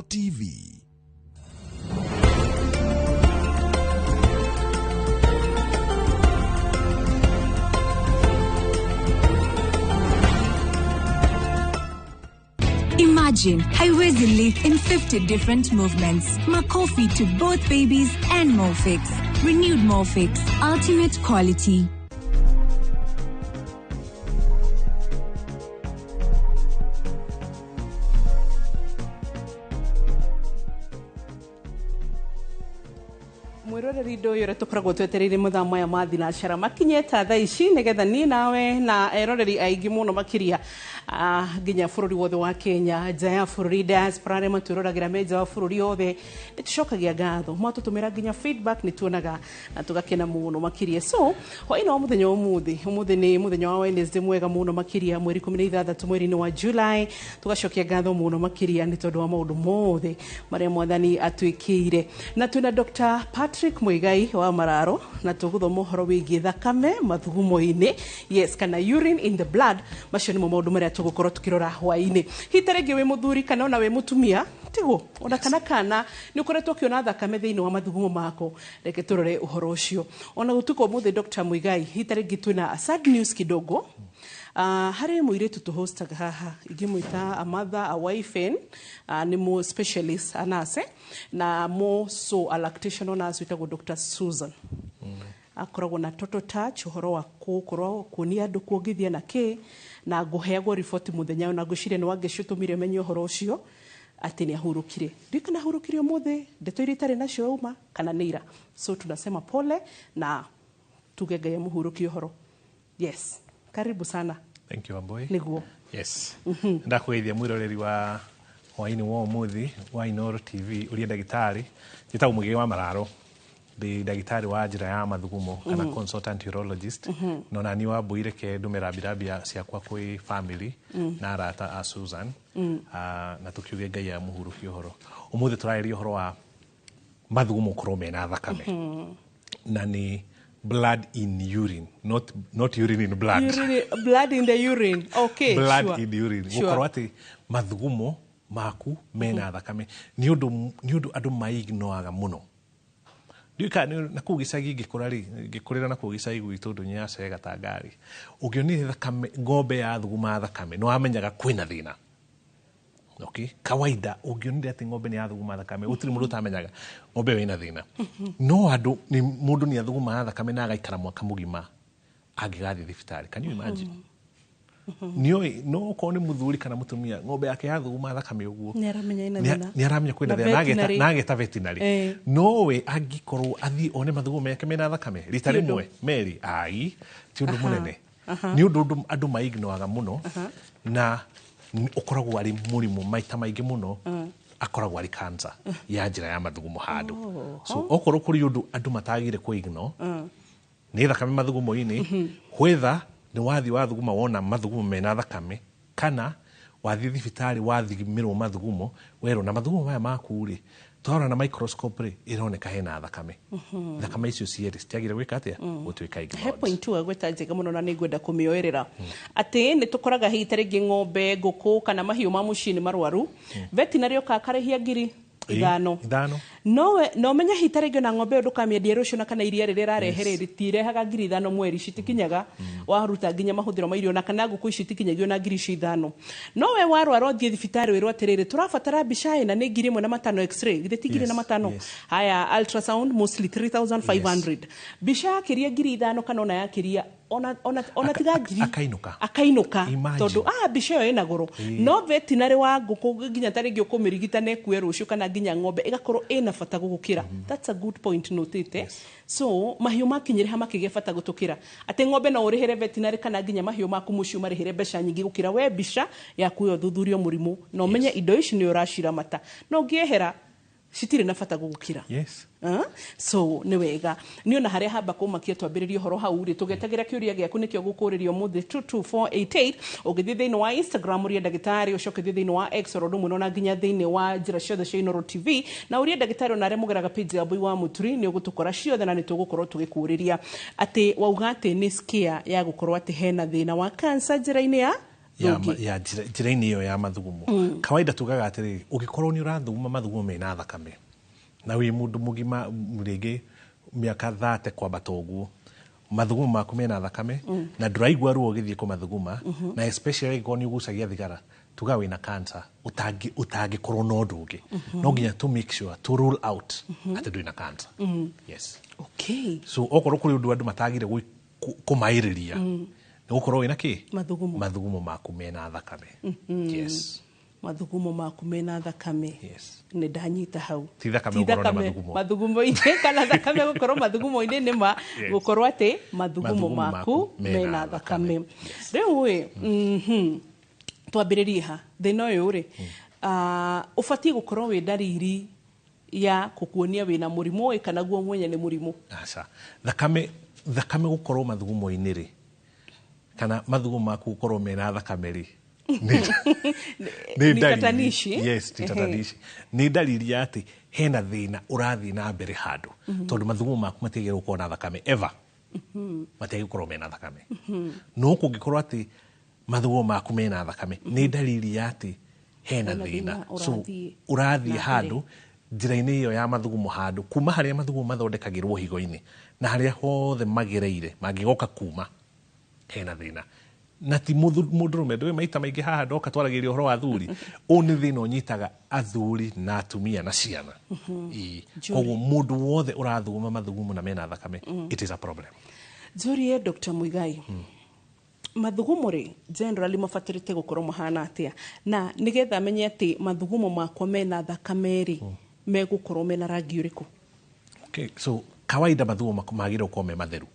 TV. Imagine haiwezi lift in 50 different movements. Makofi to both babies and Molfix. Renewed Molfix. Ultimate quality. Mwiroreri ndå å yå tå koragwo twetereire mathaa maya ma thinacara makinyĩte thaa ici nĩgetha niĩ nawe na eroreri aingĩ mũno makĩria nginya bũrũri wothe wa Kenya, nja ya bũrũri, diaspora arĩa matwĩroragĩra me nja wa bũrũri othe, nĩ tũcokagia ngatho mwatũtũmĩra nginya feedback, nĩ tuonaga na tũgakena mũno makĩria. So hwaĩ-inĩ wa mũthenya wa ũmũthĩ, ũmũthĩ nĩ mũthenya wa Wednesday mwega mũno makĩria, mweri 16 mweri-inĩ wa July, tũgacokia ngatho mũno makĩria nĩ tondũ wa maũndũ mothe marĩa mwathani atwĩkĩire. Na twĩna Dr. Patrick Muigai wa Mararo na tũgũthoma ũhoro wĩgiĩ thakame mathugumo-inĩ, yes, kana urine in the blood. Macio nĩmo maũndũ marĩa tũgũkorwo tũkĩrora hwaĩ-inĩ. Hihi ta rĩngĩ wĩ mũthuri kana ona wĩ mũtumia tiguo, ona kana nĩ ũkoretwo ũkĩona thakame thĩinĩ wa mathugumo mako, reke tũrore ũhoro ũcio. Ona gũtuĩka ũmũthĩ Dr. Muigai, hihi ta rĩngĩ twĩna a sad news kidogo. Harĩ mũirĩtu tũhostaga haha, ingĩmwĩta a mother, a wife, and nĩ mo specialist, a nurse, na mo so a lactational nurse wĩtagwo Dr. Susan. Akoragwo na total touch ũhoro wa gũkorwo kuonia andũ kuongithia na kĩ, na ngũheagwo riboti mũthenya, na ngwĩciria nĩ wangĩcũtũmire menye ũhoro ũcio atĩ nĩ ahurũkire. Ndiũĩ kana ahurũkire ũmũthĩ, ndeto iria itarĩ nacio uma kana nĩ ira. So tunasema pole na tuge Ngai amũhurũkie ũhoro. Yes, karibu sana. Thank you, Wambui. Nĩguo. Yes. Ndakũgeithia mwĩroreri wa hwaĩ-inĩ wa ũmũthĩ wa Inooro TV, ũrĩa ndagĩtarĩ njĩtagwo Mũgĩ wa Mararo, ndĩ ndagĩtarĩ wa njĩra ya mathugumo kana consultant urologist. No nani Wambui, reke ndume rambirambia ciakwa kwĩ family na arata a Susan, na tũkiuge Ngai amũhurũkie ũhoro. Ũmũthĩ tũrarĩria ũhoro wa mathugumo gũkorwo mena thakame, na nĩ blood in urine, not urine in blood. Urine, blood in the urine. Okay. Blood in urine. Gũkorwo atĩ mathugumo maku mena thakame nĩ ũndũ andũ maignoaga mũno. Ndiũĩ kana na kũu gĩcagi ngĩkũra rĩ, ngĩkũrĩra na kũu gĩcagi gwitũ ndũnyũ ya Cega ta ngari, ũngĩonire thakame, ng'ombe ya thuguma thakame, nĩ wamenyaga kwĩna thĩna. Okay? Kawaida ũngĩonire atĩ ng'ombe nĩ yathuguma thakame, gũtirĩ mũndũ ũtamenyaga ng'ombe ĩyo ĩna thĩna. No andũ nĩ mũndũ nĩ athugumaga thakame na agaikara mwaka mũgima angĩgathiĩ thibitarĩ. Can you imagine? Nĩoĩ no okorwo nĩ mũthuri kana mũtumia, ng'ombe yake yathuguma thakame ũguo, nĩ aramenya ĩna thĩna. Nĩ aramenya kwĩna Na thĩna, veterinary. Na ageta veterinary. Nowe angĩkorwo athiĩ one mathugumo make mena thakame rita Ti ũndũ. rĩmwe merĩ, ai, ti ũndũ mũnene. Nĩ ũndũ andũ maignoaga mũno, na ũkoragwo arĩ mũrimũ maita maingĩ mũno, akoragwo arĩ cancer ya njĩra ya mathugumo handũ. So okorwo kũrĩ ũndũ andũ matagire kũignore, nĩ thakame mathugumo-inĩ, whether nĩ wathiĩ wathuguma wona mathugumo mena thakame, kana wathiĩ thibitarĩ wathimĩrwo mathugumo werwo na mathugumo maya maku rĩ, twarora na microscope rĩ, ĩroneka hena thakame. Thakame icio cierĩ citiagire gwĩka atĩa? Gũtuĩka He ignored. Point wagweta njega mũno na nĩ ngwenda kũmĩoerera, atĩ nĩ tũkoraga hihi ta rĩngĩ ng'ombe, ngũkũ kana mahiũ ma mũciĩ nĩ marwaru, veterinary oka akarĩhia ngiri 5. 5. Nowe no menye hihi ta rĩngĩ ona ng'ombe ĩyo ndũkamĩendie rũciũ, na kana iria rĩrĩa ĩrarehe rĩ, rĩtirehaga ngiri 5 mweri, citikinyaga waruta nginya mahũthĩro ma irio, na kana ngũkũ ici itikinyagia ona ngiri icio 5. No we warwara ũthiĩ thibitarĩ wĩrwo atĩrĩrĩ, tũrabatara mbica ĩna nĩ ngiri ĩmwe na matano, x-ray githĩ ti ngiri na matano? Haya, ultrasound mostly 3500. Mbica yakĩria ngiri 5 kana ona yakĩria ona tiga ngiri, Akainũka. Akainũka. Imagine. Tondũ mbica ĩyo ĩna goro. No veterinary wa ngũkũ nginya ta rĩngĩ ũkũmĩrigita na ĩkue rũciũ, kana nginya ng'ombe ĩgakorwo ĩna bata gũgũkĩra. That's a good point notĩte. So mahiũ makinyĩrĩha makĩgĩa bata gũtũkĩra atĩ ng'ombe no ũrĩhĩre veterinary, kana nginya mahiũ maku mũciĩ ũmarĩhĩre mbeca nyingĩ gũkĩra we mbica yaku ĩyo thuthurio mũrimũ, na ũmenye indo ici nĩ ũraciramata, no ũngĩehera citirĩ na bata gũgũkĩra. So nĩ wega nĩ ona harĩa hamba kũmakia twambĩrĩrie ũhoro hau rĩ, tũgetagĩra kĩũria gĩaku nĩkĩo gũkũrĩria ũmũthĩ 22488. Ũngĩthiĩ thĩinĩ wa Instagram ũrie ndagĩtarĩ, ũcoke ũthiĩ thĩinĩ wa X oro ũndũ ũmwe, na nginya thĩinĩ wa njĩra ciothe cia Inooro TV na ũrie ndagĩtarĩ, ona arĩa mũgeraga page ya Mbui wa Mũturi nĩ ũgũtũkora ciothe, na nĩ tũgũkorwo tũgĩkũrĩria atĩ wauga atĩ nĩ scare ya gũkorwo atĩ hena thĩna wa cancer njĩra-inĩ ya Ya njĩra-inĩ ĩyo ya mathugumo. Kawaida tugaga atĩrĩrĩ, ũngĩkorwo nĩ ũrathuguma mathugumo mena thakame na wĩ mũndũ mũgima rĩngĩ mĩaka 30 kwambata ũguo, mathugumo maku mena thakame na ndũraigua ruo ũgĩthiĩ kũmathuguma, na especially angĩkorwo nĩ ũgucagia thigara, tuga wĩna cancer ũtangĩkorwo na ũndũ ũngĩ. No nginya to make sure to rule out atĩ ndwĩna cancer. Yes. So okorwo kũrĩ ũndũ andũ matagire kũmaĩrĩria, nĩ gũkorwo wĩna kĩ? Mathugumo. Mathugumo maku mena thakame. Yes. Mathugumo maku mena thakame. Yes. Nĩ ndanyita hau. Ti thakame gũkorwo na mathugumo. Mathugumo-inĩ kana thakame gũkorwo mathugumo-inĩ nĩ ma gũkorwo atĩ mathugumo maku mena thakame. Rĩu ĩ, twambĩrĩrie ha thĩna ũyũ rĩ, ũbatiĩ gũkorwo wĩ ndariri ya gũkuonia wĩna mũrimũ ĩ kana guo mwenye nĩ mũrimũ? Aca. Thakame gũkorwo mathugumo-inĩ rĩ, kana mathugumo maku gũkorwo mena thakame rĩ, nĩ tatanishi. Yes, ni tatanishi. Nĩ ndariri ya atĩ hena thĩna ũrathiĩ na mbere handũ, tondũ mathugumo maku matiagĩrĩirwo gũkorwo na thakame ever. Matiagĩrĩirwo gũkorwo mena thakame. No kũngĩkorwo atĩ mathugumo maku mena thakame, nĩ ndariri ya atĩ hena thĩna. So ũrathiĩ handũ njĩra-inĩ ĩyo ya mathugumo handũ, kuma harĩa mathugumo mathondekagĩrwo higo-inĩ na harĩa hothe magereire mangĩgoka kuma hena thĩna. Na ti mũndũrũme, ndũĩ maita maingĩ haha ndoka twaragĩria ũhoro wa athuri, ũyũ nĩ thĩna ũnyitaga athuri na atumia na ciana. Koguo mũndũ wothe ũrathuguma mathugumo na mena thakame, it is a problem. Njũrie Dr. Muigai, mathugumo rĩ generally mabatarĩte gũkorwo mahana atĩa, na nĩgetha menye atĩ mathugumo makwa mena thakame rĩ, megũkorwo mena rangi ũrĩkũ? Okay, so kawaida mathugumo magĩrĩirwo gũkorwo me matheru.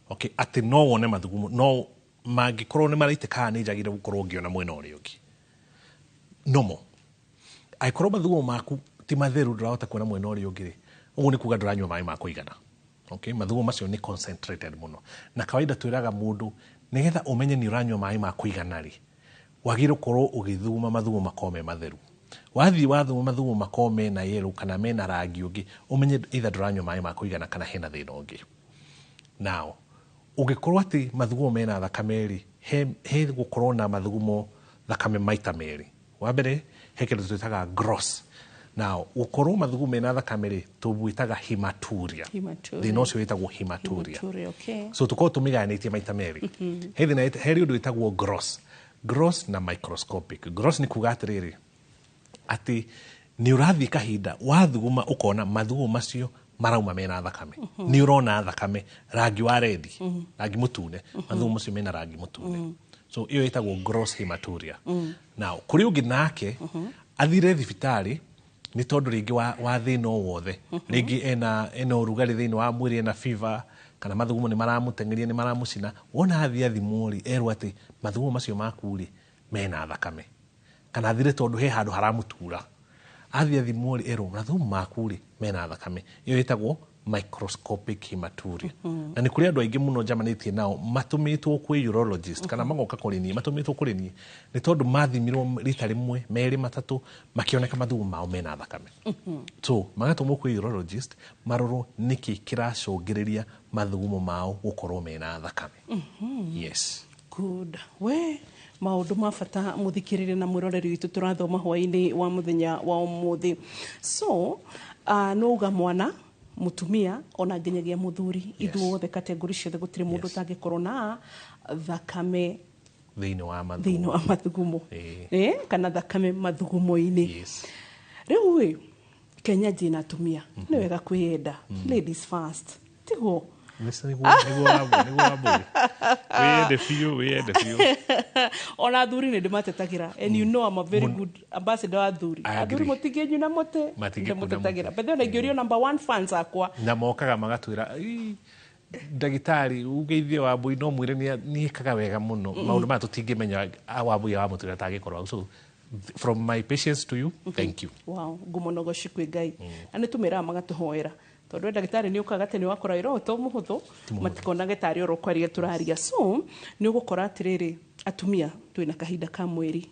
Okay, atĩ no wone mathugumo, no mangĩkorwo nĩ maraitĩka nĩ njagĩrĩire gũkorwo ngĩona mwena ũrĩa ũngĩ. Nomo. Angĩkorwo mathugumo maku ti matheru, ndũrahota kuona mwena ũrĩa ũngĩ rĩ, ũguo nĩ kuga ndũranyua maĩ ma kũigana. Okay, mathugumo macio nĩ concentrated mũno. Na kawaida twĩraga mũndũ nĩgetha ũmenye nĩ ũranyua maĩ ma kũigana rĩ, wagĩrĩirwo gũkorwo ũgĩthuguma mathugumo makorwo me matheru. Wathiĩ wathuguma mathugumo makorwo mena yellow kana mena rangi ũngĩ, ũmenye either ndũranyua maĩ ma kũigana kana hena thĩna ũngĩ. Now, ũngĩkorwo atĩ mathugumo mena thakame rĩ, he gũkorwo na mathugumo thakame maita merĩ. Wa mbere, he kĩndũ twĩtaga gross. Now, gũkorwo mathugumo mena thakame rĩ, tũgwĩtaga hematuria. Thĩna ũcio wĩtagwo hematuria. Okay. So tũkorwo tũmĩgayanĩtie maita merĩ. He thĩna, he ũndũ wĩtagwo gross. Gross na microscopic. Gross nĩ kuga atĩrĩrĩ, atĩ nĩ ũrathiĩ kahinda wathuguma ũkona mathugumo macio marauma mena thakame. Nĩ ũrona thakame rangi wa red, rangi mũtune, mathugumo macio mena rangi mũtune. So ĩyo ĩtagwo gross hematuria. Now, kũrĩ ũngĩ nake athire thibitarĩ nĩ tondũ rĩngĩ wa thĩna o wothe, rĩngĩ ena ũrugarĩ thĩinĩ wa mwĩrĩ, ena fever, kana mathugumo nĩ maramũteng'eria, nĩ maramũcina. Wona athiĩ athimwo rĩ, erwo atĩ mathugumo macio maku rĩ mena thakame, kana athire tondũ he handũ haramũtura, athiĩ athimwo rĩ, erwo mathugumo maku rĩ mena thakame. Ĩyo ĩtagwo microscopic hematuria. Na nĩ kũrĩ andũ aingĩ mũno njamanĩtie nao matũmĩtwo kwĩ urologist kana magoka kũrĩ niĩ, matũmĩtwo kũrĩ niĩ nĩ tondũ mathimirwo rita rĩmwe, merĩ, matatũ, makĩoneka mathugumo mao mena thakame. So magatũmwo kwĩ urologist marorwo nĩkĩ kĩracũngĩrĩria mathugumo mao gũkorwo mena thakame. Yes. Good. We maũndũ ma bata mũthikĩrĩria na mwĩroreri witũ tũrathoma hwaĩ-inĩ wa mũthenya wa ũmũthĩ. So, no uga mwana, mũtumia ona nginyagia mũthuri, ithuothe category ciothe gũtirĩ mũndũ ũtangĩkorwo na thakame thĩinĩ wa mathugumo. Kana thakame mathugumo-inĩ. Rĩu ĩ, Kenya njĩna atumia nĩ wega kwĩyenda, ladies first, tiguo? Wĩyende biũ. Ona athuri nĩ ndĩmatetagĩra, and you know I'm a very good ambassador wa athuri. Athuri mũtingĩnyuna mũtĩ, ndĩmũtetagĩra. But then ingĩũrio number one fans akwa. Na mokaga magatwĩra, ndagĩtarĩ ugeithie Wambui no mwĩre nĩ ekaga wega mũno. Maũndũ maya tũtingĩmenya Wambui wamũtwĩra atangĩkorwo. So from my patience to you, thank you. Wow, ngumo na ũgoci kwĩ Ngai. Na nĩ tũmĩraga magatũhoera. Tondũ ndagĩtarĩ nĩ ũkaga atĩ nĩ wakora wĩra ũyũ to mũhũthũ, matikonage tarĩ oro kwaria tũraria. So nĩ ũgũkora atĩrĩrĩ, atumia twĩna kahinda ka mweri,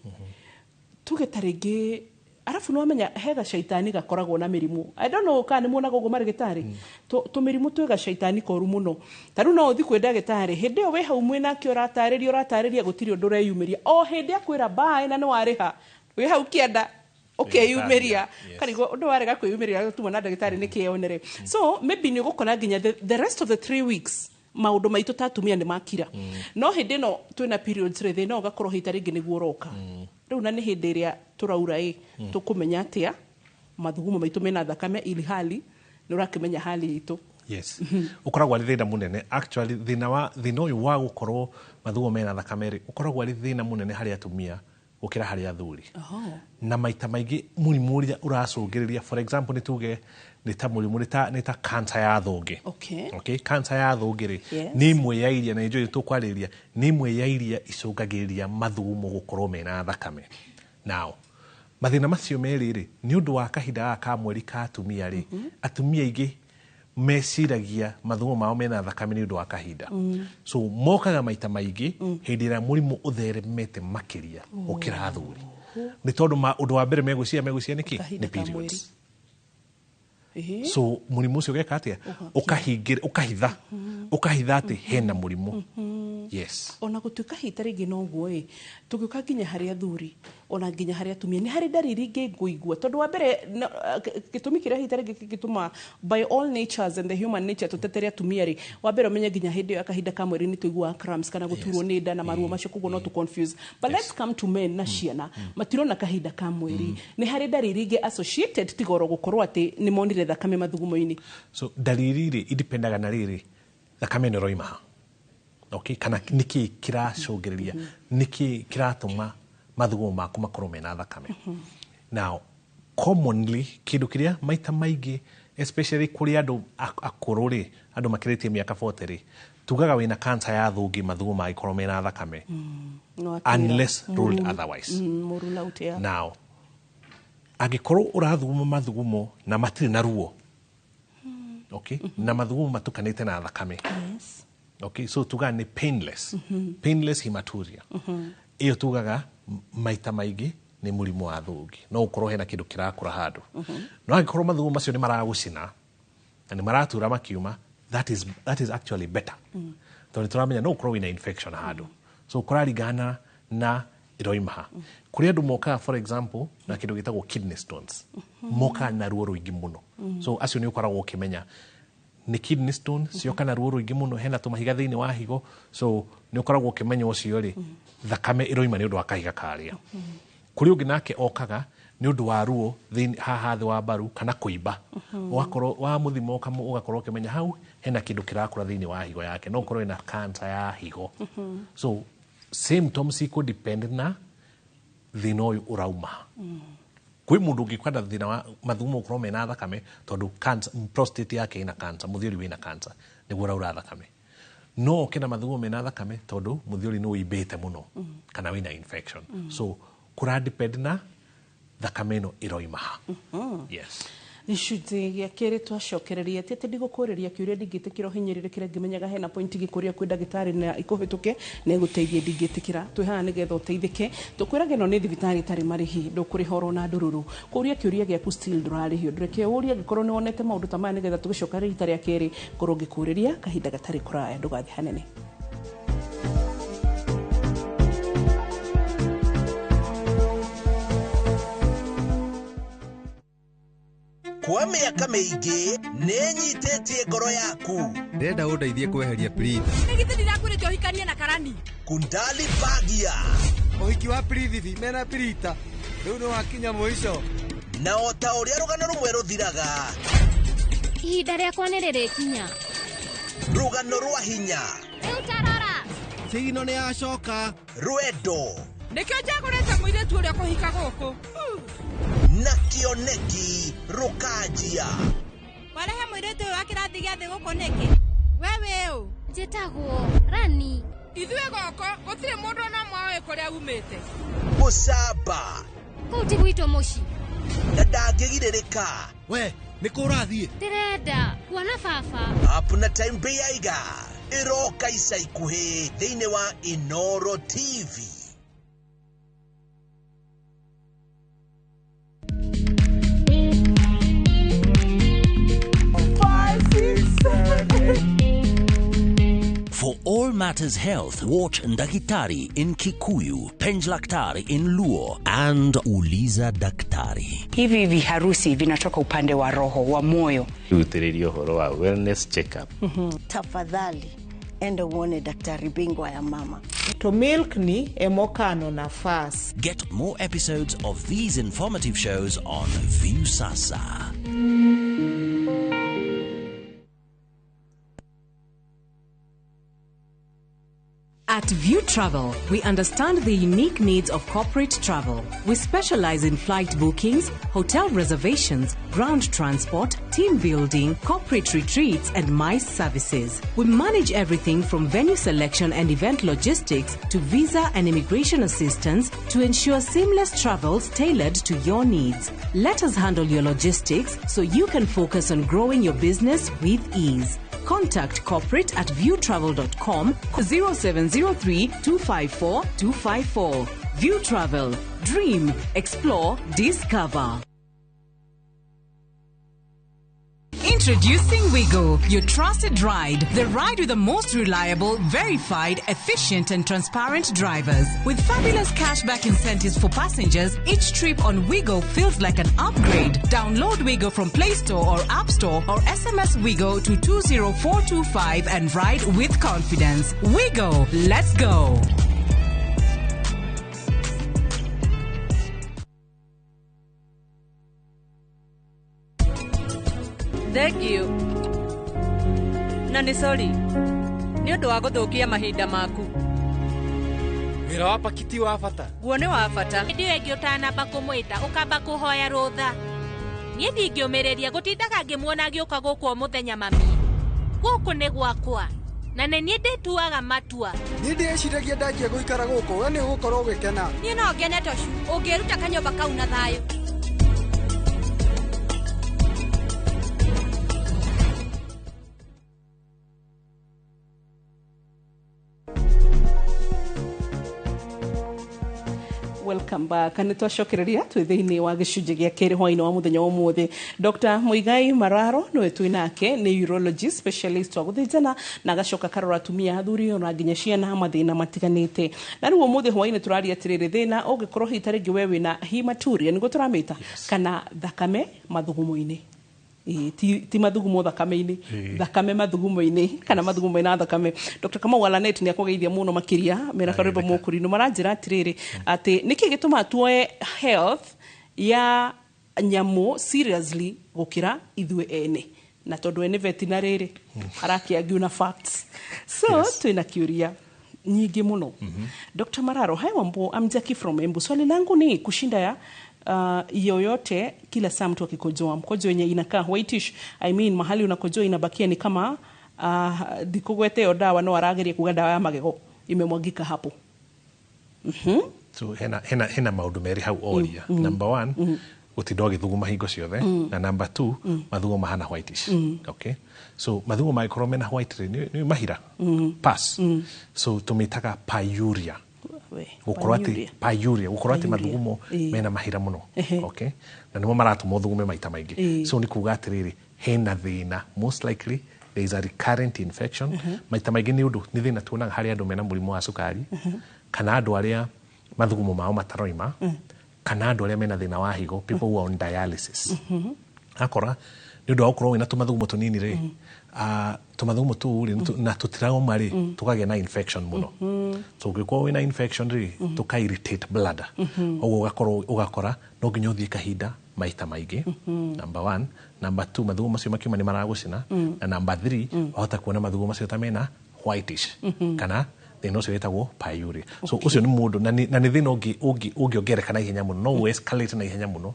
tuge ta rĩngĩ Arabu nĩwamenya he gacaitani gakoragwo na mĩrimũ. I don't know kana nĩmuonaga ũguo marĩgĩtarĩ. Tũmĩrimũ twĩ gacaitani koru mũno. Ta rĩu no ũthiĩ kwĩ ndagĩtarĩ, hĩndĩ ĩyo wĩ hau mwĩnake ũratarĩria ũratarĩria gũtirĩ ũndũ ũreyumĩria. O hĩndĩ akwĩra bye na nĩwarĩha, wĩ hau kĩanda ũkeyumĩria. Karigwo ũndũ warega kwĩyumĩria tuma na ndagĩtarĩ nĩkĩonere. So maybe nĩ ũgũkora nginya the rest of the 3 weeks maũndũ maitũ ta atumia nĩ makira. No hĩndĩ ĩno twĩna periods rĩ, thĩna ũgakorwo hĩta rĩngĩ nĩguo ũroka. Rĩu na nĩ hĩndĩ ĩrĩa tũraura ĩ, tũkũmenya atĩa mathugumo maitũ mena thakame ili hali nĩ ũrakĩmenya hali itũ. Yes. Ũkoragwo arĩ thĩna mũnene. Actually thĩna ũyũ wa gũkorwo mathugumo mena thakame rĩ, ũkoragwo arĩ thĩna mũnene harĩ atumia gũkĩra harĩ athuri. Na maita maingĩ mũrimũ ũrĩa ũracũngĩrĩria, for example nĩ tuge nĩ ta mũrimũ nĩ ta cancer ya thũngĩ. Okay, cancer ya thũngĩ rĩ, nĩ ĩmwe ya iria, na nĩ njũĩ tũkwarĩrĩria, nĩ ĩmwe ya iria icũngagĩrĩria mathugumo gũkorwo mena thakame. Now, mathĩna macio merĩ rĩ, nĩ ũndũ wa kahinda gaka ka mweri ka atumia rĩ, atumia aingĩ meciragia mathugumo mao mena thakame nĩ ũndũ wa kahinda. So mokaga maita maingĩ hĩndĩ ĩrĩa mũrimũ ũtheremete makĩria gũkĩra athuri. Nĩ tondũ ũndũ wa mbere megwĩciria nĩkĩ? Nĩ periods. So mũrimũ ũcio ũgeka atĩa? Ũkahingĩra, ũkahitha. Ũkahitha atĩ hena mũrimũ. Yes. Ona gũtuĩka hita rĩngĩ noguo ĩ, tũgĩũka nginya harĩ athuri ona nginya harĩ atumia nĩ harĩ ndariri ingĩ ngũigua tondũ wa mbere gĩtũmi kĩrĩa hita rĩngĩ kĩngĩtũma by all natures and the human nature tũtetere atumia rĩ, wa mbere ũmenye nginya hĩndĩ ĩyo ya kahinda ka mweri nĩ tũiguaga cramps kana gũturwo nĩ nda na maruo macio, koguo no tũ confuse. But let's come to men na ciana matirona kahinda ka mweri, nĩ harĩ ndariri ingĩ associated tiga oro gũkorwo atĩ nĩ monire thakame mathugumo-inĩ. So ndariri rĩ indipendaga na rĩrĩ thakame nĩ ĩroima ha. Okay, kana nĩkĩ kĩracũngĩrĩria, nĩkĩ kĩratũma mathugumo maku makorwo mena thakame. Now commonly kĩndũ kĩrĩa maita maingĩ especially kũrĩ andũ akũrũ rĩ, andũ makĩrĩtie mĩaka 40 rĩ, tugaga wĩna cancer ya thũngĩ mathugumo mangĩkorwo mena thakame, unless ruled otherwise. Now angĩkorwo ũrathuguma mathugumo na matirĩ na ruo, okay, na mathugumo matukanĩte na thakame. Okay, so tugaga nĩ painless, painless hematuria. Iyo tugaga maita maingĩ nĩ mũrimũ wa thũngĩ, no ũkorwo hena kĩndũ kĩrakũra handũ. No angĩkorwo mathugumo macio nĩ maragũcina na nĩ maratura makiuma, that is actually better. Tondũ tũramenya no ũkorwo wĩna infection handũ. So kũraringana na ĩroima ha. Kũrĩ andũ mokaga for example na kĩndũ gĩtagwo kidney stones, mokaga na ruo rũingĩ mũno. So acio nĩ ũkoragwo ũkĩmenya nĩ kidney stone cioka na ruo rũingĩ mũno, hena tũmahiga thĩinĩ wa higo, so nĩ ũkoragwo ũkĩmenya ũcio rĩ thakame ĩroima nĩ ũndũ wa kahiga karĩa. Kũrĩ ũngĩ nake okaga nĩ ũndũ wa ruo haha thĩ wa mbaru kana kũimba, ũgakorwo wa mũthimo ũgakorwo ũkĩmenya hau hena kĩndũ kĩrakũra thĩinĩ wa higo yake, no ũkorwo ĩna cancer ya higo. So symptoms ikũ depend na thĩna ũyũ ũrauma. Kwĩ mũndũ ũngĩkwenda thĩna wa mathugumo gũkorwo mena thakame tondũ cancer, prostate yake ĩna cancer, mũthiori wĩna cancer nĩguo ũraura thakame. No ũke na mathugumo mena thakame tondũ mũthiori nĩ ũimbĩte mũno kana wĩna infection. So kũra depend na thakame ĩno ĩroima ha. Yes. Gĩcunjĩ gĩa kerĩ twacokereria ti atĩ ndigũkũrĩria kĩũria ndingĩtĩkĩra ũhinyĩrĩrĩkĩre ngĩmenyaga hena point gĩkũria kwĩ ndagĩtarĩ na ikũhĩtũke na ĩgũteithie ndingĩtĩkĩra. Twĩ haha nĩgetha ũteithĩke. Tũkwĩraga ĩno nĩ thibitarĩ ĩtarĩ marĩhi, ndũkũrĩha oro na ndũrũrũ. Kũria kĩũria gĩaku still ndũrarĩhio. Ndũreke ũrie angĩkorwo nĩ wonete maũndũ ta maya nĩgetha tũgĩcoka rita rĩa kerĩ ngorwo ngĩkũrĩria kahinda gatarĩ kũraya, ndũgathiĩ hanene. Kwa mĩaka mĩingĩ nĩnyitĩtie ngoro yaku. Ndĩrenda ũndeithie kweheria Prita. Nĩ githĩ ndirakwĩrĩte ũhikanie na Karani? Kundali Bagia. Ũhiki wa Prithibi mena Prita rĩu nĩ wakinya mũico. Na o ta ũrĩa rũgano rũmwe rũthiraga, ihinda rĩakwa nĩ rĩrĩkinya. Rũgano rwa hinya. Rĩu tarora. Sigino nĩ yacoka. Rwendo. Nĩkĩo njagũrĩte mũirĩtu ũrĩa kũhika gũkũ. Na kĩoneki rũkanjia. Warehe mũirĩtu ũyũ wa kĩrathi gĩa thĩ gũkũ nĩkĩ? We wĩ ũ? Njĩtagwo Rani. Ithuĩ gũkũ gũtirĩ mũndũ ona ũmwe ũĩ kũrĩa umĩte. Gũcamba. Kũu ti gwitũ mũciĩ. Na ndangĩgirĩrĩka. We nĩ kũ ũrathiĩ? Ndĩrenda kuona baba. Up na Time Bĩaiga ĩroka ica ikuhĩ thĩinĩ wa Inoro TV. matters health, watch Ndakitari in Kikuyu, Penjlaktari in Luo, and Uliza Daktari. Hivi viharusi vinatoka upande wa roho wa moyo. Rutĩrĩria ũhoro wa wellness check-up. Tafadhali enda uone daktari bingwa ya mama. To milk ni emokano nafas. Get more episodes of these informative shows on Viusasa. At View Travel, we understand the unique needs of corporate travel. We specialize in flight bookings, hotel reservations, ground transport, team building, corporate retreats, and MICE services. We manage everything from venue selection and event logistics to visa and immigration assistance to ensure seamless travels tailored to your needs. Let us handle your logistics so you can focus on growing your business with ease. Contact corporate at viewtravel.com 0703 254 254. View Travel. Dream, explore, discover. Introducing Wigo, your trusted ride. The ride with the most reliable, verified, efficient, and transparent drivers. With fabulous cashback incentives for passengers, each trip on Wigo feels like an upgrade. Download Wigo from Play Store or App Store or SMS Wigo to 20425 and ride with confidence. Wigo, let's go. Thank you. Na nĩ sorry nĩ ũndũ wa gũthũkia mahinda maku. Wĩra wa pakiti wa bata. Guo nĩ wa bata. Hĩndĩ ĩyo ĩngĩ ũtanamba kũmwĩta ũkamba kũhoya rũtha. Niĩ ndingĩũmĩrĩria gũtindaga ngĩmuona agĩũka gũkũ o mũthenya mami. Gũkũ nĩ gwakwa na nĩ niĩ ndĩtuaga matua. Niĩ ndĩreciragia ndanjia gũikara gũkũ we nĩ ũgũkorwo ũgĩkena. Niĩ no ngene tocu ũngĩruta kanyũmba kau na thayũ. Welcome back. Nĩ twacokereria twĩ thĩinĩ wa gĩcunjĩ gĩa kerĩ hwainĩ wa mũthenya wa ũmũthĩ. Dr. Muigai Mararo nĩwe twĩ nake, nĩ urologist specialist wa gũthĩnjana na agacoka karora atumia, athuri ona nginya ciana mathĩna matiganĩte. Na rĩu ũmũthĩ hwainĩ tũraria atĩrĩrĩ, thĩna ũngĩkorwo hihi ta rĩngĩ we wĩna hematuria nĩguo tũramĩta, kana thakame mathugumo-inĩ. Ti mathugumo thakame-inĩ, thakame mathugumo-inĩ kana mathugumo na thakame. Dr. Kamau Alanet nĩ akũgeithia mũno makĩria mena karwĩmbo mũkũrinũ maranjĩra atĩrĩrĩ atĩ nĩkĩ gĩtũmaga tuoe health ya nyamũ seriously gũkĩra ithuĩ ene, na tondũ we nĩ veterinary rĩ arakĩangiu na facts. So twĩna kĩũria nyingĩ mũno. Dr. Mararo, hi Wambo, I'm Jackie from Embu. Swali langu ni kushinda ya yoyote kila saa mtu akikojoa mkojo wenye inakaa whitish, I mean mahali unakojoa inabakia ni kama ndikugwete yo dawa no arageria kuga dawa ya magego imemwagika hapo. So hena maundu meri hau oria. Number 1, gũtinda ũgĩthuguma hingo ciothe, na number 2, mathugumo mahana whitish. Okay, so mathugumo mangĩkorwo mena white rĩ nĩ mahira pass. So tũmĩtaga pyuria. Gũkorwo atĩ pyuria, gũkorwo atĩ mathugumo mena mahira mũno. Okay, na nĩmo maratũma ũthugume maita maingĩ. So nĩ kuga atĩrĩrĩ, hena thĩna, most likely there is a recurrent infection. Maita maingĩ nĩ ũndũ nĩ thĩna tuonaga harĩ andũ mena mũrimũ wa cukari, kana andũ arĩa mathugumo mao mataroima, kana andũ arĩa mena thĩna wa higo, people who are on dialysis. Akora nĩ ũndũ wa gũkorwo wĩna tũmathugumo tũnini rĩ, tũmathugumo tũu rĩ na tũtirauma rĩ, tũkagĩa na infection mũno. So ũngĩkorwo wĩna infection rĩ, tũka irritate bladder. Ũguo ũgakorwo ũgakora no nginya ũthiĩ kahinda maita maingĩ. Number 1, number 2, mathugumo macio makiuma nĩ maragũcina, na number 3, wahota kuona mathugumo macio ta mena whitish kana thĩna ũcio wĩtagwo pyuria. So ũcio nĩ mũndũ na nĩ thĩna ũngĩongerereka na ihenya mũno, no ũ-escalate na ihenya mũno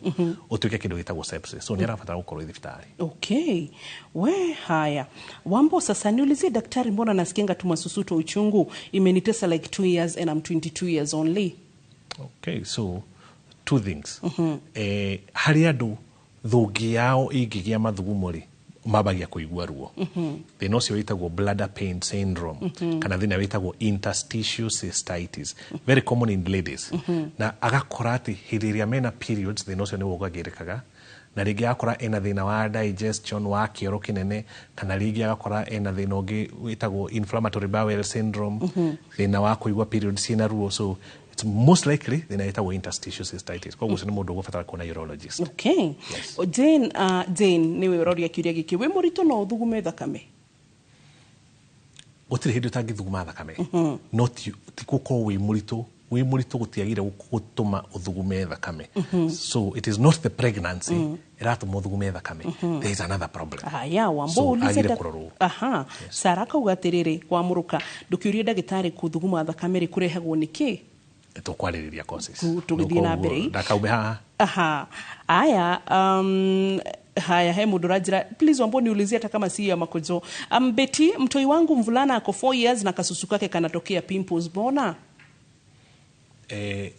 ũtuĩke kĩndũ gĩtagwo sepsis. So nĩ arabatara gũkorwo thibitarĩ. Okay. We haya. Wambo, sasa niulizie daktari, mbona nasikianga tu masusuto uchungu imenitesa like 2 years and I'm 22 years only. Okay, so two things. Harĩ andũ thũngĩ yao ĩngĩgĩa mathugumo rĩ, mambagia kũigua ruo. Thĩna ũcio wĩtagwo bladder pain syndrome, kana thĩna wĩtagwo interstitial cystitis, very common in ladies. Na agakora atĩ hĩndĩ ĩrĩa mena periods thĩna ũcio nĩ wongagĩrĩkaga, Na rĩngĩ agakora ena thĩna wa digestion wa kĩoro kĩnene, kana rĩngĩ agakora ena thĩna ũngĩ wĩtagwo inflammatory bowel syndrome, thĩna wa kũigua period ciĩna ruo. So it's most likely thĩna wĩtagwo interstitial cystitis. Koguo ũcio nĩ mũndũ ũgũbatara kuona urologist. Okay. Jane, Jane nĩwe ũroria kĩũria gĩkĩ: wĩ mũritũ no ũthugume thakame? Gũtirĩ hĩndĩ ũtangĩthuguma thakame, no ti gũkorwo wĩ mũritũ. Wĩ mũritũ gũtiagĩrĩire gũtũma ũthugume thakame. So it is not the pregnancy ĩratũma ũthugume thakame. There is another problem. Haya, Wambo, So, ulize agĩrĩire kũrorwo. Aha. Sara akauga atĩrĩrĩ, wamũrũka ndũkĩũrie ndagĩtarĩ, kũthuguma thakame rĩ kũrehagwo nĩ kĩ? Tũkwarĩrĩria causes. Tũgĩthiĩ na mbere. Ndakaume haha. Aha. Aya, haya, he mũndũ ũranjĩra, "Please Wambo, niulizie hata kama si ya makojo. Beti, mtoi wangu mvulana ako 4 years na kasusu kake kanatokea pimples, mbona?"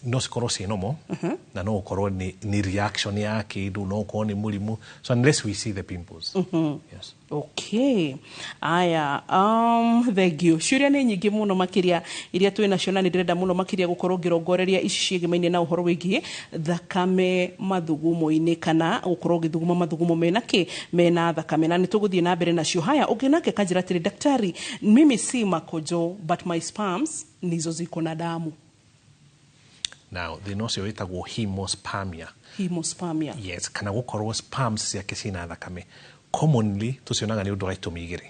No cikorwo ciĩ normal, na no ũkorwo nĩ reaction ya kĩndũ, no ũkorwo nĩ mũrimũ. So unless we see the pimples. Yes. Okay. Aya, thank you. Ciũria nĩ nyingĩ mũno makĩria iria twĩ nacio, na nĩ ndĩrenda mũno makĩria gũkorwo ngĩrongoreria ici ciĩgemaine na ũhoro wĩgiĩ thakame mathugumo-inĩ, kana gũkorwo ũgĩthuguma mathugumo mena kĩ, mena thakame, na nĩ tũgũthiĩ na mbere nacio. Haya, ũngĩ nake kanjĩra atĩrĩ, "Daktari, mimi si makojo but my sperms nizo ziko na damu." Now thĩna ũcio wĩtagwo hemospermia. Hemospermia. Yes, kana gũkorwo sperms ciake ciĩna thakame. Commonly tũcionaga nĩ ũndũ wa itũmi igĩrĩ: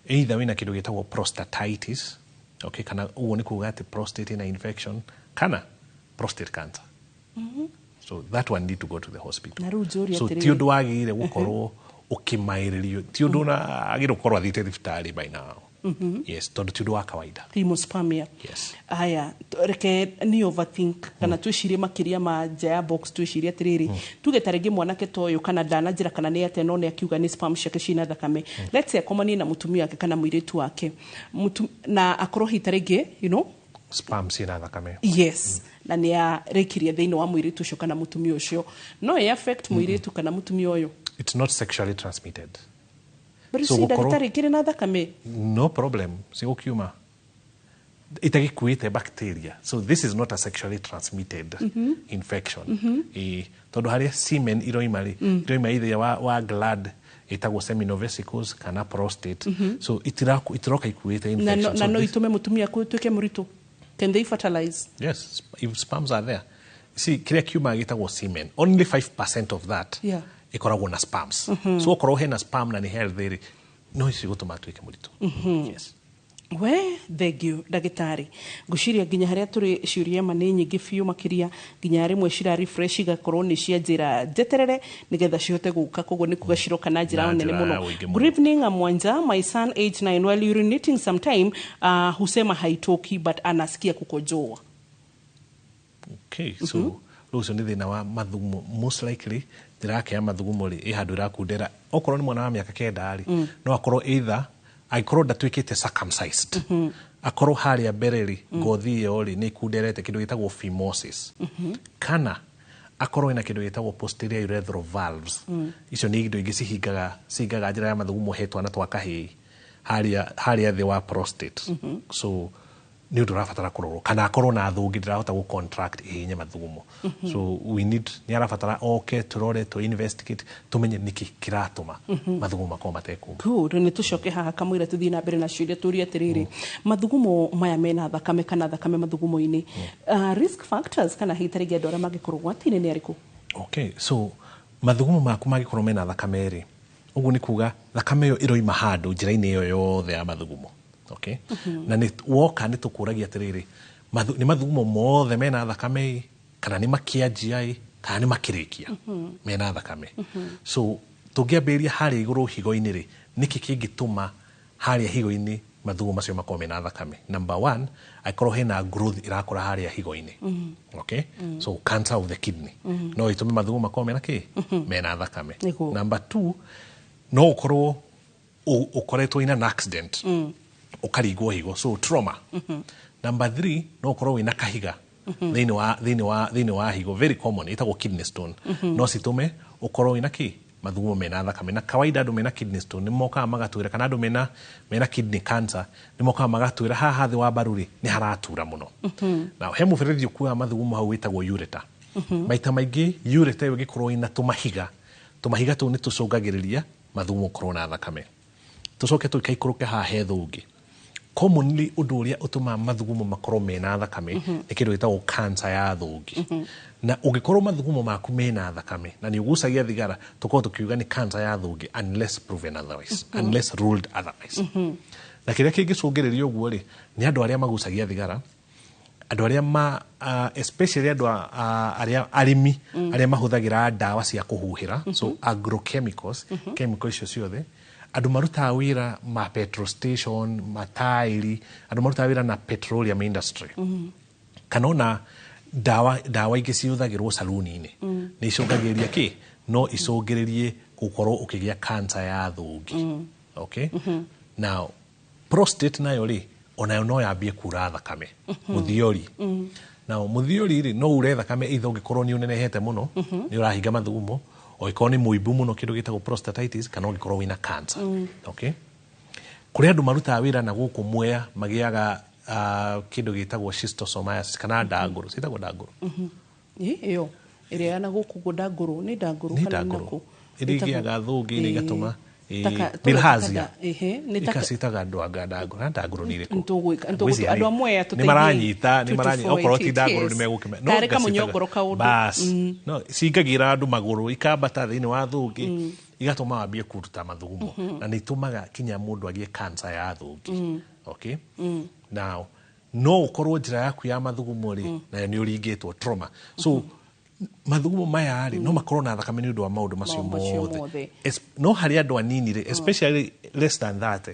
either wĩna kĩndũ gĩtagwo prostatitis, okay, kana ũguo nĩ kuga atĩ prostate ĩna infection, kana prostate cancer. So that one need to go to the hospital. Na rĩu njũrie So atĩrĩrĩ. ti ũndũ wagĩrĩire gũkorwo ũkĩmaĩrĩrio, ti ũndũ na agĩrĩire gũkorwo athiĩte thibitarĩ by now. Yes, tondũ ti ũndũ wa kawaida. Hemospermia. Yes. Haya, reke ni overthink kana twĩcirie makĩria ma nja ya box. Twĩcirie atĩrĩrĩ, tuge ta rĩngĩ mwanake ta ũyũ, kana ndananjĩra kana nĩ atĩa, no nĩ akiuga nĩ sperm ciake ciĩna thakame. Let's say akomanie na mũtumia wake kana mũirĩtu wake, na akorwo hihi ta rĩngĩ Sperm ciĩna thakame. Yes, na nĩ arĩkirie thĩinĩ wa mũirĩtu ũcio kana mũtumia ũcio, no ĩ affect mũirĩtu kana mũtumia ũyũ? It's not sexually transmitted. But you So see, ndagĩtarĩ, kĩrĩ na thakame. No problem, cigũkiuma itagĩkuĩte bacteria. So this is not a sexually transmitted infection. Ĩĩ, tondũ harĩa semen iroima rĩ, iroima either wa gland ĩtagwo seminal vesicles kana prostate. So itiroka ikuĩte Na no, infection. na So no itũme mũtumia tuĩke mũritũ? Can they fertilize? Yes, if sperms are there. See, kĩrĩa kiumaga gĩtagwo semen, only 5% of that ĩkoragwo na sperms. So okorwo hena sperm na nĩ healthy rĩ, no icigũtũma atuĩke mũritũ. Yes. We, thank you, ndagĩtarĩ. Ngwĩciria nginya harĩa tũrĩ ciũria ma nĩ nyingĩ biũ makĩria, nginya rĩmwe cira refresh igakorwo nĩ cia njĩra njeterere nĩgetha cihote gũka, koguo nĩ kuga ciroka na njĩra Na nene njĩra mũno. ya ũingĩ mũno. "Good evening, I'm Mwanja. My son age 9, while urinating sometime husema haitoki but anasikia kukojoa." Okay, so rĩu ũcio nĩ thĩna wa mathugumo. Most likely njĩra yake ya mathugumo rĩ, ĩ handũ ĩrakundera. Okorwo nĩ mwana wa mĩaka 9 rĩ, no akorwo either angĩkorwo ndatuĩkĩte circumcised, akorwo harĩa mbere rĩ, ngothi ĩyo rĩ nĩ ikunderete, kĩndũ gĩtagwo phimosis, kana akorwo ena kĩndũ gĩtagwo posterior urethral valves. Icio nĩ indo ingĩ cihingaga njĩra ya mathugumo he twana twa kahĩĩ harĩa thĩ wa prostate. So nĩ ũndũ ũrabatara kũrorwo, kana akorwo na thũngĩ ndĩrahota gũ contract ĩhinye mathugumo. So we need, nĩ arabatara oke tũrore, tũ investigate, tũmenye nĩkĩ kĩratũma mathugumo makorwo matekuma. Good. Nĩ tũcoke haha kamũira tũthiĩ na mbere na ciũria. Tũrie atĩrĩrĩ, mathugumo maya mena thakame kana thakame mathugumo-inĩ, risk factors kana hihi tarĩngĩ andũ arĩa mangĩkorwo ũgwati-inĩ nĩ arĩkũ? Okay, so mathugumo maku mangĩkorwo mena thakame rĩ, ũguo nĩ kuga thakame ĩyo ĩroima handũ njĩra-inĩ ĩyo yothe ya mathugumo, okay? Na nĩ woka nĩ tũkũragia atĩrĩrĩ, nĩ mathugumo mothe mena thakame ĩ, kana nĩ makĩanjia ĩ, kana nĩ makĩrĩkia mena thakame? So tũngĩambĩrĩria harĩa igũrũ higo-inĩ rĩ, nĩkĩ kĩngĩtũma harĩa higo-inĩ mathugumo macio makorwo mena thakame? Number one, angĩkorwo hena growth ĩrakũra harĩa higo-inĩ, okay? So cancer of the kidney no ĩtũme mathugumo makorwo mena kĩ, mena thakame. Number two, no ũkorwo ũkoretwo in an accident, ũkaringwo higo, so trauma. Number three, no ũkorwo wĩna kahiga thĩinĩ wa higo, very common, ĩtagwo kidney stone. No citũme ũkorwo wĩna kĩ, mathugumo mena thakame. Na kawaida andũ mena kidney stone nĩ mokaga magatwĩra, kana andũ mena kidney cancer nĩ mokaga magatwĩra haha thĩ wa mbaru rĩ, nĩ haratura mũno. Na he mũberethi ũkuaga mathugumo hau wĩtagwo ureter. Maita maingĩ ureter ĩyo ĩngĩkorwo ĩna tũmahiga Tũmahiga tũu nĩ tũcũngagĩrĩria mathugumo gũkorwo na thakame. Tũcoke tũikaikũrũke haha he thũngĩ. Commonly ũndũ ũrĩa ũtũmaga mathugumo makorwo mena thakame nĩ kĩndũ gĩtagwo cancer ya thũngĩ. Na ũngĩkorwo mathugumo maku mena thakame na nĩ ũgucagia thigara, tũkorwo tũkiuga nĩ cancer ya thũngĩ unless proven otherwise, unless ruled otherwise. Na kĩrĩa kĩngĩcũngĩrĩria ũguo rĩ, nĩ andũ arĩa magucagia thigara, andũ arĩa ma especially andũ arĩa arĩmi, arĩa mahũthagĩra ndawa cia kũhuhĩra, so agrochemicals, chemical icio ciothe, andũ marutaga wĩra ma petrol station, mataĩri, andũ marutaga wĩra na petroleum industry, kana ona ndawa ingĩ cihũthagĩrwo saluni-inĩ, nĩ icũngagĩrĩria kĩ, no icũngĩrĩrie gũkorwo ũkĩgĩa cancer ya thũngĩ. Okay, now prostate nayo rĩ, onayo no yambie kura thakame, mũthiori. Now mũthiori rĩ, no ure thakame either ũngĩkorwo nĩ ũnenehete mũno, nĩ ũrahinga mathugumo, ũngĩkorwo nĩ mũimbu mũno, kĩndũ gĩtagwo prostatitis, kana ũngĩkorwo wĩna cancer. Okay, kũrĩ andũ marutaga wĩra na gũkũ Mwea magĩaga kĩndũ gĩtagwo schistosomiasis, kana ndangũrũ, ciĩtagwo ndangũrũ. Ĩyo ĩrĩa na gũkũ guo ndangũrũ nĩ ndangũrũ? Nĩ Kana nĩ ndangũrũ nakũ? ĩrĩa Ĩtagwo- ĩgĩaga thũngĩ-inĩ, ĩgatũma bilharzia. Bilharzia. Ehe, nĩ taka- Ikacitaga andũ anga ndangũrũ na ndangũrũ nĩ irĩkũ? Nĩtũgwĩka- andũ a Mwea nĩ tũteithie. maranyita, nĩ maranyita okorwo ti 224. ndangũrũ nĩ megũkĩmenya. No Tarĩ ngacitaga- kamũnyongoro kaũndũ. Bas, no cingagĩra andũ magũrũ, ikambata thĩinĩ wa thũngĩ, igatũma wambie kũruta mathugumo, na nĩ itũmaga kinya mũndũ agĩe cancer ya thũngĩ. Okay, now no ũkorwo njĩra yaku ya mathugumo rĩ, nayo nĩ ũringĩtwo trauma, so mathugumo maya rĩ, no makorwo na thakame nĩ ũndũ wa maũndũ macio Maũndũ macio mothe. Mothe. No harĩ andũ anini rĩ, especially less than that,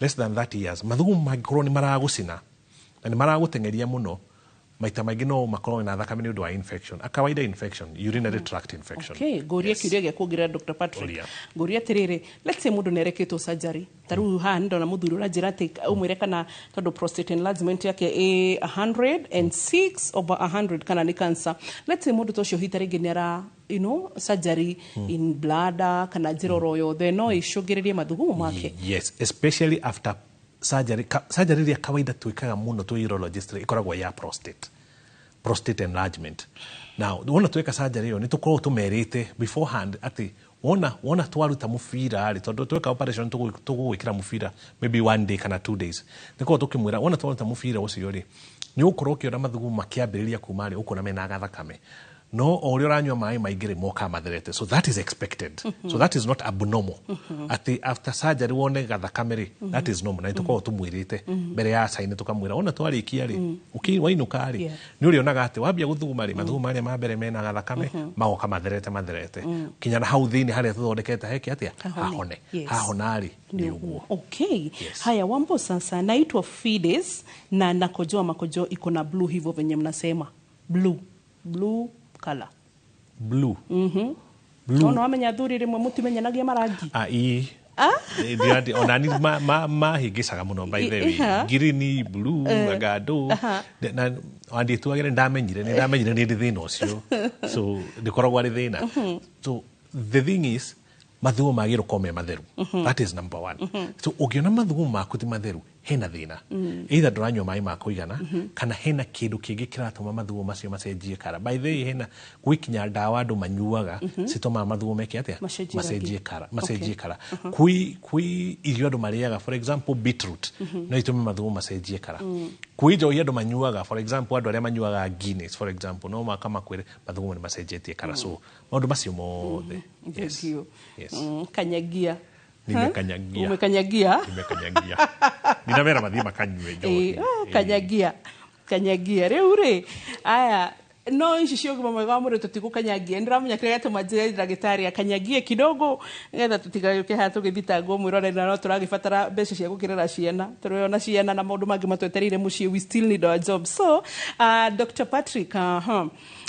less than 30 years, mathugumo mangĩkorwo nĩ maragũcina na nĩ maragũteng'eria mũno, maita maingĩ no makorwo na thakame nĩ ũndũ wa infection, a kawaida infection, urinary tract infection. Okay, ngũrie kĩũria gĩa kuongerera, Dr. Patrick. Ũria. Ngũria atĩrĩrĩ, let's say mũndũ nĩarekĩtwo surgery, ta rĩu haha nĩndona mũthuri ũranjĩra atĩ ũmwĩre kana tondũ prostate enlargement yake ĩ 106 over 100 kana nĩ cancer. Let's say mũndũ ta ũcio hita rĩngĩ nĩ ara surgery in bladder kana njĩra oro yothe, no ĩcũngĩrĩrie mathugumo make? Yes, especially after surgery. Surgery ĩrĩa kawaida twĩkaga mũno twĩ urologist rĩ, ĩkoragwo ya prostate enlargement. Now wona tweka surgery ĩyo, nĩ tũkoragwo tũmerĩte beforehand atĩ wona twaruta mũbira rĩ, tondũ tweka operation tũgũgwĩkĩra mũbira maybe one day kana 2 days, nĩ korwo tũkĩmwĩra wona twaruta mũbira ũcio rĩ, nĩ ũgũkorwo ũkĩona mathugumo makĩambĩrĩria kuma rĩ, ũkuona mena gathakame, no o ũrĩa ũranyua maĩ maingĩ rĩ, mokaga matherete. So that is expected, so that is not abnormal, atĩ after surgery wone gathakame rĩ, that is normal. Na nĩ tũkoragwo tũmwĩrĩte mbere ya cainĩ, tũkamwĩra wona twarĩkia rĩ, wainũka rĩ, nĩ ũrĩonaga atĩ wambia gũthuguma rĩ, mathugumo marĩa ma mbere mena gathakame magoka matherete matherete kinya na hau thĩinĩ harĩa tũthondekete heke atĩa? Hahone. Hahone. Hahona rĩ, nĩ ũguo. Okay. Haya, Wambo, sasa naitwa Fides na nakojoa makojo iko na blue hivyo venye mnasema. Blue. Blue color. Blue. Blue. No wamenya athuri rĩmwe mũtimenyanagia marangi. Ah, ii. Onani mahĩngĩcaga mũno, by the way. Green, blue, agandũ. Na wandĩtuagĩre, ndamenyire nĩ ndamenyire nĩ ndĩ thĩna ũcio, so ndĩkoragwo arĩ thĩna. So the thing is, mathugumo magĩrĩirwo gũkorwo me matheru. That is number one. So ũngĩona mathugumo maku ti matheru, hena thĩna, either ndũranyua maĩ ma kũigana, kana hena kĩndũ kĩngĩ kĩratũma mathugumo macio macenjie kara. By the way, hena gwĩ ndawa andũ manyuaga citũmaga mathugumo meke atĩa? Macenjie Macenjie rangi. kara, macenjie kara. Kwĩ irio andũ marĩaga, for example beetroot, no itũme mathugumo macenjie kara. Kwĩ njohi andũ manyuaga, for example andũ arĩa manyuaga Guinness, for example, no maka makwĩre mathugumo nĩ macenjetie kara. So maũndũ macio mothe, yes. Thank you. Yes. Kanyagia. Nimekanyagia. Umekanyagia? Nimekanyagia, ninamera mathiĩ makanyue njohi. Ah, kanyagia. Kanyagia. Rĩu rĩ, aya no ici cia ũgima mwega wa mwĩrĩ tũtigũkanyagia. Nĩndĩramenya kĩrĩa gĩatũma njĩre ndagĩtarĩ akanyagie kidogo, nĩgetha tũtigagĩũke haha tũgĩthitangwo mwĩrore, na no tũragĩbatara mbeca cia gũkĩrera ciana, tũrĩ ciana na maũndũ mangĩ matwetereire mũciĩ. We still need our job. So Dr. Patrick,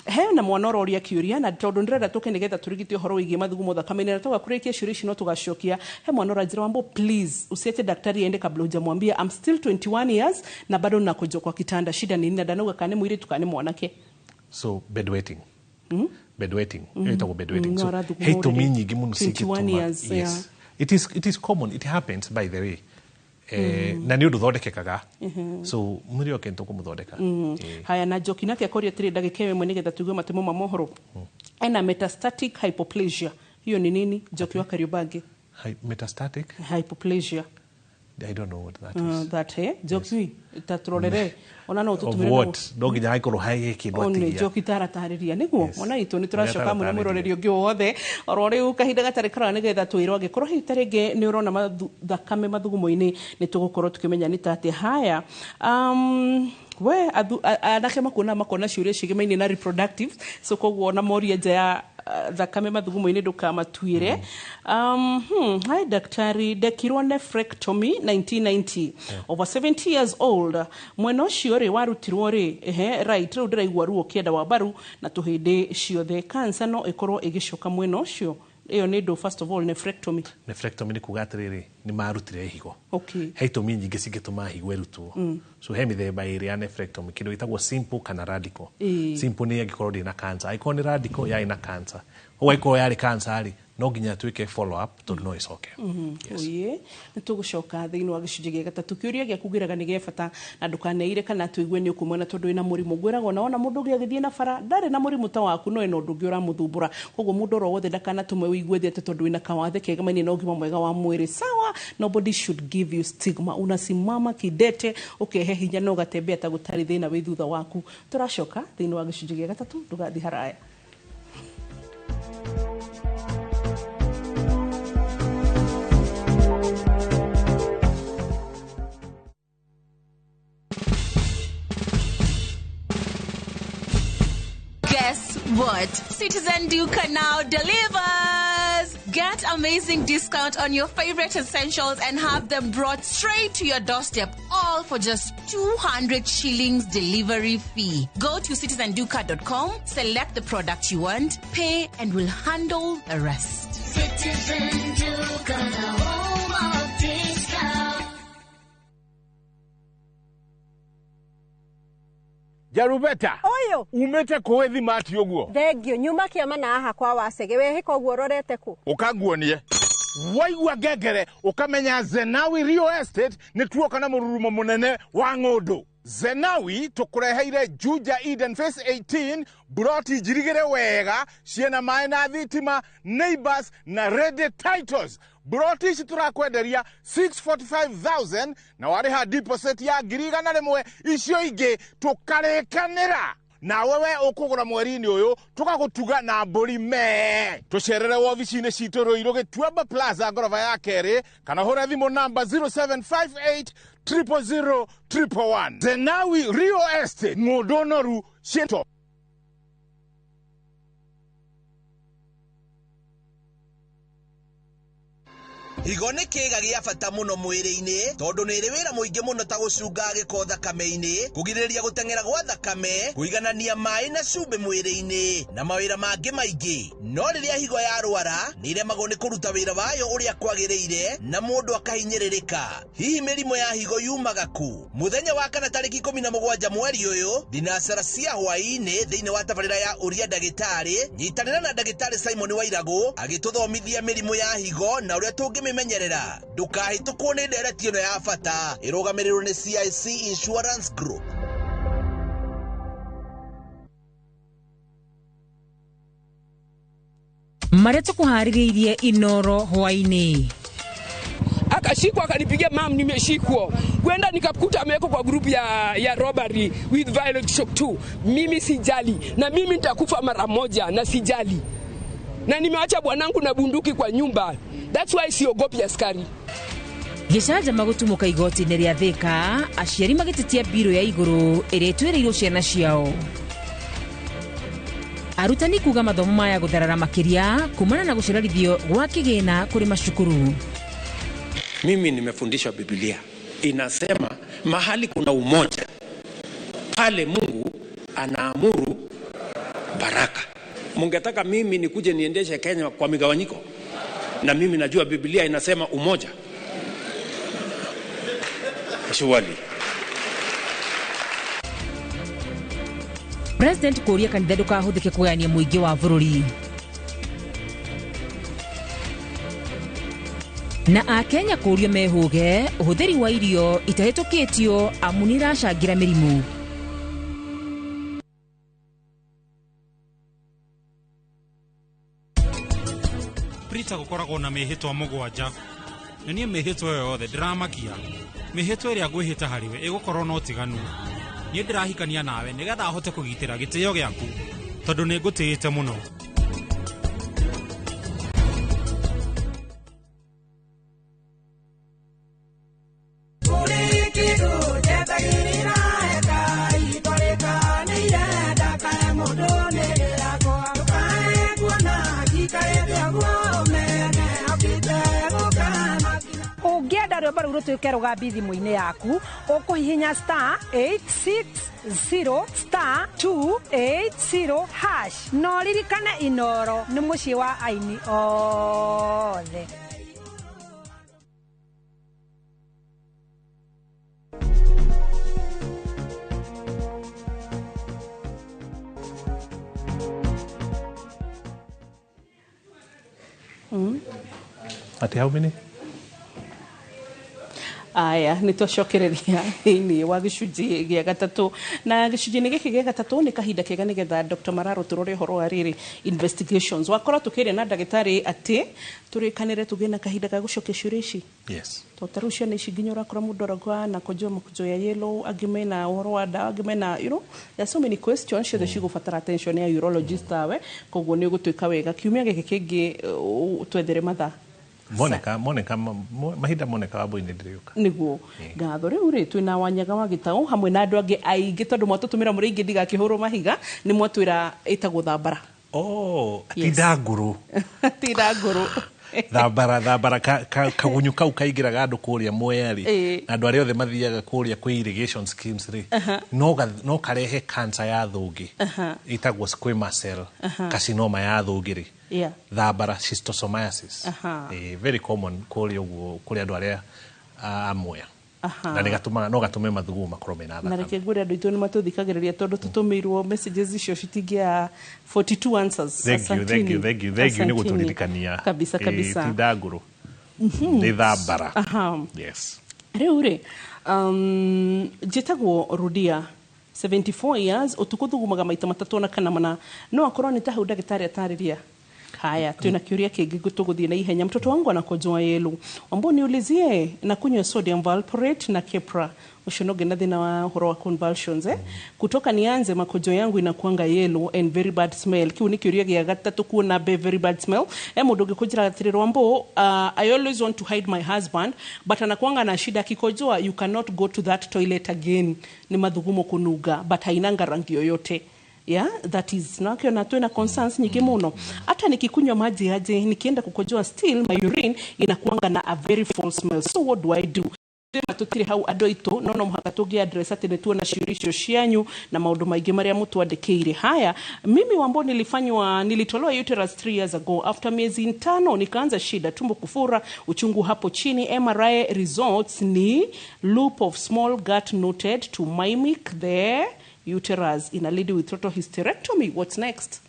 he na mwana ũroria kĩũria, na tondũ ndĩrenda tũke nĩgetha tũrigite ũhoro wĩgiĩ mathugumo thakame-inĩ, na tũgakũrĩkia ciũria ici no tũgacokia. He mwana ũranjĩra, "Wambo, please usiache daktari aende kabla hujamwambia. I'm still 21 years na bado nakojoa kwa kitanda, shida ni nini?" Na ndanauga kana nĩ mũirĩtu kana nĩ mwanake. So bedwetting, bedwetting, ĩtagwo bedwetting. No So arathuguma he itũmi ũrĩrĩ. nyingĩ mũno 21 cingĩtũma. years, Yes. yeah. It is common, it happens, by the way. Na nĩ ũndũ thondekekaga, so mwĩrĩ oke nĩtũkũmũthondeka. Haya, na Njoki nake akoria atĩrĩ, ndagĩka ĩyo ĩmwe nĩgetha tũigue matemo ma mohoro, ena metastatic hypoplasia Hiyo ni nini? Njoki wa Kariobangi. Metastatic hypoplasia. I don't know what that is. That Njoki ta turorere ona no Of tutumire. What? No nginya haikorwo he kĩndũ One. atigia. Njoki taratarĩria nĩguo ona itũ nĩ tũracoka mũno. Nĩataratarĩria. Mwĩroreri ũngĩ wothe oro rĩu kahinda gatarĩ karaya nĩgetha twĩrwo angĩkorwo hihi ta rĩngĩ nĩ ũrona thakame mathugumo-inĩ, nĩ tũgũkorwo tũkĩmenya nĩ ta atĩa. Haya, we anake makuona makona ciũria ciĩgemaine na reproductive, so koguo ona moria nja ya thakame mathugumo-inĩ ndũkamatuĩre. Hi daktari, ndekirwo nephrectomy 1990, over 70 years old. Mwena ũcio rĩ warutirwo rĩ, ehe, right, rĩu ndĩraigua ruo kĩenda wa mbaru na tũhĩndĩ ciothe. Cancer no ĩkorwo ĩgĩcoka mwena ũcio? Ĩyo nĩ ndũ, first of all, nephrectomy? Nephrectomy nĩ kuga atĩrĩrĩ, nĩ marutire higo. He itũmi nyingĩ cingĩtũma higo ĩrutwo. So he mĩthemba ĩrĩ ya nephrectomy, kĩndũ gĩtagwo simple kana radical. Simple nĩ angĩkorwo ndĩ na cancer. Angĩkorwo nĩ radical, yarĩ na cancer. Ũguo angĩkorwo yarĩ cancer rĩ, no nginya twĩke follow up tondũ no ĩcoke. Oye, nĩ tũgũcoka thĩinĩ wa gĩcunjĩ gĩa gatatũ. Kĩũria gĩaku ngĩraga nĩ gĩa bata na ndũkaneire kana tũigue nĩ ũkũmwena tondũ wĩna mũrimũ. Ngwĩraga ona wona mũndũ ũngĩ agĩthiĩ na bara ndarĩ na mũrimũ ta waku, no ena ũndũ ũngĩ ũramũthumbũra. Koguo mũndũ oro wothe ndakanatũme ũigue thĩ atĩ tondũ wĩna kawathe kegamainie na ũgima mwega wa mwĩrĩ. Sawa, nobody should give you stigma. Unasimama kidete, ũkehe hinya na ũgatembea ta gũtarĩ thĩna wĩ thutha waku. Tũracoka thĩinĩ wa gĩcunjĩ gĩa gatatũ, ndũgathiĩ haraya. Guess what? Citizen Duka now delivers! Get amazing discount on your favorite essentials and have them brought straight to your doorstep, all for just 200 shillings delivery fee. Go to citizenduka.com, select the product you want, pay, and we'll handle the rest. Citizen Duka, the home of discount. Jarubeta. Ũyũ. Umĩte kũĩ thimati ũguo? Thengio, nyuma kĩama na haha kwa wacege. Wehĩka ũguo ũrorete kũ? Ũkanguonie waigua ngengere ũkamenya Zenawi Real Estate nĩ tuoka na mũrurumo mũnene wa ng'ũndũ. Zenawi tũkũreheire Juja Eden Phase 18, buroti njirigĩre wega ciĩna maĩ na thitima, neighbors na ready titles. Buroti ici tũrakwenderia 645,000 na warĩha deposit ya 100,000, icio ingĩ tũkarĩkanĩra nawe. We ũkũgũra mweri-inĩ ũyũ tũgagũtuga na mbũri mee. Tũcerere wobici-inĩ citũ Rũirũ Gĩtuamba Plaza ngoroba ya kerĩ, kana hũre thimũ namba 0758 000 111. Zenawi Real Estate, ng'ũndũ noru ciĩto. Higo nĩ kĩĩga gĩa bata mũno mwĩrĩ-inĩ tondũ nĩ ĩrĩ wĩra mũingĩ mũno ta gũcunga gĩko thakame-inĩ, kũgirĩrĩria gũteng'era gwa thakame, kũiganania maĩ na cumbĩ mwĩrĩ-inĩ na mawĩra mangĩ maingĩ. No rĩrĩa higo yarwara nĩ ĩremagwo nĩ kũruta wĩra wayo ũrĩa kwagĩrĩire na mũndũ akahinyĩrĩrĩka. Hihi mĩrimũ ya higo yumaga kũ? Mũthenya wa kana tarĩki 17 mweri ũyũ thinacara cia hwaĩ-inĩ thĩinĩ wa tabarĩra ya ũria ndagĩtarĩ, nyitanĩra na ndagĩtarĩ Simon Wairagũ agĩtũthomithia mĩrimũ ya higo na ũrĩa tũngĩmĩmenyerera. Ndũkahĩtũkwo nĩ ndereti ĩno ya bata ĩrũgamĩrĩirwo nĩ CIC Insurance Group. Marĩa tũkũharĩrĩirie Inoro hwaĩ-inĩ. Akashikwa, akanipigia, "Mam, nimeshikwa." Kwenda nikakuta amewekwa kwa group ya robbery with violent shock 2. Mimi sijali, na mimi nitakufa mara moja na sijali, na nimeacha bwanangu na bunduki kwa nyumba. That's why siogopi askari. Gĩcanjama gũtumũka igoti-inĩ rĩa Thĩka, aciari magĩtetia mbirũ ya igũrũ ĩrĩa ĩtwĩrĩirwo ciana ciao. Arutani kuga mathomo maya gũtharara makĩria kumana na gũcerarithio gwa kĩgĩna kũrĩ macukuru. Mimi nimefundishwa Biblia inasema mahali kuna umoja, pale Mungu anaamuru baraka. Mungetaka mimi nikuje niendeshe Kenya kwa migawanyiko? Na mimi najua Biblia inasema umoja. Surely. President kũria kanitha ndũkahũthĩke kũgayania mũingĩ wa bũrũri. Na akenya kũrio mehũge ũhũthĩri wa irio itahĩtũkĩtio amu nĩiracangĩra mĩrimũ. Rita gũkoragwo na mĩhĩtwa 7. Na niĩ mĩhĩtwa ĩyo yothe ndĩramakia. Mĩhĩtwa ĩrĩa ngwĩhĩta harĩwe ĩgũkorwo na ũtiganu. Niĩ ndĩrahikania nawe nĩgetha hote kũgitĩra gĩtĩo gĩaku tondũ nĩ ngũtĩĩte mũno. Ũngĩenda rwĩmbo rũu rũtuĩke rũgambi thimũ-inĩ yaku ũkũhihinya *860 *280 hash na ũririkane Inoro nĩ mũciĩ wa aini othe. Ati how many? Aya, nĩ twacokereria thĩinĩ wa gĩcunjĩ gĩa gatatũ, na gĩcunjĩ-inĩ gĩkĩ gĩa gatatũ nĩ kahinda kega nĩgetha Dr. Mararo tũrore ũhoro wa rĩrĩ investigations. Wakorwo tũkĩaria na ndagĩtarĩ atĩ tũrĩkanĩre tũgĩe na kahinda ga gũcokia ciũria ici. Yes. To ta rĩu ciana ici nginya ũrakora mũndũ arauga na kojoa makojo ya yellow, angĩ mena ũhoro wa ndawa, angĩ mena, you know, there are so many questions ciothe cigũbatara attention ya urologist tawe, koguo nĩ ũgũtuĩka wega kiumia gĩkĩ kĩngĩ twethere mathaa. Moneka mahinda moneka wambui-inĩ ndĩrĩũka. Nĩguo ngatho. Rĩu rĩ twĩna Wanyaga wa Gĩtaũ hamwe na andũ angĩ aingĩ tondũ mwatũtũmĩra mũrĩ aingĩ ndigakĩhũrwo mahiga, nĩ mwatwĩra ĩtagwo thambara. Oh, ti ndangũrũ. Ti ndangũrũ. Thambara kagunyu kau kaingĩraga andũ kũrĩa Mwea rĩ, na andũ arĩa othe mathiaga kũrĩa kwĩ irrigation schemes rĩ, no karehe cancer ya thũngĩ ĩtagwo squamous cell carcinoma ya thũngĩ rĩ. Thambara schistosomiasis. Very common kũrĩa ũguo kũrĩ andũ arĩa a Mwea. Na nĩgatũmaga no gatũme mathugumo makorwo mena Na thakame. reke ngwĩre andũ aitũ nĩ matũthikagĩrĩria tondũ tũtũmĩirwo messages icio citingĩa 42 answers. Thank you, thank you, thank you, thank you nĩ gũtũririkania. Kabisa, kabisa. Ti ndangũrũ. Nĩ thambara. Yes. Rĩu rĩ, njĩtagwo Rudia, 74 years, ũtukũ thugumaga maita 3 na kana 4. No akorwo nĩ ta hau ndagĩtarĩ atarĩria. Haya, tuna kiuria kĩngĩ tũgũthiĩ na ihenya. Mtoto wangu anakojoa yellow, ambao niulizie na kunywa sodium valproate na Keppra ũcio no ngĩna thĩna wa ũhoro wa convulsions, kutoka nianze makojo yangu inakuanga yellow and very bad smell. Kiu nĩ kĩũria gĩa gatatũ kuona be very bad smell. Mũndũ ũngĩ kũnjĩra atĩrĩrĩ, Wambo, I always want to hide my husband but anakuanga na shida akikojoa, you cannot go to that toilet again, nĩ mathugumo kũnunga but hainanga rangi yoyote. Yeah, that is nakiona twina concerns nyingi muno. Hata nikikunywa maji aje nikienda kukojoa still my urine inakuanga na a very foul smell. So what do I do? Tutire hau andũ aitũ no mũhaka tũngĩ address atĩ nĩ tuona ciũria icio cianyu na maũndũ maingĩ marĩa mũtwandĩkĩire. Haya, mimi Wambo nilitolewa uterus 3 years ago. After miezi 5 nikaanza shida, tumbo kufura, uchungu hapo chini. MRI results ni loop of small gut noted to mimic the uterus in a lady with total hysterectomy. What's next?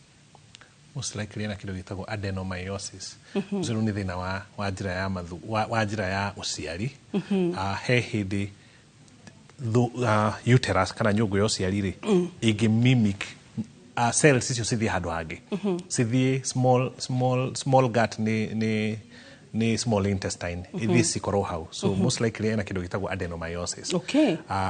Most likely ena kĩndũ gĩtagwo adenomyosis. Ũcio rĩu nĩ thĩna wa njĩra ya mathu, wa njĩra ya ũciari. He hĩndĩ uterus kana nyũngũ ya ũciari rĩ, ĩngĩ mimic cells icio cithiĩ handũ hangĩ. Cithiĩ small gut nĩ small intestine. Ithiĩ cikorwo hau. So most likely ena kĩndũ gĩtagwo adenomyosis.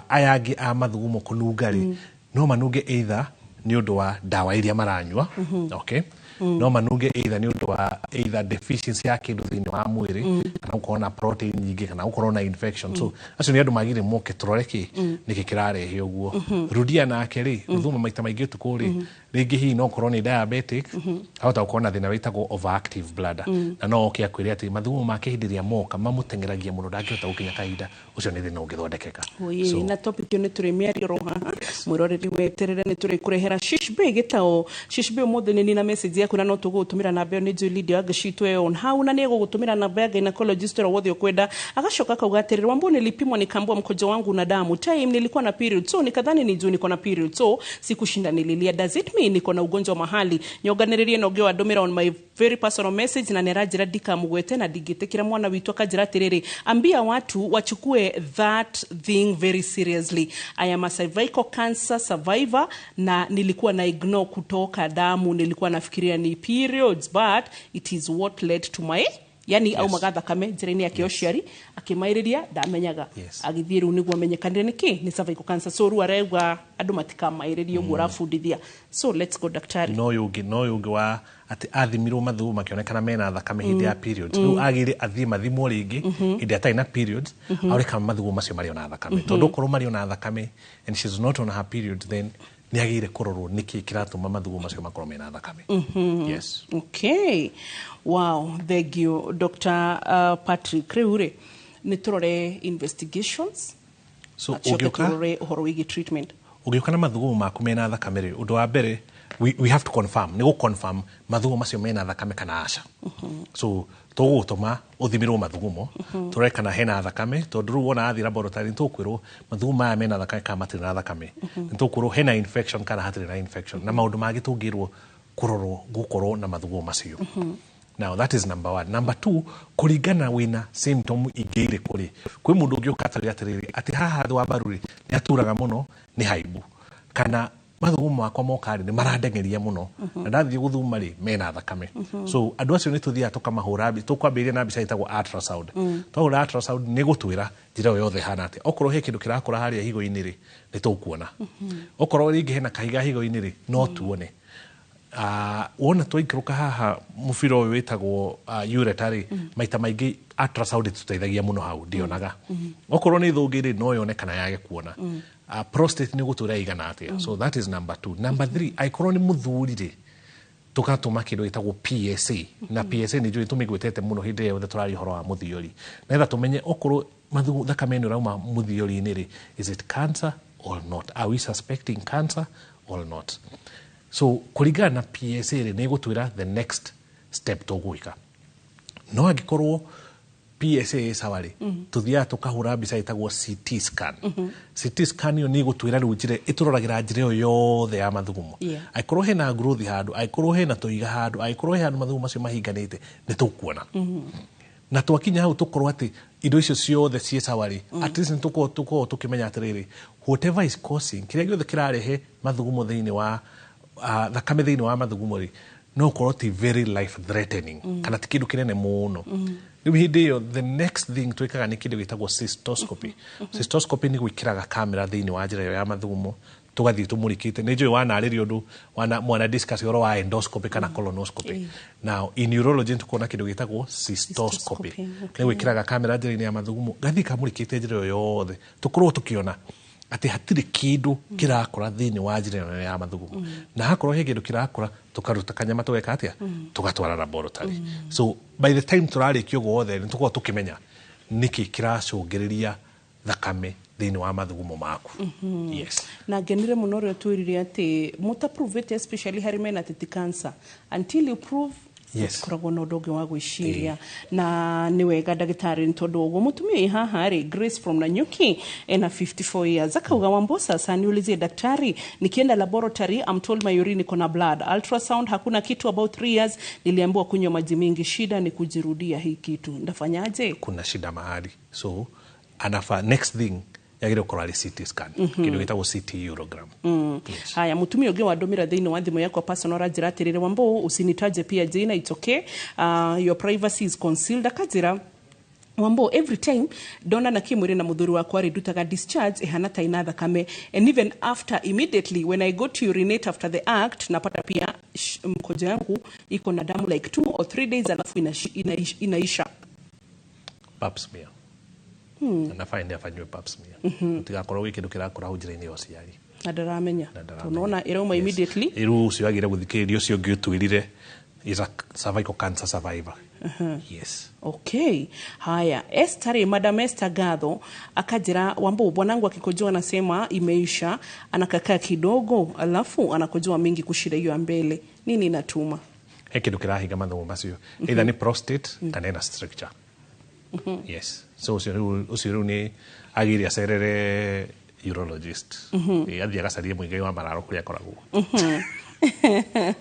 Aya angĩ a mathugumo kũnunga rĩ, no manunge either nĩ ũndũ wa ndawa iria maranyua, okay? No manunge either nĩ ũndũ wa either deficiency ya kĩndũ thĩinĩ wa mwĩrĩ, kana gũkorwo na protein nyingĩ, kana gũkorwo na infection. So acio nĩ andũ magĩrĩire moke tũrore kĩ nĩkĩ kĩrarehe ũguo. Rudia nake rĩ, gũthuma maita maingĩ ũtukũ rĩ, rĩngĩ hihi no ũkorwo nĩ diabetic, ahota gũkorwo na thĩna wĩtagwo overactive bladder. Na no oke akwĩre atĩ mathugumo make hĩndĩ ĩrĩa moka mamũteng'eragia mũno ndangĩhota gũkinya kahinda, ũcio nĩ thĩna ũngĩthondekeka. Oye, na topic ĩyo nĩ tũrĩ mĩario ro haha mwĩroreri weterere nĩ tũrĩkũrehera Shishbe gĩtao. Shishbe ũmũthĩ nĩ nina message yaku na no tũgũgũtũmĩra namba ĩyo nĩ njũĩ Lydia Wangeci on hau na nĩ egũgũtũmĩra namba ya gynecologist ũrĩa wothe ũkwenda. Agacoka akauga atĩrĩrĩ, Wambo, nilipimwa nikaambiwa mkojo wangu una damu, time nilikuwa na period, so nikadhani ni juu niko na period, so sikushinda nililia. Does it mean niko na ugonjwa mahali? Nyonganĩrĩrie na ũngĩ wandũmĩra on my very personal message na nĩaranjĩra ndikamũgwete na ndingĩtĩkĩra mwana witũ akanjĩra atĩrĩrĩ, ambia watu wachukue that thing very seriously. I am a cervical cancer survivor na nilikuwa na ignore kutoka damu, nilikuwa nafikiria Ndamwĩrire nĩ periods, but it is what led to my, yani aumaga thakame njĩra-inĩ yake ya ũciari, akĩmaĩrĩria ndamenyaga. Agĩthiĩ rĩu nĩguo amenyekanire nĩkĩ nĩ cervical cancer. So rĩu arauga andũ matikamaĩrĩrie ũguo ũrabundithia. So let's go, daktari. No ũyũ ũngĩ wa atĩ athimirwo mathugumo makĩonekana mena thakame hĩndĩ ya periods, rĩu agĩrĩ athiĩ mathimwo rĩngĩ hĩndĩ atarĩ na periods, arore kana mathugumo macio marĩ ona thakame, tondũ okorwo marĩ ona thakame and she's not on her period, then nĩ agĩrĩire kũrorwo nĩkĩ kĩratũma mathugumo macio makorwo mena thakame. Yes. Okay, wow, thank you, Dr. Patrick. Rĩu rĩ, nĩ tũrore investigations, So na tucoke ũngĩũka tũrore ũhoro wĩgiĩ treatment. Ũngĩũka na mathugumo maku mena thakame rĩ, ũndũ wa mbere we have to confirm, nĩ gũ-confirm mathugumo macio mena thakame kana aca. So tũgũgũtũma ũthimĩrwo mathugumo, tũrore kana hena thakame, tondũ rĩu wona athiĩ laboratory nĩ tũkwĩrwo mathugumo maya mena thakame kana matirĩ na thakame, nĩ tũkwĩrwo hena infection kana hatirĩ na infection, na maũndũ mangĩ tũngĩrwo kũrorwo gũkorwo na mathugumo macio. Now that is number one. Number two, kũringana wĩna symptom ingĩ irĩkũ rĩ, kwĩ mũndũ ũngĩ ũka atwĩre atĩrĩrĩ, atĩ haha thĩ wa mbaru rĩ, nĩ aturaga mũno, nĩ haimbu, kana mathugumo makwa moka rĩ, nĩ marandengeria mũno, na ndathiĩ gũthuma rĩ, mena thakame. So andũ acio nĩ tũthiaga tũkamahũra tũkwambĩrĩria na mbica ĩtagwo ultrasound. Twahũra ultrasound nĩ gũtwĩra njĩra ĩyo yothe ĩhana atĩa. Okorwo he kĩndũ kĩrakũra harĩa higo-inĩ rĩ, nĩ tũkuona. Okorwo rĩngĩ hena kahiga higo-inĩ rĩ, no tuone. Wona twaikũrũka haha mũbira ũyũ wĩtagwo ureter rĩ, maita maingĩ ultrasound ĩtũteithagia mũno hau, ndionaga. Okorwo nĩ thũngĩ rĩ, no yone kana yage kuona. Prostate nĩ gũtwĩra igana atĩa. So that is number two. Number three, angĩkorwo nĩ mũthuri rĩ, tũgatũma kĩndũ gĩtagwo PSA, na PSA nĩ njũĩ tũmĩgwetete mũno hĩndĩ ĩrĩa yothe tũraria ũhoro wa mũthiori, nĩgetha tũmenye okorwo thakame ĩno ĩrauma mũthiori-inĩ rĩ, is it cancer or not? Are we suspecting cancer or not? So kũringana na PSA rĩ, nĩ ĩgũtwĩra the next step tũgwĩka. No angĩkorwo PSA ĩ sawa rĩ, tũthiaga tũkahũra mbica ĩtagwo CT scan. CT scan ĩyo nĩ ĩgũtwĩra rĩu njĩra ĩtũroragĩra njĩra ĩyo yothe ya mathugumo. Angĩkorwo hena growth handũ, angĩkorwo hena tũiga handũ, angĩkorwo he handũ mathugumo macio mahinganĩte, nĩ tũkuona. Na twakinya hau tũkorwo atĩ indo icio ciothe ciĩ sawa rĩ, at least nĩ tũkorwo tũkĩmenya atĩrĩrĩ, whatever is causing, kĩrĩa gĩothe kĩrarehe mathugumo thĩinĩ wa thakame thĩinĩ wa mathugumo rĩ, no ũkorwo ti very life threatening kana ti kĩndũ kĩnene mũno. Rĩu hĩndĩ ĩyo the next thing twĩkaga nĩ kĩndũ gĩtagwo cystoscopy. Cystoscopy nĩ gwĩkĩraga kamera thĩinĩ wa njĩra ĩyo ya mathugumo, tũgathiĩ tũmũrĩkĩte. Nĩ njũĩ wanarĩria ũndũ wana mwana discuss ũhoro wa endoscopy kana colonoscopy. Now in urology nĩ tũkorwo na kĩndũ gĩtagwo cystoscopy. Cystoscopy, okay. Nĩ gwĩkĩraga kamera njĩra-inĩ ya mathugumo, gathiĩ kamũrĩkĩte njĩra ĩyo yothe, tũkorwo tũkĩona atĩ hatirĩ kĩndũ kĩrakũra thĩinĩ wa njĩra ĩno ya mathugumo, na hakorwo he kĩndũ kĩrakũra, tũkaruta kanyama, tũgeka atĩa, tũgatwara laboratory. So by the time tũrarĩkia ũguo wothe, nĩ tũkorwo tũkĩmenya nĩkĩ kĩracũngĩrĩria thakame thĩinĩ wa mathugumo maku. Yes. Na ngenire mũno ũrĩa twĩrire atĩ mũtapruvĩte, especially harĩ mena atĩ ti cancer, until you prove, koragwo na ũndũ ũngĩ wa gwĩciria. Na nĩ wega, ndagĩtarĩ, nĩ tondũ ũguo mũtumia ĩ haha rĩ, Grace from Nanyuki, ena 54 years, akauga, "Wambosa, sasa niulizie daktari, nikienda laboratory I'm told my urine iko na blood, ultrasound hakuna kitu about 3 years, niliambiwa kunywa maji mingi, shida ni kujirudia hii kitu, ndafanyaje?" Kuna shida mahali, so anafaa next thing yagĩrĩire gũkorwo arĩ CT scan, kĩndũ gĩtagwo CT urogram. Haya, mutumia ũngĩ wandũmĩra thĩinĩ wa thimũ yakwa personal aranjĩra atĩrĩrĩ, "Wambo, usinitaje pia jina, it's okay, your privacy is concealed." Akanjĩra, "Wambo, every time ndona na kĩmwĩrĩ na mũthuri wakwa rĩ, ndutaga discharge ĩhana ta ina thakame, and even after, immediately when I go to urinate after the act, napata pia mkojo yangu iko na damu like 2 or 3 days, alafu inaisha." Pap smear. Anafaa ende afanyiwe pap smear, gũtigakorwo gwĩ kĩndũ kĩrakũra hau njĩra-inĩ ya ũciari. Na ndaramenya. Na ndaramenya. Tondũ ĩrauma immediately. Rĩu ũcio agĩrĩire gũthikĩrĩria ũcio ũngĩ ũtwĩrire is a cervical cancer survivor. Yes. Okay. Haya, Esther rĩ, Madam Esther Gatho akajira, "Wambo, bwanangu akikojoa anasema imeisha, anakakaa kidogo alafu anakojoa mingi kushinda hiyo ya mbele. Nini inatuma?" He kĩndũ kĩrahinga mathugumo macio, either nĩ prostate kana ena stricture. Yes, so ũcio rĩu nĩ agĩrĩire acerere urologist. Ĩ, athiĩ agacarie mũigai wa mararo kũrĩa akoragwo.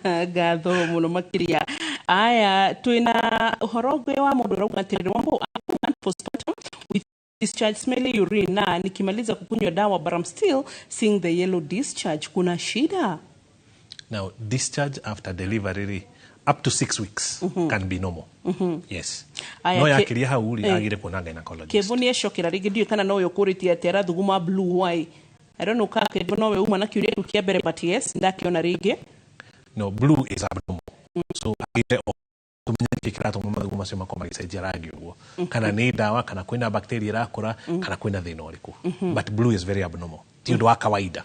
Ngatho mũno makĩria. Aya, twĩna ũhoro ũngĩ wa mũndũ ũrauga atĩrĩrĩ, "Wambo, I'm on postpartum with discharge smelly urine, na nikimaliza kukunywa dawa but I'm still seeing the yellow discharge. Kuna shida?" Now discharge after delivery rĩ, Up to 6 weeks can be normal. Yes. Aya, no yakiria hau rĩ, agire kuona gynecologist. Kĩmbu nĩ ecokera rĩngĩ, ndiũĩ kana nowe ũkũrĩtie atĩ arathuguma blue. Why? I don't know kana Kĩmbu nowe uma na kĩũria kĩu kĩa mbere, but yes, ndakĩona rĩngĩ. No, blue is abnormal, so agire o tumenye nĩkĩ kĩratũma mathugumo macio makorwo magĩcenjia rangi ũguo, kana nĩ ndawa, kana kwĩna bacteria ĩrakũra, kana kwĩna thĩna ũrĩkũ. But blue is very abnormal, ti ũndũ wa kawaida.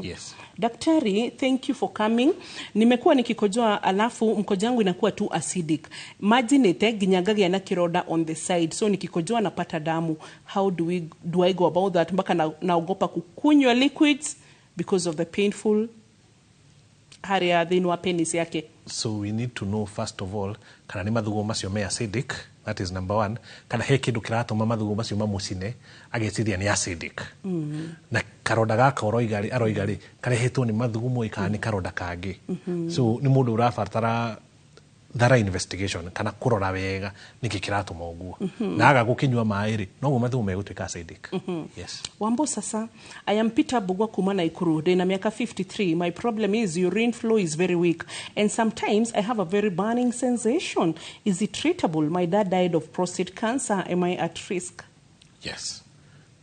Yes. Daktari, thank you for coming. Nimekuwa nikikojoa alafu mkojo wangu inakuwa tu acidic. Maji nite nginya ngagĩa na kiroda on the side. So nikikojoa napata damu. How do I go about that? Mpaka naogopa kukunywa liquids because of the painful harĩa thĩinĩ wa penis yake. So we need to know first of all kana nĩ mathugumo macio me acidic, that is number one, kana he kĩndũ kĩratũma mathugumo macio mamũcine ageciria nĩ acidic. Na karonda gaka ũroiga rĩ, aroiga rĩ, karehetwo nĩ mathugumo ĩ kana nĩ karonda kangĩ? So nĩ mũndũ ũrabatara thorough investigation kana kũrora wega nĩkĩ kĩratũma ũguo. Na aga gũkĩnyua maĩ rĩ, noguo mathugumo megũtuĩka acidic. Yes. Wambo sasa, I am Peter Bugwa kuma Nakuru. Ndina miaka 53. My problem is urine flow is very weak and sometimes I have a very burning sensation. Is it treatable? My dad died of prostate cancer. Am I at risk? Yes.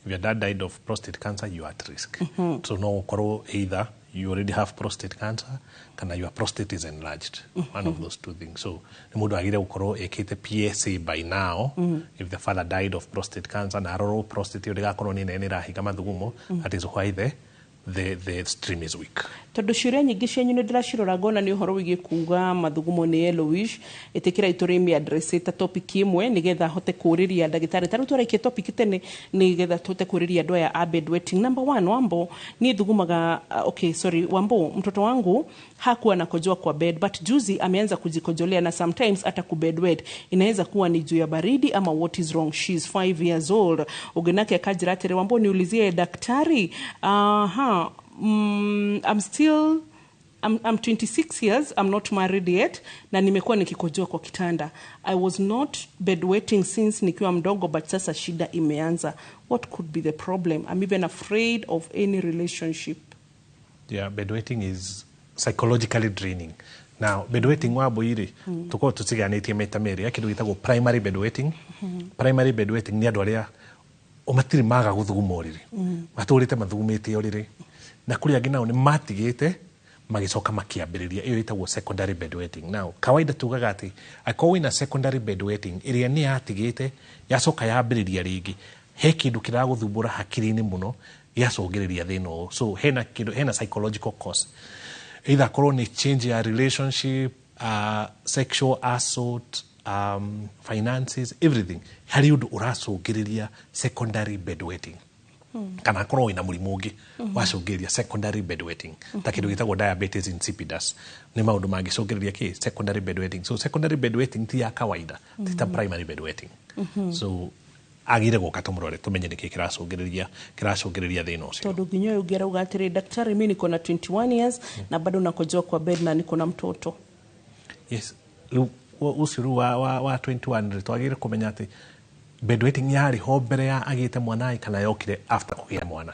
If your dad died of prostate cancer, you are at risk. So no ũkorwo either you already have prostate cancer kana your prostate is enlarged. One of those two things. So nĩ mũndũ agire gũkorwo ĩkĩte PSA by now. If the father died of prostate cancer na arorwo prostate ĩyo ndĩgakorwo nĩ nene ĩrahinga mathugumo, that is why the stream is weak. Tondũ ciũria nyingĩ cianyu nĩ ndĩracirora ngona nĩ ũhoro wĩgiĩ kuga mathugumo nĩ yellowish, ĩtĩkĩra itũrĩmi address ta topic ĩmwe nĩgetha hote kũũrĩria ndagĩtarĩ. Ta rĩu twaraikie topic tene nĩgetha tũhote kũũrĩria andũ aya a bedwetting. Number one, Wambo, niĩ thugumaga, okay, sorry, Wambo, mtoto wangu hakuwa anakojoa kwa bed, but juzi ameanza kujikojolea na sometimes hata kubedwet. Inaweza kuwa ni juu ya baridi ama what is wrong? She is 5 years old. Ũngĩ akanjĩra atĩrĩ, Wambo, niulizie daktari, aha, I'm 26 years, I'm not married yet, na nimekuwa nikikojoa kwa kitanda. I was not bedwetting since nikiwa mdogo, but sasa shida imeanza. What could be the problem? I'm even afraid of any relationship. Yeah, bedwetting is psychologically draining. Now, bedwetting wa rĩ, tũkorwo tũciganĩtie maita merĩ ya kĩndũ gĩtagwo primary bedwetting. Primary bedwetting nĩ andũ arĩa o matirĩ maga gũthuguma ũrĩrĩ, matũrĩte mathugumĩte ũrĩrĩ, na kũrĩ angĩ nao nĩ matigĩte magĩcoka makĩambĩrĩria, ĩyo ĩtagwo secondary bedwetting. Now, kawaida tugaga atĩ angĩkorwo wĩna secondary bedwetting ĩrĩa nĩ yatigĩte yacoka yambĩrĩria rĩngĩ, he kĩndũ kĩragũthumbũra hakiri-inĩ mũno gĩacũngĩrĩria thĩna ũyũ. So hena kĩndũ, hena psychological cause, either akorwo nĩ change ya relationship, sexual assault, finances, everything. Harĩ ũndũ ũracũngĩrĩria secondary bedwetting, kana akorwo wĩna mũrimũ ũngĩ wacũngĩrĩria secondary bedwetting, ta kĩndũ gĩtagwo diabetes insipidus. Nĩ maũndũ mangĩcũngĩrĩria kĩ secondary bedwetting. So secondary bedwetting ti ya kawaida, ti ta primary bedwetting. So agire gũka tũmũrore tũmenye nĩkĩ kĩracũngĩrĩria thĩna ũcio. Tondũ nginya ũyũ ũngĩ arauga atĩrĩ, daktari, mi niko na 21 years na bado nakojoa kwa bed na niko na mtoto. Yes, rĩu ũcio rĩu wa 21 rĩ, twagĩrĩire kũmenya atĩ bedwetting yarĩ ho mbere ya agĩte mwana kana yokire after kũgĩa mwana.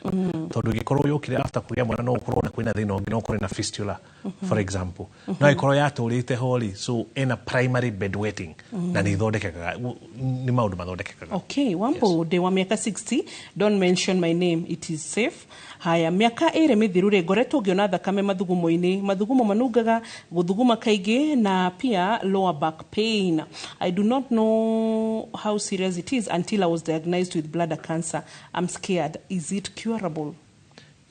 Tondũ ĩngĩkorwo yokire after kũgĩa mwana, no ũkorwo na kwĩna thĩna ũngĩ, no ũkorwo na fistula, for example. No ĩkorwo yatũrĩte ho rĩ, so ena primary bedwetting na nĩ ithondekekaga, nĩ maũndũ mathondekekaga. Okay, Wambo, yes. Ndĩ wa mĩaka 60, don't mention my name, it is safe. Haya, mĩaka 2 mĩthiru rĩ, ngoretwo ngĩona thakame mathugumo-inĩ, mathugumo manungaga, gũthuguma kaingĩ na pia lower back pain. I do not know how serious it is until I was diagnosed with bladder cancer. I'm scared. Is it curable?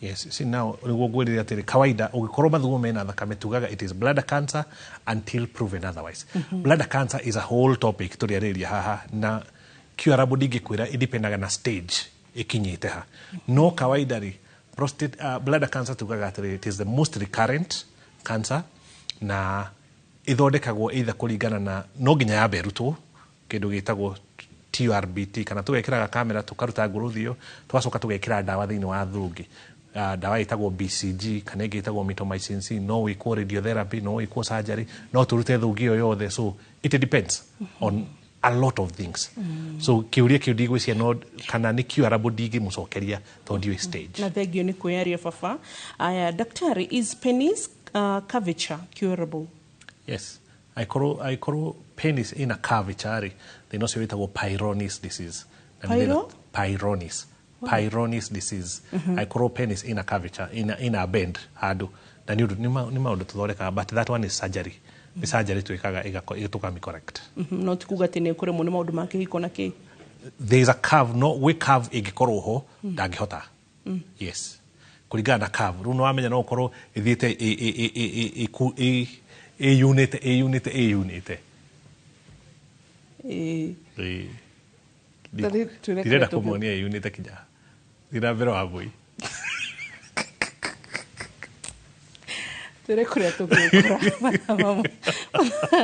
Yes, see, now nĩguo ngwĩrire atĩrĩ, kawaida ũngĩkorwo mathugumo mena thakame, tugaga it is bladder cancer until proven otherwise. Bladder cancer is a whole topic tũrĩarĩria haha, na curable ndingĩkwĩra, ĩdependaga na stage ĩkinyĩte ha. No kawaida rĩ, prostate, bladder cancer tugaga atĩrĩ it is the most recurrent cancer, na ĩthondekagwo either kũringana na no nginya yambe ĩrutwo kĩndũ gĩtagwo TURBT, kana tũgekĩra kamera tũkaruta ngũrũthi ĩyo, tũgacoka tũgekĩra ndawa thĩinĩ wa thũngĩ, ndawa ĩtagwo BCG kana ĩngĩ ĩtagwo mitomycin C. No wĩkwo radiotherapy, no wĩkwo surgery, no tũrute thũngĩ ĩyo yothe. So it depends on a lot of things. So kĩũria kĩu ndigwĩciria no kana nĩ curable, ndingĩmũcokeria tondũ ndiũĩ stage. Na thengio nĩ kwĩyaria baba. Aya, daktari, is penis curvature curable? Yes. Angĩkorwo penis ĩna curvature rĩ, thĩna ũcio wĩtagwo Peyronie's disease. Na nĩ thĩna- Pyro? Peyronie's. Peyronie's disease. Angĩkorwo penis ĩna curvature, ĩna bend handũ, na nĩ ũndũ nĩ maũndũ tũthondekaga, but that one is surgery. Nĩ surgery twĩkaga tũkami correct. No ti kuga atĩ nĩ kũremwo nĩ maũndũ ma kĩhiko na kĩ. There is a curve, no gwĩ curve ĩngĩkorwo ho, ndangĩhota. Yes, kũringana na curve rĩu nĩwamenya no ũkorwo ĩthiĩte ĩyunĩte ĩyunĩte ĩyunĩte. Ĩĩ. Ĩĩ. Ta rĩu twĩre Ndirenda kũrĩa tũngĩ- kũmuonia ĩyunĩte kinya thiĩ na mbere wa mbũi. Twĩre kũrĩa tũngĩgũkora.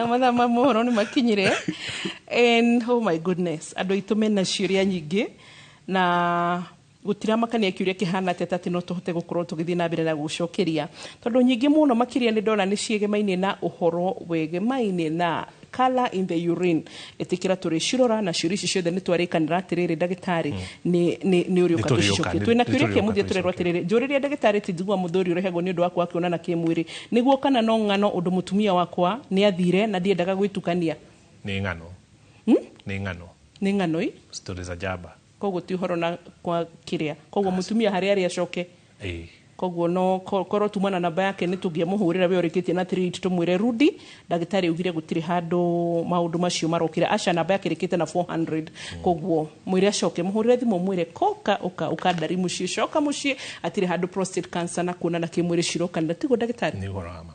Mathaa ma mohoro nĩ makinyire, and oh my goodness, andũ aitũ mena ciũria nyingĩ na gũtiramakania kĩũria kĩhana atĩa ta atĩ no tũhote gũkorwo tũgĩthiĩ na mbere na gũcokeria, tondũ nyingĩ mũno makĩria nĩ ndona nĩ ciĩgemainie na ũhoro wĩgemainie na color in the urine. Ĩtĩkĩra tũrĩcirora, na ciũria ici ciothe nĩ twarĩkanĩra atĩrĩrĩ, ndagĩtarĩ, nĩ ũrĩũka Nĩ tũrĩũka, tũcicokie. Twĩna nĩ kĩũria kĩa tũrĩũka mũthia, tũrerwo atĩrĩrĩ, njũrĩria ndagĩtarĩ, ti njigua mũthuri ũrehagwo nĩ ũndũ wa kwaga kuonana kĩmwĩrĩ, nĩguo kana no ng'ano? Ũndũ mũtumia wakwa nĩ athire na ndiendaga gwĩtukania. Nĩ ng'ano. Nĩ ng'ano. Nĩ ng'ano i. Story za jaba. Koguo ti ũhoro na kwa kĩrĩa, koguo mũtumia harĩa arĩ acoke. Ĩĩ. Koguo no korwo tuma na namba yake nĩ tũngĩamũhũrĩra we ũrĩkĩtie na 38, tũmwĩre rudi ndagĩtarĩ augire gũtirĩ handũ maũndũ macio marokire. Aca, namba yake ĩrĩkĩte na 400. Koguo mwĩre acoke, mũhũrĩre thimũ mwĩre koka ũka ũkandari mũciĩ, coka mũciĩ, hatirĩ handũ prostate cancer na kuonana kĩmwĩrĩ cirokanĩra, tiguo ndagĩtarĩ? Nĩ ũhoro wa ma.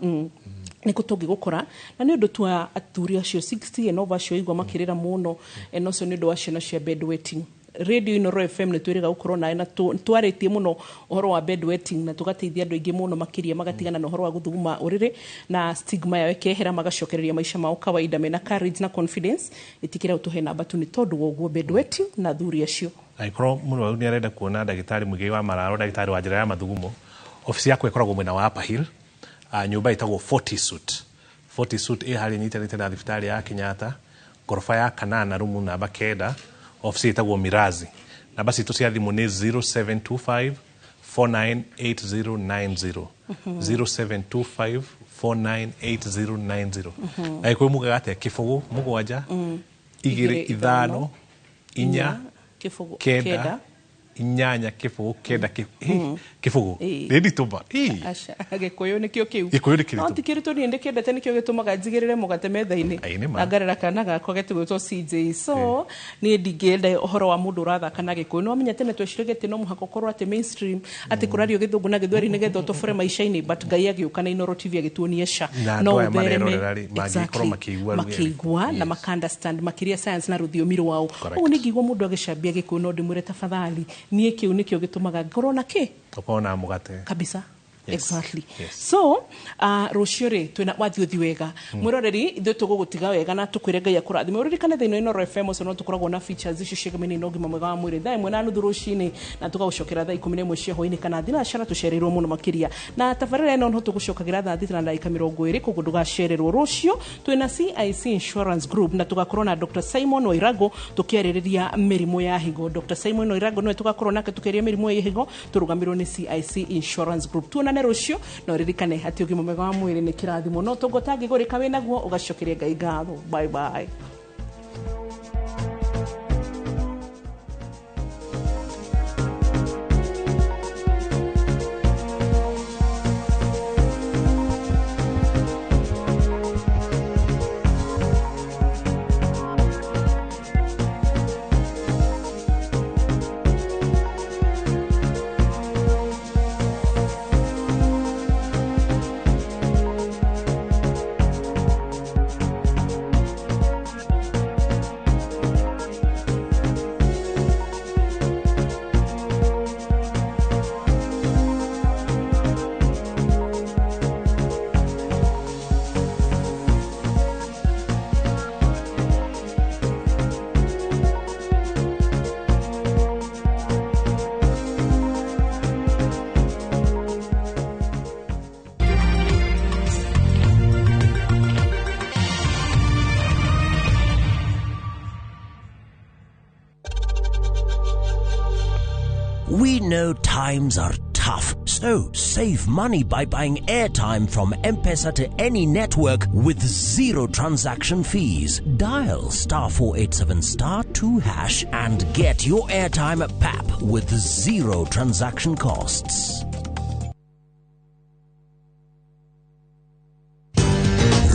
Nĩkũ tũngĩgũkora? Na nĩ ũndũ tu wa athuri acio 60 and over acio igua makĩrĩra mũno, na ũcio nĩ ũndũ wa ciana cia bedwetting. Radio Inooro FM nĩ twĩrĩga gũkorwo nawe na twarĩtie mũno ũhoro wa bedwetting na tũgateithia andũ aingĩ mũno makĩria magatigana na ũhoro wa gũthuguma ũrĩrĩ na stigma yao ĩkehera, magacokereria maica mao kawaida mena courage na confidence. Ĩtĩkĩra ũtũhe namba tu nĩ tondũ wa ũguo bedwetting na athuri acio. Angĩkorwo mũrwaru nĩ arenda kuona ndagĩtarĩ mũigei wa mararo, ndagĩtarĩ wa njĩra ya mathugumo, obici yakwa ĩkoragwo mwena wa Upper Hill, nyũmba ĩtagwo 40 Suite. 40 Suite ĩ harĩa ĩnyitanĩte na thibitarĩ ya Kenyatta, ngoroba ya kanana, rumu namba 9, obici ĩtagwo Mirazi. Namba citũ cia thimũ nĩ 0725 498090, 0725 498090. Na gĩkũyũ mugaga atĩa? 0 7 2 5 4 0 9 9 8 0 9 0. Ĩĩ. Nĩ nditũ ba. Ĩĩ. Aca, gĩkũyũ nĩkĩo kĩu. Gĩkũyũ nĩ kĩritũ. No ti kĩritũ, niĩ ndĩkĩendete, nĩkĩo gĩtũmaga njigĩrĩre mũgate metha-inĩ Ĩĩ, nĩ ma. na ngarera kana gakwa getũgwĩtwo CJ. So niĩ ndingĩenda ũhoro wa mũndũ ũrathaka na gĩkũyũ. Nĩ wamenya tene tweciragia atĩ no mũhaka ũkorwo atĩ mainstream, atĩ kũrario gĩthũngũ na gĩthweri nĩgetha ũtobore maica-inĩ, but Ngai agĩũka na Inooro TV agĩtuonia ca Na no andũ aya ũthereme. marerorera rĩ, mangĩkorwo makĩigua lugha ĩrĩkũ? Makĩigua na maka understand makĩria science na rũthiomi rwao. Correct. Ũguo nĩngĩigua mũndũ agĩcambia gĩkũyũ no ndĩmwĩre tafadhali, niĩ kĩu nĩkĩo gĩtũmaga ngorwo na kĩ Ũkorwo na mũgate. Kabisa. Yes. Exactly. Yes. So rũciũ rĩ twĩna wathiĩ ũthi wega. Mwĩroreri, ithuĩ tũgũgũtiga wega na tũkwĩre Ngai akũrathime. Ũririkane thĩinĩ wa Inooro FM ũcio no tũkoragwo na features icio ciĩgemaine na ũgima mwega wa mwĩrĩ 1:30 rũcinĩ, na tũgagũcokera thaa 11 cia hwaĩ-inĩ kana thinacara tũcereirwo mũno makĩria na tabarĩra ĩno no tũgũcokagĩra 6:20, koguo ndũgacererwo. Rũciũ twĩna CIC Insurance Group na tũgakorwo na Dr Simon Wairago tũkĩarĩrĩria mĩrimũ ya higo. Dr Simon Wairago nĩwe tũgakorwo nake tũkĩaria mĩrimũ ya higo, tũrũgamĩrĩrwo nĩ CIC Insurance Group. Tuonane rũciũ, na ũririkane atĩ ũgima mwega wa mwĩrĩ nĩ kĩrathimo no tũngo ũtangĩgũrĩka wĩnaguo ũgacokeria Ngai ngatho. Bye bye. We know times are tough. So save money by buying airtime from M-Pesa to any network with zero transaction fees. Dial star 487 star 2 hash and get your airtime at PAP with zero transaction costs.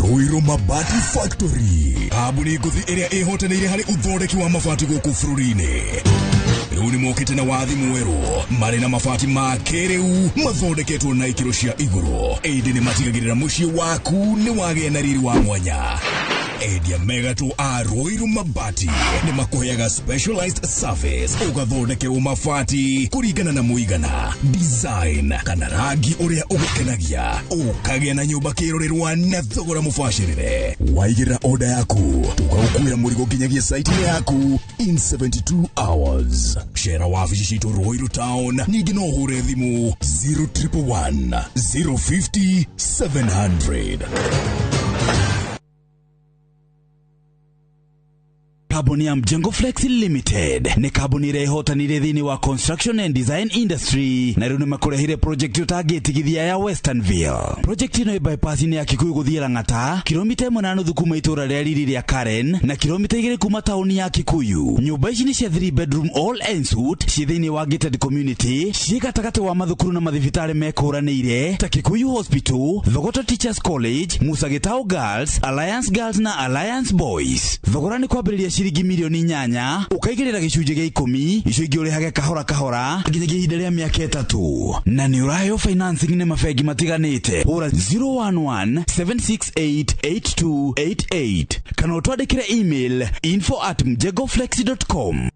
Ruiru Mabati Factory, kambuni ngũthi ĩrĩa ĩhotanĩire harĩ ũthondeki wa mabati gũkũ bũrũri-inĩ. Rĩu nĩ mokĩte na wathi mwerũ, marĩ na mabati ma kĩrĩu mathondeketwo na ikĩro cia igũrũ, ĩndĩ nĩ matigagĩrĩra mũciĩ waku nĩ wagĩa na riri wa mwanya. Endia megatũ a Ruiru Mabati nĩ makũheaga specialized service, ũgathondekerwo mabati kũringana na mũigana, design kana rangi ũrĩa ũgũkenagia, ũkagĩa na nyũmba kĩrorerwa na thogora mũbacĩrĩre. Waigĩrĩra order yaku, tũgagũkuĩra mũrigo nginyagia site-inĩ yaku in 72 hours. Cera wabici citũ Ruiru Town, ningĩ no ũhũre thimũ 0111 050 700. Kambuni ya Mjengo Flexi Limited nĩ kambuni ĩrĩa ĩhotanĩire thĩinĩ wa construction and design industry, na rĩu nĩmakũrehire project ũtangĩtigithia ya Westernville. Project ĩno ĩ bypass-inĩ ya Kikuyu gũthiĩ Lang'ata, kilomita 1.5 kuma itũũra rĩa riri rĩa Karen na kilomita 2 kuma taũni ya Kikuyu. Nyũmba ici nĩ cia 3 bedroom all en suite, ciĩ thĩinĩ wa gated community, ciĩ gatagatĩ wa mathukuru na mathibitarĩ mekũranĩire ta Kikuyu Hospital, Thogoto Teachers College, Musa Gitau Girls, Alliance Girls na Alliance Boys. Thogora nĩ kwambĩrĩria ciringi milioni 8, ũkaigĩrĩra gĩcunjĩ gĩa 10, icio ingĩ ũrĩhage kahora kahora nginyagia ihinda rĩa mĩaka 3, na nĩ ũraheo financing nĩ mabengi matiganĩte. Hũra 011 768 8288 kana ũtwandĩkĩre email info@mjengoflexi.com.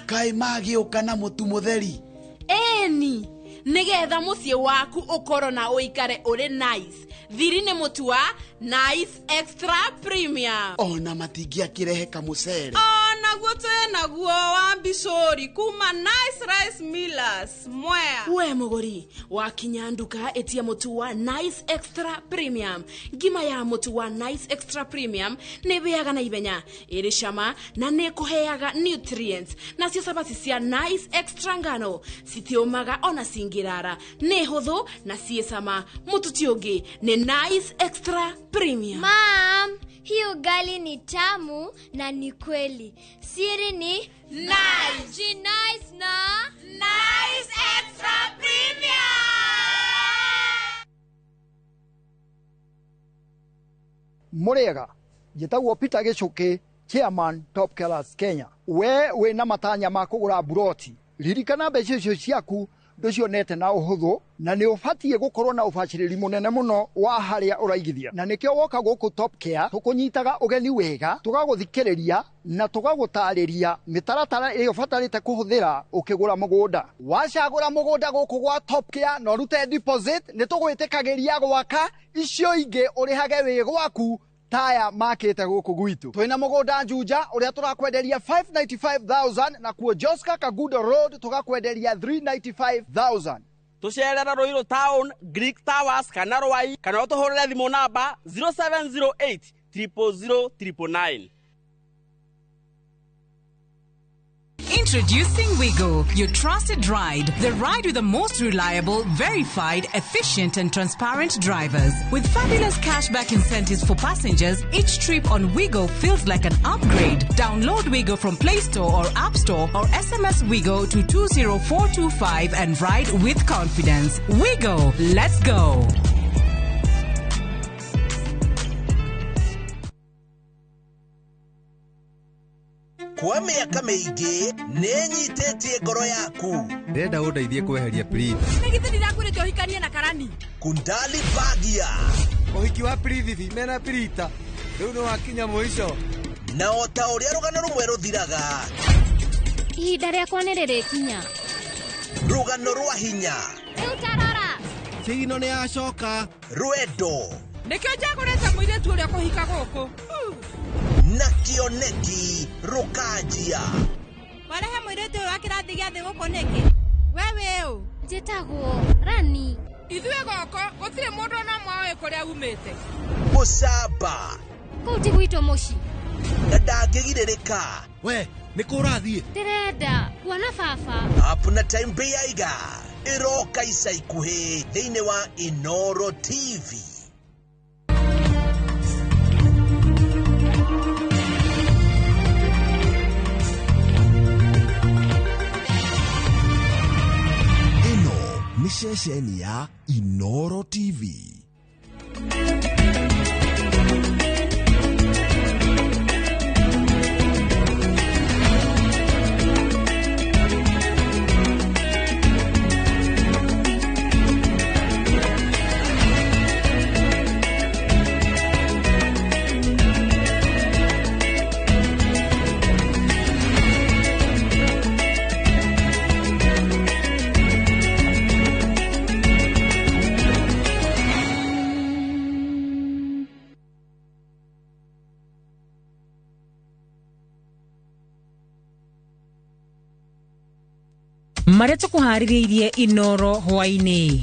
Kaĩ magĩũka na mũtu mũtheri? Ĩni, nĩgetha mũciĩ waku ũkorwo na ũikare ũrĩ nice. Thiri nĩ mũtu wa Nice Extra Premium. Ona matingĩakĩrehe kamũcere. Onaguo twĩnaguo wa mbicũri kuma Nice Rice Millers Mwea. We mũgũri, wakinya nduka ĩtia mũtu wa Nice Extra Premium. Ngima ya mũtu wa Nice Extra Premium nĩ ĩhĩaga na ihenya, ĩrĩ cama na nĩ ĩkũheaga nutrients. Nacio cabaci cia Nice Extra ngano citiũmaga ona cingĩrara, nĩ hũthũ na ciĩ cama. Mũtu ti ũngĩ nĩ Nice Extra Premium. Mom, hii ugali ni tamu na ni kweli. Siri ni Nice. Nice na Nice Extra Premium. Mũrĩega, njĩtagwo Peter Gĩchũkĩ, Chairman Top Killers Kenya. We wĩna matanya ma kũgũra mburoti, ririkana mbeca icio ciaku ndũcionete na ũhũthũ, na nĩ ũbatiĩ gũkorwo na ũbacĩrĩri mũnene mũno wa harĩa ũraigithia, na nĩkĩo woka gũkũ Top Care tũkũnyitaga ũgeni wega, tũgagũthikĩrĩria na tũgagũtarĩria mĩtaratara ĩrĩa ũbatarĩte kũhũthĩra ũkĩgũra mũgũnda. Wacagũra mũgũnda gũkũ gwa Top Care na ũrute deposit, nĩ tũgwĩtĩkagĩria gwaka icio ingĩ ũrĩhage wĩ gwaku taya makĩte gũkũ gwitũ. Twĩna mũgũnda Juja ũrĩa tũrakwenderia 595,000, na kuo Joska Kagudo Road tũgakwenderia 395,000. Tũcerera Ruiru Town, Greek Towers kana Rwai, kana ũtũhũrĩre thimũ namba 0708 000 999. Introducing Wigo, your trusted ride. The ride with the most reliable, verified, efficient and transparent drivers. With fabulous cashback incentives for passengers, each trip on Wigo feels like an upgrade. Download Wigo from Play Store or App Store or SMS Wigo to 20425 and ride with confidence. Wigo, let's go. Kwa mĩaka mĩingĩ nĩ nyitĩtie ngoro yaku. Ndĩrenda ũndeithie kweheria Priti. Nĩ githĩ ndirakwĩrĩte ũhikanie na Karani? Kundali Bagia. Ũhiki wa Prithibi mena Prita rĩu nĩ wakinya mũico. Na o ta ũrĩa rũgano rũmwe rũthiraga, Ihinda rĩakwa nĩ rĩrĩkinya. Rũgano rwa hinya, Rĩu tarora, Chigino nĩ yacoka. Rwendo Nĩkĩo njagũrĩte mũirĩtu ũrĩa kũhika gũkũ. na kĩoneki rũkanjia. Warehe mũirĩtu ũyũ wa kĩrathi gĩa thĩ gũkũ nĩkĩ? We wĩ ũ? Njĩtagwo Rani. Ithuĩ goko gũtirĩ mũndũ ona ũmwe ũĩ kũrĩa umĩte. Mũcamba. Kũu ti gwitũ mũciĩ. Na ndangĩgirĩrĩka. We nĩ kũ ũrathiĩ? Ndĩrenda kuona baba. Up na Time Bĩaiga ĩroka ica ikuhĩ thĩinĩ wa Inoro TV. Ĩno nĩ ceceni ya Inoro TV. Maria tukuhaririirie Inoro hwaini.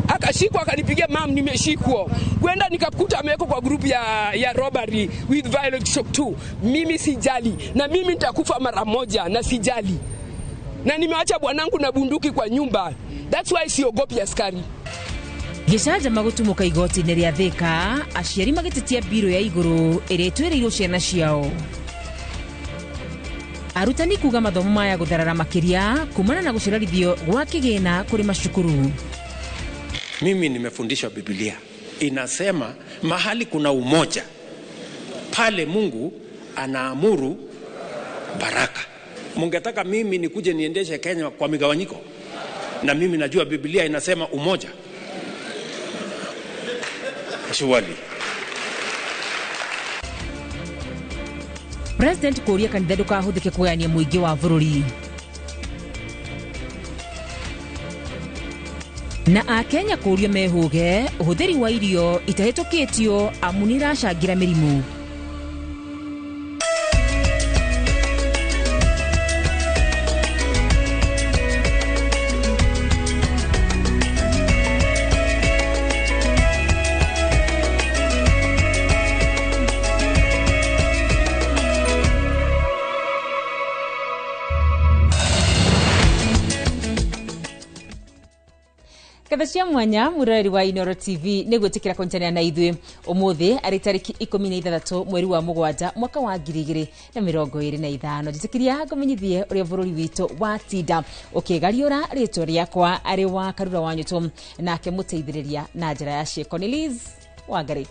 Akashikwa akanipigia, mam, nimeshikwa. Kwenda nikakuta amewekwa kwa group ya robbery with violent shock 2. Mimi sijali na mimi nitakufa mara moja na sijali. Na nimeacha bwanangu na bunduki kwa nyumba. That's why siogopi askari. Gĩcanjama gũtumũka igoti-inĩ rĩa Thika, aciari magĩtetia mbirũ ya igũrũ ĩrĩa ĩtwĩrĩirwo ciana ciao. Arutani kuga mathomo maya gũtharara makĩria kumana na gũcerarithio gwa kĩgĩna kũrĩ macukuru. Mimi nimefundishwa Biblia inasema mahali kuna umoja pale Mungu anaamuru baraka. Mungetaka mimi nikuje niendeshe Kenya kwa migawanyiko, na mimi najua Biblia inasema umoja. Surely. President kũria kanitha ndũkahũthĩke kũgayania mũingĩ wa bũrũri. Na akenya kũrio mehũge ũhũthĩri wa irio itahĩtũkĩtio amu nĩiracangĩra mĩrimũ. Cia mwanya murari wa Inoro TV nĩ gwĩtĩkĩra kũnyitanĩra na ithuĩ ũmũthĩ arĩ tarĩki 16 mweri wa mũgwanja mwaka wa 2025. Njĩtĩkĩria ngũmenyithie ũrĩa bũrũri witũ watinda ũkĩgariũra rĩtwa rĩakwa arĩ wa Karura wa Nyũtũ nake mũteithĩrĩria na njĩra ya ciĩko nĩ Liz Wangari.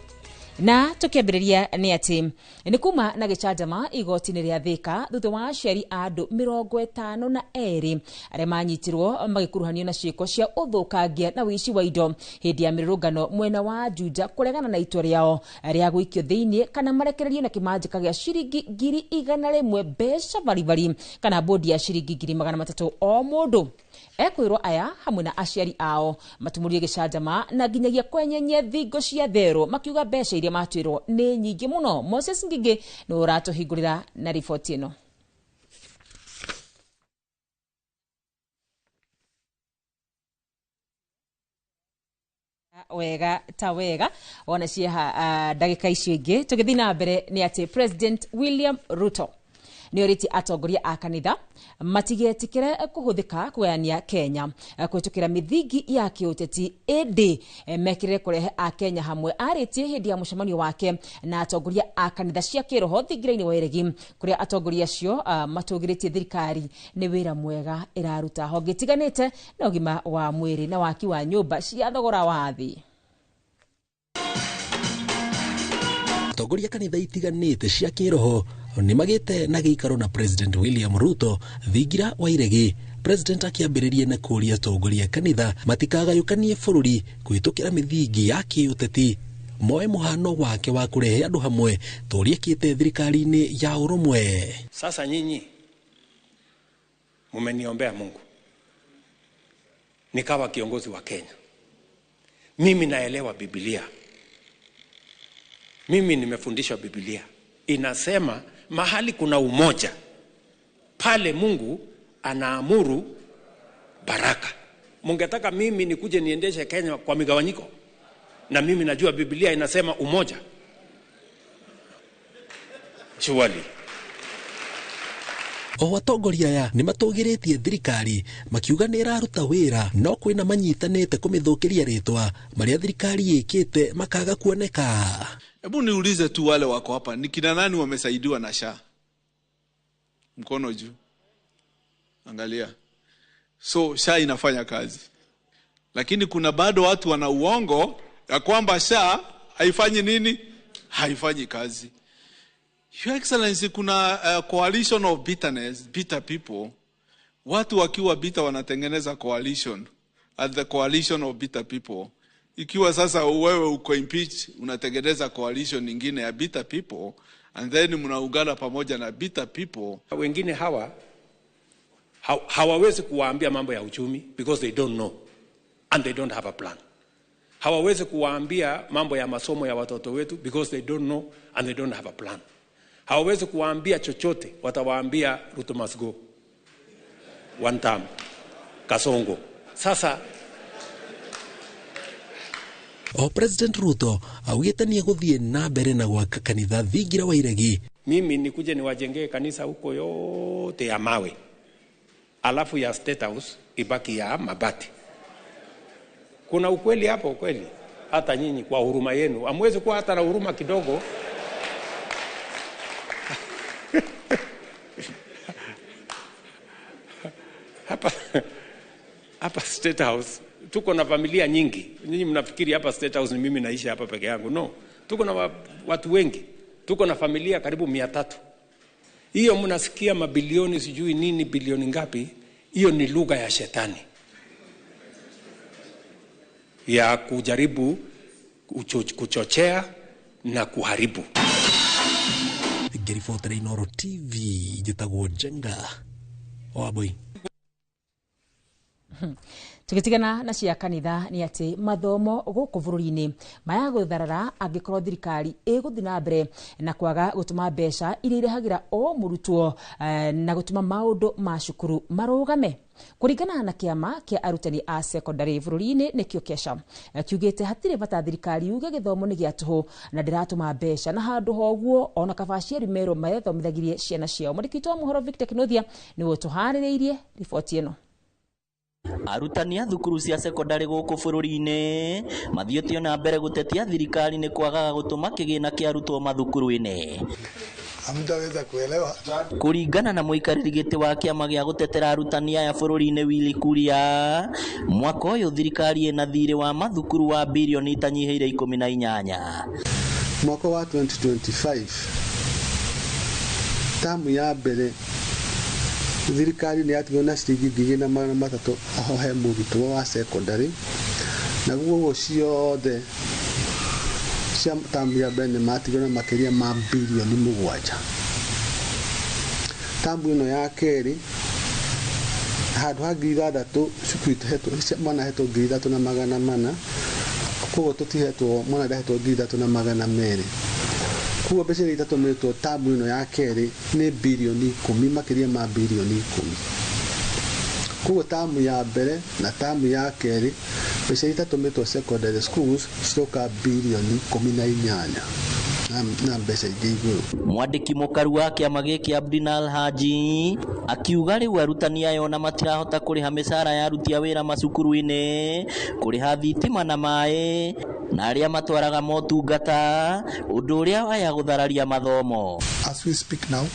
Na tukiambĩrĩria nĩ atĩ nĩ kuma na gĩcanjama igoti-inĩ rĩa Thika thutha wa aciari a andũ 52 arĩa manyitirwo magĩkuruhanio na ciĩko cia ũthũkangia na ũici wa indo hĩndĩ ya mĩrũrũngano mwena wa Juja kũregana na itua rĩao rĩa gũikio thĩinĩ kana marekererio na kĩmanjĩka gĩa ciringi 100,000 mbeca baribari kana bodi ya ciringi 300,000 o mũndũ. Ekwĩrwo aya hamwe na aciari ao matumũrie gĩcanjama na nginyagia kwenyenyia thingo cia therũ makiuga mbeca iria matuĩrwo nĩ nyingĩ mũno. Moses Ngigĩ nĩ ũratũhingũrĩra na riboti ĩno. Wega ta wega ona cieha ndagĩka icio ingĩ tũgĩthiĩ na mbere nĩ atĩ President William Ruto nĩ orĩtie atongoria a kanitha matigetikĩre kũhũthĩka kũgayania Kenya kũhĩtũkĩra mĩthingi ya kĩũteti ĩndĩ mekĩrĩre kũrehe akenya hamwe. Arĩtie hĩndĩ ya mũcemanio wake na atongoria a kanitha cia kĩroho thingira-inĩ wa Eregi kũrĩa atongoria acio matũgĩrĩtie thirikari nĩ wĩra mwega ĩraruta honge itiganĩte na ũgima wa mwĩrĩ na waki wa nyũmba cia thogora wa thĩ. Atongoria kanitha itiganĩte cia kĩroho nĩ magĩte na gĩikaro na President William Ruto thingira wa Iregi. President akĩambĩrĩria na kũũria atongoria kanitha matikagayũkanie bũrũri kũhĩtũkĩra mĩthingi ya kĩũteti moe mũhano wake wa kũrehe andũ hamwe ta ũrĩa ekĩte thirikari-inĩ ya ũrũmwe. Sasa nyinyi mumeniombea Mungu nikawa kiongozi wa Kenya. Mimi naelewa Biblia. Mimi nimefundishwa Biblia. Inasema mahali kuna umoja pale Mungu anaamuru baraka. Mungetaka mimi nikuje niendeshe Kenya kwa migawanyiko? Na mimi najua Biblia inasema umoja. Surely. O atongoria aya nĩ matũgĩrĩtie thirikari makiuga nĩ ĩraruta wĩra no kwĩna manyitanĩte kũmĩthũkĩria rĩtwa marĩa thirikari ĩkĩte makaga kuoneka. Hebu niulize tu wale wako hapa, ni kina nani wamesaidiwa na SHA? Mkono juu. Angalia. So SHA inafanya kazi. Lakini kuna bado watu wana uongo ya kwamba SHA haifanyi nini? Haifanyi kazi. Your Excellency, kuna coalition of bitterness, bitter people. Watu wakiwa bitter wanatengeneza coalition. At the coalition of bitter people. Ikiwa sasa wewe uko impeach, unatengeneza coalition nyingine ya bitter people, and then mnaungana pamoja na bitter people. Wengine hawa hawawezi kuwaambia mambo ya uchumi because they don't know and they don't have a plan. Hawawezi kuwaambia mambo ya masomo ya watoto wetu because they don't know and they don't have a plan. Hawawezi kuwaambia chochote, watawaambia Ruto must go. One term. Kasongo. Sasa o President Ruto augite ni egũthiĩ na mbere na gwaka kanitha thingira wa iregi. Mimi nikuje niwajengee kanisa huko yote ya mawe, alafu ya State House ibaki ya mabati. Kuna ukweli hapo kweli? Hata nyinyi kwa huruma yenu hamwezi kuwa hata na huruma kidogo. Hapa State House tuko na familia nyingi. Nyinyi mnafikiri hapa State House ni mimi naishi hapa peke yangu. No, tuko na watu wengi. Tuko na familia karibu 300. Hiyo mnasikia mabilioni sijui nini bilioni ngapi, hiyo ni lugha ya shetani ya kujaribu kuchochea na kuharibu. Ngĩribotera Inooro TV njĩtagwo Njenga Wambui. Tugitigana na cia kanitha ni ati mathomo guku bururi-ini maya gutharara angikorwo thirikari iguthi na mbere na kwaga gutuma mbeca iria irehagira o murutwo na gutuma maundu ma cukuru marugame. Kuringana na kiama kia arutani a secondary bururi-ini nikio KESHA kiugite hatire bata thirikari yuge githomo ni gia tuhu na ndiratuma mbeca na handu hoguo ona kaba aciari merwo marethomithagirie ciana ciao. Mwandĩki wa mohoro Victor Kinothia niwe tuharĩrĩirie riboti ĩno. Arutani a thukuru cia sekondari gũkũ bũrũri-inĩ mathiĩte na mbere gũtetia thirikari nĩ kwagaga gũtũma kĩgĩna kĩa arutwo mathukuru-inĩ. Hamtaweza kuelewa. Kũringana na mũikarĩri gĩtĩ wa kĩama gĩa gũtetera arutani aya bũrũri-inĩ Willy Kuria, mwaka ũyũ thirikari ĩna thirĩ wa mathukuru wa birioni itanyihĩire 18. Mwaka wa 2025 tamu ya mbere thirikari nĩ yatigwo na ciringi 2,300 o he mũrutwo wa secondary, na guo ciothe cia tamu ya mbere nĩ matigwo na makĩria ma birioni 7. Tamu ĩno ya kerĩ handũ ha 6,000 cukuru ĩhetwo mwana ahetwo 3,400, koguo tũtihetwo mwana ndahetwo 3,200. Koguo mbeca iria itatũmĩtwo tamu ĩno ya kerĩ nĩ birioni 10, makĩria ma birioni 10. Koguo tamu ya mbere na tamu ya kerĩ mbeca iria itatũmĩtwo secondary schools ciroka birioni 18 na mbeca ingĩ igũrũ. Mwandĩki mũkaru wa kĩama gĩkĩ Abdinal Haji akiuga rĩu arutani aya ona matirahota kũrĩha mĩcara ya aruti a wĩra macukuru-inĩ, kũrĩha thitima na maĩ na arĩa matwaraga motungata, ũndũ ũrĩa waya gũthararia mathomo. As we speak now,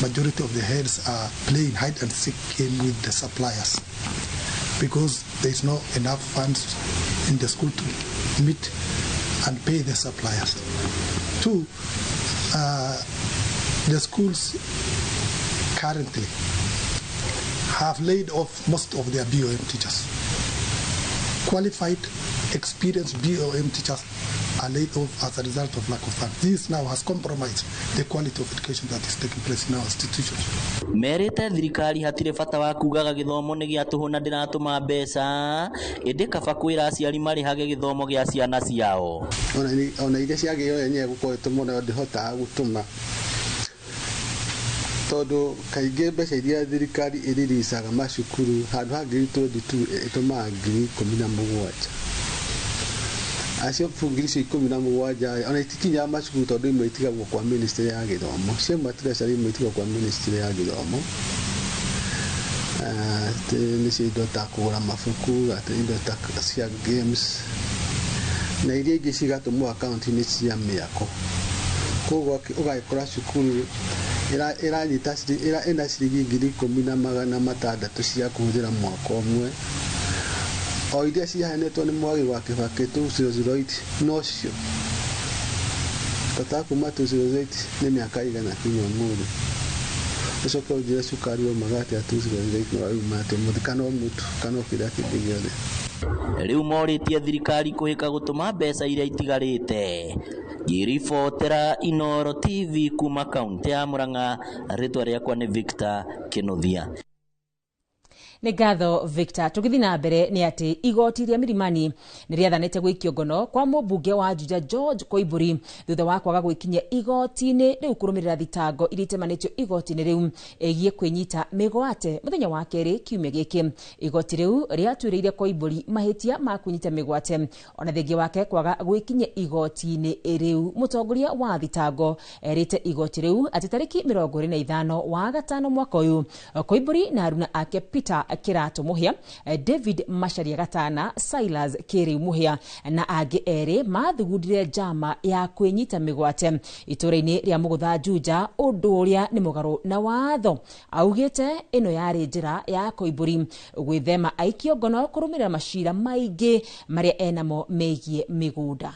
majority of the heads are playing hide and seek game with the suppliers because there is not enough funds in the school to meet and pay the suppliers. Two, the schools currently have laid off most of their BOM teachers. Qualified, experienced BOM teachers are laid off as a result of lack of funds. This now has compromised the quality of education that is taking place in our institutions. Merĩte thirikari hatirĩ bata wa kugaga gĩthomo nĩ gĩa tũhũ na ndĩratũma mbeca, ĩndĩ kaba kwĩra aciari marĩhage gĩthomo gĩa ciana ciao. Ona iria ciagĩo yenyewe gũkorwo ĩtũmwo nayo ndĩhotaga gũtũma. Tondũ kaingĩ mbeca iria thirikari ĩriricaga macukuru handũ ha 22,000 ĩtũmaga 17,000. Acio 17,000 ona itikinyaga macukuru tondũ imwe itigagwo kwa ministry ya gĩthomo. Ciauma treasury imwe itigagwo kwa ministry ya gĩthomo. Nĩcio indo ta kũgũra mabuku, atĩ indo ta cia games na iria ingĩ cigatũmwo akaunti-inĩ cia mĩako. Koguo ũgagĩkora cukuru ĩranyita ĩna ciringi 10,600 cia kũhũthĩra mwaka ũmwe. O iria ciaheanĩtwo nĩ Mwagi wa Kibaki 2008 nocio. Tata kuma 2008 nĩ mĩaka igana kinya ũmũthĩ. Ũcoke ũnjĩre cukari waumaga atĩa 2008 na wauma atĩa ũmũthĩ, kana o mũtu kana o kĩrĩa kĩngĩ gĩothe. Rĩu morĩtie thirikari kũhĩka gũtũma mbeca iria itigarĩte. Ngĩribotera Inooro TV kuma kaunti ya Murang'a, rĩtwa rĩakwa nĩ Victor Kĩnuthia. Nĩ ngatho Victor. Tũgĩthiĩ na mbere nĩ atĩ igoti rĩa Milimani nĩ rĩathanĩte gũikio ngono kwa mũmbunge wa Juja George Koimbũri thutha wa kwaga gwĩkinyia igoti-inĩ rĩu kũrũmĩrĩra thitango iria itemanĩtio igoti-inĩ rĩu ĩgiĩ kwĩnyita mĩgwate mũthenya wa kerĩ kiumia gĩkĩ. Igoti rĩu rĩatuĩrĩire Koimbũri mahĩtia ma kwĩnyita mĩgwate ona thengia wake kwaga gwĩkinyia igoti-inĩ rĩu. Mũtongoria wa thitango erĩte igoti rĩu atĩ tarĩki 25 wa gatano mwaka ũyũ Koimbũri na aruna ake Peter Kirato Muhia, David Macharia Gatana, Silas Kiriu Muhia na angĩ erĩ mathugundire njama ya kwĩnyita mĩgwate itũũra-inĩ rĩa Mũgũtha Juja, ũndũ ũrĩa nĩ mũgarũ na watho. Augĩte ĩno yarĩ njĩra ya Koimbũri gwĩthema aikio ngono kũrũmĩrĩra macira maingĩ marĩa enamo megiĩ mĩgũnda.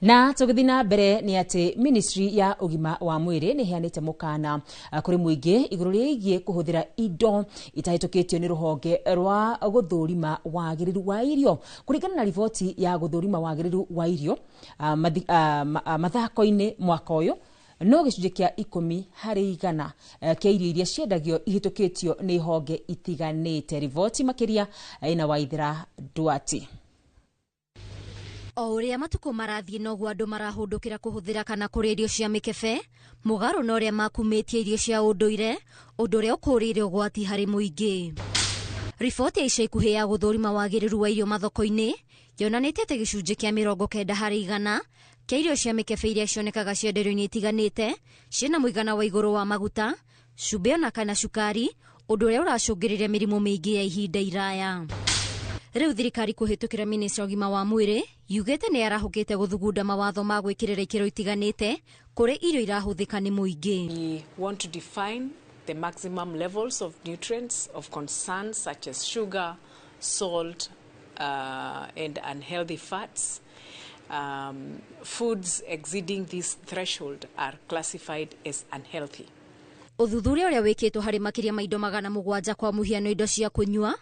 Na tũgĩthiĩ na mbere nĩ atĩ ministry ya ũgima wa mwĩrĩ nĩ ĩheanĩte mũkana kũrĩ mũingĩ igũrũ rĩgiĩ kũhũthĩra indo itahĩtũkĩtio nĩ rũhonge rwa gũthũrima wagĩrĩru wa irio. Kũringana na riboti ya gũthũrima wagĩrĩru wa irio mathako-inĩ mwaka ũyũ, no gĩcunjĩ kĩa 10 harĩ 100 kĩa irio iria ciendagio ihĩtũkĩtio nĩ honge itiganĩte. Riboti makĩria ĩna Waithera Duati. O ũrĩa matukũ marathiĩ noguo andũ marahũndũkĩra kũhũthĩra kana kũrĩa irio cia mĩkebe, mũgarũ na ũrĩa makumĩtie irio cia ũndũire, ũndũ ũrĩa ũkũrĩire ũgwati harĩ mũingĩ. Riboti ya ica ikuhĩ ya gũthũrima wagĩrĩru wa irio mathoko-inĩ yonanĩtie atĩ gĩcunjĩ kĩa 90 harĩ 100 kĩa irio cia mĩkebe iria cionekaga cienderio-inĩ itiganĩte ciĩna mũigana wa igũrũ wa maguta, cumbĩ ona kana cukari, ũndũ ũrĩa ũracũngĩrĩria mĩrimũ mĩingĩ ya ihinda iraya. Rĩu thirikari kũhĩtũkĩra ministry ya ũgima wa mwĩrĩ yugĩte nĩ yarahũkĩte gũthugunda mawatho ma gwĩkĩrĩra ikĩro itiganĩte kũrĩ irio irahũthĩka nĩ mũingĩ. We want to define the maximum levels of nutrients of concern such as sugar, salt, and unhealthy fats. Foods exceeding this threshold are classified as unhealthy. Ũthuthuria ũrĩa wĩkĩtwo harĩ makĩria ma indo 700 kwa mũhiano indo cia kũnyua,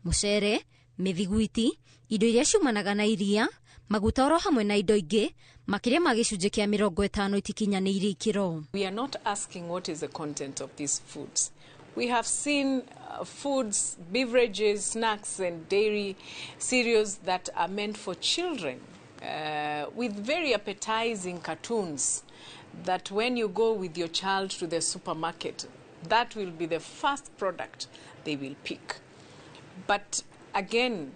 mũcere, mĩthiguiti, indo iria ciumanaga na iria, maguta oro hamwe na indo ingĩ, makĩria ma gĩcunjĩ kĩa 50 itikinyanĩirie ikĩro. We are not asking what is the content of these foods. We have seen foods, beverages, snacks and dairy cereals that are meant for children with very appetizing cartoons that when you go with your child to the supermarket, that will be the first product they will pick. But again,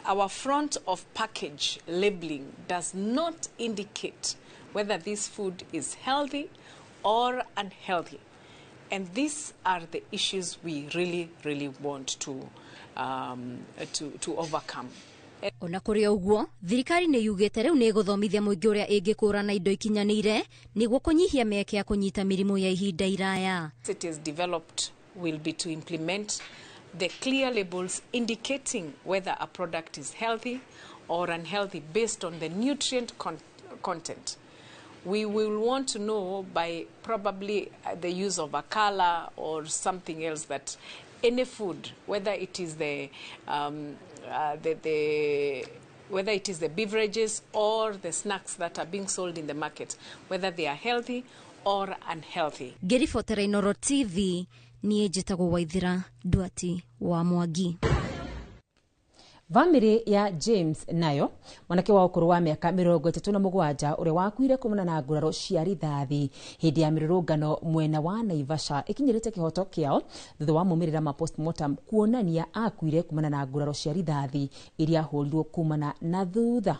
our front of package labeling does not indicate whether this food is healthy or unhealthy. And these are the issues we really, really want to overcome. Ona kũrĩ ũguo, thirikari nĩ yugĩte rĩu nĩ ĩgũthomithia mũingĩ ũrĩa ĩngĩkũrana indo ikinyanĩire nĩguo kũnyihia mĩeke ya kũnyita mĩrimũ ya ihinda iraya. It is developed will be to implement the clear labels indicating whether a product is healthy or unhealthy based on the nutrient content. We will want to know by probably the use of a color or something else that any food, whether it is the whether it is the beverages or the snacks that are being sold in the market, whether they are healthy or unhealthy. Ngĩribotera Inooro TV, niĩ njĩtagwo Waithĩra Nduati wa Mwangi. Bamĩrĩ ya James nayo, mwanake wa ũkũrũ wa mĩaka 37 ũrĩa wakuire kumana na nguraro cia rithathi hĩndĩ ya mĩrũrũngano mwena wa Naivasha, ĩkinyĩrĩte kĩhoto kĩao thutha wa maumĩrĩra ma postmortem kuonania akuire kumana na nguraro cia rithathi iria ahũrirwo kumana na thutha.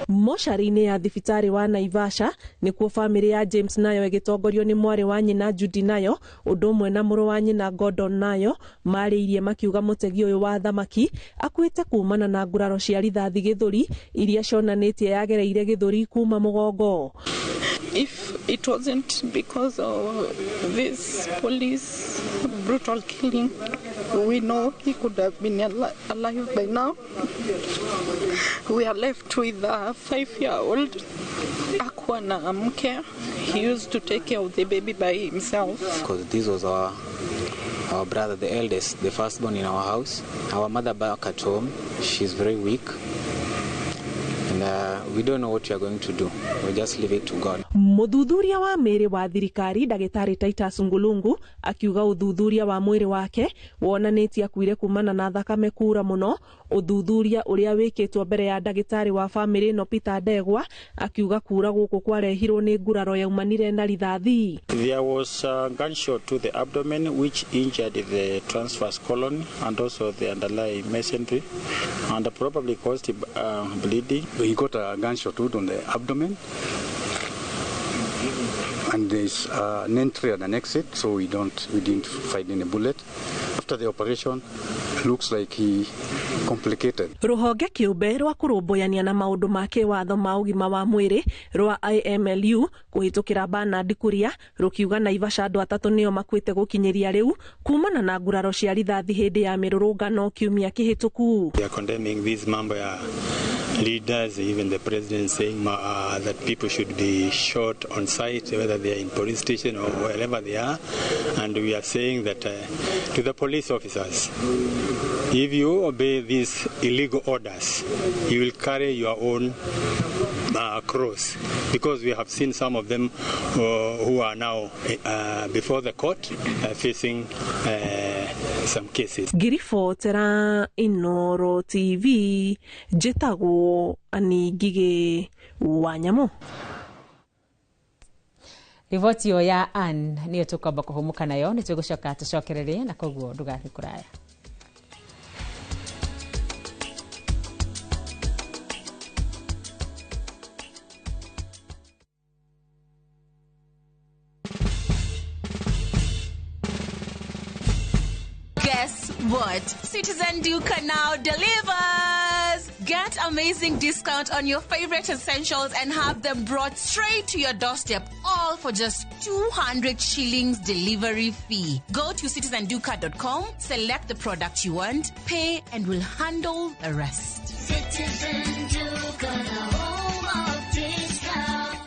Mocarĩ-inĩ ya thibitarĩ wa Naivasha nĩkuo bamĩrĩ ya James nayo ĩgĩtongorio nĩ mwarĩ wa nyina Judy nayo ũndũ ũmwe na mũrũ wa nyina Gordon nayo marĩirie makiuga mũtegi ũyũ wa thamaki akuĩte kumana na nguraro cia rithathi gĩthũri iria cionanĩtie yagereire gĩthũri kuma mũgongo. If it wasn't because of this police brutal killing, we know he could have been alive by now. We are left with a 5-year-old. Hakuwa na mke. He used to take care of the baby by himself. Because this was our brother, the eldest, the firstborn in our house. Our mother back at home, she's very weak. And we don't know what we are going to do. We just leave it to God. Muthuthuria wa mĩĩrĩ wa thirikari ndagĩtarĩ Titus Ngulungu akiuga ũthuthuria wa mwĩrĩ wake wonanĩtie akuire kumana na thakame kura mũno. Ũthuthuria ũrĩa wĩkĩtwo mbere ya ndagĩtarĩ wa bamĩrĩ ĩno Peter Ndegwa akiuga kura gũkũ kwarehirwo nĩ nguraro yaumanire na rithathi. There was a gunshot to the abdomen which injured the transverse colon and also the underlying mesentery and probably caused bleeding. He got a gunshot wound on the abdomen, and there's an entry and an exit, so we didn't find any bullet. After the operation, looks like he complicated. Ruhonge kĩũmbe rwa kũrũmbũyania na maũndũ ma kĩwatho ma ũgima wa mwĩrĩ rwa IMLU kũhĩtũkĩra Bernard Kuria rũkiuga Naivasha andũ atatũ nĩo makuĩte gũkinyĩria rĩu kumana na nguraro cia rithathi hĩndĩ ya mĩrũrũngano kiumia kĩhĩtũku. They are condemning this mambo ya leaders, even the president saying that people should be shot on sight, whether they are in police station or wherever they are. And we are saying that to the police officers, if you obey these illegal orders, you will carry your own cross, because we have seen some of them who are now before the court facing some cases. Ngiribotera Inooro TV, njĩtagwo Annie Ngigĩ wa Nyamũ. Riboti ĩyo ya Ann nĩyo tũkwamba kũhũmũka nayo, nĩ tũgũcoka tũcokererie na koguo ndũgathiĩ kũraya. Guess what? Citizen Duka now delivers! Get amazing discount on your favorite essentials and have them brought straight to your doorstep, all for just 200 shillings delivery fee. Go to citizenduka.com, select the product you want, pay, and we'll handle the rest. Citizen Duka, the home of discount.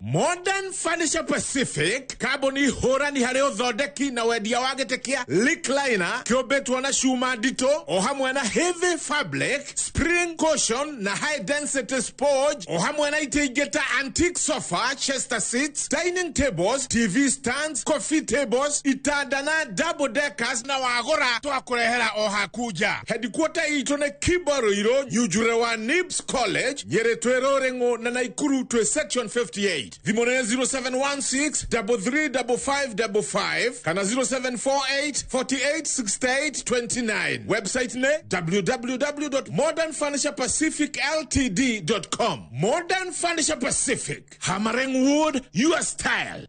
Modern Furniture Pacific kambuni hũrani harĩ ũthondeki na wendia wa gĩtĩ kĩa recliner kĩũmbĩtwo na cuma nditũ o hamwe na heavy fabric, spring cushion na high density sponge o hamwe na itĩ ingĩ ta antique sofa, chester seats, dining tables, TV stands, coffee tables, itanda na double deckers na wagũra twakũrehera o haku nja. Headquarter itũ nĩ Kibaruirũ, Nyunjure wa Nibs College, Nyĩrĩ twĩ Rũrĩng'ũ na Naikuru twĩ section 58. Thimũ nĩ 0716 335555 kana 0748 48 68 29. Website nĩ www.modernfurniturepacificltd.com. Modern Furniture Pacific, hammering wood, your style.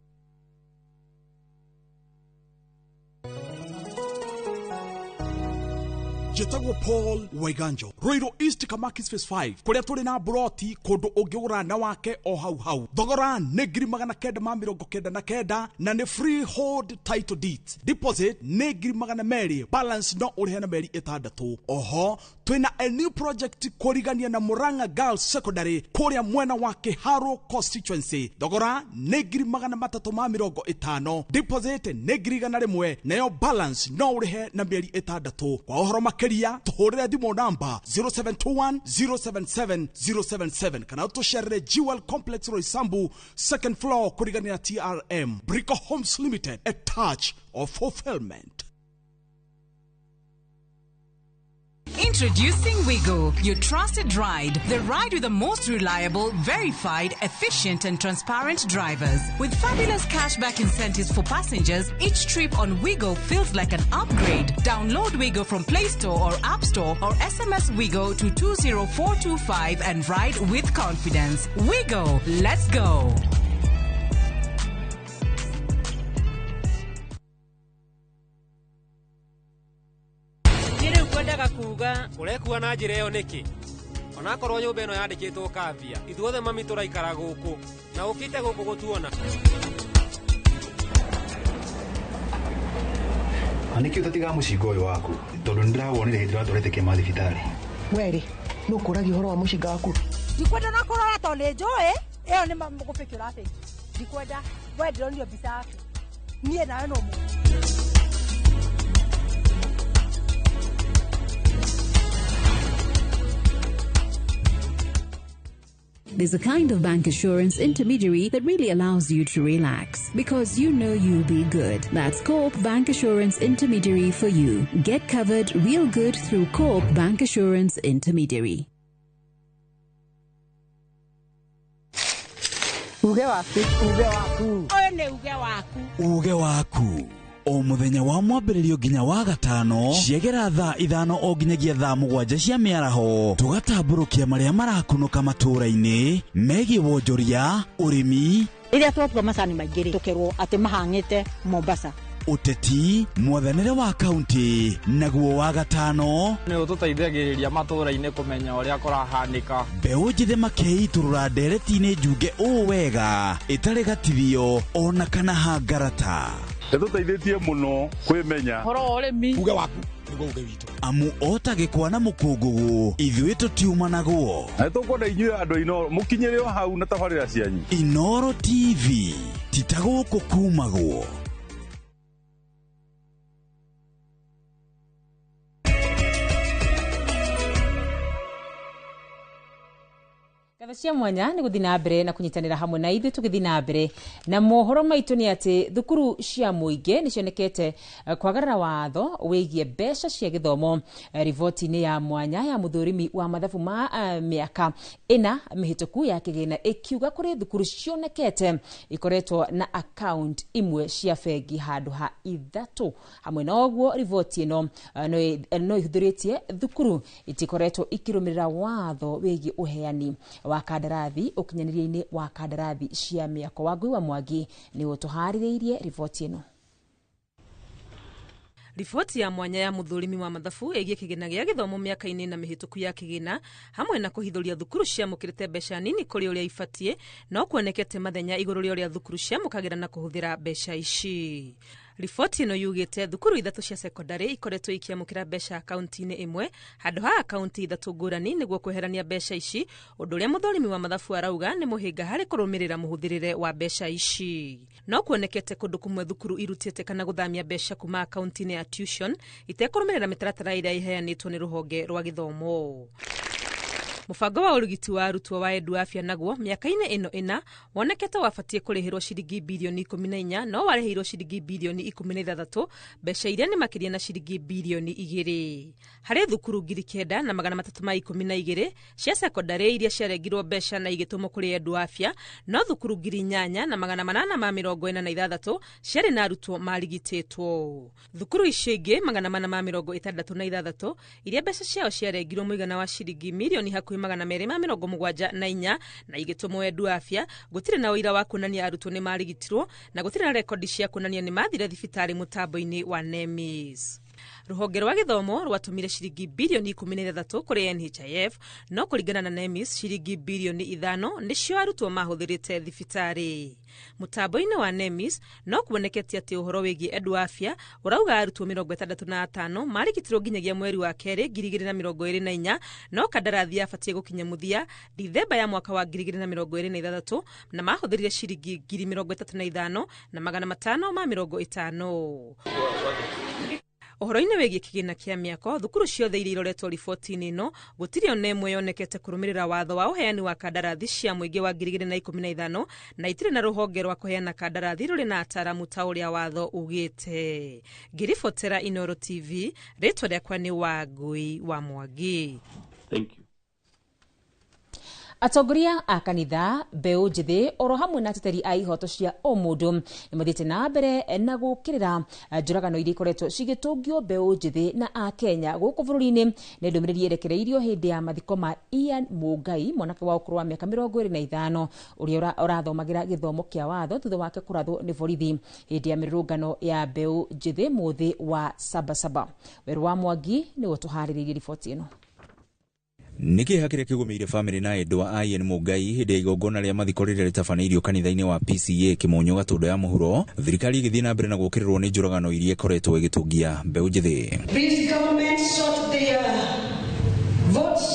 Njĩtagwo Paul Waiganjo, Ruiru East Kamakis Phase 5, kũrĩa tũrĩ na buroti kũndũ ũngĩgũra na wake o hau hau. Thogora nĩ 999 na nĩ freehold title deeds. Deposit nĩ 200,000, balance no ũrĩhe na mĩeri 6. Oho twĩna a new project kũrigania na Murang'a Girls Secondary kũrĩa mwena wa Kĩharũ constituency. Thogora nĩ 350,000, deposit nĩ 100,000, nayo balance no ũrĩhe na mĩeri 6. Kwa ũhoro makĩria Makĩria tũhũrĩre thimũ namba 0721 077 077 kana tũcerere Jewel Complex Roysambu, second floor, kũrigania TRM. Brico Homes Limited, a touch of fulfillment. Introducing Wigo, your trusted ride. The ride with the most reliable, verified, efficient, and transparent drivers. With fabulous cashback incentives for passengers, each trip on Wigo feels like an upgrade. Download Wigo from Play Store or App Store or SMS Wigo to 20425 and ride with confidence. Wigo, let's go. Niĩ rĩu kwendaga kuga ũrekua na njĩra ĩyo nĩkĩ onakorwo nyũmba ĩno yandĩkĩtwo kambia ithuothe mami tũraikara gũkũ na ũkĩte gũkũ gũtuona. Na nĩkĩ ũtatigaga mũcinga ũyũ waku tondũ nĩndĩrawonire hĩndĩ ĩrĩa watwarĩte kĩama thibitarĩ. Werĩ nũ kũragia ũhoro wa mũcinga waku? Ndikwenda na kũrora tondũ nĩ njũĩ ĩyo nĩ gũbĩki ũrabĩki. Ndikwenda we ndĩronio mbica yaku niĩ nawe no mũndũ. There's a kind of bank assurance intermediary that really allows you to relax because you know you'll be good. That's Co-op Bank Assurance Intermediary for you. Get covered real good through Co-op Bank Assurance Intermediary. Uge waku, uge waku. Ũyũ nĩ uge waku. Uge waku. O mũthenya wa mwambĩrĩrio nginya wa gatano ciegera thaa 5 o nginyagia thaa 7 cia mĩaraho tũgatambũrũkia marĩa marakunũka matũũra-inĩ megiĩ wonjoria, ũrĩmi, rĩrĩa twatua macani maingĩ rĩ tũkerwo atĩ mahang'ĩte Mombasa, ũteti, mwathanĩre wa kaunti, naguo wa gatano nĩ ũtũteithagĩrĩria matũũra-inĩ kũmenya ũrĩa kũrahanĩka. Mbeũ njĩthĩ makeitũrũra ndereti-inĩ njunge ũũ wega ĩtarĩ gatithio ona kana hangarata. Nĩtũteithĩtie mũno kwĩmenya ũhoro wa ũrĩmi. Uge waku nĩguo uge witũ. Amu ota gĩkwa na mũkũngũgũ ithuĩ tũtiumanagwo. Na nĩtũkwenda inyuĩ andũ a Inooro mũkinyĩre o hau na tabarĩra cianyu. Inooro TV ti ta gũkũ kumagwo. Ngatho cia mwanya nĩ gũthiĩ na mbere na kũnyitanĩra hamwe na ithuĩ tũgĩthiĩ na mbere na mohoro maitũ nĩ atĩ thukuru cia mũingĩ nĩ cionekete kwagarara watho wĩgiĩ mbeca cia gĩthomo. Riboti-inĩ ya mwanya ya mũthũrimi wa mathabu ma mĩaka ĩna mĩhĩtũku ya kĩgĩna ĩkiuga kũrĩ thukuru cionekete ikoretwo na account imwe cia bengi handũ ha 3. Hamwe na ũguo riboti ĩno no ĩhithũrĩtie thukuru itikoretwo ikĩrũmĩrĩra watho wĩgiĩ ũheani wa kandarathi ũkinyanĩria-inĩ wa kandarathi cia mĩako. Wangui wa Mwangi nĩ ũtũharĩrĩirie riboti ĩno. Riboti ya mwanya ya mũthũrimi wa mathabu ĩgiĩ kĩgĩna gĩa gĩthomo mĩaka-inĩ na mĩhĩtũku ya kĩgĩna hamwe na kũhithũria thukuru ciamũkĩrĩte mbeca nini kũrĩ ũrĩa ibatiĩ no kuonekete mathenya igũrũ rĩa ũrĩa thukuru ciamũkagĩra na kũhũthĩra mbeca ici. Riboti ĩno yugĩte thukuru 3 cia sekondarĩ ikoretwo ikĩamũkĩra mbeca akaunti-inĩ ĩmwe handũ ha akaunti 3 ngũrani nĩguo kweherania mbeca ici, ũndũ ũrĩa mũthũrimi wa mathabu arauga nĩ mũhĩnga harĩ kũrũmĩrĩra mũhũthĩrĩre wa mbeca ici. No kuonekete kũndũ kũmwe thukuru irutĩte kana gũthamia mbeca kuma akaunti-inĩ ya tuition itekũrũmĩrĩra mĩtaratara ĩrĩa ĩheanĩtwo nĩ rũhonge rwa gĩthomo. Mũbango wa ũrigiti wa arutwo wa Edu Afya naguo mĩaka-inĩ ĩno ĩna wonekete wabatiĩ kũrĩhĩrwo ciringi birioni 14 no warĩhĩirwo ciringi birioni 16, mbeca iria nĩ makĩria na ciringi birioni 2. Harĩ thukuru 9312 cia sekondarĩ iria ciarengirwo mbeca na igĩtũmwo kũrĩ Edu Afya, no thukuru 8846 ciarĩ na arutwo marigitĩtwo. Thukuru icio ingĩ 466 iria mbeca ciao ciarengirwo mũigana wa ciringi mirioni hakuhĩ 274 na igĩtũmwo Edu Afya, gũtirĩ na ũira wa kuonania arutwo nĩ marigitirwo na gũtirĩ na rekondi cia kuonania nĩ mathire thibitarĩ mũtambo-inĩ wa NEMIS. Rũhonge rwa gĩthomo rwatũmire ciringi birioni 16 kũrĩ NHIF, no kũringana na NEMIS ciringi birioni 5 nĩcio arutwo mahũthĩrĩte thibitarĩ. Mũtambo-inĩ wa NEMIS no kuonekete atĩ ũhoro wĩgiĩ Edu Afya ũrauga arutwo 65 marigitirwo nginyagia mweri wa kerĩ 2024, no kandarathi yabatiĩ gũkinya mũthia Dithemba ya mwaka wa 2026 na mahũthĩrire ciringi 35,550. Ũhoro-inĩ wĩgiĩ kĩgĩna kĩa mĩako, thukuru ciothe iria iroretwo riboti-inĩ ĩno gũtirĩ ona ĩmwe yonekete kũrũmĩrĩra watho wa ũheani wa kandarathi cia mũingĩ wa 2015 na itirĩ na rũhonge rwa kũheana kandarathi rũrĩ na ataaramu ta ũrĩa watho ugĩte. Ngĩribotera Inooro TV, rĩtwa rĩakwa nĩ Wangui wa Mwangi. Thank you. Atongoria a kanitha, mbeũ njĩthĩ oro hamwe na ateteri a ihoto cia ũmũndũ nĩ mathiĩte na mbere na gũkĩrĩra njũragano iria ikoretwo cigĩtũngio mbeũ njĩthĩ na akenya gũkũ bũrũri-inĩ. Nĩ ndũmĩrĩri yerekereirio hĩndĩ ya mathiko ma Ian Mũngai, mwanake wa ũkũrũ wa mĩaka 25 ũrĩa ũrathomagĩra gĩthomo kĩa watho thutha wake kũrathwo nĩ borithi hĩndĩ ya mĩrũrũngano ya mbeũ njĩthĩ mũthĩ wa Sabasaba. Werũ wa Mwangi nĩwe tũharĩrĩirie riboti ĩno. Nĩ kĩeha kĩrĩa kĩgũmĩire bamĩrĩ na endwa a Ian Mũngai hĩndĩ ya igongona rĩa mathiko rĩrĩa rĩtabanĩirio kanitha-inĩ wa PCA Kĩmonyo Gatũndũ ya Mũhuro, thirikari ĩgĩthiĩ na mbere na gũũkĩrĩrwo nĩ njũragano iria ĩkoretwo ĩgĩtũngia mbeũ njĩthĩ. This government sought their votes.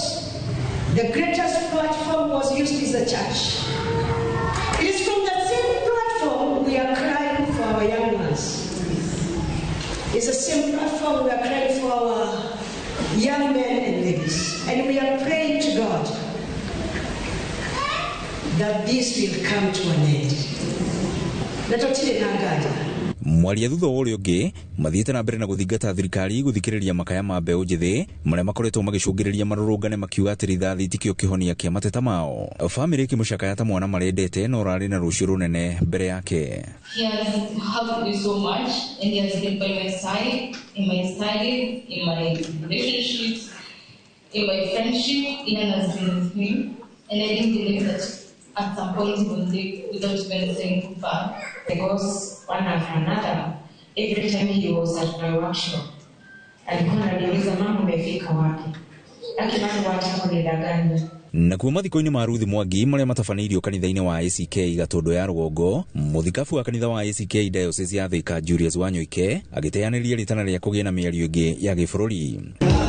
The greatest platform was used is the church. It is from that same platform we are crying for our young ones. It's the same platform we are crying for our young men and ladies. And we are praying to God that this will come to an end. Na tũtirĩ na nganja. Mwaria thutha wa ũrĩa ũngĩ mathiĩte na mbere na gũthingata thirikari gũthikĩrĩria makaya ma mbeũ njĩthĩ marĩa makoretwo magĩcũngĩrĩria marũrũngane makiuga atĩ rithathi tikĩo kĩhonia kĩa mateta mao. Bamĩrĩ ĩkĩmũcakaya ta mwana marendete no ũrarĩ na rũciũ rũnene mbere yake. He has helped me so much and he has been by my side in my studies, in my relationships, in my friendship. Ian has been with me and I didn't believe that at some point he would leave without even saying goodbye. Because one after another, every time he was at my workshop, alikuwa ananiuliza mama, umefika wapi? Lakini mama, wacha kunidanganya. Nakuo mathiko-inĩ ma Ruth Mwangi marĩa matabanĩirio kanitha-inĩ wa ACK Gatũndũ ya Rũgongo, mũthikabu wa kanitha wa ACK Diocese ya Thika Julius Wanyoike agĩteanĩria rĩtana rĩa kũgĩa na mĩario ĩngĩ ya gĩbũrũri.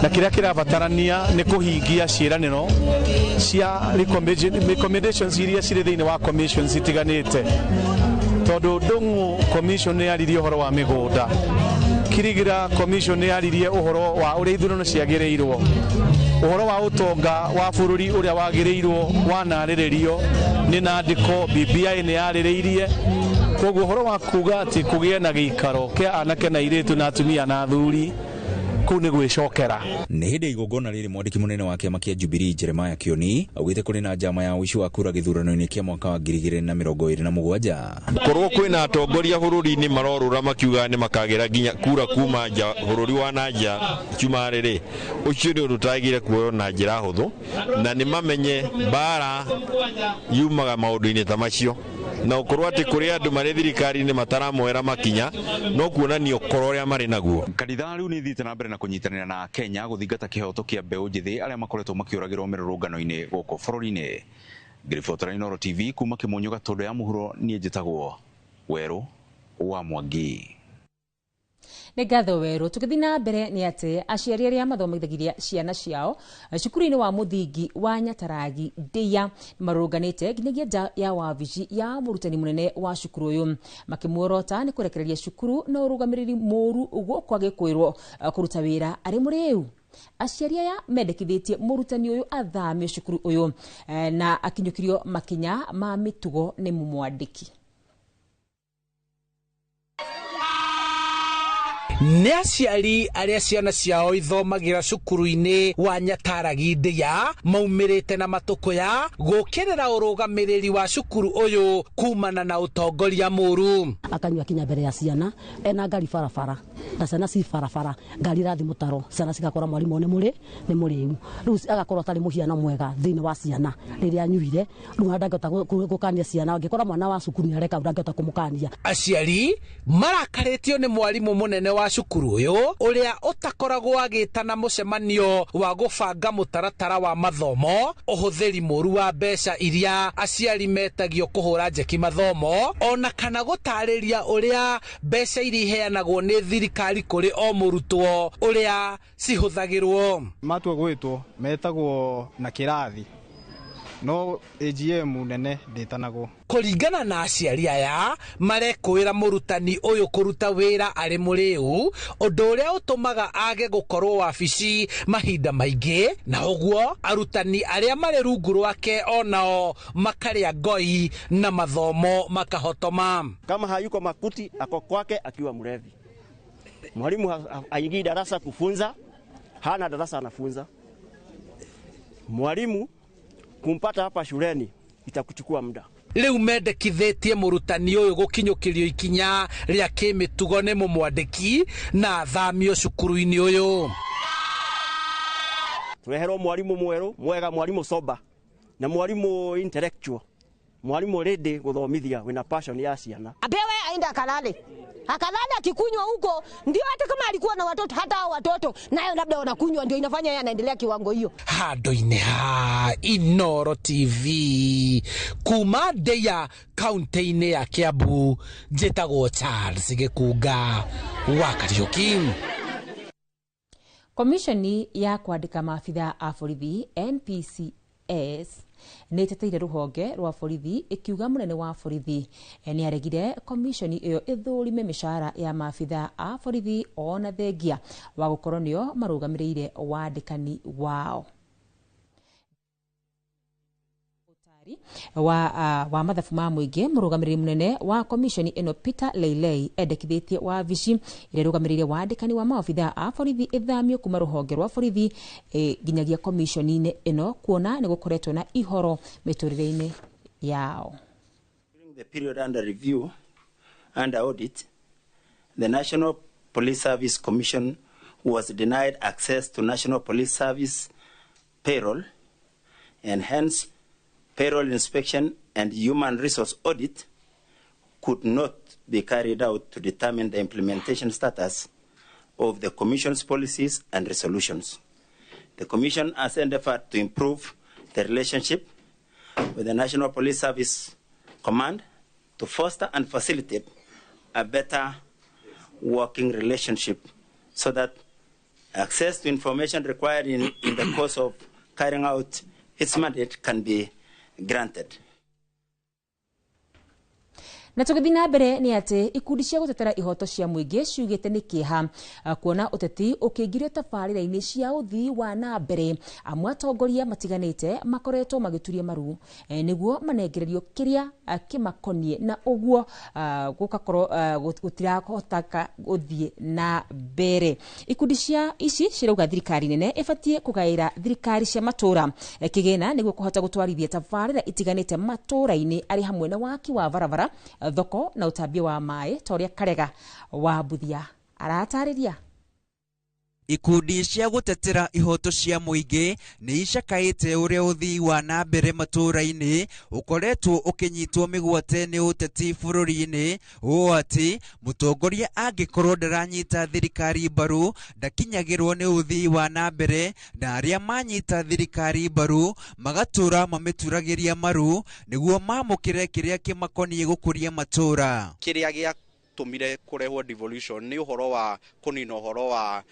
Na kĩrĩa kĩrabatarania nĩ kũhingia ciĩranĩro cia recommendations iria cirĩ thĩinĩ wa commissions itiganĩte, tondũ Ndung'u commission nĩ yaririe ũhoro wa mĩgũnda, Kirigira commission nĩ yaririe ũhoro wa ũrĩa ithurano ciagĩrĩirwo, ũhoro wa ũtonga wa bũrũri ũrĩa wagĩrĩirwo wanarĩrĩrio nĩ nandĩko BBI nĩ yarĩrĩirie. Koguo ũhoro wa kuga atĩ kũgĩe na gĩikaro kĩa anake na airĩtu na atumia na athuri kũu nĩ gwĩcokera. Nĩ hĩndĩ ya igongona rĩrĩ mwandĩki mũnene wa kĩama kĩa Jubilee Jeremiah Kioni augĩte kũrĩ na njama ya ũici wa kura gĩthurano-inĩ kĩa mwaka wa 2027. Korwo kwĩna atongoria bũrũri-inĩ marorũra makiuga nĩ makagĩra nginya kura kuma nja bũrũri wa na nja cumarĩ rĩ, ũcio nĩ ũndũ ũtagĩrĩire kuoywo na njĩra hũthũ, na nĩ mamenye mbara yumaga maũndũ-inĩ ta macio, na ũkorwo atĩ kũrĩ andũ marĩ thirikari-inĩ mataramoera makinya no kuonania ũkoro ũrĩa marĩ naguo. Kanitha rĩu nĩ ithiĩte na mbere na kũnyitanĩra na Kenya gũthingata kĩhoto kĩa mbeũ njĩthĩ arĩa makoretwo makĩũragĩrwo mĩrũrũngano-inĩ gũkũ bũrũri-inĩ. Ngĩribotera Inooro TV kuma Kĩmonyo Gatũndũ ya Mũhuro, niĩ njĩtagwo Werũ wa Mwangi. Nĩ ngatho Werũ. Tũgĩthiĩ na mbere nĩ atĩ aciari arĩa mathomithagia ciana ciao cukuru-inĩ wa mũthingi wa Nyataragi Ndĩa marũrũnganĩte nginyagia nja ya wabici ya mũrutani mũnene wa cukuru ũyũ makĩmuorota nĩ kũrekereria cukuru na ũrũgamĩrĩri mũru gũkũ agĩkwĩrwo kũruta wĩra arĩ mũrĩu. Aciari aya mendekithĩtie mũrutani ũyũ athamio cukuru ũyũ na akinyũkirio makinya ma mĩtugo nĩ mũmwandĩki. Nĩ aciari arĩa ciana ciao ithomagĩra cukuru-inĩ wa Nyataragi Ndĩa maumĩrĩte na matũkũya gũkĩrĩra ũrũgamĩrĩri wa cukuru ũyũ kumana na ũtongoria mũru. Akanyua kinya mbere ya ciana ena ngari barabara na ciana ci barabara, ngari irathi mũtaro, ciana cigakora mwarimũ nĩ mũrĩu, rĩu agakorwo atarĩ mũhiano mwega thĩinĩ wa ciana rĩrĩa anyuire. Rĩu ndangĩhota gũkania ciana, angĩkora mwana wa cukuru nĩareka ndangĩhota kũmũkania. Aciari marakarĩtio nĩ mwarimũ mũnene wa cukuru ũyũ ũrĩa ũtakoragwo agĩtana mũcemanio wa gũbanga mũtaratara wa mathomo, ũhũthĩri mũru wa mbeca iria aciari metagio kũhũra njeki mathomo, ona kana gũtarĩria ũrĩa mbeca iria iheanagwo nĩ thirikari kũrĩ o mũrutwo ũrĩa cihũthagĩrwo. Matua gwĩtwo metagwo na kĩrathi, No AGM nene ndĩtanagwo. Kũringana na aciari aya marekũĩra mũrutani ũyũ kũruta wĩra arĩ mũrĩu, ũndũ ũrĩa ũtũmaga age gũkorwo wabici mahinda maingĩ, na ũguo arutani arĩa marĩ rungu rwake onao makarĩa ngoi na mathomo makahotoma. Kama hayuko makuti ako kwake akiwa mlevi. Mwalimu haingii darasa kufunza, hana darasa anafunza. Mwalimu kumpata hapa shuleni itakuchukua muda. Rĩu mendekithĩtie mũrutani ũyũ gũkinyũkĩrio ikinya rĩa kĩmĩtugo nĩ mũmwandĩki na athamio cukuru-inĩ ũyũ. Tureherwo mwalimu mwerũ mwega, mwalimu sober na mwalimu intellectual, mwalimu ready guthomithia wina passion ya ciana. Apewe aende akalale. Akalale akikunywa huko ndio hata kama alikuwa na watoto, hata hao watoto nayo labda wanakunywa, ndio inafanya yeye anaendelea kiwango hiyo. Handũ-inĩ ha Inooro TV kuma Ndeya kaunti-inĩ ya Kiambu, njĩtagwo Charles Gĩkunga wa Kariũki. Komishoni ya kwandĩka maabitha a borithi NPCS nĩ ĩteteire rũhonge rwa borithi ĩkiuga mũnene wa borithi nĩ aregire komishoni ĩyo ĩthũrime mĩcara ya maabitha a borithi ona thengia wa gũkorwo nĩo marũgamĩrĩire wandĩkani wao. Wa mathabu ma mũingĩ mũrũgamĩrĩri mũnene wa komishoni ĩno Peter Leilei endekithĩtie wabici ĩrĩa ĩrũgamĩrĩire wandĩkani wa maobitha a borithi ĩthamio kuma rũhonge rwa borithi nginyagia komishoni-inĩ ĩno kuona nĩ gũkoretwo na ihoro mĩtũrĩre-inĩ yao. During the period under review and audit, the National Police Service Commission was denied access to National Police Service payroll, and hence payroll inspection and human resource audit could not be carried out to determine the implementation status of the Commission's policies and resolutions. The Commission has endeavored to improve the relationship with the National Police Service Command to foster and facilitate a better working relationship so that access to information required in the course of carrying out its mandate can be granted. Na tũgĩthiĩ na mbere nĩ atĩ ikundi cia gũtetera ihoto cia mũingĩ ciugĩte nĩ kĩeha kuona ũteti ũkĩingĩrio tabarĩra-inĩ cia ũthii wa na mbere amwe atongoria matiganĩte makoretwo magĩturia maru nĩguo manengererio kĩrĩa kĩmakoniĩ na ũguo gũgakorwo gũtirahotaka gũthiĩ na mbere. Ikundi cia ici cirauga thirikari nene ĩbatiĩ kũgaĩra thirikari cia matũra kĩgĩna nĩguo kũhota gũtwarithia tabarĩra itiganĩte matũra-inĩ arĩ hamwe na waki wa barabara, thoko na ũtambia wa maĩ ta ũrĩa Karega wa Mbuthia aratarĩria. Ikundi cia gũtetera ihoto cia mũingĩ nĩ icakaĩte ũrĩa ũthii wa na mbere matũra-inĩ ũkoretwo ũkĩnyitwo mĩgwate nĩ ũteti bũrũri-inĩ, ũũ atĩ mũtongoria angĩkorwo ndaranyita thirikari mbaru ndakinyagĩrwo nĩ ũthii wa na mbere, na arĩa manyita thirikari mbaru magatũra mamĩturagĩria maru nĩguo mamũkĩre kĩrĩa kĩmakoniĩ gũkũria matũra. Kĩrĩa gĩa tumire kurehwo devolution ni uhoro wa kunina uhoro wa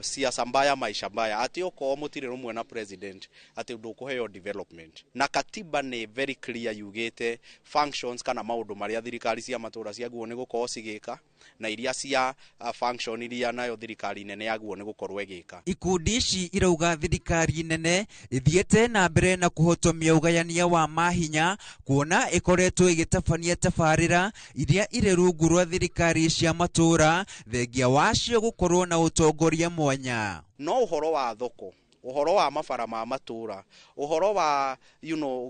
siasa mbaya, maisha mbaya, ati okorwo mutire rumwe na president ati ndukuheo development. Na katiba ni very clear yugite functions kana maundu maria thirikari cia matura ciaguo ni gukorwo cigika na iria cia function iria nayo thirikari nene yaguo ni gukorwo igika. Ikundi ici irauga thirikari nene ithiete na mbere na kuhotomia ugayania wa mahinya kuona ikoretwo igitabania tabarĩra iria irĩ rungu rwa thirikari cia matura thengia wacio gukorwo na utongoria mwanya. No uhoro wa thoko, uhoro wa mabara ma matura, uhoro wa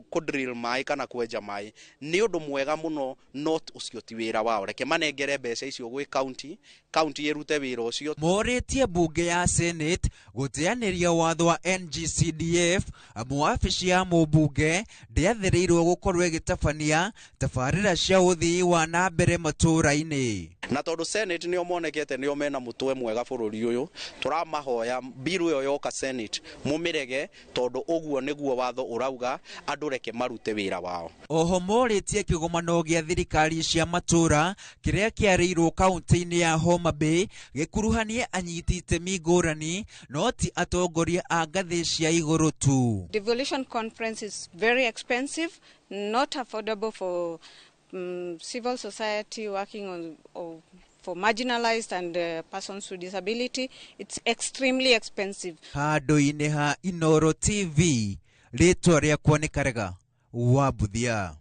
kudrill mai kana kwenja mai ni undu mwega muno, not ucio ti wira wao. Reke manengere mbeca icio gwi county, county irute wira ucio. Morĩtie bunge ya Senate gũteanĩria watho wa NGCDF amu wabici ya mũmbunge ndĩathĩrĩirwo gũkorwo ĩgĩtabania tabarĩra cia ũthii wa na mbere matũra-inĩ. Na tondu Senate nio monekete nio mena mutwe mwega bururi uyu, turamahoya bill iyo yoka Senate mumirege, tondu uguo niguo watho urauga andu reke marute wira wao. Oho morĩtie kĩgomano gĩa thirikari cia matũra kĩrĩa kĩarĩirwo kaunti-inĩ ya Homa Bay gĩkuruhanie anyiti itemi ngũrani no ti atongoria a ngathĩ cia igũrũ tu. Devolution conference is very expensive, not affordable for civil society working on or for marginalized and persons with disability. It's extremely expensive. Handũ-inĩ ha Inooro TV, rĩtwa rĩakwa nĩ Karega wa Buthia.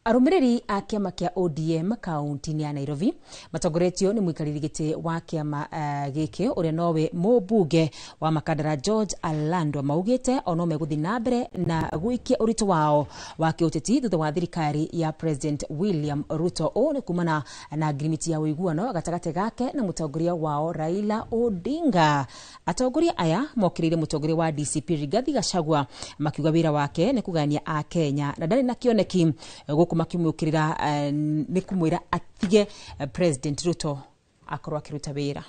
Arũmĩrĩri a kĩama kĩa ODM kaunti-inĩ ya Nairobi matongoretio nĩ mũikarĩri gĩtĩ wa kĩama gĩkĩ ũrĩa nowe mũmbunge wa Makandara George Alandwa maugĩte ono megũthiĩ na mbere na gũikia ũritũ wao wa kĩũteti thutha wa thirikari ya President William Ruto. Ũũ nĩ kumana na ngirimiti ya ũiguano gatagatĩ gake na mũtongoria wao Raila Odinga. Atongoria aya mokĩrĩire mũtongoria wa DCP Rigathi Gachagua makiuga wĩra wake nĩ kũgania a Kenya na ndarĩ na kĩoneki gũkũ makimukirira ni kumwira atige President Ruto akorwo akiruta wira.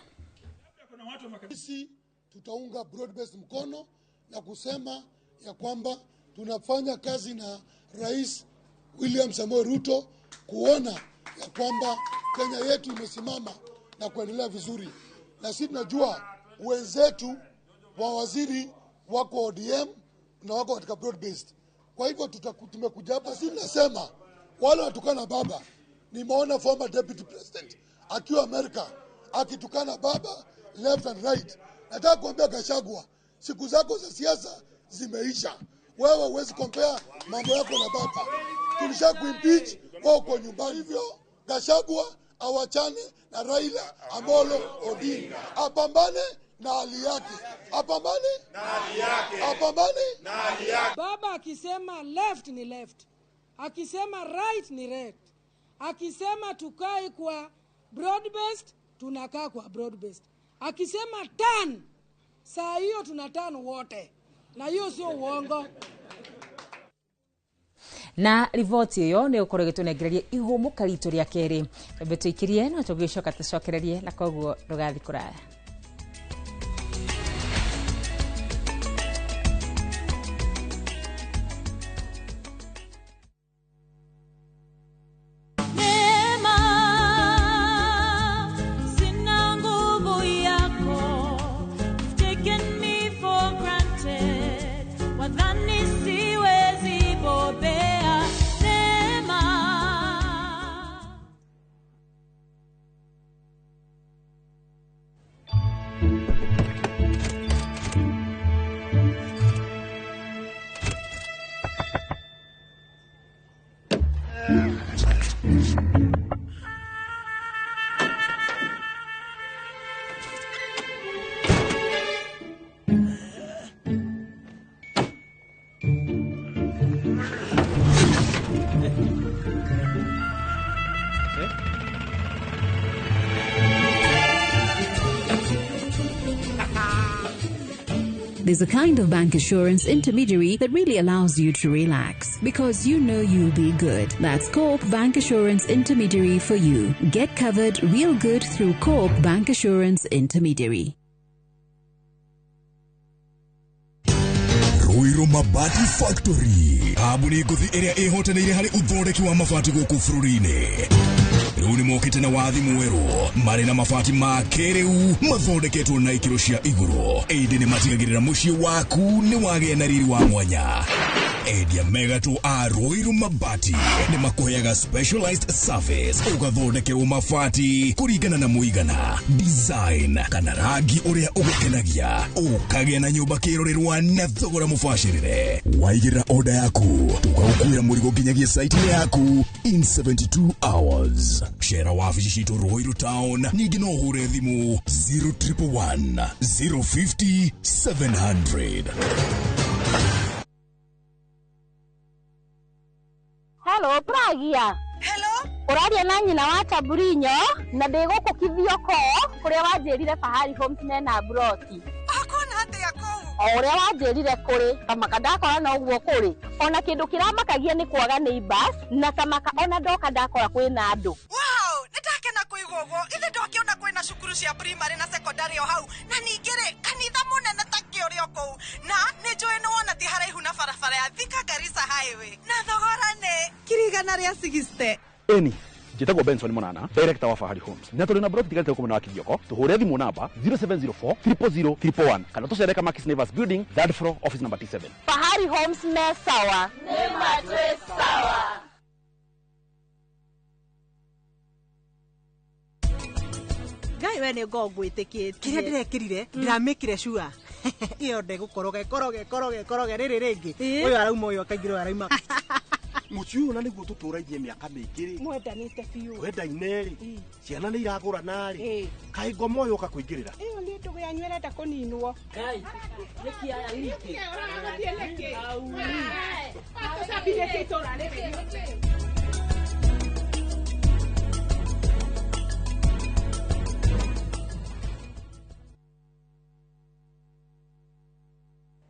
Sisi tutaunga broad based mkono na kusema ya kwamba tunafanya kazi na Rais William Samoei Ruto kuona ya kwamba Kenya yetu imesimama na kuendelea vizuri. Na sisi tunajua wenzetu wa waziri wako ODM na wako katika broad based. Kwa hivyo tumekuja hapa, sisi tunasema wale watukana baba. Nimeona former deputy president akiwa Amerika akitukana baba left and right. Nataka kuambia Gachagua, siku zako za siasa zimeisha. Wewe huwezi compare mambo yako na baba. Tulisha kuimpeach wao kwa nyumbani. Hivyo Gachagua awachane na Raila Amolo Odinga. Apambane na hali yake. Apambane na hali yake. Apambane na hali yake. Baba akisema left ni left. Akisema right ni right. Akisema tukae kwa broad based, tunakaa kwa broad based. Akisema turn, saa hiyo tuna turn wote. Na hiyo sio uongo. Na riboti iyo nĩ ũkorwo ĩgĩtũnengereria ihũmũka ritũ rĩa kerĩ. Twambe tũikirie no tũgĩcoka tũcokererie na koguo ndũgathiĩ kũraya. There's a kind of bank assurance intermediary that really allows you to relax because you know you'll be good. That's Co-op Bank Assurance Intermediary for you. Get covered real good through Co-op Bank Assurance Intermediary. Ruiru Mabati Factory kambuni ngũthi ĩrĩa ĩhotanĩire harĩ ũthondeki wa mabati gũkũ bũrũri-inĩ. Rĩu nĩ mokĩte na wathi mwerũ marĩ na mabati ma kĩrĩu mathondeketwo na ikĩro cia igũrũ. Ĩndĩ nĩ matigagĩrĩra mũciĩ waku nĩ wagĩa na riri wa mwanya. Endia megatũ a Ruiru Mabati nĩ makũheaga specialized service ũgathondekerwo mabati kũringana na mũigana, design kana rangi ũrĩa ũgũkenagia, ũkagĩa na nyũmba kĩrorerwa na thogora mũbacĩrĩre. Waigĩrĩra order yaku tũgagũkuĩra mũrigo nginyagia site yaku in 72 hours. Cera wabici citũ Ruiru Town, ningĩ no ũhũre thimũ 0111 050 700. Hello, Pragia. Hello. Ũraria na nyina wa Taburinyo na ndĩ gũkũ Kithioko kũrĩa wanjĩrire Fahari Homes mena broti. Akona atĩa kũu? O ũrĩa wanjĩrire kũrĩ kamaka ndakora no ũguo kũrĩ. Ona kĩndũ kĩramakagia nĩ kwaga neighbors na kamaka ona ndoka ndakora kwĩna andũ. Wow, nĩ ta Cukuru cia primary na secondary o hau. Na ningĩ rĩ, kanitha mũnene ta kĩ ũrĩ o kũu. Na nĩ njũĩ nĩ wona ti haraihu na barabara ya Thika Garissa Highway. Na thogora nĩ 160,000. Eni njĩtagwo Benson Monana, director wa Fahari Homes, na tũrĩ na broti tigarĩte gũkũ mwena wa Kithioko. Tũhũre thimũ namba 0704 000 111 kana tũcere Makis Neighbors Building, third floor, office number T7. Fahari Homes me sawa. Nĩ matwĩ sawa. Ngai we nĩ ngo ngwĩtĩkĩtie. Kĩrĩa ndĩrekĩrire ndĩramĩkire cua ĩyo ndegũkoroga ĩkoroge ĩkoroge ĩkoroge rĩrĩ rĩngĩ ũyũ arauma ũyũ akaingĩra ũyũ arauma. Mũciĩ ũyũ na nĩguo tũtũraithie mĩaka mĩingĩ rĩ, mwendanĩte biũ, twendaine rĩ, ciana nĩ iragũrana rĩ, kaĩ ngoma ũyũ ũka kũingĩrĩra. Ĩyo nĩ ndũgũ yanyu ĩrenda kũninwo. Ngai nĩkĩ aya ningĩ tũcambithĩtie itũra rĩrĩ.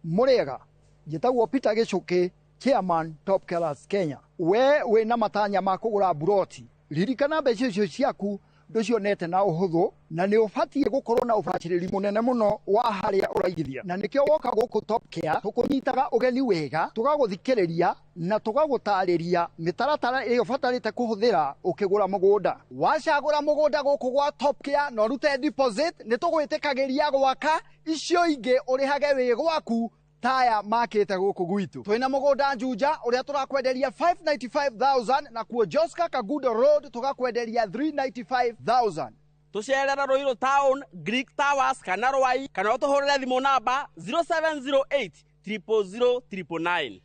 Mũrĩega, njĩtagwo Peter Gĩcũkĩ, chairman Top Killers Kenya. We wĩna matanya ma kũgũra buroti, ririkana mbeca icio ciaku ndũcionete na ũhũthũ, na nĩ ũbatiĩ gũkorwo na ũbacĩrĩri mũnene mũno wa harĩa ũraigithia, na nĩkĩo woka gũkũ Top Care tũkũnyitaga ũgeni wega, tũgagũthikĩrĩria na tũgagũtarĩria mĩtaratara ĩrĩa ũbatarĩte kũhũthĩra ũkĩgũra mũgũnda. Wacagũra mũgũnda gũkũ gwa Top Care na ũrute deposit, nĩ tũgwĩtĩkagĩria gwaka icio ingĩ ũrĩhage wĩ gwaku taya makĩte gũkũ gwitũ. Twĩna mũgũnda Juja ũrĩa tũrakwenderia 595,000 na kuo Joska Kagudo Road tũgakwenderia 395,000. Tũcerere Ruiru Town, Greek Towers kana Rwai, kana ũtũhũrĩre thimũ namba 0708 000 999.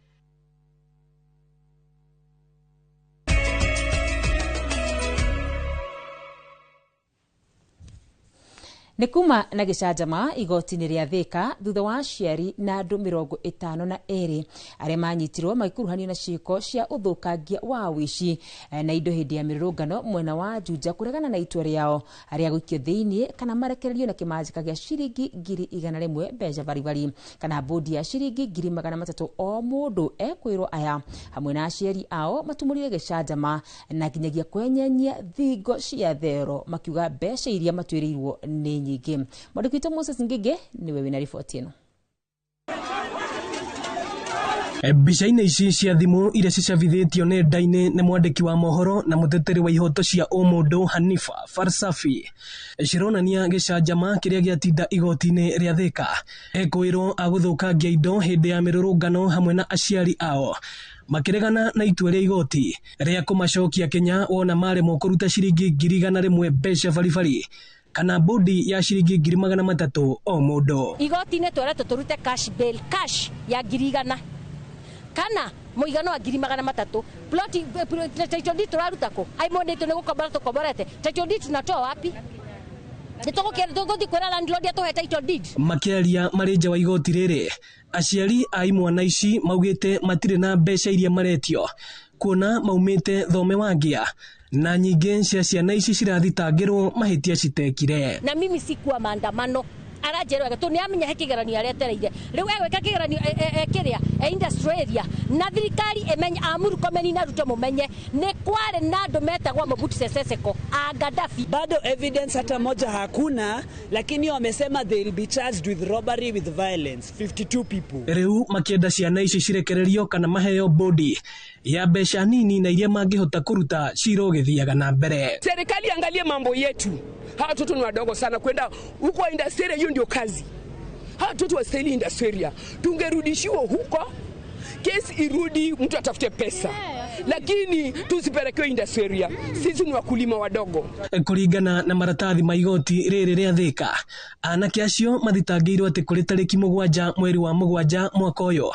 Nĩ kuma na gĩcanjama igoti-inĩ rĩa Thika thutha wa aciari na andũ 52 arĩa manyitirwo magĩkuruhanio na ciĩko cia ũthũkangia wa ũici na indo hĩndĩ ya mĩrũrũngano mwena wa Juja kũregana na itua rĩao arĩa gũikio thĩinĩ kana marekererio na kĩmanjĩka gĩa ciringi 100,000 mbeca baribari kana bũndi ya ciringi 300,000 o mũndũ. Ekwĩrwo aya hamwe na aciari ao matumũrire gĩcanjama na nginyagia kwenyenyia thingo cia thero makiuga mbeca iria matuĩrĩirwo nĩ nyingĩ. Mwandĩki witũ Moses Ngige niwe wĩna riboti ĩno. Mbica-inĩ ici cia thimũ iria cicabithĩtio nenda-inĩ nĩ mwandĩki wa mohoro na mũteteri wa ihoto cia ũmũndũ Hanifa Farsafi cironania gĩcanjama kĩrĩa gĩatinda igoti-inĩ rĩa Thika. Ekwĩrwo agũthũkangia indo hĩndĩ ya mĩrũrũngano hamwe na aciari ao makĩregana na itua rĩa igoti rĩa kũmacokia Kenya wona maremwo kũruta ciringi 100,000 mbeca baribari kana bodi ya ciringi 300,000 o mũndũ. Igoti-inĩ tweretwo tũrute cash bail, cash ya 100,000 kana mũigana wa 300,000. Plot title deed tũraruta kũ? Aimonĩtwo nĩ gũkombora tũkomborete. Title deed tunatoa wapi? Nĩtũgũthiĩ kwĩra landlord atũhe title deed. Makĩaria marĩ nja wa igoti rĩrĩ, aciari a imwana ici maugĩte matirĩ na mbeca iria maretio kuona maumĩte thome wa ngĩa na nyingĩ cia ciana ici cirathitangĩrwo mahĩtia citekire. Na mimi sikuwa maandamano aranjĩra wega tondũ nĩamenya he kĩgeranio aretereire. Rĩu egwĩka kĩgeranio kĩrĩa industrial area na thirikari ĩmenye a Murkomen na Ruto mũmenye nĩ kwarĩ na andũ metagwo Mobutu Sese Seko a Gaddafi. Bado evidence hata moja hakuna, lakini wamesema they will be charged with robbery with violence 52 people. Rĩu makĩenda ciana ici cirekererio kana maheo bodi ya mbeca nini na iria mangĩhota kũruta cira ũgĩthiaga na mbere. Serikali angalie mambo yetu. Hawa watoto ni wadogo sana kwenda huko industry, hiyo ndio kazi. Hawa watoto wastahili industry. Tungerudishiwa huko, kesi irudi, mtu atafute pesa. Lakini tusipelekewe industry. Sisi ni wakulima wadogo. Kũringana na maratathi ma igoti rĩrĩ rĩa Thika, anake acio mathitangĩirwo atĩ kũrĩ tarĩki 7 mweri wa 7 mwaka ũyũ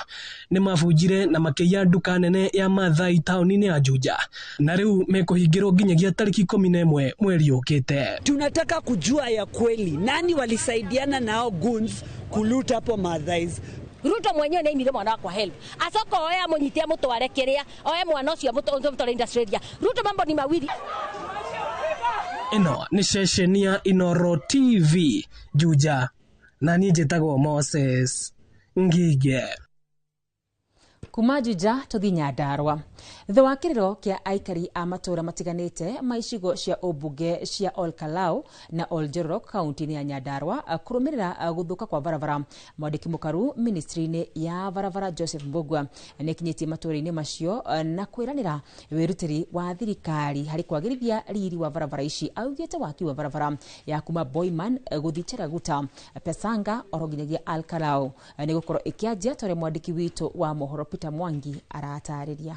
nĩ mabunjire na makĩiya nduka nene ya Maathai taũni-inĩ ya Juja, na rĩu mekũhingĩrwo nginyagia tarĩki 11 mweri ũkĩte. Tunataka kujua ya kweli nani walisaidiana nao goons kuluta hapo Maathais. Ruto mwenyewe nĩaimire mwana wakwa help acoka oe amũnyite amũtware kĩrĩa oe mwana ũcio amũtware industrial area. Ruto mambo ni mawili. Ĩno nĩ ceceni ya Inoro TV Juja, na niĩ njĩtagwo Moses Ngige. Kuma Juja tũthiĩ Nyandarũa. Thutha wa kĩrĩro kĩa aikari a matũũra matiganĩte ma icigo cia ũmbunge cia Ol Kalou na Ol Jorok kaunti-inĩ ya Nyandarũa kũrũmĩrĩra gũthũka kwa barabara, mwandĩki mũkaru ministry-inĩ ya barabara Joseph Mbugua nĩakinyĩtie matũũra-inĩ macio na kwĩranĩra wĩrutĩri wa thirikari harĩ kwagĩrithia riri wa barabara ici. Augĩte waki wa barabara ya kuma Boiman gũthiĩ Cheraguta, Pesanga oro nginyagia Al Kalau nĩ gũkorwo ĩkĩanjia ta ũrĩa mwandĩki witũ wa mohoro Peter Mwangi aratarĩria.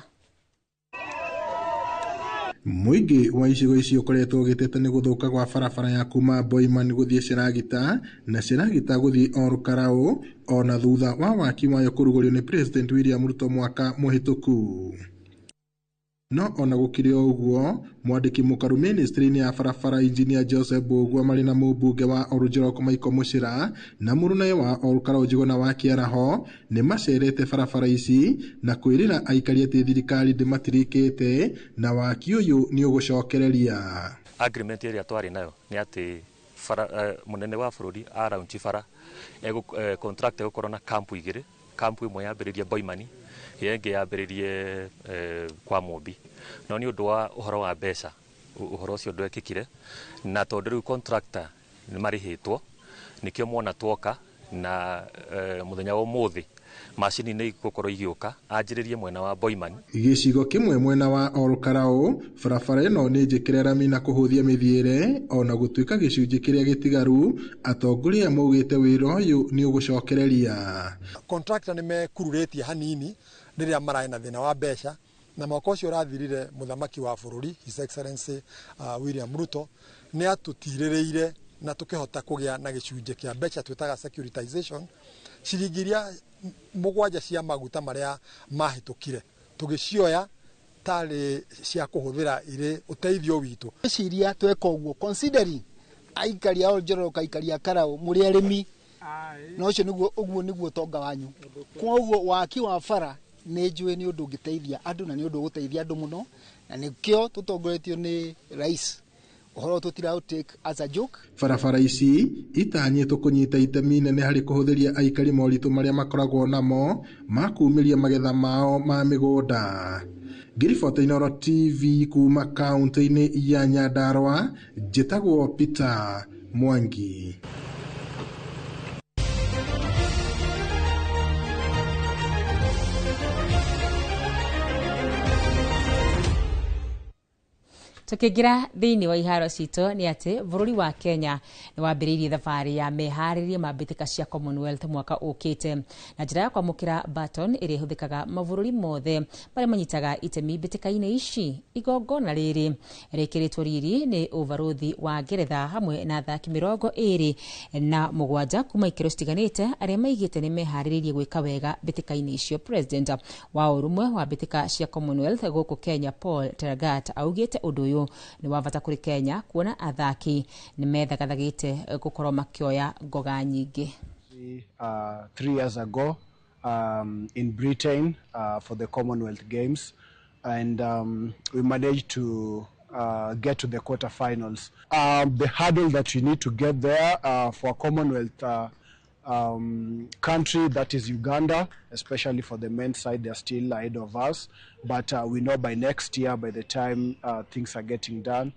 Mũingĩ wa icigo ici ũkoretwo ũgĩteta nĩ gũthũka gwa barabara ya kuma Boiman gũthiĩ Cheragita na Cheragita gũthiĩ Ol Kalou ona thutha wa waki wayo kũrugũrio nĩ President William Ruto mwaka mũhĩtũku. No ona gũkĩrĩ o ũguo, mwandĩki mũkaru ministry-inĩ ya barabara Engineer Joseph Mbugua marĩ na mũmbunge wa Ol Jorok Michael Muchira na mũrunawe wa Ol Kalou Njuguna wa Kĩaraho nĩ macerete barabara ici na kwĩrĩra aikari atĩ thirikari ndĩmatirikĩte na waki ũyũ nĩ ũgũcokereria. Agreement ĩrĩa twarĩ nayo nĩ atĩ bara, mũnene wa bũrũri a launch bara contract ĩgũkorwo na kampu igĩrĩ, kampu ĩmwe yambĩrĩrie Boimani, ĩrĩa ĩngĩ yambĩrĩrie kwa Mũmbi. No nĩ ũndũ wa ũhoro wa mbeca ũhoro ũcio ndwekĩkire, na tondũ rĩu contractor nĩ marĩhĩtwo nĩkĩo mwona twoka na mũthenya wa ũmũthĩ macini nĩ igũkorwo igĩũka anjĩrĩrie mwena wa Boiman. Gĩcigo kĩmwe mwena wa Ol Kalou barabara ĩno nĩ njĩkĩre rami na kũhũthia mĩthiĩre ona gũtuĩka gĩcunjĩ kĩrĩa gĩtigaru atongoria maugĩte wĩra ũyũ nĩ ũgũcokereria. Contractor nĩ mekururĩtie hanini rĩrĩa mararĩ na thĩna wa mbeca, na mwaka ũcio ũrathirire mũthamaki wa bũrũri His Excellency William Ruto nĩ atũtirĩrĩire na tũkĩhota kũgĩa na gĩcunjĩ kĩa mbeca twĩtaga securitization, ciringi iria 7 cia maguta marĩa mahĩtũkire tũgĩcioya tarĩ cia kũhũthĩra irĩ ũteithio witũ. Ciria tweka ũguo considering aikari a Ol Jorok, aikari a Karau mũrĩ arĩmi, na ũcio nĩguo ũguo nĩguo ũtonga wanyu. Koguo waki wa bara nĩ njũĩ nĩ ũndũ ũngĩteithia andũ na nĩ ũndũ ũgũteithia andũ mũno, na nĩkĩo tũtongoretio nĩ rais ũhoro tũtira take as a joke. Barabara ici itanyĩtwo kũnyita itemi inene harĩ kũhũthĩria aikari moritũ marĩa makoragwo namo ma kumĩria magetha mao ma mĩgũnda. Ngĩribota Inooro TV kuma kaunti-inĩ ya Nyandarũa, njĩtagwo Peter Mwangi. Tukĩingĩra thĩinĩ wa iharo citũ nĩ atĩ bũrũri wa Kenya nĩ wambĩrĩirie thabarĩ ya meharĩria ma mbĩtĩka cia Commonwealth mwaka ũkĩte na njĩra ya kwamũkĩra baton ĩrĩa ĩhũthĩkaga mabũrũri mothe marĩa manyitaga itemi mbĩtĩka-inĩ ici. Igongona rĩrĩ rĩkĩrĩtwo riri nĩ ũbarũthi wa Ngeretha hamwe na athaki 27 kuma ikĩro citiganĩte arĩa maigĩte nĩ meharĩrĩirie gwĩka wega mbĩtĩka-inĩ icio. President wa ũrũmwe wa mbĩtĩka cia Commonwealth gũkũ Kenya Paul Tergat augĩte ũndũ ũyũ nĩ wa bata kũrĩ Kenya kuona athaki nĩ methagathagĩte gũkorwo makĩoya ngoga nyingĩ. 3 years ago in Britain for the Commonwealth Games, and we managed to get to the quarterfinals. The hurdle that we need to get there for a Commonwealth country, that is Uganda, especially for the men's side, they're still ahead of us. But we know by next year, by the time things are getting done,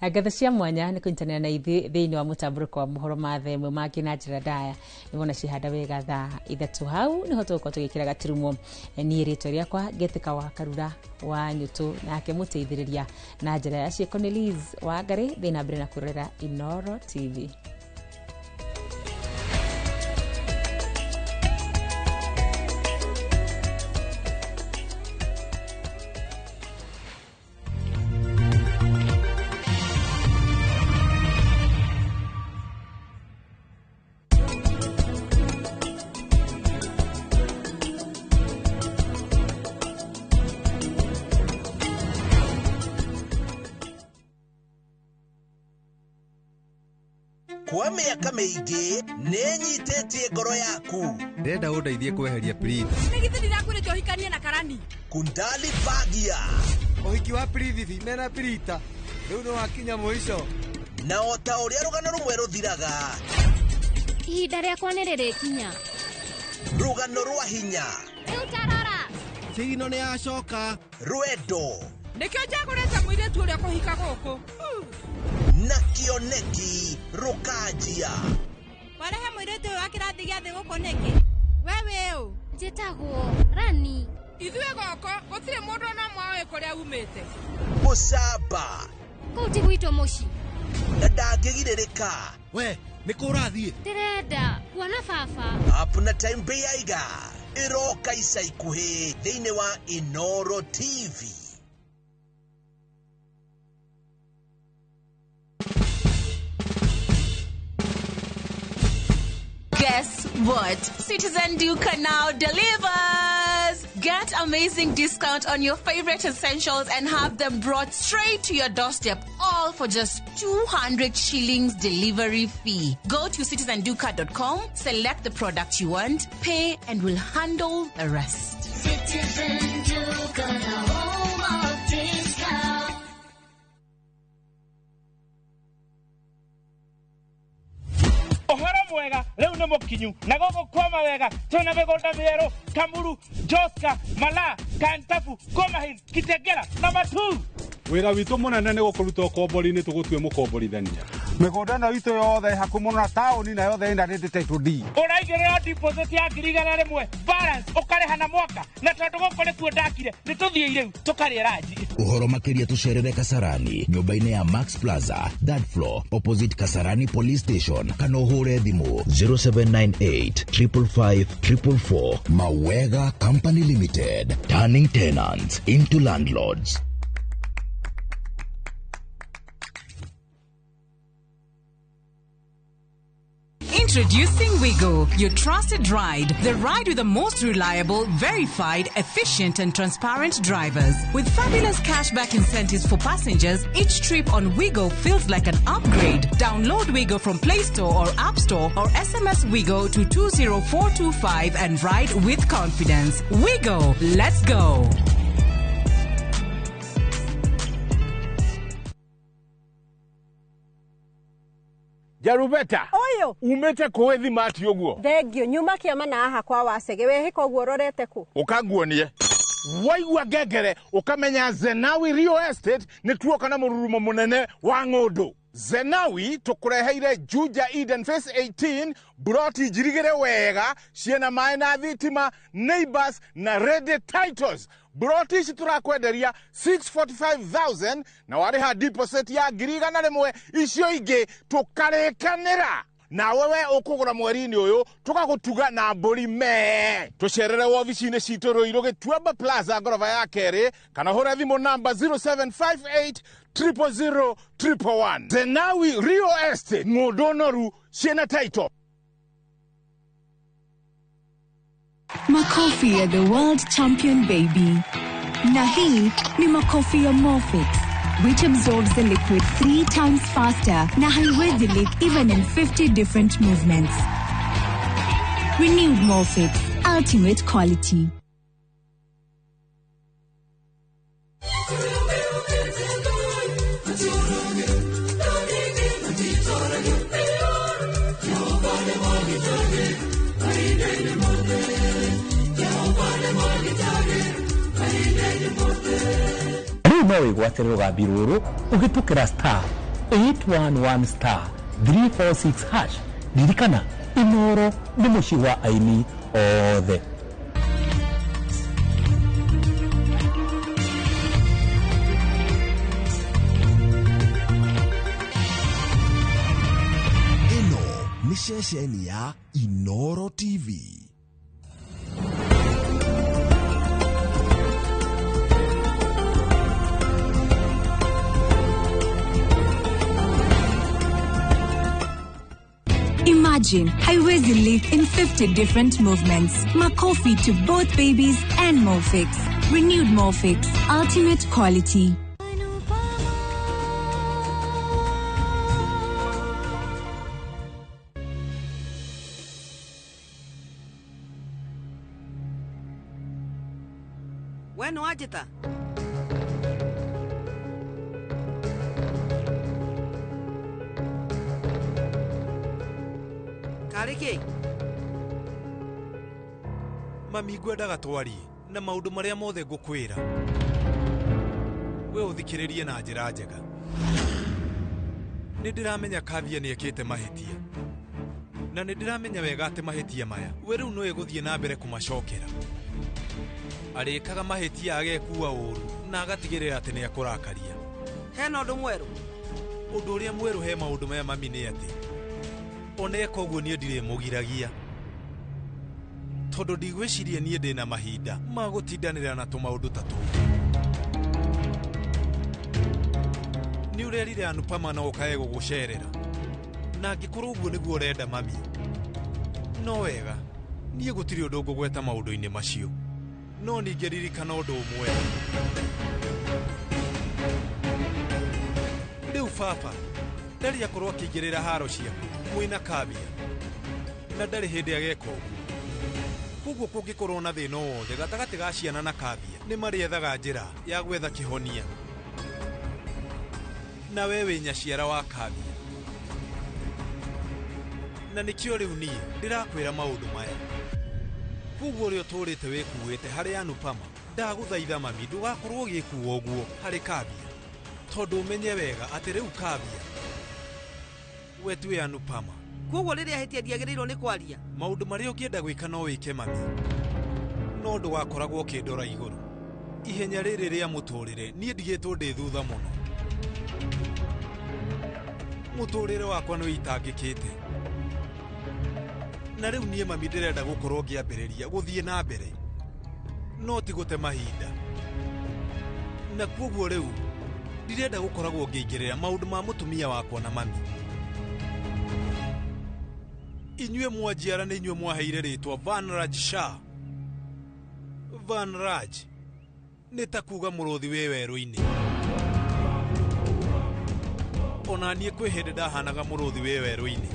ngatho cia mwanya nĩ kũnyitanĩra na ithuĩ thĩinĩ wa mũtambũrũko wa mohoro ma thaa ĩmwe mangĩ na njĩra ndaya nĩwona cihanda wega thaa 3 hau nĩho tũgũkorwo tũgĩkĩra gaturumo. Niĩ rĩtwa rĩakwa Ngetĩka wa Karura wa Nyũtũ, nake mũteithĩrĩria na njĩra ya ciĩko nĩ Liz Wangari. Thĩĩ na mbere na kwĩrorera Inooro TV. Kwa mĩaka mĩingĩ nĩ nyitĩtie ngoro yaku. Ndĩrenda ũndeithie kweheria Priti. Nĩ githĩ ndirakwĩrĩte ũhikanie na Karani? Kundali Bagia. Ũhiki wa Priti mena Prita rĩu nĩ wakinya mũico. Na o ta ũrĩa rũgano rũmwe rũthiraga, ihinda rĩakwa nĩ rĩrĩkinya. Rũgano rwa hinya. Rĩu tarora. Thigino nĩ yacoka. Rwendo. Nĩkĩo njagũrĩte mũirĩtu ũrĩa kũhika gũkũ. Na kĩoneki rũkanjia. Warehe mũirĩtu ũyũ wa kĩrathi gĩa thĩ gũkũ nĩkĩ? We wĩ ũ? Njĩtagwo Rani. Ithuĩ goko gũtirĩ mũndũ ona ũmwe ũĩ kũrĩa umĩte. Gũcamba. Kũu ti gwitũ mũciĩ. Na ndangĩgirĩrĩka. We nĩ kũ ũrathiĩ? Ndĩrenda kuona baba. Up na time Bĩaiga ĩroka ica ikuhĩ thĩinĩ wa Inoro TV. Guess what? Citizen Duka now delivers! Get amazing discount on your favorite essentials and have them brought straight to your doorstep, all for just 200 shillings delivery fee. Go to citizenduka.com, select the product you want, pay, and we'll handle the rest. Citizen Duka, the home of discount. Ũhoro mwega rĩu nĩ mũkinyu na gũkũ kwama wega twĩna mĩgũnda mĩerũ Kamuru, Joska, Mala, Kantafu, Komahin, Kitegera na Matu. Wĩra witũ mũnene nĩ gũkũruta ũkombori-inĩ tũgũtue mũkomborithania. Mĩgũnda ĩno itũ yothe ĩ hakuhĩ mũno na taũni na yothe ĩna title deed. Ũraigĩrĩra deposit ya 100,000 balance ũkarĩha na mwaka na tondũ gũkũ nĩkuo ndakire nĩ tũthiĩ rĩu tũkarĩe ranji. Ũhoro makĩria tũcerere Kasarani nyũmba-inĩ ya Max Plaza third floor opposite Kasarani Police Station kana ũhũre thimũ 0798 555 444. Mawega Company Limited, turning tenants into landlords. Introducing Wigo, your trusted ride. The ride with the most reliable, verified, efficient and transparent drivers. With fabulous cashback incentives for passengers, each trip on Wigo feels like an upgrade. Download Wigo from Play Store or App Store or SMS Wigo to 20425 and ride with confidence. Wigo, let's go. Jarubeta Oyo umete kũĩ thimati ũguo. Thengio nyuma kĩama na haha kwa wacege wehĩka ũguo ũrorete kũ? Ũkanguonie waigua ngengere ũkamenya Zenawi Real Estate nĩ tuoka na mũrurumo mũnene wa ng'ũndũ. Zenawi tũkũreheire Juja Eden Phase 18 buroti njirigĩre wega ciĩna maĩ na thitima, neighbors na ready titles. Buroti ici tũrakwenderia 645,000 na warĩha deposit ya 100,000 icio ingĩ tũkarĩkanĩra. Nawe we ũkũgũra mweri-inĩ ũyũ tũgagũtuga na mbũri mee. Tũcerere wobici-inĩ citũ Ruiru Gĩtuamba Plaza ngoroba ya kerĩ kana ũhũre thimũ namba 0758 000 111. Zenawi Real Estate, ng'ũndũ noru ciĩna title. Makofi ya the world champion baby. Na hii ni makofi ya Morfix, which absorbs the liquid 3 times faster na haiwezi leak even in 50 different movements. Renewed Morfix, ultimate quality. Rĩu no wĩgwatĩre rũgambi rũrũ ũhĩtũkĩra star 811 star 346 hash. Ririkana Inoro nĩ mũciĩ wa aini othe. Ĩno nĩ ceceni ya Inoro TV. Imagine haiwezi leak in 50 different movements. Makofi to both babies and Morfix. Renewed Morfix, ultimate quality. We nĩ wanjĩta? Karĩ kĩ? Mami ngwendaga twarie na maũndũ marĩa mothe ngũkwĩra. We ũthikĩrĩrie na njĩra njega. Nĩ ndĩramenya Kavia nĩ ekĩte mahĩtia. Na nĩ ndĩramenya wega atĩ mahĩtia maya we rĩu no ĩgũthiĩ na mbere kũmacokera. Arĩkaga mahĩtia agekua ũru na agatigĩrĩra atĩ nĩ akũrakaria. Hena ũndũ mwerũ? Ũndũ ũrĩa mwerũ he maũndũ maya mami nĩ atĩ ona eka ũguo niĩ ndirĩmũgiragia. Tondũ ndigwĩciria niĩ ndĩna mahinda ma gũtindanĩra na tũmaũndũ ta tũu. Nĩ ũrerire Anupama no ũkae gũgũcerera. Na angĩkorwo ũguo nĩguo ũrenda mami. No wega, niĩ gũtirĩ ũndũ ngũgweta maũndũ-inĩ macio. No ningĩ ririkana ũndũ ũmwe. Rĩu baba, ndarĩ akorwo akĩingĩrĩra haro ciaku mwĩna Kavia. Na ndarĩ hĩndĩ ageka ũguo. Koguo kũngĩkorwo na thĩna o wothe gatagatĩ ga ciana na Kavia, nĩ marĩethaga njĩra ya gwetha kĩhonia. Na we wĩ nyaciara wa Kavia. Na nĩkĩo rĩu niĩ ndĩrakwĩra maũndũ maya. Koguo ũrĩa ũtũũrĩte wĩkuĩte harĩ Anupama, ndagũthaitha mami ndũgakorwo ũgĩkua ũguo harĩ Kavia. Tondũ ũmenye wega atĩ rĩu Kavia we tuĩ Anupama. Koguo rĩrĩa ahĩtia ndiagĩrĩirwo nĩ kwaria. Maũndũ marĩa ũngĩenda gwĩka no wĩke mami. No ndũgakoragwo ũkĩndora igũrũ. Ihenya rĩrĩ rĩa mũtũrĩre niĩ ndigĩtwo ndĩ thutha mũno. Mũtũrĩre wakwa nĩ wĩitangĩkĩte. Na rĩu niĩ mami ndĩrenda gũkorwo ngĩambĩrĩria gũthiĩ na mbere. No ti gũte mahinda. Na kuoguo rĩu ndirenda gũkoragwo ngĩingĩrĩra maũndũ ma mũtumia wakwa na mami. Inyuĩ mwanjiara nĩ inyuĩ mwaheire rĩtwa Vanraj Shah. Vanraj nĩ ta kuga mũrũthi wĩ werũ-inĩ. Ona niĩ kwĩ hĩndĩ ndahanaga mũrũthi wĩ werũ-inĩ.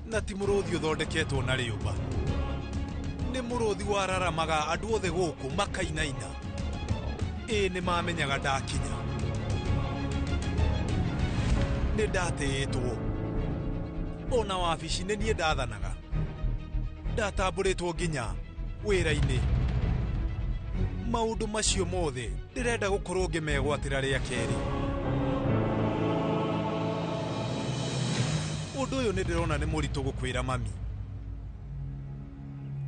Na ti mũrũthi ũthondeketwo na rĩũmba. Nĩ mũrũthi wararamaga andũ othe gũkũ makainaina. Ĩĩ nĩ mamenyaga ndakinya. Nĩ ndatĩĩtwo. Ona wabici nĩ niĩ ndathanaga. Ndatambũrĩtwo nginya wĩra-inĩ. Maũndũ macio mothe ndĩrenda gũkorwo ngĩmegwatĩra rĩa kerĩ. Ũndũ ũyũ nĩ ndĩrona nĩ mũritũ gũkwĩra mami.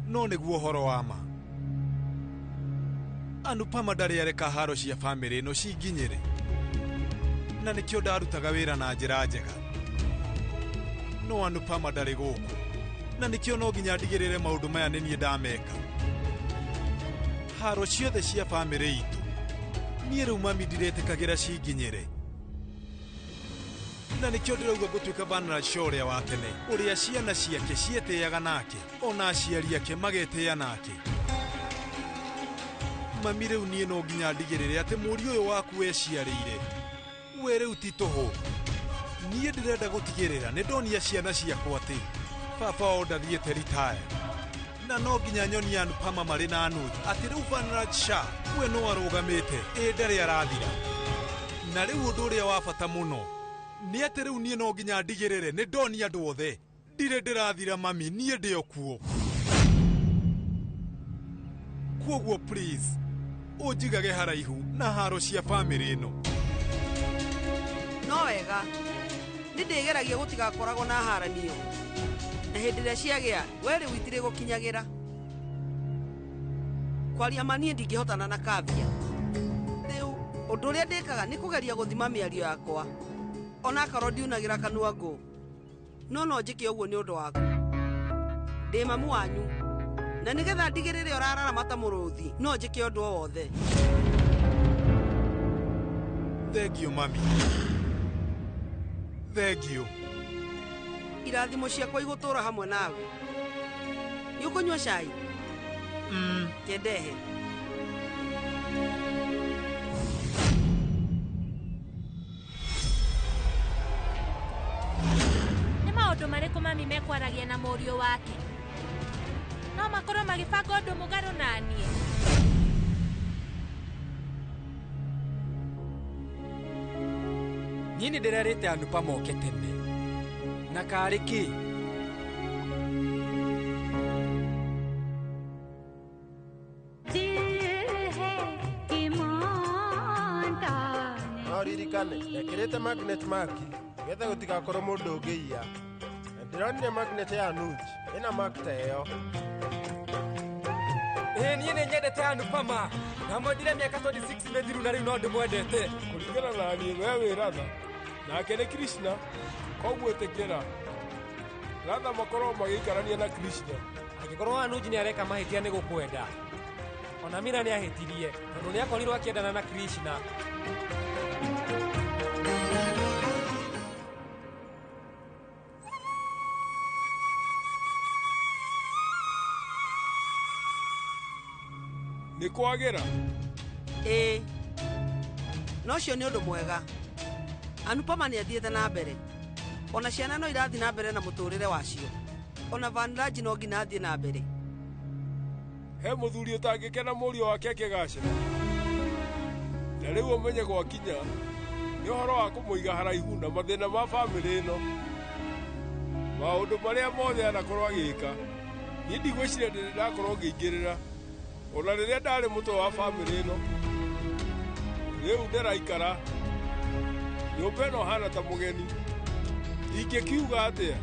No nĩguo ũhoro wa ma. Anupama ndarĩ areka haro cia bamĩrĩ ĩno cinginyĩre. Na nĩkĩo ndarutaga wĩra na njĩra njega. No Anupama ndarĩ gũkũ. Na nĩkĩo no nginya ndigĩrĩre maũndũ maya nĩ niĩ ndameka. Haro ciothe cia bamĩrĩ itũ. Niĩ rĩu mami ndirĩtĩkagĩra cinginyĩre. Na nĩkĩo ndĩrauga ngũtuĩka Vanraj Shah ũrĩa wa tene, ũrĩa ciana ciake cietĩaga nake, ona aciari ake magetĩa nake. Mami rĩu niĩ no nginya ndigĩrĩre atĩ mũriũ ũyũ waku weciarĩire. We rĩu ti tũhũ. Niĩ ndĩrenda gũtigĩrĩra nĩ ndonia ciana ciakwa atĩ baba wao ndathiĩte ritaya. Na no nginya nyonie Anupama marĩ na Anuj atĩ rĩu Vanraj Shah we no arũgamĩte, ĩ ndarĩ arathira. Na rĩu ũndũ ũrĩa wa bata mũno nĩ atĩ rĩu niĩ no nginya ndigĩrĩre nĩ ndonia andũ othe ndirĩ ndĩrathira mami, niĩ ndĩ o kuo. Kuoguo please ũnjigage haraihu na haro cia bamĩrĩ ĩno. No wega, nĩ ndĩgeragia gũtigakoragwo na haranio. Na hĩndĩ ĩrĩa ciagĩa, we rĩu itirĩ gũkinyagĩra. Kwaria ma niĩ ndingĩhotana na Kavia. Rĩu ũndũ ũrĩa ndĩkaga nĩ kũgeria gũthima mĩario yakwa. Ona akorwo ndiunagĩra kanua ngũ. No no njĩke ũguo nĩ ũndũ waku. Ndĩ mamu wanyu. Na nĩgetha ndigĩrĩre ũrararama ta mũrũthi, no njĩke ũndũ o wothe. Thank you mami. Thank you. Irathimo ciakwa igũtũũra hamwe nawe. Nĩ ũkũnyua cai? Kendehe. Nĩ maũndũ marĩkũ mami mekwaragia na mũriũ wake? No makorwo magĩbanga ũndũ mũgarũ na niĩ. Niĩ nĩ ndĩrerĩte Anupama oke tene. Na karĩ kĩ? Ũririkane ndekĩrĩte magnet maki nĩgetha gũtigakorwo mũndũ ũngĩiya. Na ndĩronire magnet ya Anuj ĩna mark ta ĩyo. Ĩĩ niĩ nĩ nyendete Anupama. Ndamwendire mĩaka 26 mĩthiru na rĩu no ndĩmwendete. Kũringana na niĩ we wĩ Radha nake nĩ Krishna, koguo ĩtĩkĩra Radha makorwo magĩikarania na Krishna. Angĩkorwo Anuj nĩ areka mahĩtia nĩ gũkwenda. Ona Mira nĩ ahĩtirie tondũ nĩ akorirwo akĩendana na Krishna. Nĩ kwagĩra? Ĩĩ, na ũcio nĩ ũndũ mwega. Anupama nĩ athiĩte na mbere. Ona ciana no irathiĩ na mbere na mũtũrĩre wacio. Ona Vanraj no nginya athiĩ na mbere. He mũthuri ũtangĩkena mũriũ wake akĩgacĩra. Na rĩu ũmenye gwakinya nĩ ũhoro wa kũmũiga haraihu na mathĩna ma bamĩrĩ ĩno. Maũndũ marĩa mothe anakorwo agĩka, niĩ ndigwĩciria ndĩrĩ ndakorwo ngĩingĩrĩra. Ona rĩrĩa ndarĩ mũtwe wa bamĩrĩ ĩno. Rĩu ndĩraikara nyũmba ĩno hana ta mũgeni. Ingĩkiuga atĩa?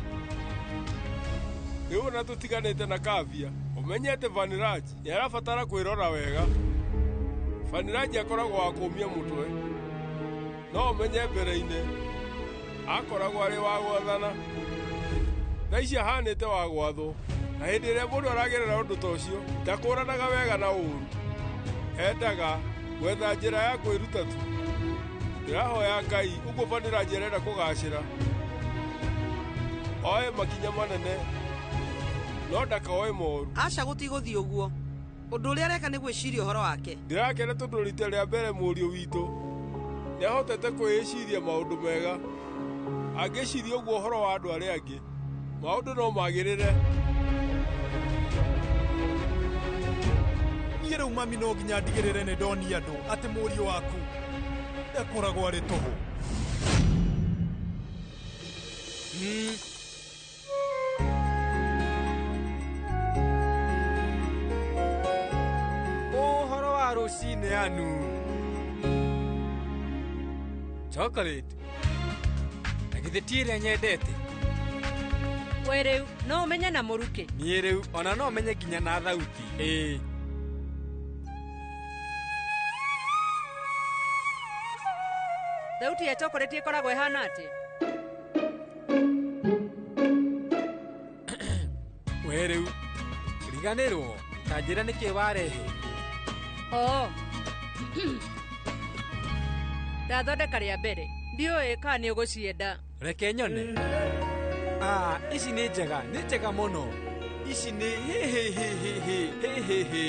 Rĩu ona tũtiganĩte na Kavya, ũmenye atĩ Vaniraj nĩ arabatara kwĩrora wega. Vaniraj akoragwo wa kũũmia mũtwe, no ũmenye mbere-inĩ akoragwo arĩ wa gwathana. Thaa ici ahanĩte wa gwathwo, na hĩndĩ ĩrĩa mũndũ aragerera ũndũ ta ũcio ndakũranaga wega na ũũru. Endaga gwetha njĩra ya kwĩruta tu. Ndĩrahoya Ngai ũguo Vaniraj arenda kũgacĩra, oe makinya manene no ndakaoe moru. Aca, gũtigũthiĩ ũguo. Ũndũ ũrĩa areka nĩ gwĩciria ũhoro wake. Ndĩrakena tondũ rita rĩa mbere mũriũ witũ nĩahotete kwĩĩciria maũndũ mega. Angĩciria ũguo ũhoro wa andũ arĩa angĩ, maũndũ no magĩrĩre. Niĩ rĩu mami no nginya ndigĩrĩre nĩ ndonia andũ atĩ mũriũ waku ndakoragwo arĩ tũhũ. Ũhoro wa rũcinĩ Anu. Chocolate. Na githĩ ti ĩrĩa nyendete? We rĩu no ũmenye na mũrukĩ. Niĩ rĩu ona no menye nginya na thauti. Ĩĩ. Thauti ya chocolate ĩkoragwo ĩhana atĩa? We rĩu riganĩrwo ta njĩra nĩkĩ warehe. Oo. Ndathondeka rĩa mbere. Ndiũĩ kana nĩ ũgũcienda. Reke nyone. Ah, ici nĩ njega, nĩ njega mũno. Ici nĩ hĩ hĩ hĩ hĩ hĩ hĩ hĩ hĩ.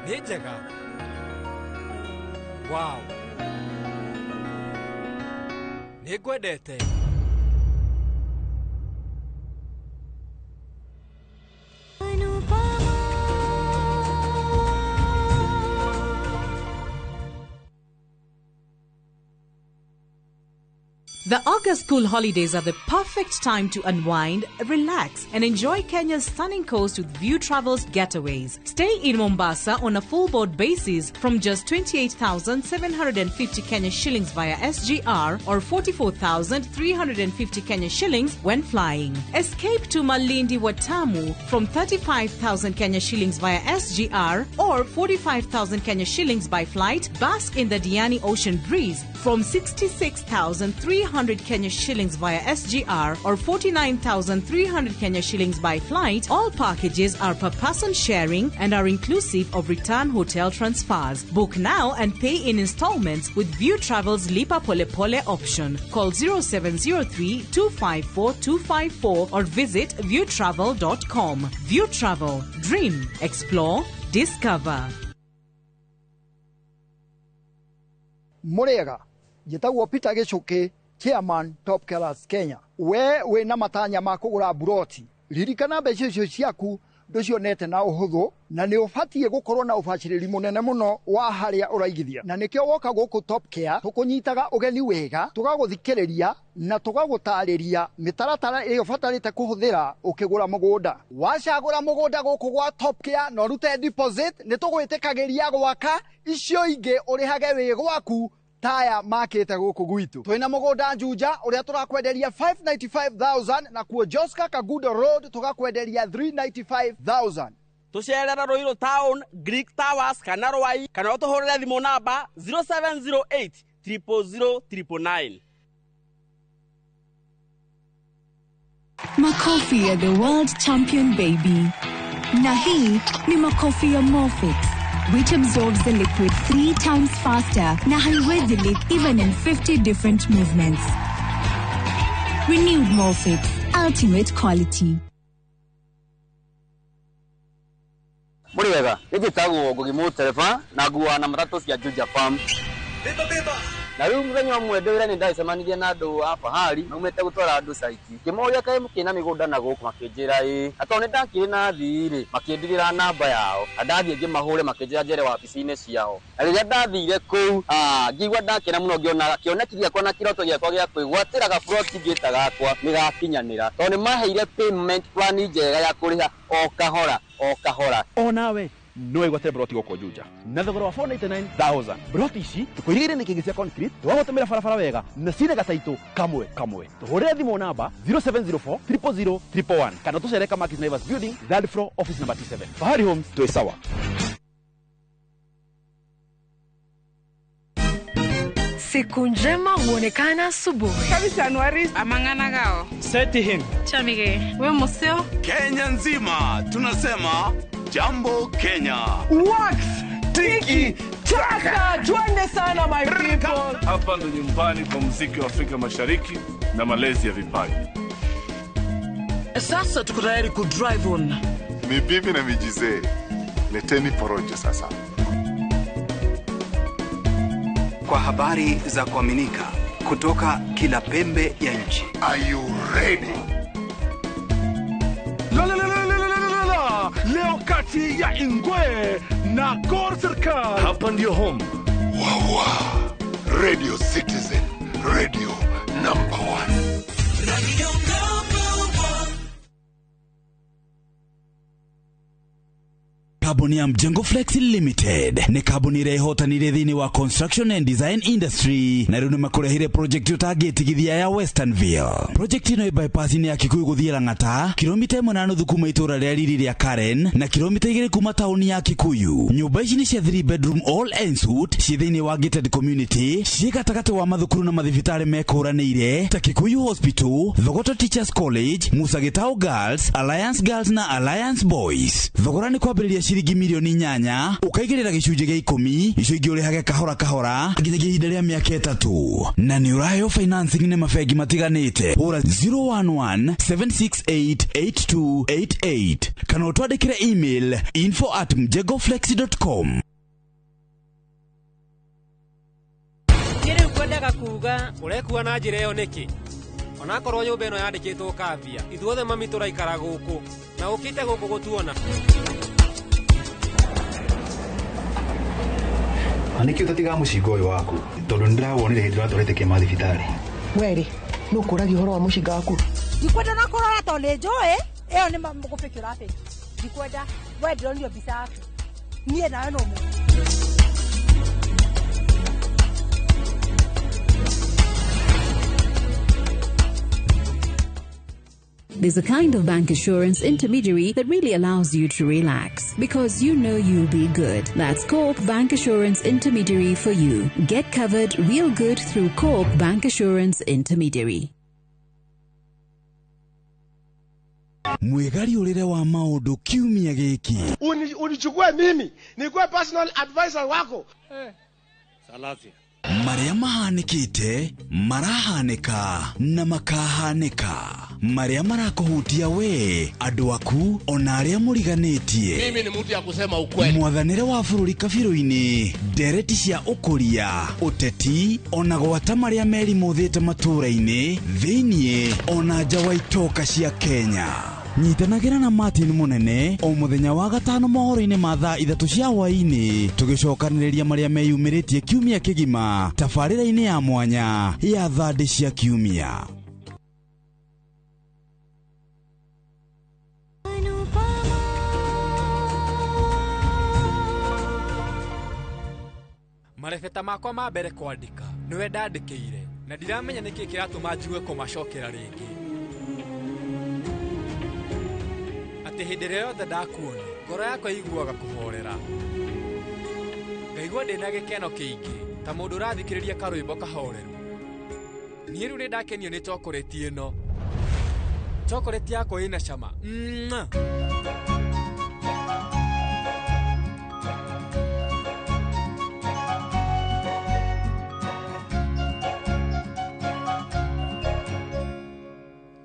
Nĩ njega. Wow. Nĩ ngwendete. The August school holidays are the perfect time to unwind, relax, and enjoy Kenya's stunning coast with View Travels Getaways. Stay in Mombasa on a full board basis from just 28,750 Kenya shillings via SGR or 44,350 Kenya shillings when flying. Escape to Malindi Watamu from 35,000 Kenya shillings via SGR or 45,000 Kenya shillings by flight. Bask in the Diani Ocean breeze from 66,300 Kenya shillings via SGR or 49,300 Kenya shillings by flight. All packages are per person sharing and are inclusive of return hotel transfers. Book now and pay in installments with View Travel's Lipa Pole Pole option. Call 0703 254 254 or visit viewtravel.com. View Travel. Dream, explore, discover. Mũrĩega, njĩtagwo Peter Gĩchũkĩ, Chairman Top Killers Kenya. We wĩna matanya ma kũgũra buroti, ririkana mbeca icio ciaku Ndũcionete na ũhũthũ, na nĩ ũbatiĩ gũkorwo na ũbacĩrĩri mũnene mũno wa harĩa ũraigithia. Na nĩkĩo woka gũkũ Top Care tũkũnyitaga ũgeni wega, tũgagũthikĩrĩria na tũgagũtarĩria mĩtaratara ĩrĩa ũbatarĩte kũhũthĩra ũkĩgũra mũgũnda. Wacagũra mũgũnda gũkũ gwa Top Care na ũrute deposit, nĩ tũgwĩtĩkagĩria gwaka icio ingĩ ũrĩhage wĩ gwaku taya makĩte gũkũ gwitũ. Twĩna mũgũnda Juja ũrĩa tũrakwenderia 595,000, na kuo Joska Kagudo Road tũgakwenderia 395,000. Tũcerere Ruiru Town, Greek Towers kana Rwai, kana ũtũhũrĩre thimũ namba 0708 000 999. Makofi ya the world champion baby. Na hii ni makofi ya Morfix, which absorbs the liquid 3 times faster na haiwezi leak even in 50 different movements. Renewed Morfix, ultimate quality. Mũrĩ wega, nĩ njĩtagwo Ngugi Mũtereba na nguaga na matatũ cia Juja Farm. Na rĩu mũthenya ũmwe ndĩ wĩra-inĩ ndacemanirie na andũ a Fahari maumĩte gũtwara andũ site. Ngĩmoria kaĩ mũkĩrĩ na mĩgũnda na gũkũ, makĩnjĩra ĩĩ. Na tondũ nĩ ndakĩrĩ na thii rĩ, makĩndigĩra namba yao. Na ndathiĩ ngĩmahũre makĩnjĩra njere wabici-inĩ ciao. Na rĩrĩa ndathire kũu, ngĩigua ndakena mũno ngĩona kĩoneki gĩakwa na kĩroto gĩakwa gĩa kwĩgwatĩra gaburoti ngĩta gakwa nĩ gakinyanĩra. Tondũ nĩ maheire payment plan njega ya kũrĩha o kahora o kahora. Onawe no wĩgwatĩre broti gũkũ Juja na thogora wa 499,000. Broti ici tũkũirigĩire nĩ kĩngĩ cia concrete, tũgagũtũmĩra barabara wega na cina gataitũ kamwe kamwe. Tũhũrĩre thimũ namba 0704 000 111 kana tũcere Kamakis Naivas Building, third floor, office number T7. Fahari Homes, twĩ sawa. Siku njema huonekana asubuhi. Kabisa Januari amangana gao. Seti him. Chamige. We museo. Kenya nzima tunasema Jambo Kenya. Wax tiki taka, twende sana my people. Hapa ndo nyumbani kwa muziki wa Afrika Mashariki na malezi ya vipaji. Sasa tuko tayari ku drive on. Ni bibi na mijizee. Leteni porojo sasa. Kwa habari za kuaminika kutoka kila pembe ya nchi. Are you ready? La la la la la la la la. Leo kati ya Ingwe na Gor Serikal. Hapa ndio home. Wawa. Radio Citizen, radio number 1. Radio number 1. Kambuni ya Mjengo Flex Limited nĩ kambuni ĩrĩa ĩhotanire thĩinĩ wa construction and design industry, na rĩu nĩ makũrehire project ũtangĩtigithia ya Westernville. Project ĩno ĩ bypass-inĩ ya Kikuyu gũthiĩ Lang'ata, kilomita 1.5 kuma itũũra rĩa riri rĩa Karen na kilomita 2 kuma taũni ya Kikuyu. Nyũmba ici nĩ cia 3 bedroom all en suite, ciĩ thĩinĩ wa gated community, ciĩ gatagatĩ wa mathukuru na mathibitarĩ mekũranĩire ta Kikuyu Hospital, Thogoto Teachers College, Musa Gitau Girls, Alliance Girls na Alliance Boys. Thogora nĩ kwambĩrĩria ciringi milioni 8, ũkaigĩrĩra gĩcunjĩ gĩa 10, icio ingĩ ũrĩhage kahora kahora nginyagia ihinda rĩa mĩaka 3, na nĩ ũraheo financing nĩ mabengi matiganĩte. Hũra 011 768 8288 kana ũtwandĩkĩre email info@mjengoflex.com. Niĩ rĩu kwendaga kuga ũrekua na njĩra ĩyo nĩkĩ? Onakorwo nyũmba ĩno yandĩkĩtwo kambia, ithuothe mami tũraikara gũkũ na ũkĩte gũkũ gũtuona. Na nĩkĩo ũtatigaga mũcinga ũyũ waku, tondũ nĩndĩrawonire hĩndĩ ĩrĩa ũratwarĩte Kĩma thibitarĩ. Werĩ, nũ ũkũragia ũhoro wa mũcinga waku? Ndikwenda na kũrora tondũ nĩ njũĩ ĩyo nĩ gũbĩki ũrabĩki. Ndikwenda, we ndĩronio mbica yaku. Niĩ nawe no mũndũ. There's a kind of bank assurance intermediary that really allows you to relax because you know you'll be good. That's Co-op Bank Assurance Intermediary for you. Get covered real good through Co-op Bank Assurance Intermediary. Mwĩgariũrĩre wa maũndũ kiumia gĩkĩ. Unichukue mimi nikuwe personal advisor wako. Salasia. Marĩa mahanĩkĩte, marahanĩka na makahanĩka. Marĩa marakũhutia we, andũ aku, ona arĩa mũriganĩtie. Mimi ni mtu ya kusema ukweli. Mwathanĩre wa bũrũri kabirũ-inĩ, ndereti cia ũkũria, ũteti, ona gwata marĩa merimũthĩte matũũra-inĩ, thĩiniĩ ona nja wa itoka cia Kenya. Nyitanagĩra na Martin Munene o mũthenya wa gatano mohoro-inĩ ma thaa 3 cia hwaĩ-inĩ, tũgĩcokanĩrĩria marĩa meyumĩrĩtie kiumia kĩgima tabarĩra-inĩ ya mwanya ya thandĩ cia kiumia. Marebeta makwa ma mbere kwandĩka nĩwe ndandĩkĩire na ndiramenya nĩkĩ kĩratũma njigue kũmacokera rĩngĩ. Atĩ hĩndĩ ĩrĩa yothe ndakuona ngoro yakwa ĩiguaga kũhorera, ngaigua ndĩna gĩkeno kĩingĩ ta mũndũ ũrathikĩrĩria karwĩmbo kahoreru. Niĩ rĩu nĩndakenio nĩ chocolate ĩno. Chocolate yakwa ĩna cama. Mwah!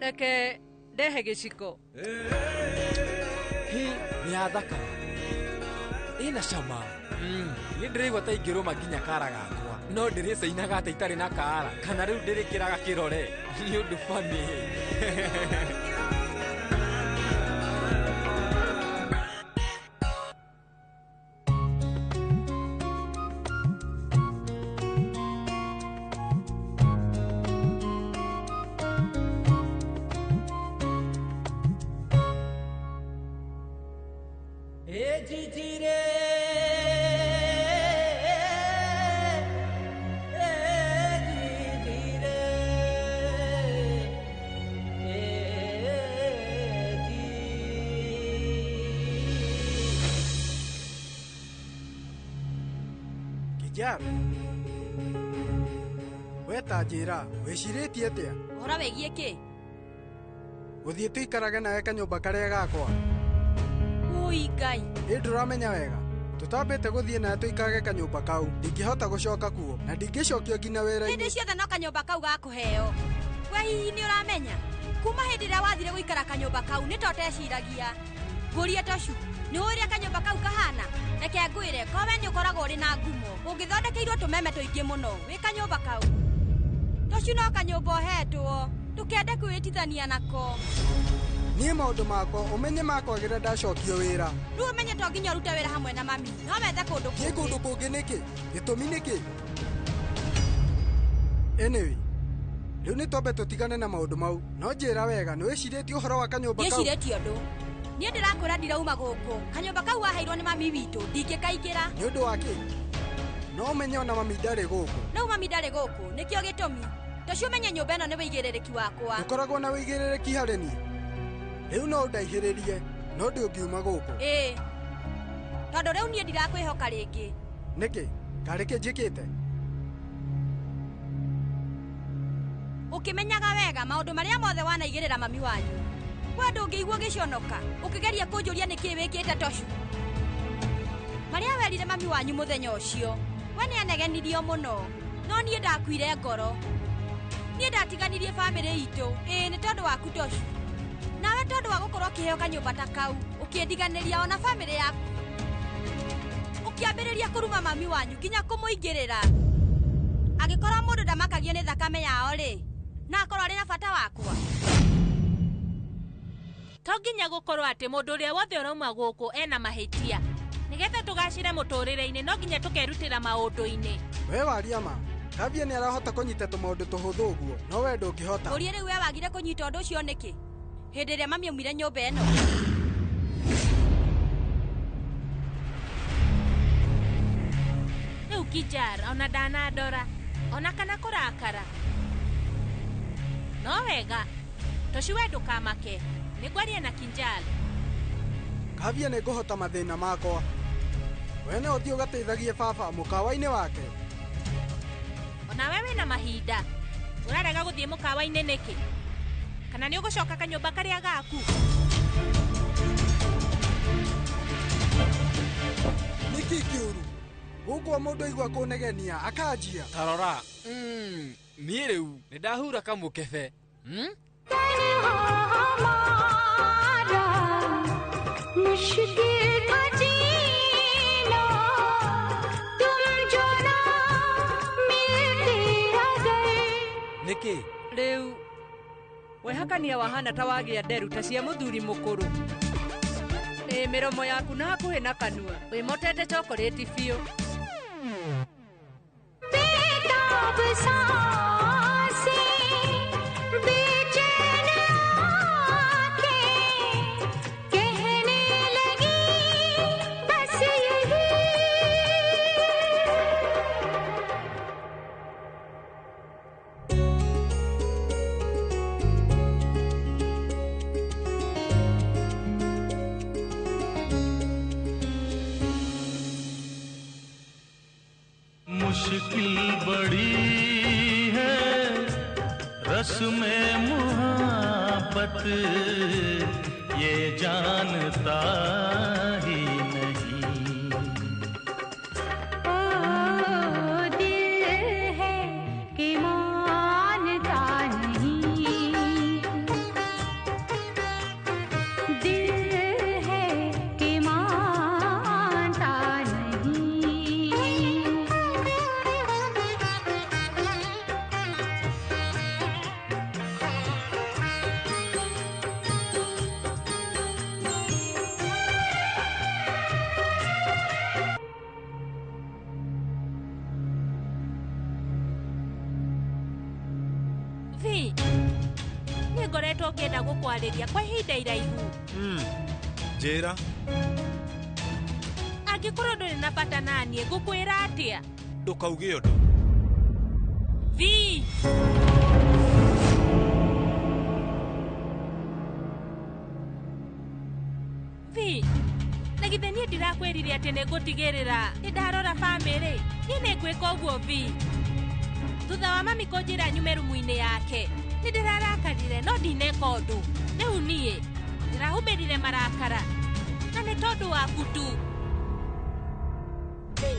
Reke ndehe gĩciko. Hi, nĩ yathakara. Ĩna cama. Niĩ ndĩraigua ta ingĩrũma nginya kara gakwa. No ndĩrĩcainaga ta itarĩ na kara, kana rĩu ndĩrĩkĩraga kĩrore. Nĩ ũndũ funny. We ta njĩra, wĩcirĩtie atĩa? Ũhoro wĩgiĩ kĩ? Gũthiĩ tũikarage nawe kanyũmba karĩa gakwa. Ũi Ngai. Ĩ ndũramenya wega. Tũtambĩte gũthiĩ nawe tũikarage kanyũmba kau. Ndingĩhota gũcoka kuo na ndingĩcokio nginya wĩra-inĩ. Hĩndĩ ciothe no kanyũmba kau gakũheo. We hihi nĩ ũramenya? Kuma hĩndĩ ĩrĩa wathire gũikara kanyũmba kau nĩ ta ũteciragia. Ngũrie Tocu, nĩ ũĩ ũrĩa kanyũmba kau kahana? Reke ngwĩre, ko we nĩ ũkoragwo ũrĩ na ngumo. Ũngĩthondekeirwo tũmeme tũingĩ mũno wĩ kanyũmba kau. Tocu no kanyũmba ũhetwo, ndũkende kwĩĩtithania nako. Niĩ maũndũ makwa ũmenye makwagĩra ndacokio wĩra. Rĩu ũmenye to nginya ũrute wĩra hamwe na mami, no wethe kũndũ kũngĩ. Thiĩ kũndũ kũngĩ nĩkĩ? Gĩtũmi nĩkĩ? Anyway, rĩu nĩ twambe tũtigane na maũndũ mau. No njĩra wega, nĩ wĩcirĩtie ũhoro wa kanyũmba kau? Ndiĩcirĩtie ũndũ. Niĩ ndĩrakwĩra ndirauma gũkũ. Kanyũmba kau waheirwo nĩ mami witũ, ndingĩkaingĩra. Nĩ ũndũ wa kĩ? No ũmenye ona mami ndarĩ gũkũ. Rĩu mami ndarĩ gũkũ, nĩkĩo gĩtũmi. Tocu ũmenye nyũmba ĩno nĩ wĩigĩrĩrĩki wakwa. Ndũkoragwo na wĩigĩrĩrĩki harĩ niĩ. Rĩu no ũndaihĩrĩrie, no ndũngiuma gũkũ. Ĩĩ. Tondũ rĩu niĩ ndirakwĩhoka rĩngĩ. Nĩkĩ? Karĩ kĩ njĩkĩte? Ũkĩmenyaga wega maũndũ marĩa mothe wanaigĩrĩra mami wanyu. We ndũngĩigua ũgĩconoka, ũkĩgeria kũnjũria nĩkĩ wĩkĩte Tocu. Marĩa werire mami wanyu mũthenya ũcio, we nĩ anegenirio mũno, no niĩ ndakuire ngoro. Niĩ ndatiganirie bamĩrĩ itũ, ĩĩ nĩ tondũ waku Tocu. Nawe tondũ wa gũkorwo ũkĩheo kanyũmba ta kau, ũkĩndiganĩria ona bamĩrĩ yaku. Ũkĩambĩrĩria kũruma mami wanyu nginya kũmũingĩrĩra. Angĩkorwo mũndũ ndamakagio nĩ thakame yao rĩ, na akorwo arĩ na bata wakwa. To nginya gũkorwo atĩ mũndũ ũrĩa wothe ũrauma gũkũ ena mahĩtia. Nĩgetha tũgacĩre mũtũrĩre-inĩ no nginya tũkerutĩra maũndũ-inĩ. We waria ma, Kavia nĩ arahota kũnyita tũmaũndũ tũhũthũ ũguo, no we ndũngĩhota. Ngũrie rĩu we wagire kũnyita ũndũ ũcio nĩkĩ? Hĩndĩ ĩrĩa mami aumire nyũmba ĩno. Rĩu Kijar ona ndanandora, ona kana kũrakara. No wega, Tocu we ndũkamake. Nĩngwaria na Kinjal. Kavia nĩ ngũhota mathĩna makwa. We no ũthiĩ ũgateithagie baba mũkawa-inĩ wake. Ona we wĩna mahinda. Ũrarega gũthiĩ mũkawa-inĩ nĩkĩ? Kana nĩ ũgũcoka kanyũmba karĩa gaku? Nĩkĩ kĩũru? Gũkũ mũndũ aigua kũnegenia akanjia. Ta rora. Niĩ rĩu nĩ ndahura kamũkebe. Nĩkĩ? Rĩu Wehakania wahana ta wagĩa nderu ta cia mũthuri mũkũrũ. Ĩ mĩromo yaku na hakuhĩ na kanua wĩmotete chocolate biũ. मुश्किल बड़ी है रस्म मोहब्बत ये जानता ही नहीं। ओ दिल है कि मानता नहीं, दिल है कि मानता नहीं। Nĩ ngoretwo ngĩenda gũkwarĩria kwa ihinda iraihu. Njĩra. Angĩkorwo ndũrĩ na bata naniĩ ngũkwĩra atĩa? Ndũkauge ũndũ. V. V. Na githĩ niĩ ndirakwĩrire atĩ nĩ ngũtigĩrĩra nĩ ndarora bamĩrĩ? Niĩ nĩ ngwĩka ũguo V. Thutha wa mami kũnjĩra nyume rumu-inĩ yake, nĩ ndĩrarakarire no ndineka ũndũ. Rĩu niĩ ndĩrahumbĩrire marakara na nĩ tondũ waku tu.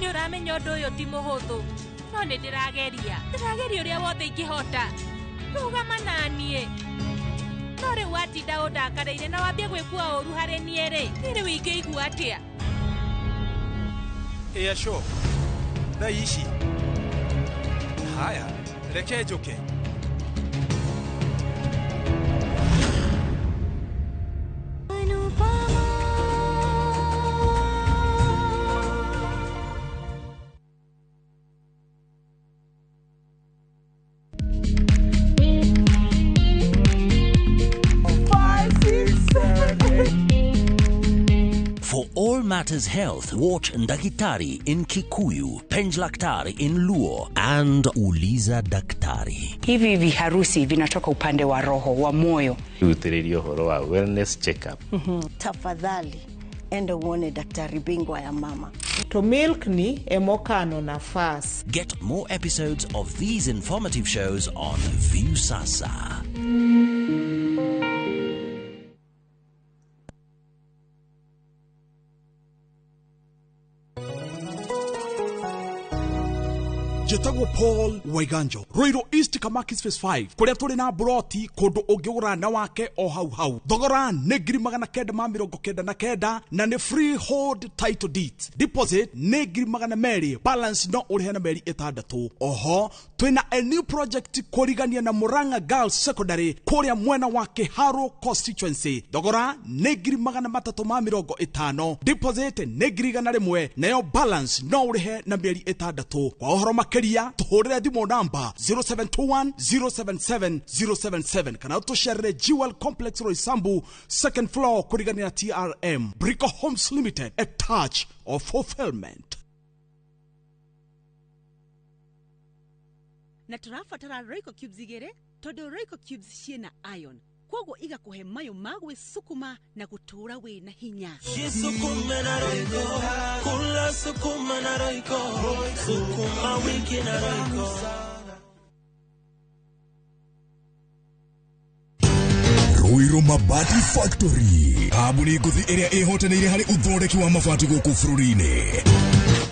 Nĩ ũramenya ũndũ ũyũ ti mũhũthũ, no nĩ ndĩrageria. Ndĩrageria ũrĩa wothe ingĩhota. Rũgama na niĩ. No rĩu watinda ũndakarĩire na wambie gwĩkua ũru harĩ niĩ rĩ, niĩ rĩu ingĩigua atĩa? Ĩ aco, thaa ici. Haya, reke njũke. For all matters health, watch Ndagitari in Kikuyu, Penjlaktari in Luo, and Uliza Daktari. Hivi viharusi vinatoka upande wa roho, wa moyo. Utiririo horo wa wellness checkup. Tafadhali enda uone daktari bingwa ya mama. To milk ni emokano nafas. Get more episodes of these informative shows on Viusasa. Njĩtagwo Paul Waiganjo, Ruiru East Kamakis Phase 5, kũrĩa tũrĩ na broti kũndũ ũngĩgũra na wake o hau hau. Thogora nĩ 999 na nĩ freehold title deeds. Deposit nĩ 200,000, balance no ũrĩhe na mĩeri 6. Oho twĩna a new project kũrigania na Murang'a Girls Secondary kũrĩa mwena wa Kĩharũ constituency. Thogora nĩ 350,000, deposit nĩ 100,000, nayo balance no ũrĩhe na mĩeri 6. Kwa ũhoro makĩria tuhũrĩre thimũ namba 0721 077 077 kana ũtũcerere Jewel Complex Roysambu second floor kũrigania na TRM. Brico Homes Limited, a touch of fulfillment. Na tũrabatara Royco cubes igĩrĩ tondũ Royco cubes ciĩna iron, kwoguo igakũhe mayũ ma gwĩsukuma na gũtũũra wĩna hinya. Jisukume na Royco, kula sukuma na Royco, sukuma wiki na Royco. Ruiru Mabati Factory, kambuni ngũthi ĩrĩa ĩhotanĩire harĩ ũthondeki wa mabati gũkũ bũrũri-inĩ.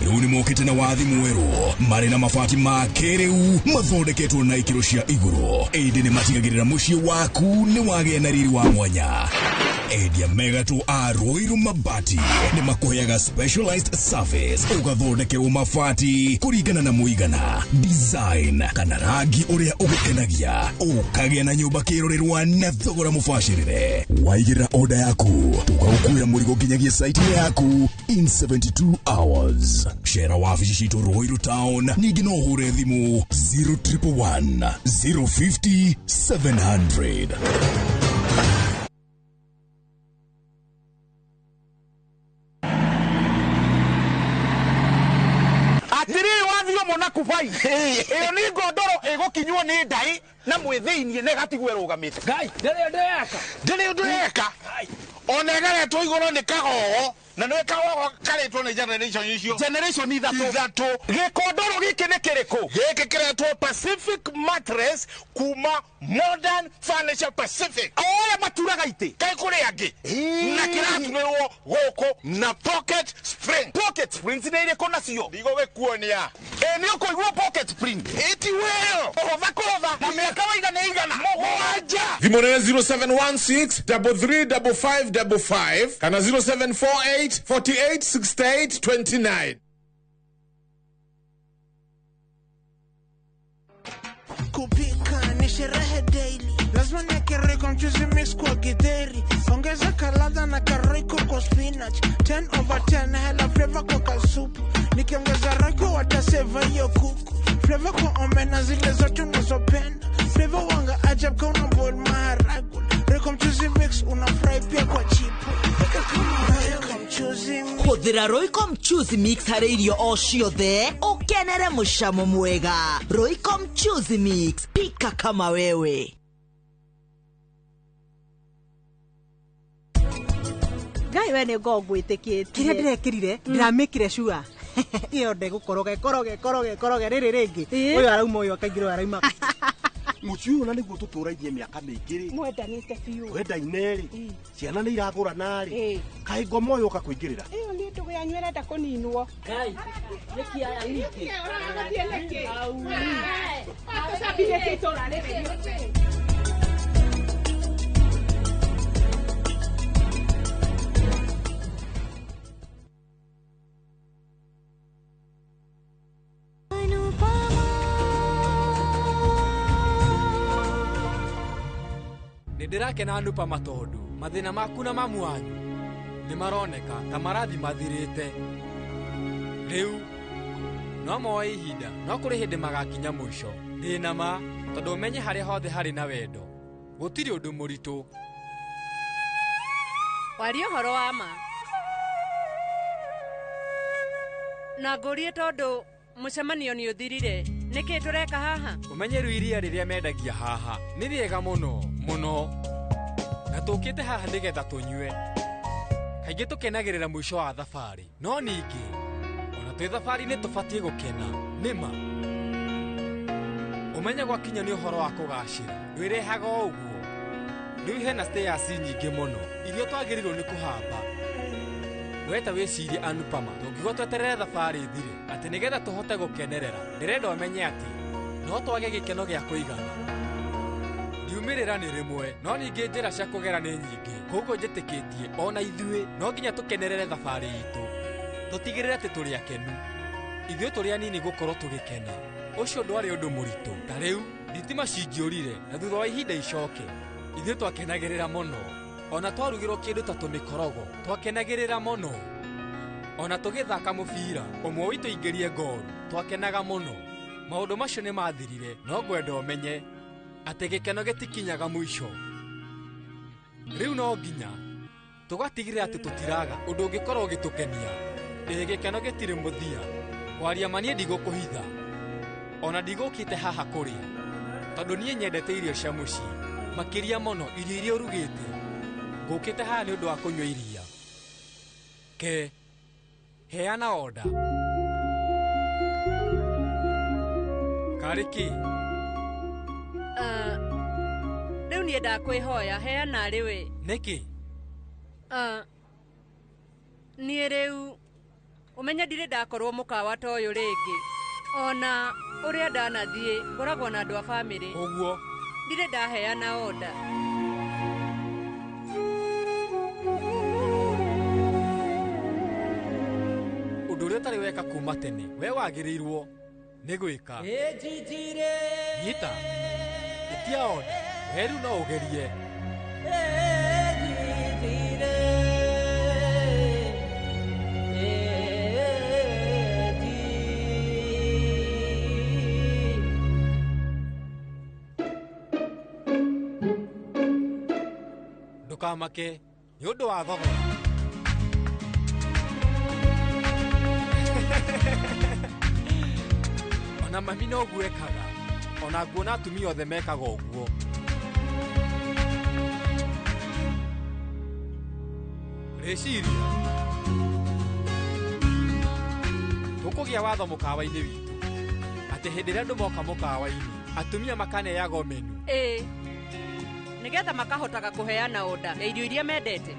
Rĩu nĩ mokĩte na wathi mwerũ marĩ na mabati ma kĩrĩu mathondeketwo na ikĩro cia igũrũ ĩndĩ nĩ matigagĩrĩra mũciĩ waku nĩ wagĩa na riri wa mwanya. Endia megatũ a Ruiru Mabati nĩ makũheaga specialized service ũgathondekerwo mabati kũringana na mũigana, design kana rangi ũrĩa ũgũkenagia, ũkagĩa na nyũmba kĩrorerwa na thogora mũbacĩrĩre. Waigĩrĩra oda yaku tũgagũkuĩra mũrigo nginyagia site yaku in 72 hours. Cera wabici citũ Ruiru Town, ningĩ no ũhũre thimũ 0111 050 700. Atiriri wathio mona kubai iyo ni ngondoro igukinywo ni ndai na mwithiinie na igatigwo irugamite. Ngai ndiri undu yeka, ndiri undu yeka ona ĩgaretwo igũrũ nĩ kagogo na nĩ kagogo karetwo nĩ generation icio, generation ithatũ. Gĩkondoro gĩkĩ nĩ kĩrĩkũ? Gĩkĩ kĩretwo Pacific Mattress kuma Modern Furniture Pacific. Oya maturaga itĩ kaĩ kũrĩ angĩ na kĩraturĩrwo gũkũ na pocket spring. Pocket springs nĩ irĩkũ nacio? Ndigũgĩkuonia. Ĩ nĩ ũkũigua pocket spring ĩti wĩyo kũhũtha kũhũtha na mĩaka waiga nĩ igana mũgwanja. Thimũ nĩ 0716 3355 55 kana 0748 48 68 29. Kupika ni sherehe daily, lazima niweke Royco mchuzi mix kwa githeri, ongeza kaladha na karoyco kwa spinach, 10 over 10 hela flavor kwa kasupu, nikiongeza Royco wataseva hiyo kuku, flavor kwa omena zile zote unazopenda, flavor wanga ajab kama una boil maharagwe, Royco mchuzi mix una fry pia kwa chipo. Hũthĩra Royco mchuzi mix harĩ irio o ciothe ũkenere mũcamo mwega. Royco mchuzi mix, pika kama wewe. Ngai we nĩ ngo ngwĩtĩkĩtie. Kĩrĩa ndĩrekĩrire ndĩramĩkire sure ĩyo ndegũkoroga ĩkoroge ĩkoroge ĩkoroge rĩrĩ rĩngĩ ũyũ arauma ũyũ akaingĩra ũyũ arauma. Mũciĩ ũyũ na nĩguo tũtũraithie mĩaka mĩingĩ rĩ, mwendanĩte biũ, twendaine rĩ, ciana nĩ iragũrana rĩ, kaĩ ngoma ũyũ ũka kũingĩrĩra. Ĩyo nĩ ndũgũ yanyu ĩrenda kũninwo. Ngai nĩkĩ aya ningĩ tũcambithĩtie itũra rĩrĩ. Ndĩrakena Anupama tondũ mathĩna maku na mamu wanyu nĩ maroneka ta marathi mathirĩte. Rĩu no moe ihinda, no kũrĩ hĩndĩ magakinya mũico. Ndĩ na ma tondũ ũmenye harĩa hothe harĩ na wendo gũtirĩ ũndũ mũritũ. Waria ũhoro wa ma na ngũrie tondũ mũcemanio nĩ ũthirire. Nĩkĩ tũreka haha? Ũmenye rĩu iria rĩrĩa mendagia haha nĩ rĩega mũno mũno na tũkĩte haha nĩgetha tũnyue. Kaingĩ tũkenagĩrĩra mũico wa thabarĩ, no ningĩ ona twĩ thabarĩ-inĩ tũbatiĩ gũkena nĩma. Ũmenye gwakinya nĩ ũhoro wa kũgacĩra ndwĩrehaga o ũguo. Rĩu hena stairs nyingĩ mũno iria twagĩrĩirwo nĩ kũhamba. Weta wĩcirie Anupama tũngiuga tweterere thabarĩ ĩthire atĩ nĩgetha tũhote gũkenerera. Ndĩrenda ũmenye atĩ no twage gĩkeno gĩa kũigana. Riumĩrĩra nĩ rĩmwe no ningĩ njĩra cia kũgera nĩ nyingĩ, koguo njĩtĩkĩtie ona ithuĩ no nginya tũkenerere thabarĩ itũ, tũtigĩrĩre atĩ tũrĩ akenu. Ithuĩ tũrĩ anini gũkorwo tũgĩkena, ũcio ndwarĩ ũndũ mũritũ. Ta rĩu thitima cingĩũrire na thutha wa ihinda icoke, ithuĩ twakenagĩrĩra mũno. Ona twarugĩrwo kĩndũ ta tũmĩkorogo twakenagĩrĩra mũno. Ona tũgĩthaka mũbira ũmwe witũ aingĩrie ngoru twakenaga mũno. Maũndũ macio nĩ mathirire, no ngwenda ũmenye atĩ gĩkeno gĩtikinyaga mũico. Rĩu no nginya tũgatigĩrĩra atĩ tũtiraga ũndũ ũngĩkorwo ũgĩtũkenia. Ĩĩ gĩkeno gĩtirĩ mũthia. Kwaria ma niĩ ndigũkũhitha, ona ndigũkĩte haha kũrĩa tondũ niĩ nyendete irio cia mũciĩ makĩria mũno irio iria ũrugĩte. Ngũkĩte haha nĩ ũndũ wa kũnyua iria. Ke heana oda. Karĩ kĩ? Rĩu niĩ ndakwĩhoya heana rĩ we. Nĩkĩ? Niĩ rĩu Ũmenye ndirĩ ndakorwo mũkawa ta ũyũ rĩngĩ. Ona ũrĩa ndanathiĩ ngoragwo na andũ a bamĩrĩ. Ũguo. Ndirĩ ndaheana oda. Ũndũ ũrĩa ũtarĩ weka kuma tene, we wagĩrĩirwo nĩ gwĩka. Nyita. Ĩtia oda. We rĩu no ũgerie. Ndũkamake nĩ ũndũ wa thogora. Ona mami noguo ekaga, ona nguona atumia othe mekaga ũguo. Rĩciria tũkũgĩa watho mũkawa-inĩ witũ atĩ hĩndĩ ĩrĩa andũ moka mũkawa-inĩ atumia makaneagwo menu. Ĩĩ, nĩgetha makahotaga kũheana oda ya irio iria mendete.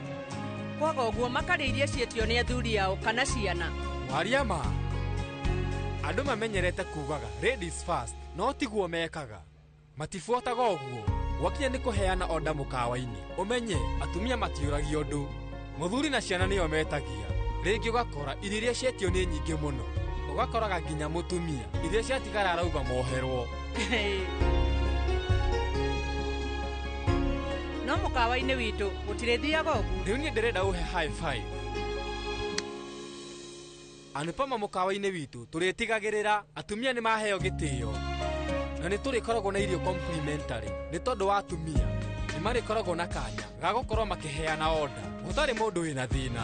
Kwaga ũguo makarĩa iria ciĩtio nĩ athuri ao kana ciana. Waria ma andũ mamenyerete kugaga ladies first, no tiguo mekaga. Matibuataga ũguo. Gwakinya nĩ kũheana oda mũkawa-inĩ, ũmenye atumia matiũragio ũndũ. Mũthuri na ciana nĩo metagia. Rĩngĩ ũgakora irio iria cietio nĩ nyingĩ mũno, ũgakoraga nginya mũtumia iria ciatigara arauga moherwo. No mũkawa-inĩ witũ gũtirĩthiaga ũguo. Rĩu niĩ ndĩrenda ũhe high five. Anupama mũkawa-inĩ witũ tũrĩtigagĩrĩra atumia nĩ maheo gĩtĩo na nĩ tũrĩkoragwo na irio complimentary nĩ tondũ wa atumia nĩ marĩkoragwo na kanya ga gũkorwo makĩheana oda gũtarĩ mũndũ wĩna thĩna.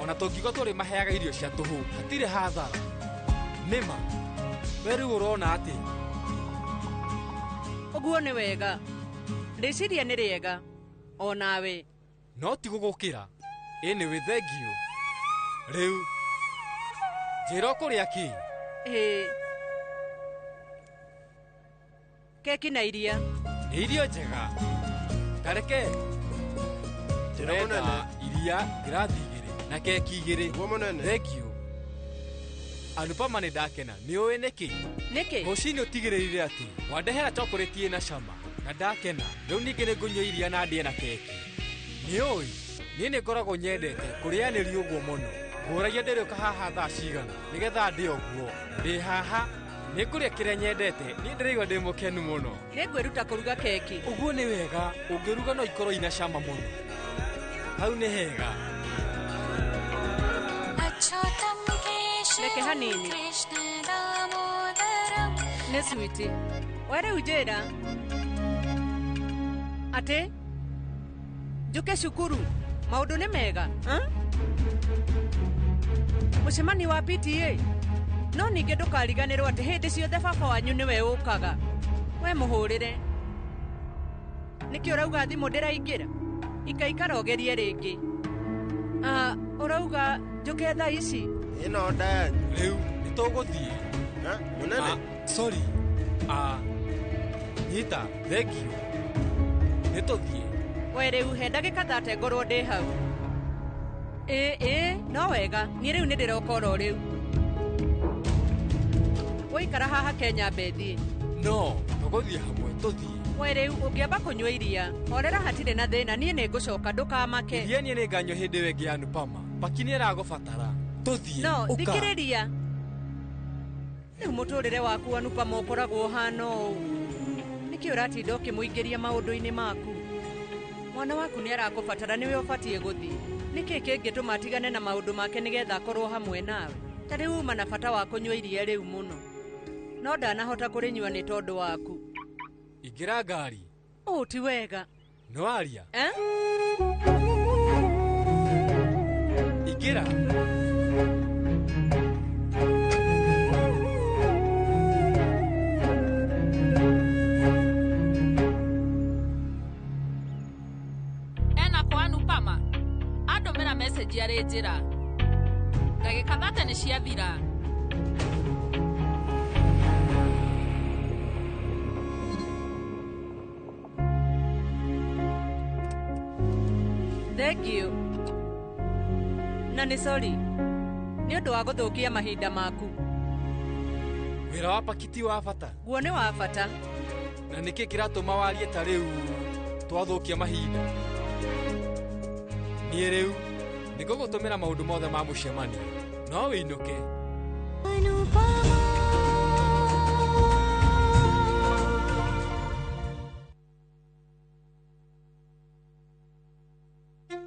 Ona tũngiuga tũrĩmaheaga irio cia tũhũ hatirĩ hathara. Nĩma we rĩu ũrona atĩa? Ũguo nĩ wega. Rĩciria nĩ rĩega. Onawe. No ti gũgũkĩra. Anyway, thengiũ. Rĩu njĩra ũkũrĩa kĩ? Ĩĩ. Keki na iria. Nĩ irio njega. Tareke. Ndĩrenda iria ngirathi igĩrĩ na keki igĩrĩ. Thengiũ. Anupama nĩ ndakena. Nĩ ũĩ nĩkĩ? Nĩkĩ? Rũcinĩ ũtigĩrĩire atĩ wandehera chocolate ĩna cama na ndakena. Rĩu ningĩ nĩ ngũnyua iria na ndĩe na keki. Nĩ ũĩ niĩ nĩ ngoragwo nyendete kũrĩanĩria ũguo mũno. Ngũragia ndĩrĩũka haha thaa cigana nĩgetha ndĩe ũguo. Ndĩ haha nĩ ngũrĩa kĩrĩa nyendete, niĩ ndĩraigua ndĩ mũkenu mũno. Nĩngwĩruta kũruga keki. Ũguo nĩ wega, ũngĩruga no ikorwo ina cama mũno. Hau nĩ hega. Reke hanini. Nĩ switi. We rĩu njĩra atĩ njũke cukuru maũndũ nĩ mega. Mũcemanio wa PTA. No ningĩ ndũkariganĩrwo atĩ hĩndĩ ciothe baba wanyu nĩwe ũkaga. We mũhũrĩre. Nĩkĩ ũrauga thimũ ndĩraingĩra? Ikaikara ũgerie rĩngĩ. Ũrauga njũke thaa ici? Ĩno nda. Rĩu nĩ tũgũthiĩ. Mũnene. Sorry. Nyita, thengiũ. Nĩ tũthiĩ. We rĩu he ndagĩka 30 ngorwo ndĩ hau. Ĩĩ, no wega. Niĩ rĩu nĩ ndĩroka oro rĩu. Waikara haha Kenya mbethiĩ. No, tũgũthiĩ hamwe tũthiĩ. We rĩu ũngĩamba kũnyua iria, horera hatirĩ na thĩna, niĩ nĩ ngũcoka ndũkamake. Iria niĩ nĩ nganyua hĩndĩ ĩyo ĩngĩ ya Anupama. Paki nĩ ĩragũbatara. Tũthiĩ. No, thikĩrĩria. Rĩu mũtũrĩre waku Anupama ũkoragwo ũhana ũũ. Nĩkĩ ũratinda ũkĩmũingĩria maũndũ-inĩ maku? Mwana waku nĩ arakũbatara, nĩwe ũbatiĩ gũthiĩ. Nĩkĩ kĩngĩtũma atigane na maũndũ make nĩgetha akorwo hamwe nawe? Ta rĩu uma na bata wa kũnyua iria rĩu mũno. No ndanahota kũrĩnyua nĩ tondũ waku. Ingĩra ngari. Ũũ ti wega. No aria. Ingĩra. Ena kwa Anupama. Andũmĩra message arĩ njĩra. Ndagĩka 30 nĩ ciathira. Thank you. Na nĩ sorry. Nĩ ũndũ wa gũthũkia mahinda maku. Wĩra wa pakiti wa bata. Guo nĩ wa bata. Na nĩkĩ kĩratũma warie ta rĩu twathũkia mahinda? Niĩ rĩu nĩngũgũtũmĩra maũndũ mothe ma mũcemanio. No wĩinũke.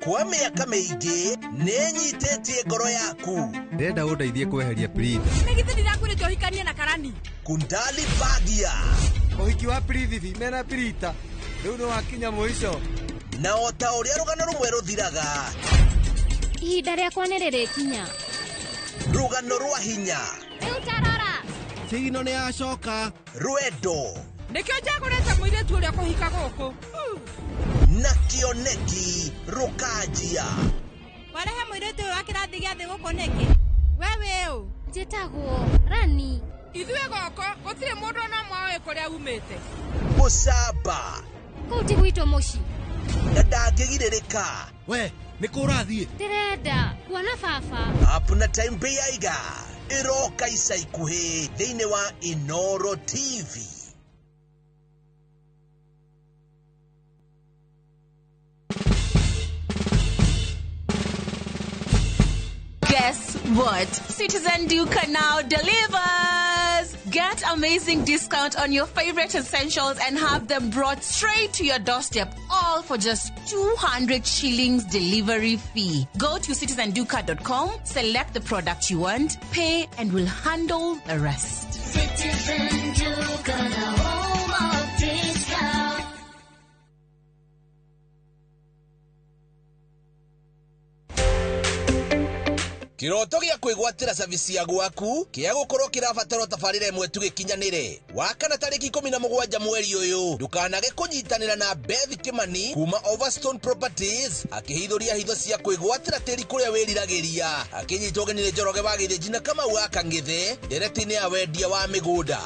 Kwa mĩaka mĩingĩ nĩ nyitĩtie ngoro yaku. Ndĩrenda ũndeithie kweheria Prita. Nĩ githĩ ndirakwĩrĩte ũhikanie na karani? Kundali Bagia. Ũhiki wa Prithibi mena Prita rĩu nĩ wakinya mũico. Na o ta ũrĩa rũgano rũmwe rũthiraga, Ihinda rĩakwa nĩ rĩrĩkinya. Rũgano rwa hinya. Rĩu tarora. Cigino nĩ yacoka. Rwendo. Nĩkĩo njagũrĩte mũirĩtu ũrĩa kũhika gũkũ. Na kĩoneki rũkanjia. Warehe mũirĩtu ũyũ wa kĩrathi gĩa thĩ gũkũ nĩkĩ? We wĩ ũ? Njĩtagwo Rani. Ithuĩ gũkũ gũtirĩ mũndũ ona ũmwe ũĩ kũrĩa umĩte. Mũcamba. Kũu ti gwitũ mũciĩ. Na ndangĩgirĩrĩka. We nĩ kũ ũrathiĩ? Ndĩrenda kuona baba. Apna Time Beiga ĩroka ica ikuhĩ thĩinĩ wa Inoro TV. Guess what? Citizen Duka now delivers! Get amazing discount on your favorite essentials and have them brought straight to your doorstep, all for just 200 shillings delivery fee. Go to citizenduka.com, select the product you want, pay, and we'll handle the rest. Citizen Duka, the home of discount. Kiroto gĩa kwĩgwatĩra service ya gwaku kĩa gũkorwo kĩrabatarwo tabarĩra ĩmwe tu gĩkinyanĩre. Wakana tarĩki 17 mweri ũyũ ndũkanage kũnyitanĩra na Beth Kimani kuma Overstone Properties akĩhithũria hitho cia kwĩgwatĩra tĩri kũrĩa wĩriragĩria. Akĩnyitwo ũgeni nĩ Njoroge wa Gĩthĩnji na Kamau wa Kang'ethe ndereti-inĩ ya wendia wa mĩgũnda.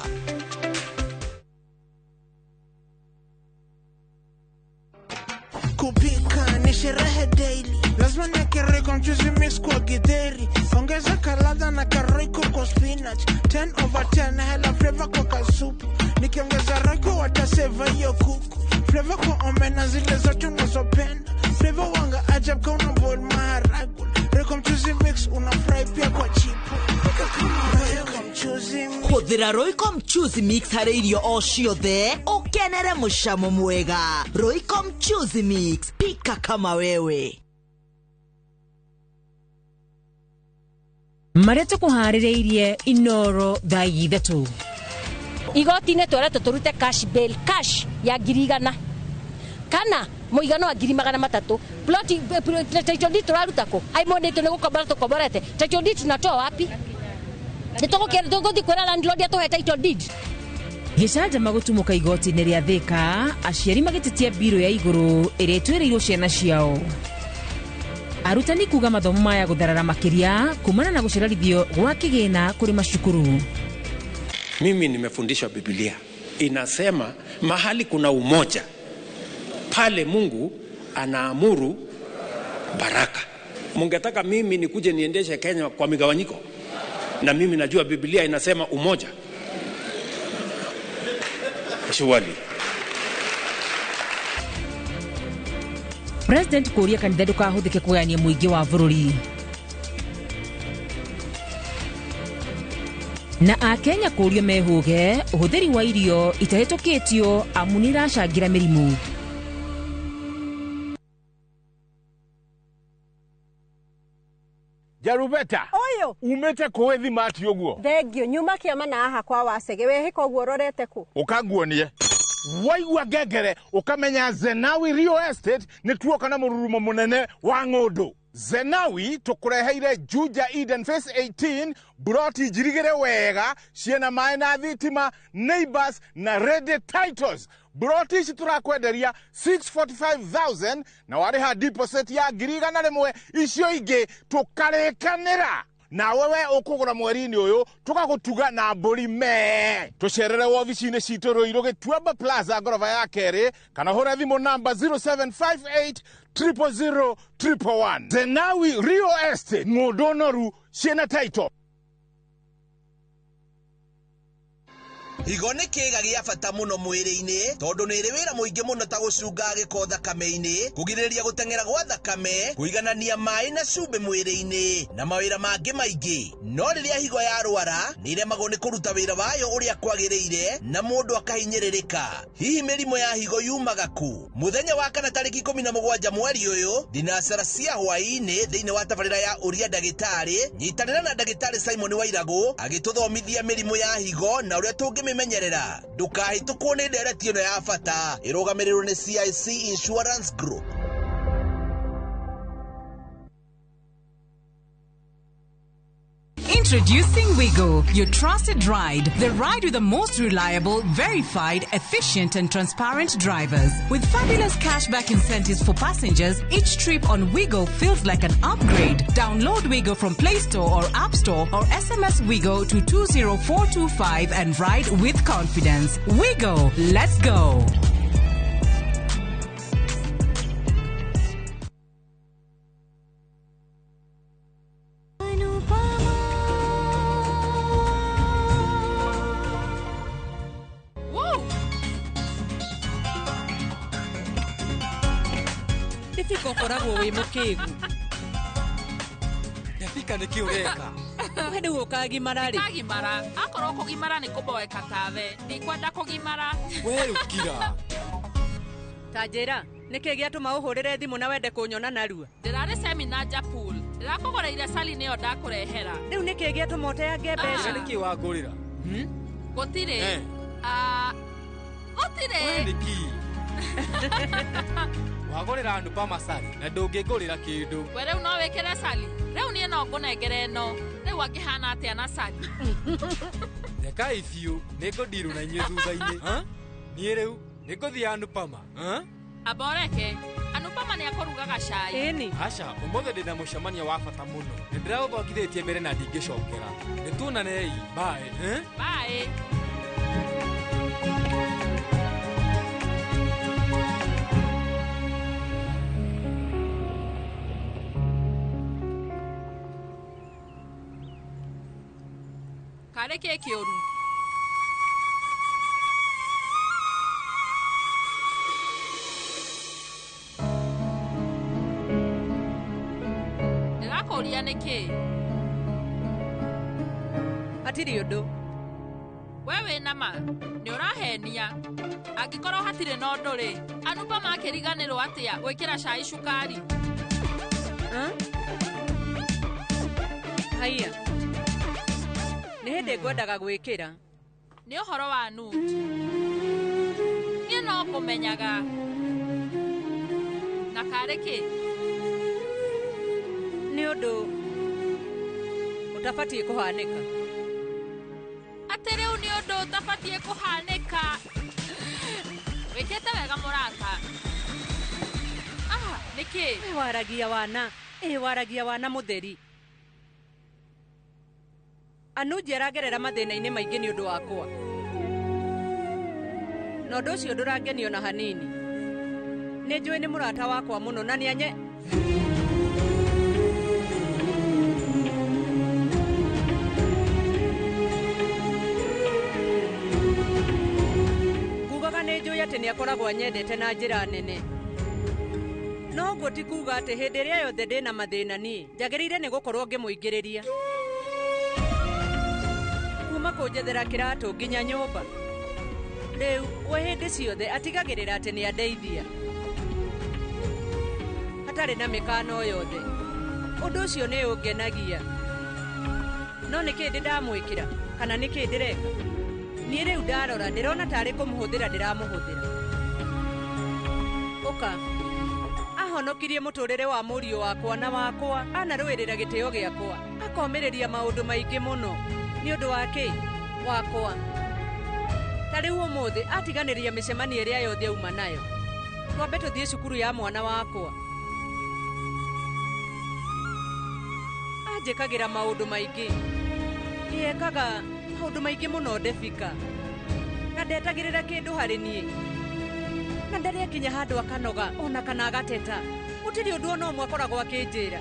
Kupika ni sherehe daily, lazima niweke Royco mchuzi mix kwa githeri, ongeza kaladha na karoiko kwa spinach, 10 over 10 hela flavor kwa kasupu, nikiongeza Royco wataseva hiyo kuku, flavor kwa omena zile zote unazopenda, flavor wanga ajab kama una boil maharagwe, Royco mchuzi mix una fry pia kwa chipo, pika kama Royco mchuzi mix. Hũthĩra Royco mchuzi mix harĩ irio o ciothe ũkenere mũcamo mwega. Royco mchuzi mix, pika kama wewe. Marĩa tũkũharĩrĩirie Inoro thaa 3. Igoti-inĩ tweretwo tũrute cash bail, cash ya 100,000 kana mũigana wa 300,000. Plot title deed tũraruta kũ? Aimonĩtwo nĩ gũkombora tũkomborete. Title deed tunatoa wapi? Nĩtũgũthiĩ kwĩra landlord atũhe title deed. Gĩcanjama gũtumũka igoti-inĩ rĩa Thĩka, aciari magĩtetia mbirũ ya igũrũ ĩrĩa ĩtwĩrĩirwo ciana ciao. Arutani kuga mathomo maya gũtharara makĩria kumana na gũcerarithio gwa kĩgĩna kũrĩ macukuru. Mimi nimefundishwa Biblia inasema mahali kuna umoja pale Mungu anaamuru baraka. Mungetaka mimi nikuje niendeshe Kenya kwa migawanyiko? Na mimi najua Biblia inasema umoja. Surely. President kũria kanitha ndũkahũthĩke kũgayania mũingĩ wa bũrũri. Na akenya kũrio mehũge ũhũthĩri wa irio itahĩtũkĩtio amu nĩiracangĩra mĩrimũ. Jarubeta. Oyo. Umete kũĩ thimati ũguo? Thengio, nyuma kĩama na haha kwa Wacege, wehĩka ũguo ũrorete kũ? Ũkanguonie. Waigua ngengere ũkamenya Zenawi Real Estate nĩ tuoka na mũrurumo mũnene wa ng'ũndũ. Zenawi tũkũreheire Juja Eden Phase 18 buroti njirigĩre wega ciĩna maĩ na thitima, neighbors na ready titles. Buroti ici tũrakwenderia 645,000 na warĩha deposit ya 100,000, icio ingĩ tũkarĩkanĩra. Nawe we ũkũgũra mweri-inĩ ũyũ tũgagũtuga na mbũri me. Tũcerere wobici-inĩ citũ Ruiru Gĩtuamba Plaza ngoroba ya kerĩ, kana hũra thimũ namba 0758 000 111. Zenawi Real Estate, ng'ũndũ noru ciĩna title. Higo nĩ kĩĩga gĩa bata mũno mwĩrĩ-inĩ tondũ nĩ ĩrĩ wĩra mũingĩ mũno ta gũcunga gĩko thakame-inĩ, kũgirĩrĩria gũteng'era gwa thakame, kũiganania maĩ na cumbĩ mwĩrĩ-inĩ na mawĩra mangĩ maingĩ. No rĩrĩa higo yarwara nĩ ĩremagwo nĩ kũruta wĩra wayo ũrĩa kwagĩrĩire na mũndũ akahinyĩrĩrĩka. Hihi mĩrimũ ya higo yumaga kũ? Mũthenya wa kana tarĩki 17 mweri ũyũ thinacara cia hwaĩ-inĩ thĩinĩ wa tabarĩra ya ũria ndagĩtarĩ, nyitanĩra na ndagĩtarĩ Simon Wairagũ agĩtũthomithia mĩrimũ ya higo na ũrĩa tũngĩmĩmenyerera. Ndũkahĩtũkwo nĩ ndereti ĩno ya bata ĩrũgamĩrĩirwo nĩ CIC Insurance Group. Introducing Wigo, your trusted ride. The ride with the most reliable, verified, efficient and transparent drivers. With fabulous cashback incentives for passengers, each trip on Wigo feels like an upgrade. Download Wigo from Play Store or App Store or SMS Wigo to 20425 and ride with confidence. Wigo, let's go. Ndĩbika ũkoragwo wĩ mũkĩgu. Ndĩbika nĩkĩ ũreka? We rĩu ũkagimara rĩ? Ndikagimara. Akorwo kũgimara nĩ kũboeka tawe. Ndikwenda kũgimara. We rĩu kira. Ta njĩra, nĩkĩ gĩatũma ũhũrĩre thimũ na wende kũnyona narua? Ndĩrarĩ semina Japul. Ndĩrakũgũrĩire cali nĩyo ndakũrehera. Rĩu nĩkĩ gĩatũma ũteange mbeca? Nĩkĩ wangũrĩra? Gũtirĩ. Gũtirĩ. We nĩkĩ? Wagũrĩra Anupama cali na ndũngĩngũrĩra kĩndũ. We rĩu no wĩkĩre cali. Rĩu niĩ no ngũnengere ĩno. Rĩu angĩhana atĩa na cali? Rekai biũ, nĩngũndirwo na inyuĩ thutha-inĩ. Niĩ rĩu nĩngũthiĩ Anupama. Amba ũreke. Anupama nĩakũrugaga cai. Ĩni. Aca, ũmũthĩ ndĩna mũcemanio wa bata mũno. Nĩndĩraũthongithĩtie mbere na ndingĩcokera. Nĩtuonanei. Bye. Bye. Karĩ kĩ kĩũru? Ndĩrakũũria nĩkĩ? Hatirĩ ũndũ. We wĩna ma? Nĩ ũrahenia. Angĩkorwo hatirĩ na ũndũ rĩ, Anupama akĩriganĩrwo atĩa gwĩkĩra cai cukari? Haiya. Nĩ hĩndĩ ngwendaga gwĩkĩra. Nĩ ũhoro wa Anuj. Niĩ no ngũmenyaga. Na karĩ kĩ? Nĩ ũndũ ũtabatiĩ kũhanĩka. Atĩ rĩu nĩ ũndũ ũtabatiĩ kũhanĩka. Wĩkĩte wega mũrata. Nĩkĩ? Waragia wana. Waragia wana mũtheri. Anuji aragerera mathĩna-inĩ maingĩ nĩ ũndũ wakwa. Na ũndũ ũcio ndũrangenio na hanini. Nĩ njũĩ nĩ mũrata wakwa mũno na nĩanye. Ngugaga nĩ njũĩ atĩ nĩakoragwo anyendete na njĩra nene. No ũguo ti kuuga atĩ hĩndĩ ĩrĩa yothe ndĩna mathĩna niĩ njagĩrĩire nĩ gũkorwo ngĩmũingĩrĩria. Kuma kũnjethera kĩratũ nginya nyũmba. Rĩu we hĩndĩ ciothe atigagĩrĩra atĩ nĩandeithia. Hatarĩ na mĩkana o yothe. Ũndũ ũcio nĩ ũngenagia. No nĩkĩ ndĩ ndamwĩkĩra kana nĩkĩ ndĩreka? Niĩ rĩu ndarora ndĩrona tarĩ kũmũhũthĩra ndĩramũhũthĩra. Ũka. Ahonokirie mũtũrĩre wa mũriũ wakwa na wakwa, anarũĩrĩra gĩtĩo gĩakwa, akomĩrĩria maũndũ maingĩ mũno. Nĩ ũndũ wa kĩ? Wakwa. Ta rĩu ũmũthĩ atiganĩria mĩcemanio ĩrĩa yothe auma nayo. Twambe tũthiĩ cukuru ya mwana wakwa. Anjĩkagĩra maũndũ maingĩ. Ekaga maũndũ maingĩ mũno Ndebika. Na ndetagĩrĩra kĩndũ harĩ niĩ. Na ndarĩ akinya handũ akanoga ona kana agateta. Gũtirĩ ũndũ ona ũmwe akoragwo akĩnjĩra.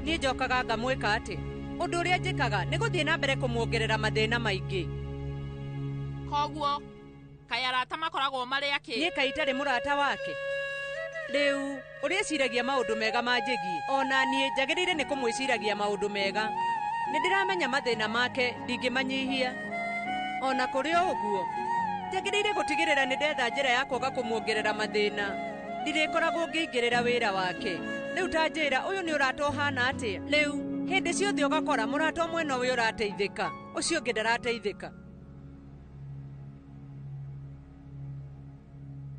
Niĩ njokaga ngamwĩka atĩ ũndũ ũrĩa njĩkaga nĩ gũthiĩ na mbere kũmuongerera mathĩna maingĩ. Koguo kaĩ arata makoragwo marĩ akĩ? Niĩ kaĩ itarĩ mũrata wake. Rĩu ũrĩa eciragia maũndũ mega manjĩgie, ona niĩ njagĩrĩire nĩ kũmwĩciragia maũndũ mega. Nĩ ndĩramenya mathĩna make ndingĩmanyihia. Ona kũrĩ o ũguo, njagĩrĩire gũtigĩrĩra nĩ ndetha njĩra ya kwaga kũmuongerera mathĩna. Ndirĩkoragwo ngĩingĩrĩra wĩra wake. Rĩu ta njĩra ũyũ nĩ ũrata ũhana atĩa? Rĩu hĩndĩ ciothe ũgakora mũrata ũmwe nowe ũrateithĩka, ũcio ũngĩ ndarateithĩka.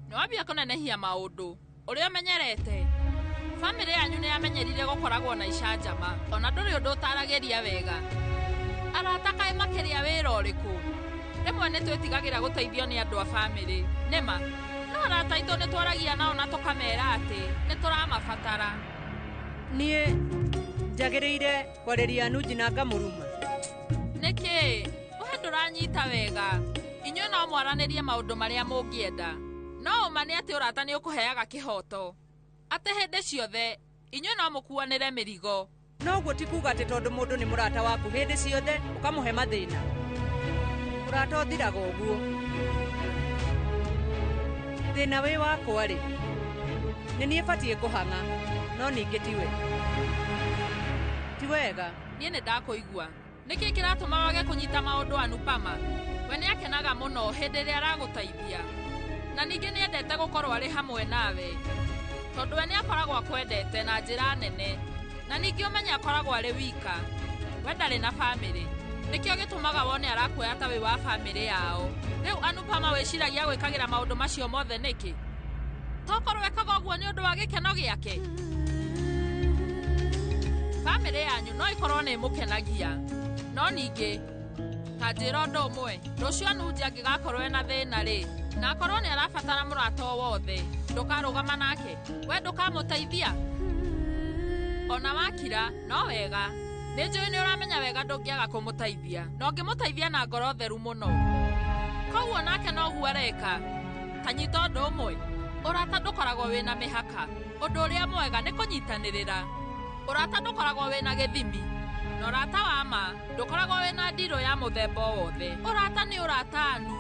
Nĩwambia kũnenehia maũndũ ũrĩa ũmenyerete. Bamĩrĩ yanyu nĩ yamenyerire gũkoragwo na icanjama, ona ndũrĩ ũndũ ũtaragĩria wega. Arata kaĩ makĩria wĩra ũrĩkũ? Rĩmwe nĩ twĩtigagĩra gũteithio nĩ andũ a bamĩrĩ. Nĩma, no arata aitũ nĩ twaragia nao na tũkamera atĩ nĩ tũramabatara. Niĩ njagĩrĩire kwarĩria Anuji na ngamũruma. Nĩkĩ? We ndũranyita wega. Inyuĩ no mwaranĩrie maũndũ marĩa mũngĩenda. No ũma nĩ atĩ ũrata nĩ ũkũheaga kĩhoto. Atĩ hĩndĩ ciothe inyuĩ no mũkuanĩre mĩrigo. No ũguo ti kuuga atĩ tondũ mũndũ nĩ mũrata waku hĩndĩ ciothe ũkamũhe mathĩna. Ũrata ũthiraga ũguo. Thĩna wĩ wakwa rĩ, nĩ niĩ batiĩ kũhang'a, no ningĩ tiwe. Ti wega. Niĩ nĩ ndakũigua. Nĩkĩ kĩratũma wage kũnyita maũndũ Anupama? We nĩ akenaga mũno hĩndĩ ĩrĩa aragũteithia. Na ningĩ nĩ endete gũkorwo arĩ hamwe nawe. Tondũ we nĩ akoragwo akwendete na njĩra nene. Na ningĩ ũmenye akoragwo arĩ wika. We ndarĩ na bamĩrĩ. Nĩkĩo gĩtũmaga wone arakuoya ta wĩ wa bamĩrĩ yao. Rĩu Anupama wĩciragia gwĩkagĩra maũndũ macio mothe nĩkĩ? Tokorwo ekaga ũguo nĩ ũndũ wa gĩkeno gĩake? Bamĩrĩ yanyu no ĩkorwo nĩ ĩmũkenagia. No ningĩ, ta njĩra ũndũ ũmwe, rũciũ Anuji angĩgakorwo ena thĩna rĩ, na akorwo nĩ arabatara mũrata o wothe, ndũkarũgama nake, we ndũkamũteithia. Ona wakira, no wega. Nĩ njũĩ nĩ ũramenya wega ndũngĩaga kũmũteithia, na ũngĩmũteithia na ngoro theru mũno. Koguo nake noguo areka. Ta nyita ũndũ ũmwe, ũrata ndũkoragwo wĩna mĩhaka. Ũndũ ũrĩa mwega nĩ kũnyitanĩrĩra. Ũrata ndũkoragwo wĩna gĩthimi. Na ũrata wa ma ndũkoragwo wĩna ndirũ ya mũthemba o wothe. Ũrata nĩ ũrata anu.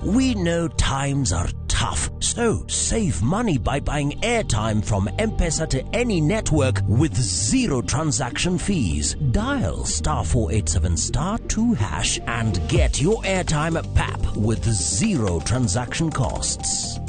We know times are tough, so save money by buying airtime from M-Pesa to any network with zero transaction fees. Dial *487*2# and get your airtime at PAP with zero transaction costs.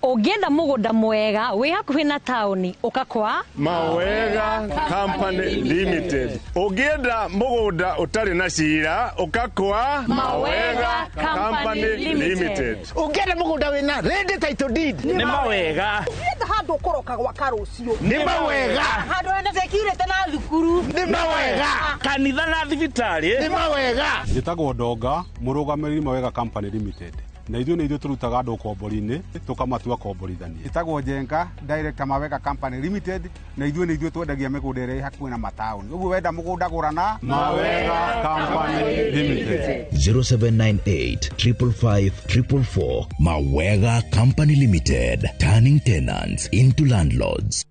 Ũngĩenda mũgũnda mwega wĩ hakuhĩ na taũni ũka kwa Mawega Company Limited. Ũngĩenda mũgũnda ũtarĩ na cira ũka kwa Mawega Company Limited. Ũngĩenda mũgũnda wĩna ready title deed nĩ Mawega. Ũngĩenda handũ ũkũroka gwaka rũciũ nĩ Mawega. Handũ hena security na thukuru nĩ Mawega. Kanitha na thibitarĩ nĩ Mawega. Njĩtagwo Ndonga, mũrũgamĩrĩri Mawega Company Limited. Na ithuĩ nĩ ithuĩ tũrutaga andũ ũkombori-inĩ tũkamatua komborithania. Ĩtagwo Njenga, director Mawega Company Limited, na ithuĩ nĩ ithuĩ twendagia mĩgũnda ĩrĩa ĩ hakuhĩ na mataũni. Ũguo wenda mũgũnda gũra na Mawega Company Limited. 0798 555 444. Mawega Company Limited, turning tenants into landlords.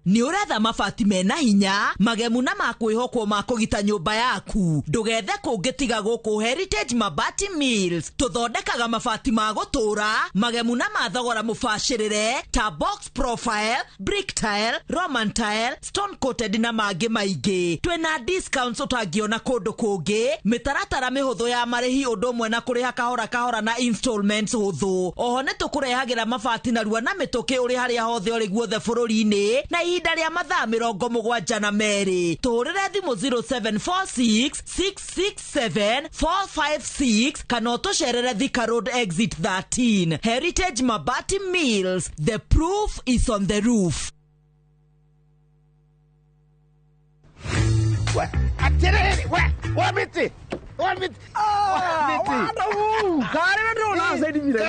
Nĩ ũretha mabati mena hinya magemu na makwĩhokwo ma kũgita nyũmba yaku. Ndũgethe kũngĩ tiga gũkũ Heritage Mabati Mills. Tũthondekaga mabati ma gũtũũra magemu na ma thogora mũbacĩrĩre ta box profile, brick tile, Roman tile, stone coated na mangĩ maingĩ. Twĩna discounts ũtangĩona kũndũ kũngĩ, mĩtaratara mĩhũthũ ya marĩhi ũndũ ũmwe na kũrĩha kahora kahora na installments hũthũ. Oho nĩ tũkũrehagĩra mabati narua na mĩtũkĩ ũrĩ harĩa hothe ũrĩ guothe bũrũri-inĩ na ihinda rĩa mathaa 72. Tũhũrĩre thimũ 0746 667 456 kana ũtũcerere Thika Road exit 13. Heritage Mabati Mills, the proof is on the roof. Atiriri, we, wa miti.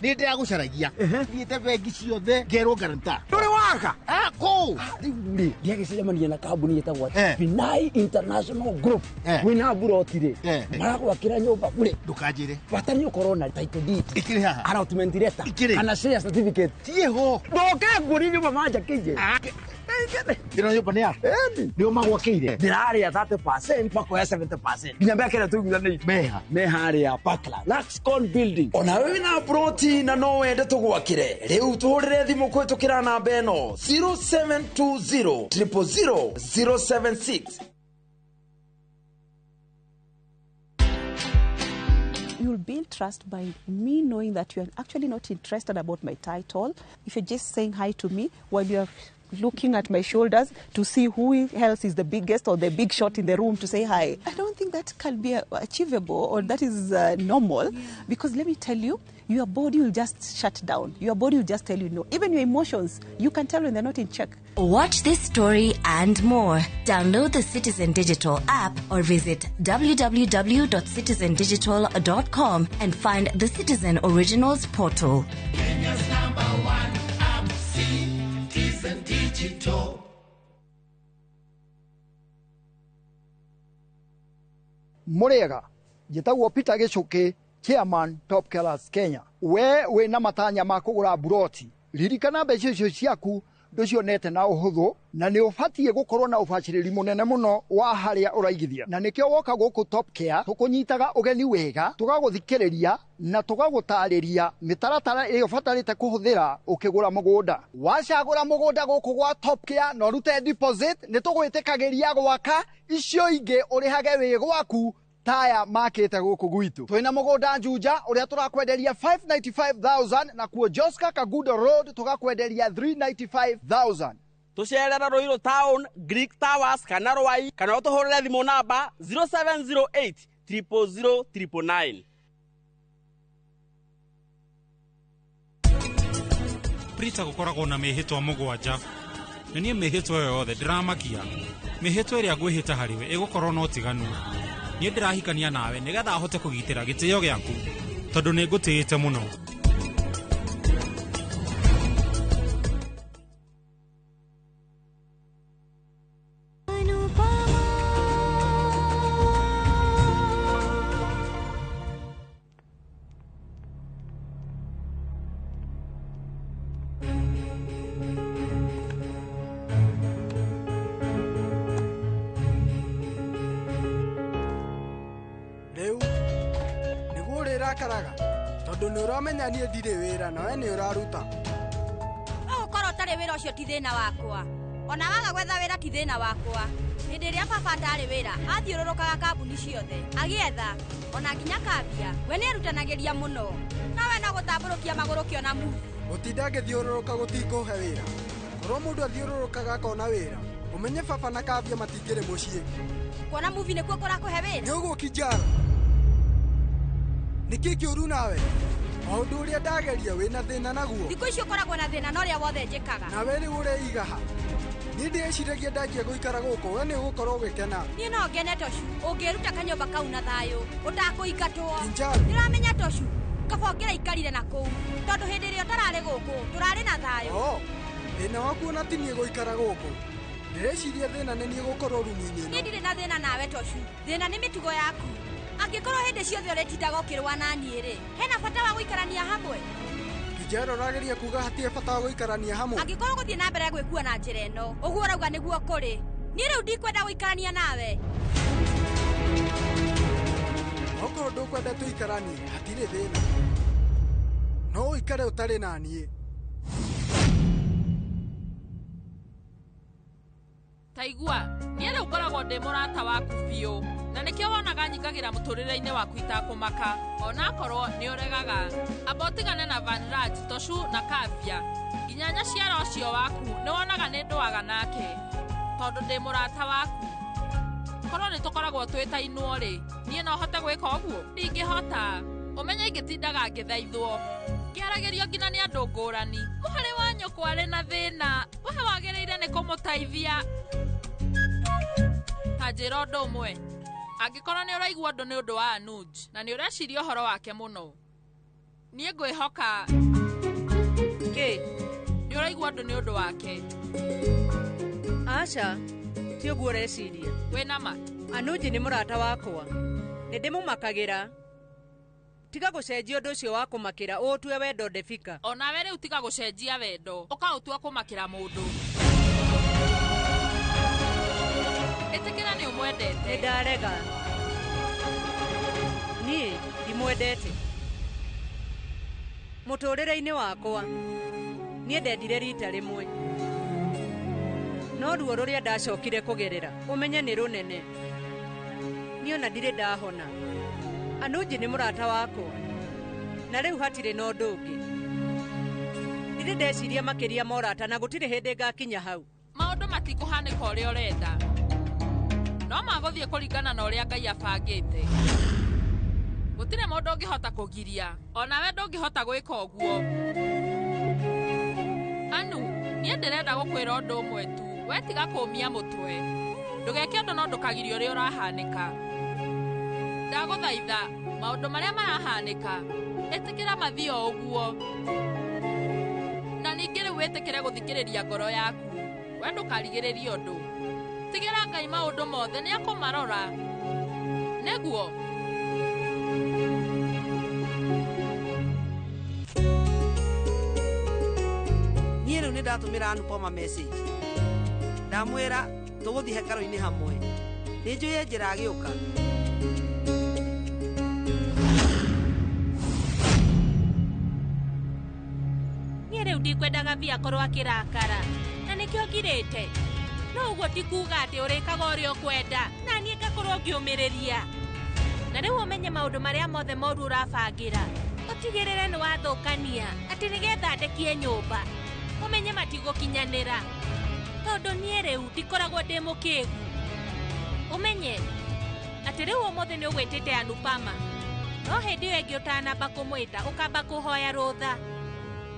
Nä ndäragucaragia thiäte bengi ciothe ngerwo guarantor. Ndå waka kå rä u rä ndiagäcemania na kambuni ĩtagwo Binai International Group wĩna mburoti rĩ maragwakĩra nyũmba bure. Ndũkanjĩre bata nĩ ũkorwo na title deed ikĩrĩ haha, allotment letter kana share certificate tiĩho. Ndoke nguonie nyũmba manjakĩire. Ĩno nyũmba nĩ yaku? Nĩo magwakĩire? Ndĩrarĩa 30% makoya 70% nginya mĩaka ĩrĩa tũiguithanĩirie. Meha? Me harĩa Parkland Luxcon building. Ona wĩna broti na no wende tũgwakĩre, rĩu tũhũrĩre thimũ kũhĩtũkĩra namba ĩno 0720 000 076. You'll build trust by me knowing that you're actually not interested about my title. If you're just saying hi to me while you're looking at my shoulders to see who else is the biggest or the big shot in the room to say hi. I don't think that can be achievable or that is normal, because let me tell you, your body will just shut down. Your body will just tell you no. Even your emotions, you can tell when they're not in check. Watch this story and more. Download the Citizen Digital app or visit www.citizendigital.com and find the Citizen Originals portal. Kenya's number one app, Citizen Digital. Murega, njĩtagwo Peter Gĩcũkĩ, Chairman Top Killers Kenya. We wĩna matanya ma kũgũra mburoti, ririkana mbeca icio ciaku ndũcionete na ũhũthũ, na nĩ ũbatiĩ gũkorwo na ũbacĩrĩri mũnene mũno wa harĩa ũraigithia. Na nĩkĩo woka gũkũ Top Care tũkũnyitaga ũgeni wega, tũgagũthikĩrĩria na tũgagũtarĩria mĩtaratara ĩrĩa ũbatarĩte kũhũthĩra ũkĩgũra mũgũnda. Wacagũra mũgũnda gũkũ gwa Top Care na ũrute deposit, nĩ tũgwĩtĩkagĩria gwaka icio ingĩ ũrĩhage wĩ gwaku taya makĩte gũkũ gwitũ. Twĩna mũgũnda Juja ũrĩa tũrakwenderia 595,000 na kuo Joska Kagudo Road tũgakwenderia 395,000. Tũcerere Ruiru Town, Greek Towers kana Rwai, kana ũtũhũrĩre thimũ namba 0708 000 999. Prita gũkoragwo na mĩhĩtwa 7 na niĩ mĩhĩtwa ĩyo yothe ndĩramakia. Mĩhĩtwa ĩrĩa ngwĩhĩta harĩwe ĩgũkorwo na ũtiganu. Niĩ ndĩrahikania nawe nĩgetha ahote kũgitĩra gĩtĩo gĩaku tondũ nĩ ngũtĩĩte mũno. Tondu nĩ ũramenya niĩ ndirĩ wĩra nawe nĩ ũraruta. Ũgũkorwo ũtarĩ wĩra ũcio ti thĩna wakwa. Ona waga gwetha wĩra ti thĩna wakwa. Hĩndĩ ĩrĩa baba atarĩ wĩra, athiũrũrũkaga kambuni ciothe agĩetha ona nginya kambia. We nĩerutanagĩria mũno, nawe no gũtambũrũkia magũrũ kĩona movie. Gũtinda ngĩthiũrũrũka gũtikũhe wĩra. Korwo mũndũ athiũrũrũkaga akona wĩra, ũmenye baba na kambia matingĩrĩ mũciĩ. Kuona movie nĩkuo kũrakũhe wĩra? Nĩ ũguo Kinjara. Nĩkĩ kĩũru nawe? Maũndũ ũrĩa ndageria wĩna thĩna naguo. Thikũ ici ũkoragwo na thĩna na ũrĩa wothe njĩkaga. Nawe rĩu ũreiga ha? Niĩ ndĩreciragia ndanjia gũikara gũkũ, we nĩ ũgũkorwo ũgĩkena. Niĩ no ngene Toshu, ũngĩruta kanyũmba kau na thayũ, ũtakũingatwo. Kinjara. Nĩũramenya Toshu, kaba ũngĩraikarire na kũu, tondũ hĩndĩ ĩrĩa ũtararĩ gũkũ, tũrarĩ na thayũ. Oh, thĩna waku ona ti niĩ gũikara gũkũ. Ndĩreciria thĩna nĩ niĩ gũkorwo rumu-inĩ ĩno. Niĩ ndirĩ na thĩna nawe Toshu, thĩna nĩ mĩtugo yaku. Angĩkorwo hĩndĩ ciothe ũrĩtindaga ũkĩrũa na niĩ rĩ, hena bata wa gũikarania hamwe? Kinjara ũrageria kuga hatirĩ bata wa gũikarania hamwe? Angĩkorwo gũthiĩ na mbere gwĩkua na njĩra ĩno, ũguo ũrauga nĩguo kũrĩ. Niĩ rĩu ndikwenda gũikarania nawe. Okorwo ndũkwenda tũikaranie, hatirĩ thĩna. No ũikare ũtarĩ na niĩ. Taigua, niĩ rĩu ngoragwo ndĩ mũrata waku biũ na nĩkĩo wonaga nyingagĩra mũtũrĩre-inĩ waku itakũmaka onakorwo nĩ ũregaga. Amba ũtigane na Vanraj, Toshu na Kavya nginya nyaciara ũcio waku nĩ wonaga nĩ ndũaga nake tondũ ndĩ mũrata waku. Korwo nĩ tũkoragwo twĩtainwo rĩ, niĩ no hote gwĩka ũguo? Ndingĩhota. Ũmenye ingĩtindaga ngĩthaithwo ngĩaragĩrio nginya nĩ andũ ngũrani. Mwarĩ wa nyũkwa arĩ na thĩna, we wagĩrĩire nĩ kũmũteithia. Ta njĩra ũndũ ũmwe, angĩkorwo nĩ ũraigua ũndũ nĩ ũndũ wa Anuj na nĩ ũreciria ũhoro wake mũno, niĩ ngwĩhoka kĩ nĩ ũraigua ũndũ nĩ ũndũ wake. Aca, ti ũguo ũreciria. Wĩna ma? Anuj nĩ mũrata wakwa, nĩ ndĩmũmakagĩra. Tiga gũcenjia ũndũ ũcio wa kũmakĩra ũũtue wendo Ndebika. Onawe rĩu tiga gũcenjia wendo ũkaũtua kũmakĩra mũndũ. Ĩtĩkĩra nĩ ũmwendete. Nĩ ndarega. Niĩ ndimwendete. Mũtũrĩre-inĩ wakwa niĩ ndendire rita rĩmwe, no ruo rũrĩa ndacokire kũgerera ũmenye nĩ rũnene. Niĩ ona ndirĩ ndahona. Anuj nĩ mũrata wakwa na rĩu hatirĩ na ũndũ ũngĩ. Ndirĩ ndeciria makĩria ma ũrata na gũtirĩ hĩndĩ ngakinya hau. Maũndũ matikũhanĩka ũrĩa ũrenda, no magũthiĩ kũringana na ũrĩa Ngai abangĩte. Gũtirĩ mũndũ ũngĩhota kũgiria, onawe ndũngĩhota gwĩka ũguo. Anu, niĩ ndĩrenda gũkwĩra ũndũ ũmwe tu, we tiga kũũmia mũtwe. Ndũgeke ũndũ no ndũkagirie ũrĩa ũrahanĩka. Ndagũthaitha, maũndũ marĩa marahanĩka, ĩtĩkĩra mathiĩ o ũguo. Na ningĩ rĩu wĩtĩkĩre gũthikĩrĩria ngoro yaku, we ndũkarigĩrĩrie ũndũ. Tigĩra Ngai maũndũ mothe nĩ akũmarora. Nĩguo. Niĩ rĩu nĩ ndatũmĩra Anupama message. Ndamwĩra tũgũthiĩ hekarũ-inĩ hamwe. Nĩ njũĩ njĩra agĩũka. Niĩ rĩu ndikwendaga Bia akorwo akĩrakara na nĩkĩo ngirĩte. No ũguo ti kuuga atĩ ũrĩkaga ũrĩa ũkwenda na niĩ ngakorwo ngĩũmĩrĩria. Na rĩu ũmenye maũndũ marĩa mothe moru ũrabangĩra, ũtigĩrĩre nĩ wathũkania atĩ nĩgetha ndekie nyũmba, ũmenye matigũkinyanĩra. Tondũ niĩ rĩu ndikoragwo ndĩ mũkĩgu. Ũmenye atĩ rĩu ũmũthĩ nĩ ũgwĩtĩte Anupama, no hĩndĩ ĩyo ĩngĩ ũtanamba kũmwĩta ũkamba kũhoya rũtha.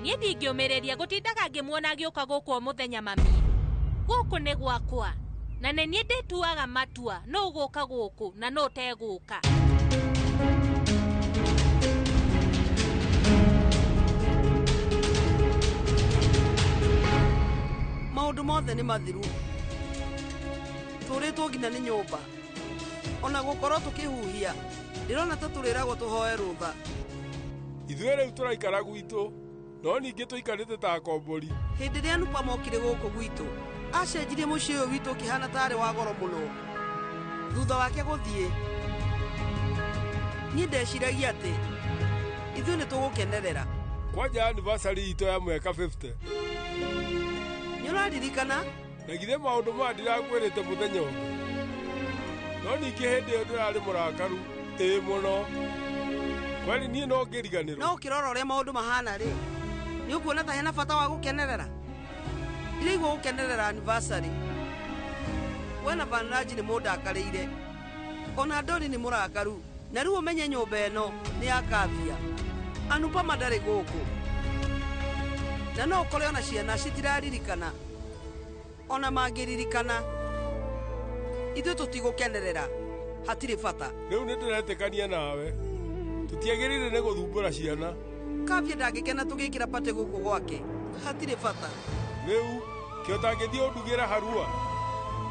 Niĩ ndingĩũmĩrĩria gũtindaga ngĩmuona agĩũka gũkũ o mũthenya mami. Gũkũ nĩ gwakwa na nĩ niĩ ndĩtuaga matua nũ ũgũka gũkũ na nũ ũtegũka. Maũndũ mothe nĩ mathiru. Tũrĩtwo nginya nĩ nyũmba. Ona gũkorwo tũkĩhuhia, ndĩrona ta tũrĩragwo tũhoe rũtha. Ithuĩ rĩu tũraikara gwitũ, no ningĩ tũikarĩte ta akombori. Hĩndĩ ĩrĩa Anupama okire gũkũ gwitũ, acenjirie mũciĩ ũyũ witũ ũkĩhana tarĩ wa goro mũno. Thutha wake gũthiĩ, niĩ ndeciragia atĩ ithuĩ nĩ tũgũkenerera. Kwanja anniversary itũ ya mwaka 50. Nĩ ũraririkana? Na githĩ maũndũ maya ndirakwĩrĩte mũthenya ũngĩ. No ningĩ hĩndĩ ĩyo ndĩrarĩ mũrakaru, ĩĩ mũno. Kwani niĩ no ngĩriganĩrwo. No ũkĩrora ũrĩa maũndũ mahana rĩ, nĩ ũkuona ta hena bata wa gũkenerera? Ndiraigua gũkenerera anniversary. We na Vanraj nĩ mũndakarĩire. Ona Ndori nĩ mũrakaru. Na rĩu ũmenye nyũmba ĩno nĩ ya Kavya. Anupama ndarĩ gũkũ. Na no ũkore ona ciana citiraririkana. Ona mangĩririkana, ithuĩ tũtigũkenerera. Hatirĩ bata. Rĩu nĩ ndĩretĩkania nawe. Tũtiagĩrĩire nĩ gũthumbũra ciana. Kavya ndangĩkena tũgĩkĩra pate gũkũ gwake. Hatirĩ bata. Rĩu kĩo tangĩthiĩ ũndugĩra harua,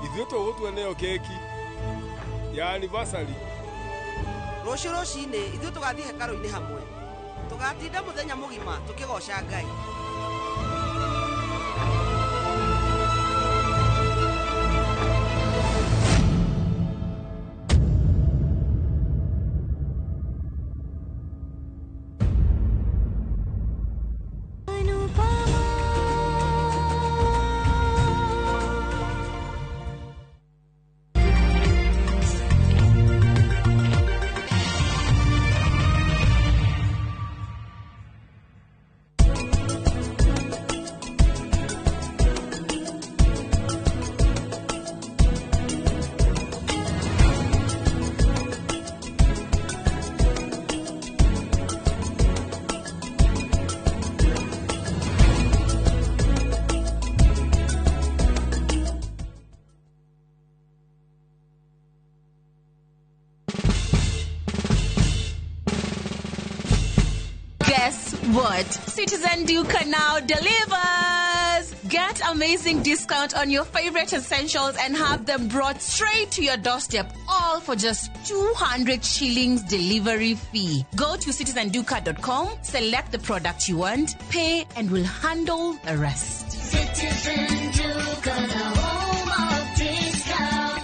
ithuĩ tũgũtua nĩyo keki ya anniversary. Rũciũ rũcinĩ ithuĩ tũgathiĩ hekarũ-inĩ hamwe. Tũgatinda mũthenya mũgima tũkĩgoca Ngai. Guess what? Citizen Duka now delivers! Get amazing discount on your favorite essentials and have them brought straight to your doorstep, all for just 200 shillings delivery fee. Go to citizenduka.com, select the product you want, pay, and we'll handle the rest. Citizen Duka, the home of discount.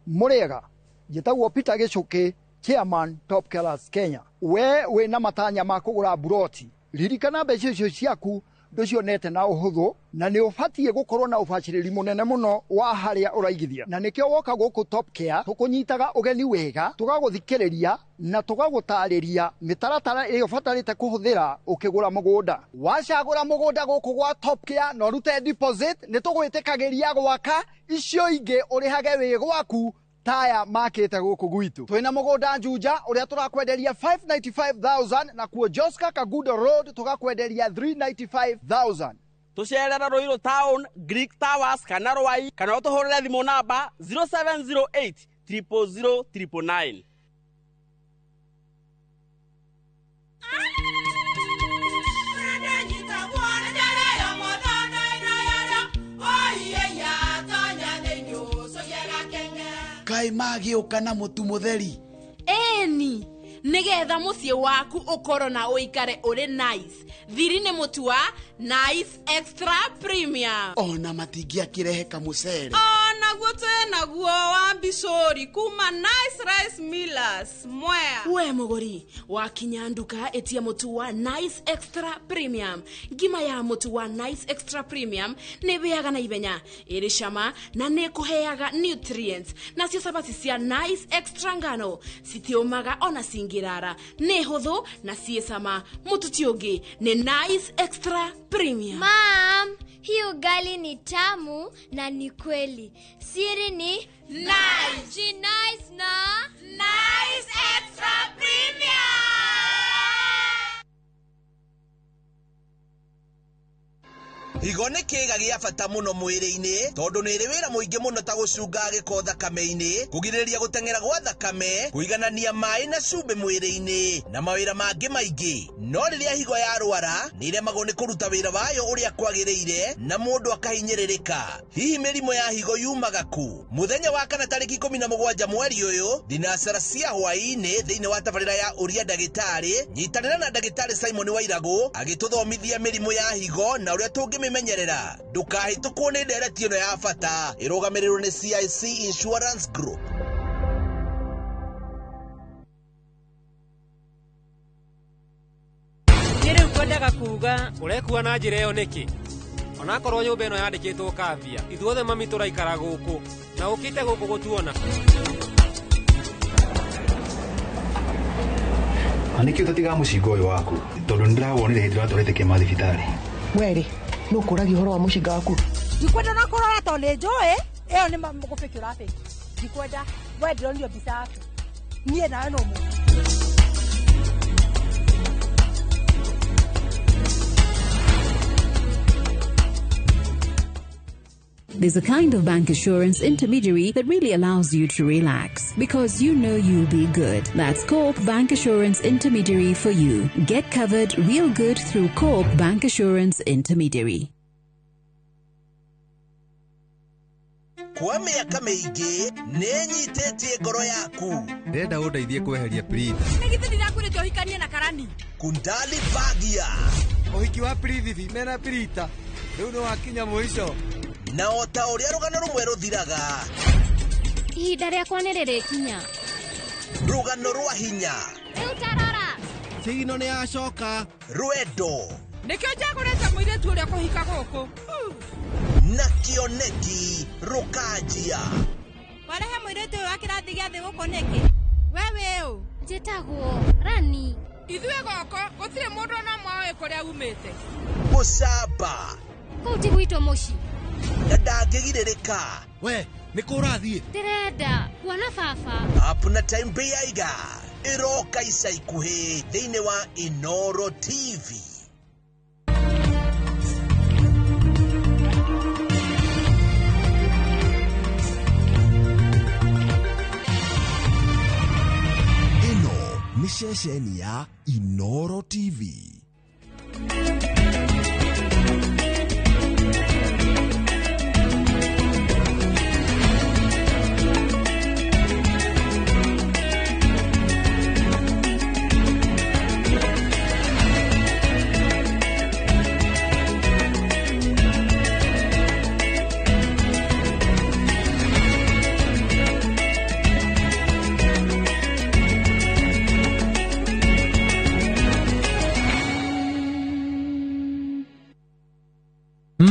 Mũrĩega, njĩtagwo Peter Gĩchũkĩ, chairman Top Killers Kenya. We wĩna matanya ma kũgũra mburoti, ririkana mbeca icio ciaku ndũcionete na ũhũthũ, na nĩ ũbatiĩ gũkorwo na ũbacĩrĩri mũnene mũno wa harĩa ũraigithia, na nĩkĩo woka gũkũ Top Care tũkũnyitaga ũgeni wega, tũgagũthikĩrĩria na tũgagũtarĩria mĩtaratara ĩrĩa ũbatarĩte kũhũthĩra ũkĩgũra mũgũnda. Wacagũra mũgũnda gũkũ gwa Top Care na ũrute deposit, nĩ tũgwĩtĩkagĩria gwaka icio ingĩ ũrĩhage wĩ gwaku taya makĩte gũkũ gwitũ. Twĩna mũgũnda Juja ũrĩa tũrakwenderia 595,000 na kuo Joska Kagudo Road tũgakwenderia 395,000. Tũcerere Ruiru Town, Greek Towers kana Rwai, kana ũtũhũrĩre thimũ namba 0708 000 999. Kaĩ magĩũka na mũtu mũtheri? Ĩni, nĩgetha mũciĩ waku ũkorwo na ũikare ũrĩ nice. Thiri nĩ mũtu wa Nice Extra Premium. Ona matingĩakĩrehe kamũcere. Onaguo twĩnaguo wa mbicũri kuma Nice Rice Millers Mwea. We mũgũri, wakinya nduka ĩtia mũtu wa Nice Extra Premium. Ngima ya mũtu wa Nice Extra Premium nĩ ĩhĩaga na ihenya, ĩrĩ cama na nĩ ĩkũheaga nutrients. Nacio cabaci cia Nice Extra ngano citiũmaga ona cingĩrara, nĩ hũthũ na ciĩ cama. Mũtu ti ũngĩ nĩ Nice Extra Premium. Mom, hii ugali ni tamu na ni kweli. Siri ni Nice. Nice na Nice Extra Premium. Higo nĩ kĩĩga gĩa bata mũno mwĩrĩ-inĩ tondũ nĩ ĩrĩ wĩra mũingĩ mũno ta gũcunga gĩko thakame-inĩ, kũgirĩrĩria gũteng'era gwa thakame, kũiganania maĩ na cumbĩ mwĩrĩ-inĩ na mawĩra mangĩ maingĩ. No rĩrĩa higo yarwara nĩ ĩremagwo nĩ kũruta wĩra wayo ũrĩa kwagĩrĩire na mũndũ akahinyĩrĩrĩka. Hihi mĩrimũ ya higo yumaga kũ? Mũthenya wa kana tarĩki 17 mweri ũyũ thinacara cia hwaĩ-inĩ thĩinĩ wa tabarĩra ya Ũria Ndagĩtarĩ, nyitanĩra na ndagĩtarĩ Simon Wairagũ agĩtũthomithia mĩrimũ ya higo na ũrĩa tũngĩmĩmenyerera. Ndũkahĩtũkwo nĩ ndereti ĩno ya bata ĩrũgamĩrĩirwo nĩ CIC Insurance Group. Nĩ rĩu kwendaga kuga ũrekua na njĩra ĩyo nĩkĩ? Onakorwo nyũmba ĩno yandĩkĩtwo Kavia, ithuothe mami tũraikara gũkũ na ũkĩte gũkũ gũtuona. Na nĩkĩo ũtatigaga mũcinga ũyũ waku tondũ nĩndĩrawonire hĩndĩ ĩrĩa watwarĩte Kĩma thibitarĩ. Werĩ, nũ ũkũragia ũhoro wa mũcinga waku? Ndikwenda na kũrora tondũ nĩ njũĩ ĩyo nĩ gũbĩki ũrabĩki. Ndikwenda, we ndĩronio mbica yaku. Niĩ nawe no mũndũ. There's a kind of bank assurance intermediary that really allows you to relax because you know you'll be good. That's Co-op Bank Assurance Intermediary for you. Get covered real good through Co-op Bank Assurance Intermediary. Kwa mĩaka mĩingĩ nĩ nyitĩtie ngoro yaku. Ndĩrenda ũndeithie kweheria Prita. Nĩ githĩ ndirakwĩrĩte ũhikanie na Karani? Kundali Bagia. Ũhiki wa Prithibi mena Prita rĩu nĩ wakinya mũico. Na o ta ũrĩa rũgano rũmwe rũthiraga, ihinda rĩakwa nĩ rĩrĩkinya. Rũgano rwa hinya. Rĩu tarora, Cigino nĩ yacoka. Rwendo. Nĩkĩo njagũrĩte mũirĩtu ũrĩa kũhika gũkũ. Na kĩoneki rũkanjia. Warehe mũirĩtu ũyũ wa kĩrathi gĩa thĩ gũkũ nĩkĩ? We wĩ ũ? Njĩtagwo Rani. Ithuĩ gũkũ gũtirĩ mũndũ ona ũmwe ũĩ kũrĩa umĩte. Mũcamba. Kũu ti gwitũ mũciĩ. Na ndangĩgirĩrĩka. We nĩ kũ ũrathiĩ? Ndĩrenda kuona baba. Up na Time Bĩaiga ĩroka ica ikuhĩ thĩinĩ wa Inoro TV. Nĩ ceceni ya Inoro TV.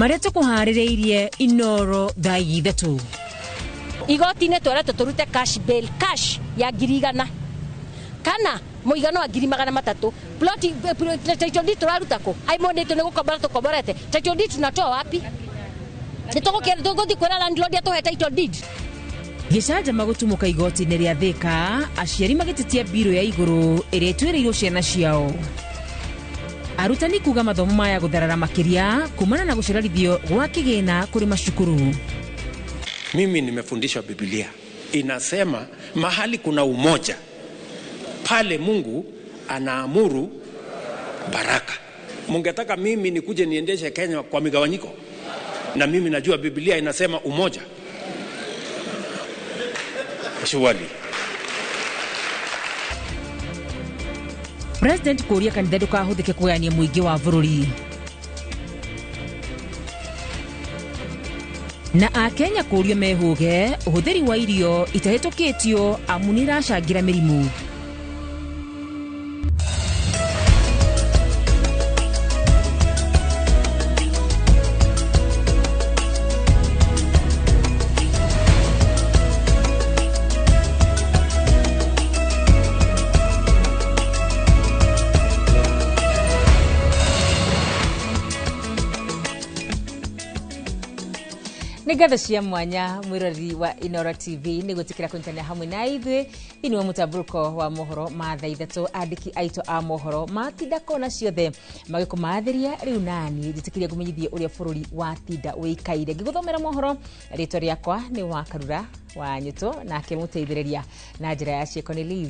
Marĩa tũkũharĩrĩirie Inoro thaa 3. Igoti-inĩ tweretwo tũrute cash bail, cash ya 100,000 kana mũigana wa 300,000. Ploti title deed tũraruta kũ? Aimonĩtio nĩ gũkombora tũkomborete. Title deed tunatoa wapi? Nĩ tũgũthiĩ kwĩra landlord atũhe title deed? Gĩcanjama gũtumũka igoti-inĩ rĩa Thĩka, aciari magĩtetia mbirũ ya igũrũ ĩrĩa ĩtuĩrĩirwo ciana ciao. Arutani kuga mathomo maya gũtharara makĩria kumana na gũcerarithio gwa kĩgĩna kũrĩ macukuru. Mimi nimefundishwa Biblia inasema mahali kuna umoja pale Mungu anaamuru baraka. Mungetaka mimi nikuje niendeshe Kenya kwa migawanyiko? Na mimi najua Biblia inasema umoja. Surely. President kũria kanitha ndũkahũthĩke kũgayania mũingĩ wa bũrũri. Na akenya kũrio mehũge ũhũthĩri wa irio itahĩtũkĩtio amu nĩiracangĩra mĩrimũ. Nĩ ngatho cia mwanya mwĩroreri wa Inoro TV nĩ gwĩtĩkĩra kũnyitanĩra hamwe na ithuĩ thĩinĩ wa mũtambũrũko wa mohoro ma thaa 3. Andĩki aitũ a mohoro matinda kona ciothe magĩkũmathĩria. Rĩu nani njĩtĩkĩria ngũmenyithie ũrĩa bũrũri watinda ũikaire. Ngĩgũthomera mohoro, rĩtwa rĩakwa nĩ Wakarura wa Nyũtũ, nake mũteithĩrĩria na njĩra ya ciĩko nĩ Liz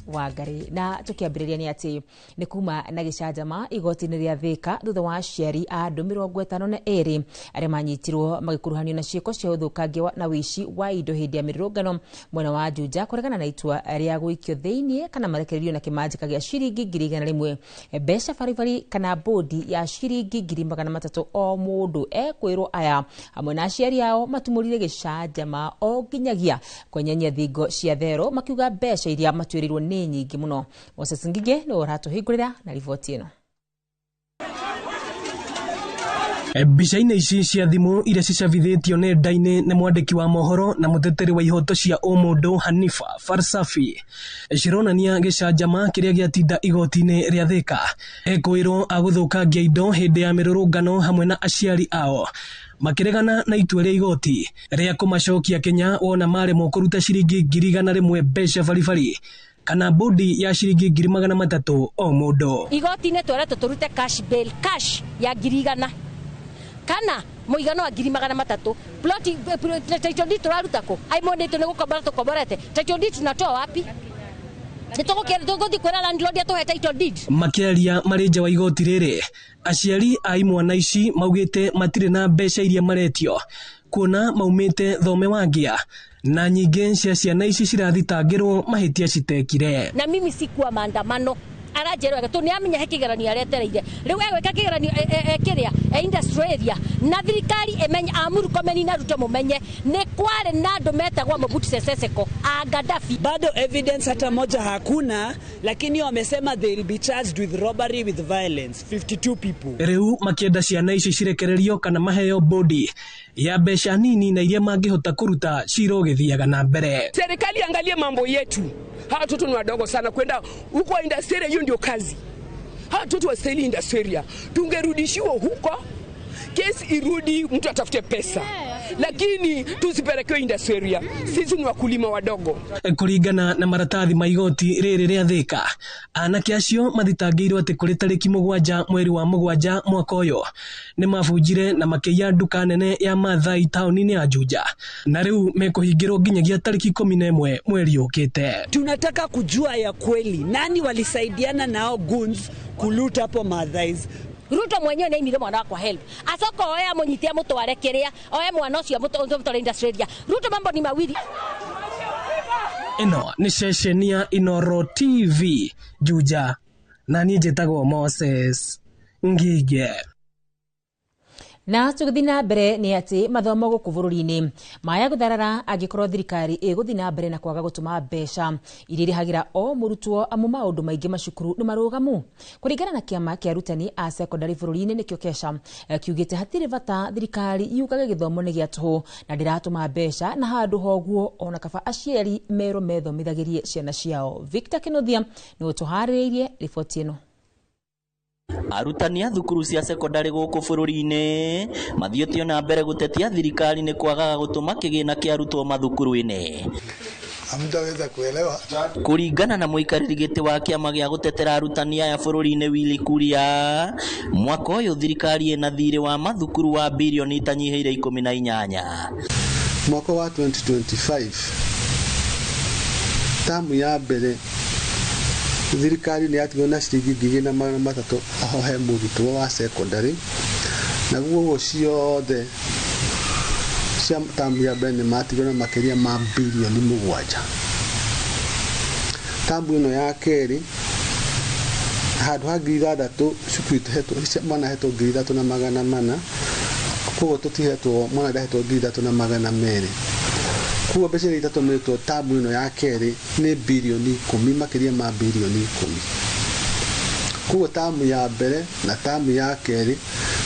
Wangari. Na tukiambĩrĩria nĩ atĩ nĩ kuma na gĩcanjama igoti-inĩ rĩa Thĩka thutha wa aciari a andũ 52 arĩa manyitirwo magĩkuruhanio na ciĩko cia ũthũkangia na ũici wa indo hĩndĩ ya mĩrũrũngano mwena wa Juja kũregana na itua rĩa gũikio thĩinĩ kana marekererio na kĩmanjĩka gĩa ciringi 100,000 mbeca baribari kana bodi ya ciringi 300,000 o mũndũ. Ekwĩrwo aya hamwe na aciari ao matumũrire gĩcanjama o nginyagia kwenyenya thingo cia thero makiuga mbeca iria matuĩrĩirwo nĩ nyingĩ mũno. Moses Ngige nĩwe ũratũhingũrĩra na riboti ĩno. Mbica-inĩ ici cia thimũ iria cicabithĩtio nenda-inĩ nĩ mwandĩki wa mohoro na mũteteri wa ihoto cia ũmũndũ Hanifa Farsafi cironania gĩcanjama kĩrĩa gĩatinda igoti-inĩ rĩa Thĩka. Ekwĩrwo agũthũkangia indo hĩndĩ ya mĩrũrũngano hamwe na aciari ao makĩregana na itua rĩa igoti rĩa kũmacokia Kenya wona maremwo kũruta ciringi 100,000 mbeca baribari kana bodi ya ciringi 300,000 o mũndũ. Igoti-inĩ tweretwo tũrute cash bail, cash ya 100,000 kana mũigana wa 300,000. Ploti title deed tũraruta kũ? Aimonĩtio nĩ gũkombora tũkomborete. Title deed tunatoa wapi? Nĩ tũgũthiĩ kwĩra landlord atũhe title deed? Makĩaria marĩ nja wa igoti rĩrĩ, aciari a imwana ici maugĩte matirĩ na mbeca iria maretio kuona maumĩte thome wa ngĩa na nyingĩ cia ciana ici cirathitangĩrwo mahĩtia citekire. Na mimi sikuwa maandamano aranjĩra wega tondũ nĩamenya he kĩgeranio aretereire. Rĩu egwĩka kĩgeranio kĩrĩa industrial area na thirikari ĩmenye a Murkomen na Ruto mũmenye nĩ kwarĩ na andũ metagwo Mobutu Sese Seko a Gaddafi. Bado evidence hata moja hakuna, lakini wamesema they will be charged with robbery with violence 52 people. Rĩu makĩenda ciana ici cirekererio kana maheo bodi ya mbeca nini na iria mangĩhota kũruta cira ũgĩthiaga na mbere. Serikali angalie mambo yetu. Hawa watoto ni wadogo sana kwenda huko industry, hiyo ndio kazi. Hawa watoto wastahili industry. Tungerudishiwa huko Kesi irudi, mtu atafute pesa, lakini tusipelekewe industrial. Sisi ni wakulima wadogo. Kũringana na maratathi ma igoti rĩrĩ rĩa Thika, anake acio mathitangĩirwo atĩ kũrĩ tarĩki 7 mweri wa 7 mwaka ũyũ nĩ mabunjire na makĩiya nduka nene ya Maathai taũni-inĩ ya Juja, na rĩu mekũhingĩrwo nginyagia tarĩki 11 mweri ũkĩte. Tunataka kujua ya kweli nani walisaidiana nao goons kuluta hapo Maathais. Ruto mwenyewe nĩ aimire mwana wakwa help acoka oe amũnyite amũtware kĩrĩa oe mwana ũcio amũtware industrial. Ruto mambo ni mawili. Ĩno nĩ ceceni ya Inooro TV Juja, na niĩ njĩtagwo Moses Ngige. Na tũgĩthiĩ na mbere nĩ atĩ mathomo gũkũ bũrũri-inĩ maya gũtharara angĩkorwo thirikari ĩgũthiĩ na mbere na kwaga gũtũma mbeca iria irĩhagĩra o mũrutwo, amu maũndũ maingĩ macukuru nĩ marũgamu. Kũringana na kĩama kĩa arutani a secondary bũrũri-inĩ nĩkĩo KESHA, kiugĩte hatirĩ bata thirikari yugage gĩthomo nĩ gĩa tũhũ na ndĩratũma mbeca, na handũ hoguo ona kaba aciari merwo methomithagĩrie ciana ciao. Victor Kĩnuthia nĩwe ũtũharĩrĩirie riboti ĩno. Arutani a thukuru cia sekondari gũkũ bũrũri-inĩ mathiĩte na mbere gũtetia thirikari nĩ kwagaga gũtũma kĩgĩna kĩa arutwo mathukuru-inĩ. Hamtaweza kuelewa. Kũringana na mũikarĩri gĩtĩ wa kĩama gĩa gũtetera arutani aya bũrũri-inĩ Willy Kuria, mwaka ũyũ thirikari ĩna thirĩ wa mathukuru wa birioni itanyihĩire 18. Mwaka wa 2025 tamu ya mbere thirikari nĩ yatigwo na ciringi 2,300 o he mũrutwo wa secondary, naguo ciothe cia tamu ya mbere nĩ matigwo na makĩria ma birioni 7. Tamu ĩno ya kerĩ handũ ha 6,000 cukuru hetwo mwana hetwo 3,400, koguo tũtihetwo mwana ndahetwo 3,200. Koguo mbeca iria itatũmĩtwo tamu ĩno ya kerĩ nĩ birioni 10, makĩria ma birioni 10. Koguo tamu ya mbere na tamu ya kerĩ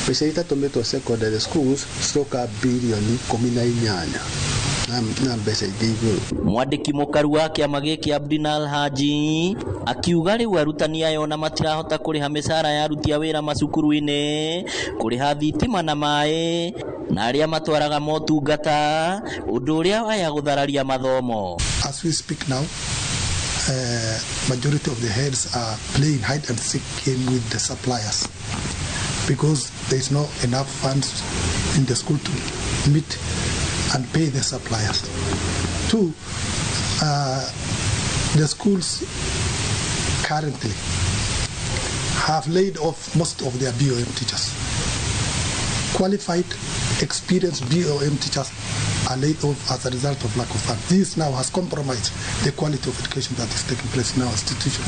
mbeca iria itatũmĩtwo secondary schools ciroka birioni 18 na mbeca ingĩ igũrũ. Mwandĩki mũkaru wa kĩama gĩkĩ Abdinal Haji akiuga rĩu arutani aya ona matirahota kũrĩha mĩcara ya aruti a wĩra macukuru-inĩ, kũrĩha thitima na maĩ na arĩa matwaraga motungata, ũndũ ũrĩa waya gũthararia mathomo. As we speak now, majority of the heads are playing hide and seek game with the suppliers because there is not enough funds in the school to meet and pay the suppliers. Two, the schools currently have laid off most of their BOM teachers. Qualified, experienced BOM teachers are laid off as a result of lack of funds. This now has compromised the quality of education that is taking place in our institutions.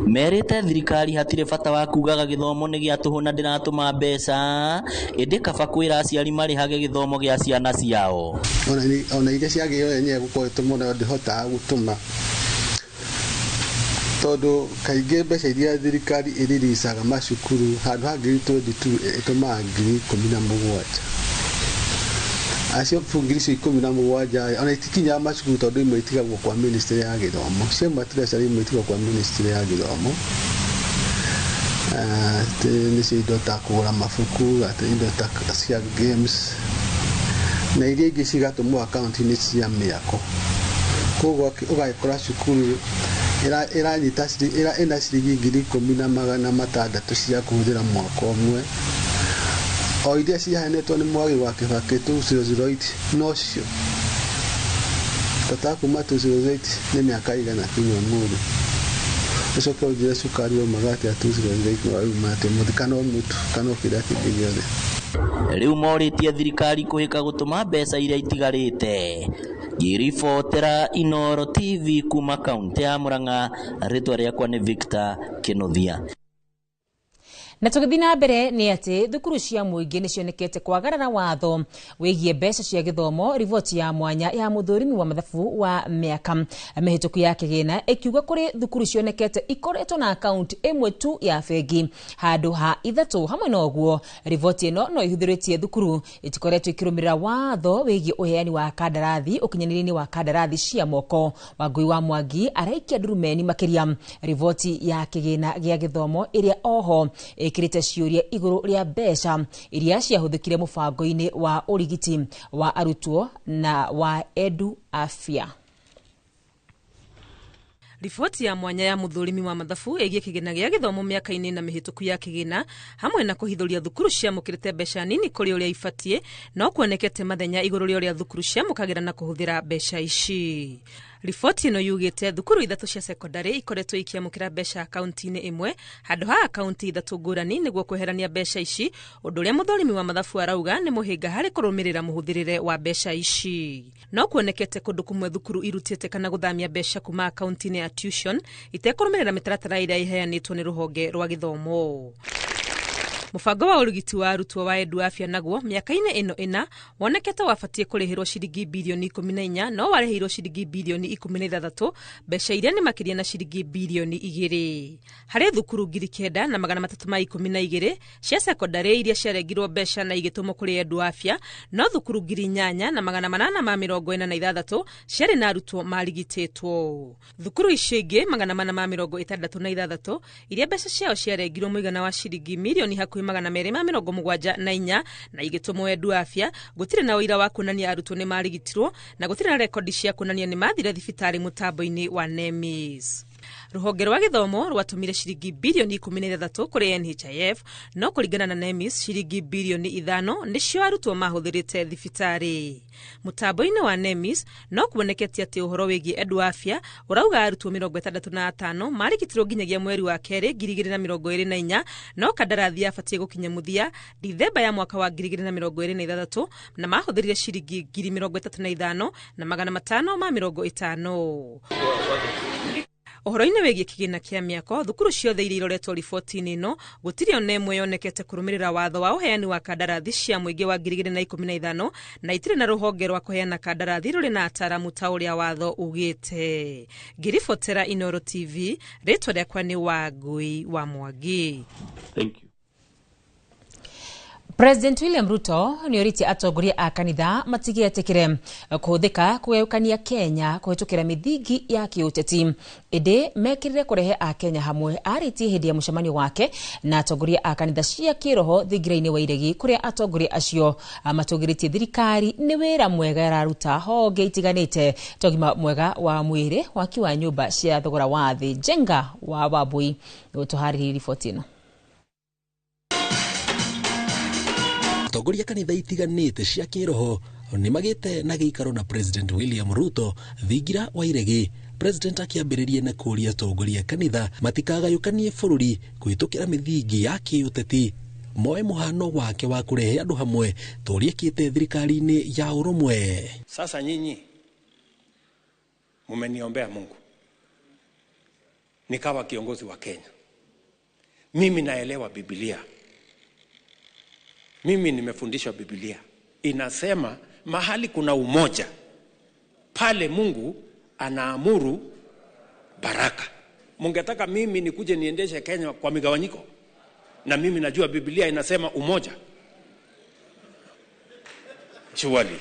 Merĩte thirikari hatirĩ bata wa kugaga gĩthomo nĩ gĩa tũhũ na ndĩratũma mbeca, ĩndĩ kaba kwĩra aciari marĩhage gĩthomo gĩa ciana ciao. Ona iria ciagĩrĩirwo yenyewe gũkorwo ĩtũmwo nayo ndĩhotaga gũtũma, tondũ kaingĩ mbeca iria thirikari ĩriricaga macukuru handũ ha 22,000 ĩtũmaga 17,000. Acio ngiri icio 17 ona itikinyaga macukuru tondũ imwe itigagwo kwa ministry ya gĩthomo, ciauma treasury imwe itigagwo kwa ministry ya gĩthomo. Nĩcio indo ta kũgũra mabuku, indo ta cia games na iria ingĩ cigatũmwo akaunti-inĩ cia mĩako. Koguo ũgagĩkora cukuru ĩranyita ĩna ciringi 10,600 cia kũhũthĩra mwaka ũmwe, o iria ciaheanĩtwo nĩ Mwagi wa Kibaki 2008 nocio tata kuma 2008 nĩ mĩaka igana kinya ũmũthĩ. Ũcoke ũnjĩre cukari waumaga atĩa 2008 wauma atĩa ũmũthĩ, kana o mũtu kana o kĩrĩa kĩngĩ gĩothe. Rĩu morĩtie thirikari kũhĩka gũtũma mbeca iria itigarĩte. Ngĩribotera Inooro TV kuma kaunti ya Murang'a, rĩtwa rĩakwa nĩ Victor Kĩnuthia. Na tũgĩthiĩ na mbere nĩ atĩ thukuru cia mũingĩ nĩ cionekete kwagarara watho wĩgiĩ mbeca cia gĩthomo. Riboti ya mwanya ya mũthũrimi wa mathabu wa mĩaka mĩhĩtũku ya kĩgĩna ĩkiuga kũrĩ thukuru cionekete ikoretwo na akaunti ĩmwe tu ya bengi handũ ha 3. Hamwe na ũguo, riboti ĩno no ĩhũthĩrĩtie thukuru itikoretwo ikĩrũmĩrĩra watho wĩgiĩ ũheani wa kandarathi ũkinyanĩria-inĩ wa kandarathi cia moko. Wangui wa Mwangi araikia ndurumeni makĩria riboti ya kĩgĩna gĩa gĩthomo ĩrĩa oho Ĩkĩrĩte ciũria igũrũ rĩa mbeca iria ciahũthĩkire mũbango-inĩ wa ũrigiti wa arutwo na wa Edu Afya. Riboti ya mwanya ya muthurimi wa mathabu ĩgiĩ kĩgĩna gĩa gĩthomo mĩaka-inĩ na mĩhĩtũku ya kĩgĩna hamwe na kũhithũria thukuru ciamũkĩrĩte mbeca nini kũrĩ ũrĩa ibatiĩ no kuonekete mathenya igũrũ rĩa ũrĩa thukuru ciamũkagĩra na kũhũthĩra mbeca ici. Riboti ĩno yugĩte thukuru ithatũ cia sekondarĩ ikoretwo ikĩamũkĩra mbeca akaunti-inĩ ĩmwe handũ ha akaunti ithatũ ngũrani nĩguo kweherania mbeca ici, ũndũ ũrĩa mũthũrimi wa mathabu arauga nĩ mũhĩnga harĩ kũrũmĩrĩra mũhũthĩrĩre wa mbeca ici. No kuonekete kũndũ kũmwe thukuru irutĩte kana gũthamia mbeca kuma akaunti-inĩ ya tuition itekũrũmĩrĩra mĩtaratara ĩrĩa ĩheanĩtwo nĩ rũhonge rwa gĩthomo. Mũbango wa ũrigiti wa arutwo wa Edu Afya naguo mĩaka-inĩ ĩno ĩna wonekete wabatiĩ kũrĩhĩrwo ciringi bilioni 14 no warĩhĩirwo ciringi bilioni 16, mbeca iria nĩ makĩria na ciringi bilioni 2. Harĩ thukuru 9312 cia sekondarĩ iria ciarengirwo mbeca na igĩtũmwo kũrĩ Edu Afya, no thukuru 8846 ciarĩ na arutwo marigitĩtwo. Thukuru icio ingĩ 466 iria mbeca ciao ciarengirwo mũigana wa ciringi milioni hakuhĩ 274 na igĩtũmwo Edu Afya, gũtirĩ na ũira wa kuonania arutwo nĩ marigitirwo na gũtirĩ na rekondi cia kuonania nĩ mathire thibitarĩ mũtambo-inĩ wa NEMIS. Rũhonge rwa gĩthomo rwatũmire ciringi bilioni 16 kũrĩ NHIF, no kũringana na NEMIS ciringi bilioni 5 nĩcio arutwo mahũthĩrĩte thibitarĩ. Mũtambo-inĩ wa NEMIS no kuonekete atĩ ũhoro wĩgiĩ Edu Afya ũrauga arutwo 65 marigitirwo nginyagia mweri wa kerĩ 2024, no kandarathi yabatiĩ gũkinya mũthia Dithemba ya mwaka wa 2026 na mahũthĩrire ciringi 35,550. Ũhoro-inĩ wĩgiĩ kĩgĩna kĩa mĩako, thukuru ciothe iria iroretwo riboti-inĩ ĩno gũtirĩ ona ĩmwe yonekete kũrũmĩrĩra watho wa ũheani wa kandarathi cia mũingĩ wa 2015 na itirĩ na rũhonge rwa kũheana kandarathi rũrĩ na ataaramu ta ũrĩa watho ugĩte. Ngĩribotera Inooro TV, rĩtwa rĩakwa nĩ Wangui wa Mwangi. Thank you. President William Ruto nĩ orĩtie atongoria a kanitha matigetĩkĩre kũhũthĩka kũgayũkania Kenya kũhĩtũkĩra mĩthingi ya kĩũteti, ĩndĩ mekĩrĩre kũrehe akenya hamwe. Arĩtie hĩndĩ ya mũcemanio wake na atongoria a kanitha cia kĩroho thingira-inĩ wa Iregi, kũrĩa atongoria acio matũgĩrĩtie thirikari nĩ wĩra mwega ĩraruta honge itiganĩte ta ũgima mwega wa mwĩrĩ, waki wa nyũmba cia thogora wa thĩ. Njenga wa Wambui ũtũharĩrie riboti ĩno. Atongoria kanitha itiganĩte cia kĩroho nĩ magĩte na gĩikaro na President William Ruto thingira wa Iregi. President akĩambĩrĩria na kũũria atongoria kanitha matikagayũkanie bũrũri kũhĩtũkĩra mĩthingi ya kĩũteti, moe mũhano wake wa kũrehe andũ hamwe ta ũrĩa ĩkĩte thirikari-inĩ ya ũrũmwe. Sasa nyinyi mumeniombea Mungu nikawa kiongozi wa Kenya. Mimi naelewa Biblia. Mimi nimefundishwa Biblia. Inasema mahali kuna umoja, pale Mungu anaamuru baraka. Mungetaka mimi nikuje niendeshe Kenya kwa migawanyiko? Na mimi najua Biblia inasema umoja. Surely.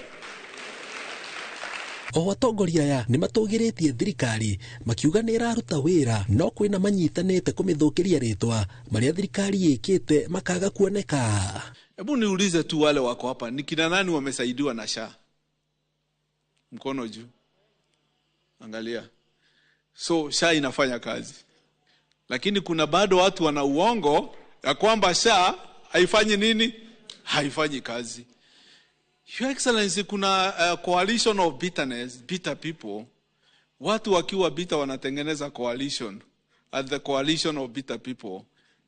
O atongoria aya nĩ matũgĩrĩtie thirikari makiuga nĩ ĩraruta wĩra, no kwĩna manyitanĩte kũmĩthũkĩria rĩtwa marĩa thirikari ĩkĩte makaga kuoneka. Hebu niulize tu wale wako hapa, ni kina nani wamesaidiwa na SHA? Mkono juu. Angalia. So SHA inafanya kazi. Lakini kuna bado watu wana uongo ya kwamba SHA haifanyi nini? Haifanyi kazi. Your Excellency, kuna coalition of bitterness, bitter people. Watu wakiwa bitter wanatengeneza coalition. At the coalition of bitter people.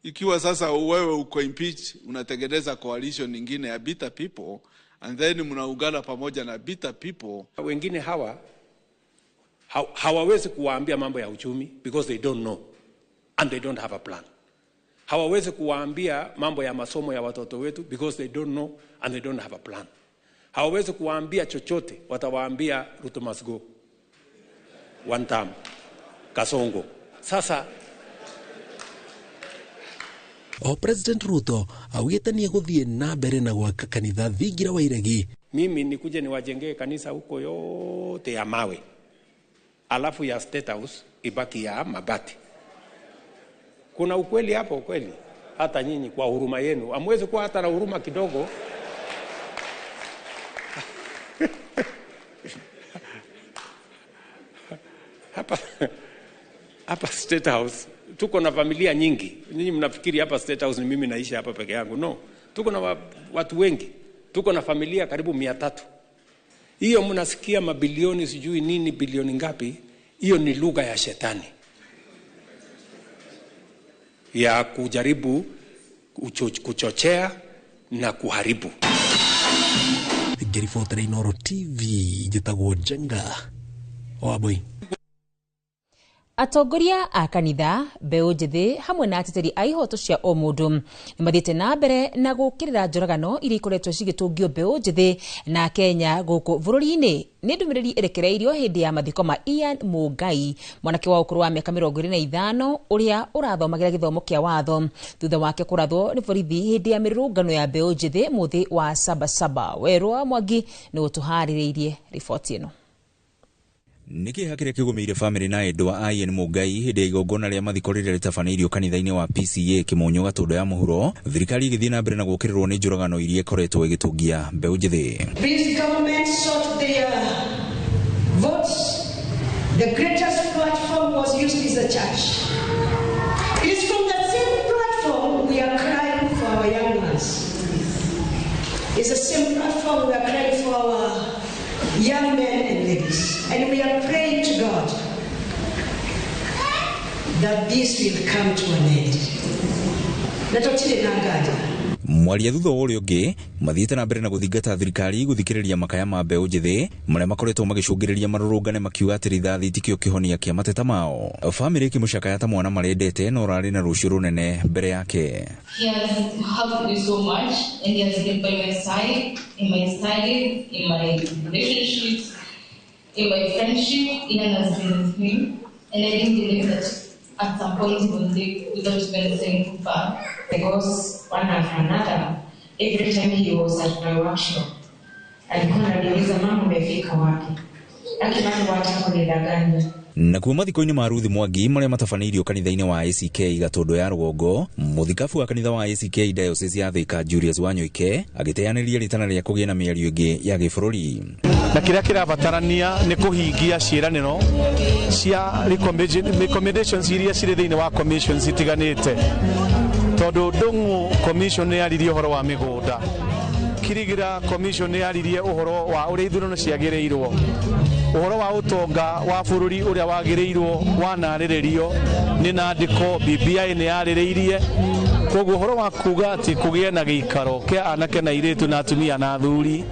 Ikiwa sasa wewe uko impeach, unatengeneza coalition nyingine ya bitter people, and then mnaungana pamoja na bitter people. Wengine hawa hawawezi kuwaambia mambo ya uchumi because they don't know and they don't have a plan. Hawawezi kuwaambia mambo ya masomo ya watoto wetu because they don't know and they don't have a plan. Hawawezi kuwaambia chochote, watawaambia Ruto must go. One term. Kasongo. Sasa o President Ruto augite ni egũthiĩ na mbere na gwaka kanitha thingira wa Iregi. Mimi nikuje niwajengee kanisa huko yote ya mawe, alafu ya State House ibaki ya mabati. Kuna ukweli hapo kweli? Hata nyinyi kwa huruma yenu hamwezi kuwa hata na huruma kidogo. Hapa State House tuko na familia nyingi. Nyinyi mnafikiri hapa State House ni mimi naishi hapa peke yangu. No, tuko na watu wengi. Tuko na familia karibu 300. Hiyo mnasikia mabilioni sijui nini bilioni ngapi, hiyo ni lugha ya shetani ya kujaribu kuchochea na kuharibu. Ngĩribotera Inooro TV njĩtagwo Njenga wa Mbui. Atongoria a kanitha, mbeũ njĩthĩ hamwe na ateteri a ihoto cia ũmũndũ nĩmathiĩte na mbere na gũkĩrĩra njũragano iria ikoretwo cigĩtũngio mbeũ njĩthĩ na Kenya gũkũ bũrũri-inĩ. Nĩ ndũmĩrĩri ĩrekereirio hĩndĩ ya mathiko ma Ian Mũngai, mwanake wa ũkũrũ wa mĩaka 25 ũrĩa ũrathomagĩra gĩthomo kĩa watho thutha wake kũrathwo nĩ borithi hĩndĩ ya mĩrũrũngano ya mbeũ njĩthĩ mũthĩ wa Sabasaba. Werũ wa Mwangi nĩ ũtũharĩrĩirie riboti ĩno. Nĩ kĩeha kĩrĩa kĩgũmĩire bamĩrĩ na endwa a Ian Mũngai hĩndĩ ya igongona rĩa mathiko rĩrĩa rĩtabanĩirio kanitha-inĩ wa PCA Kĩmonyo Gatũndũ ya Mũhuro, thirikari ĩgĩthiĩ na mbere na gũũkĩrĩrwo nĩ njũragano iria ĩkoretwo ĩgĩtũngia mbeũ njĩthĩ. This government sought their votes. The greatest platform was used is the church. It is from the same platform we are crying for our young ones. It's the same platform we are crying for our young men and ladies. And we are praying to God that this will come to an end. Mwaria thutha wa ũrĩa ũngĩ mathiĩte na mbere na gũthingata thirikari gũthikĩrĩria makaya ma mbeũ njĩthĩ marĩa makoretwo magĩcũngĩrĩria marũrũngane makiuga atĩ rithathi tikĩo kĩhonia kĩa mateta mao. Bamĩrĩ ĩkĩmũcakaya ta mwana marendete na ũrarĩ na rũciũ rũnene mbere yake. He has helped me so much and he has been by my side in my studies, in my relationships, in my friendship. Ian has been with me and I didn't believe that at some point he would leave without even saying goodbye. Because one after another, every time he was at my workshop, alikuwa ananiuliza mama umefika wapi? Aki mama wacha kunidanganya. Nakuo mathiko-inĩ ma Ruth Mwangi marĩa matabanĩirio kanitha-inĩ wa ACK Gatũndũ ya Rũgongo, mũthikabu wa kanitha wa ACK Diocese ya Thika Julius Wanyoike agĩteanĩria rĩtana rĩa kũgĩa na mĩario ĩngĩ ya gĩbũrũri. Na kĩrĩa kĩrabatarania nĩ kũhingia ciĩranĩro cia recommendations iria cirĩ thĩinĩ wa commissions itiganĩte, tondũ Ndung'u commission nĩ yaririe ũhoro wa mĩgũnda, Kirigira commission nĩ yaririe ũhoro wa ũrĩa ithurano ciagĩrĩirwo, ũhoro wa ũtonga wa bũrũri ũrĩa wagĩrĩirwo wanarĩrĩrio nĩ nandĩko BBI nĩ yarĩrĩirie. Koguo ũhoro wa kuga atĩ kũgĩe na gĩikaro kĩa anake na airĩtu na atumia na athuri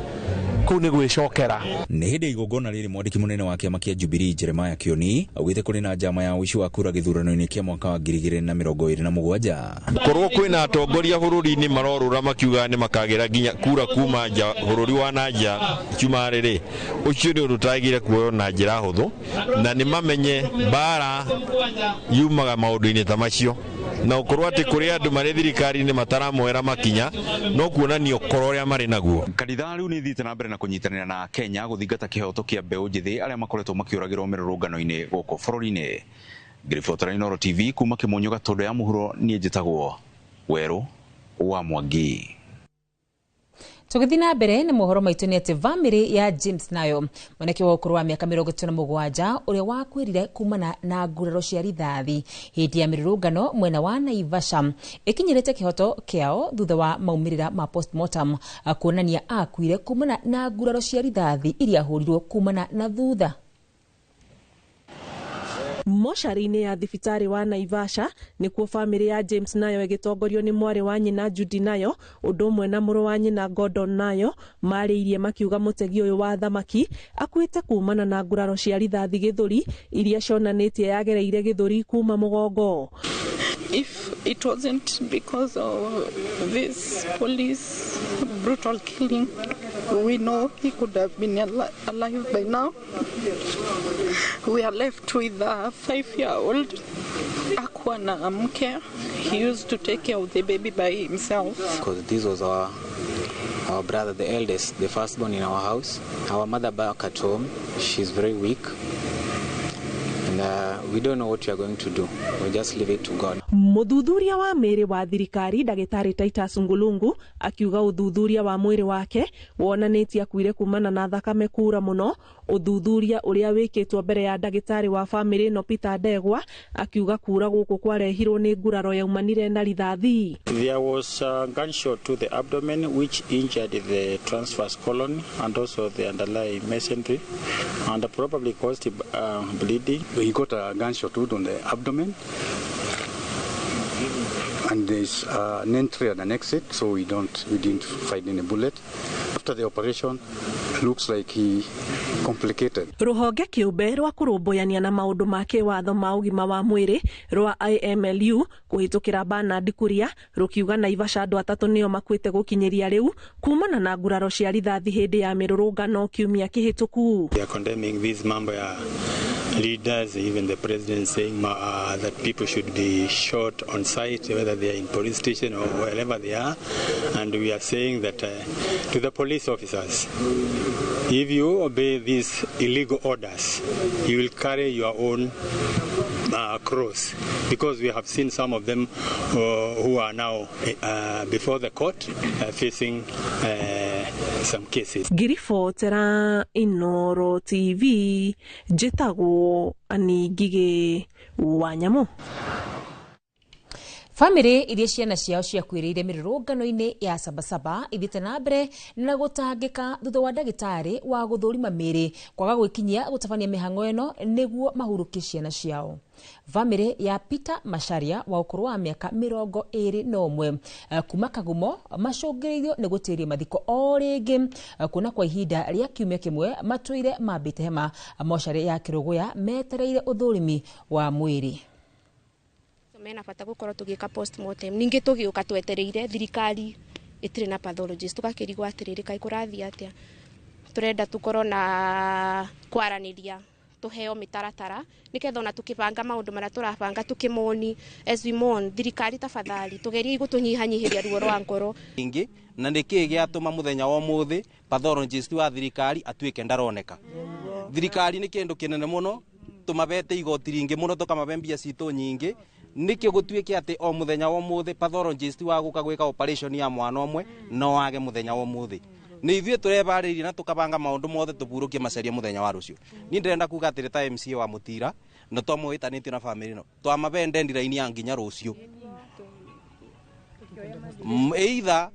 kũu nĩ gwĩcokera. Nĩ hĩndĩ igongona rĩrĩ mwandĩki mũnene wa kĩama kĩa Jubilee Jeremiah Kioni augĩte kũrĩ na njama ya ũici wa kura gĩthurano-inĩ kĩa mwaka wa 2027. Korwo kwĩna atongoria bũrũri-inĩ marorũra makiuga nĩ makagĩra nginya kura kuma nja bũrũri wa na nja cumarĩ rĩ, ũcio nĩ ũndũ ũtagĩrĩire kuoywo na njĩra hũthũ, na nĩ mamenye mbara yumaga maũndũ-inĩ ta macio, na ũkorwo atĩ kũrĩ andũ marĩ thirikari-inĩ mataramoera makinya no kuonania ũkoro ũrĩa marĩ naguo. Kanitha rĩu nĩ ithiĩte na mbere na kũnyitanĩra na Kenya gũthingata kĩhoto kĩa mbeũ njĩthĩ arĩa makoretwo makĩũragĩrwo mĩrũrũngano-inĩ gũkũ bũrũri-inĩ. Ngĩribotera Inooro TV kuma Kĩmonyo Gatũndũ ya Mũhuro, niĩ njĩtagwo Werũ wa Mwangi. Tũgĩthiĩ na mbere na mohoro maitũ nĩ atĩ bamĩrĩ ya James Nayo, mwanake wa ũkũrũ wa mĩaka 37 ũrĩa wakuĩrire kumana na nguraro cia rithathi hĩndĩ ya mĩrũrũngano mwena wa Naivasha, ĩkinyĩrĩte kĩhoto kĩao thutha wa maumĩrĩra ma postmortem kuonania akuire kumana na nguraro cia rithathi iria ahũrirwo kumana na thutha. Mocarĩ-inĩ ya thibitarĩ wa Naivasha nĩkuo bamĩrĩ ya James Nayo ĩgĩtongorio nĩ mwarĩ wa nyina Judy Nayo ũndũ ũmwe na mũrũ wa nyina Gordon Nayo marĩirie makiuga mũtegi ũyũ wa thamaki akuĩte kumana na nguraro cia rithathi gĩthũri iria cionanĩtie yagereire gĩthũri kuma mũgongo. If it wasn't because of this police brutal killing, we know he could have been alive by now. We are left with a 5-year-old. Hakuwa na mke. He used to take care of the baby by himself. Because this was our brother, the eldest, the firstborn in our house. Our mother back at home, she's very weak. And we don't know what we are going to do. We just leave it to God. Mũthuthuria wa mĩĩrĩ wa thirikari ndagĩtarĩ Titus Ngulungu akiuga ũthuthuria wa mwĩrĩ wake wonanĩtie akuire kumana na thakame kura mũno. Ũthuthuria ũrĩa wĩkĩtwo mbere ya ndagĩtarĩ wa famĩlĩ ĩno Peter Ndegwa akiuga kura gũkũ kwarehirwo nĩ nguraro yaumanire na rithathi. There was a gunshot to the abdomen which injured the transverse colon and also the underlying mesentery and probably caused bleeding. He got a gunshot wound on the abdomen and there's an entry and an exit, so we didn't find any bullet. After the operation, looks like he complicated. Ruhonge kĩũmbe rwa kũrũmbũyania na maũndũ ma kĩwatho ma ũgima wa mwĩrĩ rwa IMLU kũhĩtũkĩra Bernard Kuria rũkiuga Naivasha andũ 3 nĩo makuĩte gũkinyĩria rĩu kumana na nguraro cia rithathi hĩndĩ ya mĩrũrũngano kiumia kĩhĩtũku. They are condemning this mambo ya leaders, even the president saying that people should be shot on sight, whether they are in police station or wherever they are. And we are saying that to the police officers, if you obey these illegal orders, you will carry your own cross, because we have seen some of them who are now before the court facing some cases. Ngiribotera Inoro TV, njĩtagwo Annie Ngigĩ wa Nyamũ. Famĩlĩ iria ciana ciao ciakuĩrĩire mĩrũrũngano-inĩ ya Sabasaba ithiĩte na mbere na gũtangĩka thutha wa ndagĩtarĩ wa gũthũrima mĩĩrĩ kwaga gwĩkinyia gũtabania mĩhang'o ĩno nĩguo mahurũkie ciana ciao. Famĩlĩ ya Peter Macharia wa ũkũrũ wa mĩaka 21 kuma Kagumo macũngĩrĩirio nĩ gũtĩria mathiko o rĩngĩ kuona kwa ihinda rĩa kiumia kĩmwe matũire mambĩte hema mocarĩ ya Kĩrũgũya metereire ũthũrimi wa mwĩrĩ. Mena bata gukorwo tugika postmortem ningi tugiuka twetereire thirikari itire na pathologist tukakirigwo atiriri kai kurathie atia turenda tukorwo na kwaraniria tuheo mitaratara niketha ona tukibanga maundu maria turabanga tukimoni as we mourn thirikari tafadhali tugerie gutunyihanyihiria ruo rwa ngoro ingi na niki giatuma muthenya wa muthi pathologist wa thirikari atuike ndaroneka. Thirikari ni kindu kinene muno tumabete igoti ringi muno tukamabe mbia citu nyingi niki gutuike ati o muthenya wa muthi pathologist wa guka gwika operation ya mwana umwe no age muthenya wa muthi ni ithuĩ turebarĩirie na tukabanga maundu mothe tuburukie macaria muthenya wa rucio. Ni ndĩrenda kuga atĩrĩ ta MCA wa Mutira na twamwĩtanĩtie na family no twamabende ndiraini ya nginya rucio either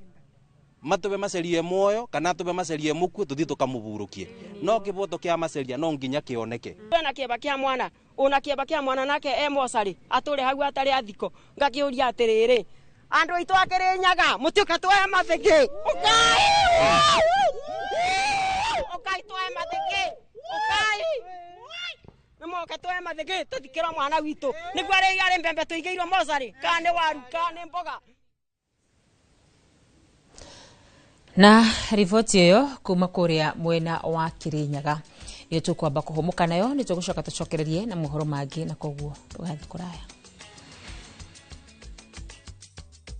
matube macarie muoyo kana tube macarie mukuo tuthie tukamuburukie no kiboto kia macaria no nginya kioneke. Wena kieba kia mwana una kieba kia mwana nake e mocari ature hau atari athiko ngakiuria atiriri andu aitu akiri nyaga mutiuka twoe mathiki ukai ukai twoe mathiki ukai nimoke twoe mathiki tuthikirwo mwana witu niguo ari mbembe tuigeirwo mocari kana ni waru kana ni mboga. Na riboti ĩyo kuma kũrĩa mwena wa Kirinyaga nĩ tũkwamba kũhũmũka nayo nĩ tũgũcoka tũcokererie na mohoro mangĩ na koguo ndũgathiĩ kũraya.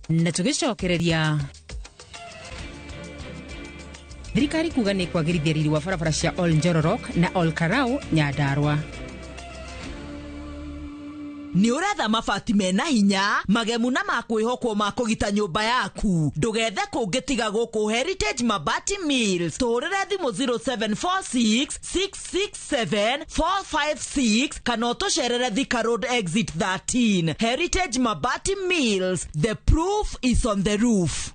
Na tũgĩcokereria thirikari kuga nĩ kwagĩrithia riri wa barabara cia Ol Njororok na Ol Karau Nyandarua. Nĩ ũretha mabati mena hinya magemu na makwĩhokwo ma kũgita nyũmba yaku ndũgethe kũngĩ tiga gũkũ Heritage Mabati Mills. Tũhũrĩre thimũ 0746 667 456 kana ũtũcerere Thika Road exit 13. Heritage Mabati Mills, the proof is on the roof.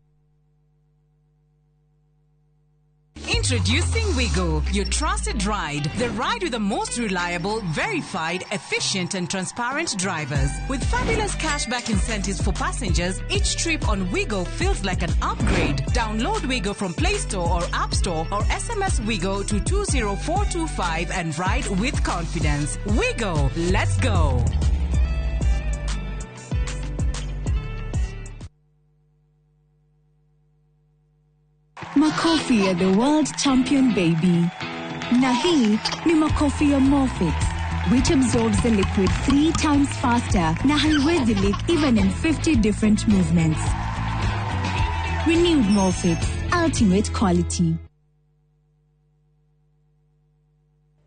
Introducing Wigo, your trusted ride. The ride with the most reliable, verified, efficient and transparent drivers. With fabulous cashback incentives for passengers, each trip on Wigo feels like an upgrade. Download Wigo from Play Store or App Store or SMS Wigo to 20425 and ride with confidence. Wigo, let's go. Makofi ya the world champion baby. Na hii ni makofi ya Morfix, which absorbs the liquid 3 times faster na haiwezi leak even in 50 different movements. Renewed Morfix, ultimate quality.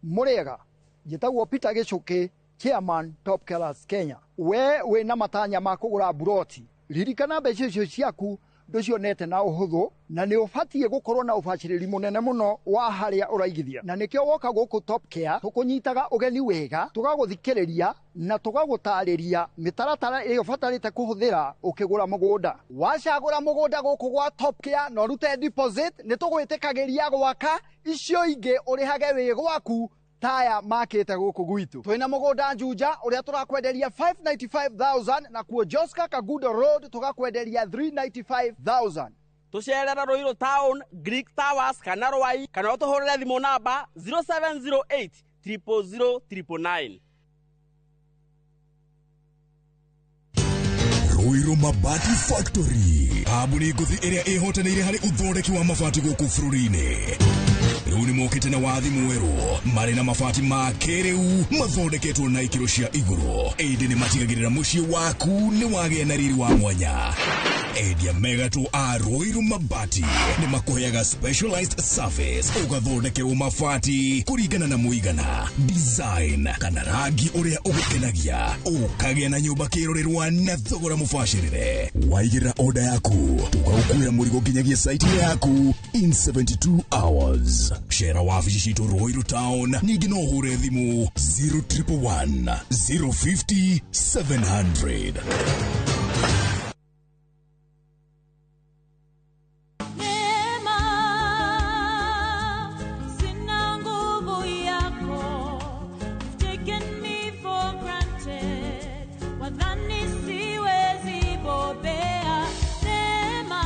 Murega, njĩtagwo Peter Gĩcũkĩ, Chairman Top Killers Kenya. We wĩna matanya ma kũgũra mburoti, ririkana mbeca icio ciaku ndũcionete na ũhũthũ, na nĩ ũbatiĩ gũkorwo na ũbacĩrĩri mũnene mũno wa harĩa ũraigithia, na nĩkĩo woka gũkũ Top Care tũkũnyitaga ũgeni wega, tũgagũthikĩrĩria na tũgagũtarĩria mĩtaratara ĩrĩa ũbatarĩte kũhũthĩra ũkĩgũra mũgũnda. Wacagũra mũgũnda gũkũ gwa Top Care na ũrute deposit, nĩ tũgwĩtĩkagĩria gwaka icio ingĩ ũrĩhage wĩ gwaku taya makĩte gũkũ gwitũ. Twĩna mũgũnda Juja ũrĩa tũrakwenderia 595,000, na kuo Joska Kagudo Road tũgakwenderia 395,000. Tũcerera Ruiru Town, Greek Towers kana Rwai, kana ũtũhũrĩre thimũ namba 0708 000 999. Ruiru Mabati Factory, kambuni ngũthi ĩrĩa ĩhotanĩire harĩ ũthondeki wa mabati gũkũ bũrũri-inĩ. Rĩu nĩ mokĩte na wathi mwerũ, marĩ na mabati ma kĩrĩu mathondeketwo na ikĩro cia igũrũ, ĩndĩ nĩ matigagĩrĩra mũciĩ waku nĩ wagĩa na riri wa mwanya. Endia megatũ a Ruiru Mabati nĩ makũheaga specialized service, ũgathondekerwo mabati kũringana na mũigana, design kana rangi ũrĩa ũgũkenagia, ũkagĩa na nyũmba kĩrorerwa na thogora mũbacĩrĩre. Waigĩrĩra order yaku, tũgagũkuĩra mũrigo nginyagia site yaku in 72 hours. Cera wabici citũ Ruiru Town, ningĩ no ũhũre thimũ 0111 050 700. Sina nguvu yako, you've taken me for granted. Wadhani siwezi bobea. Neema.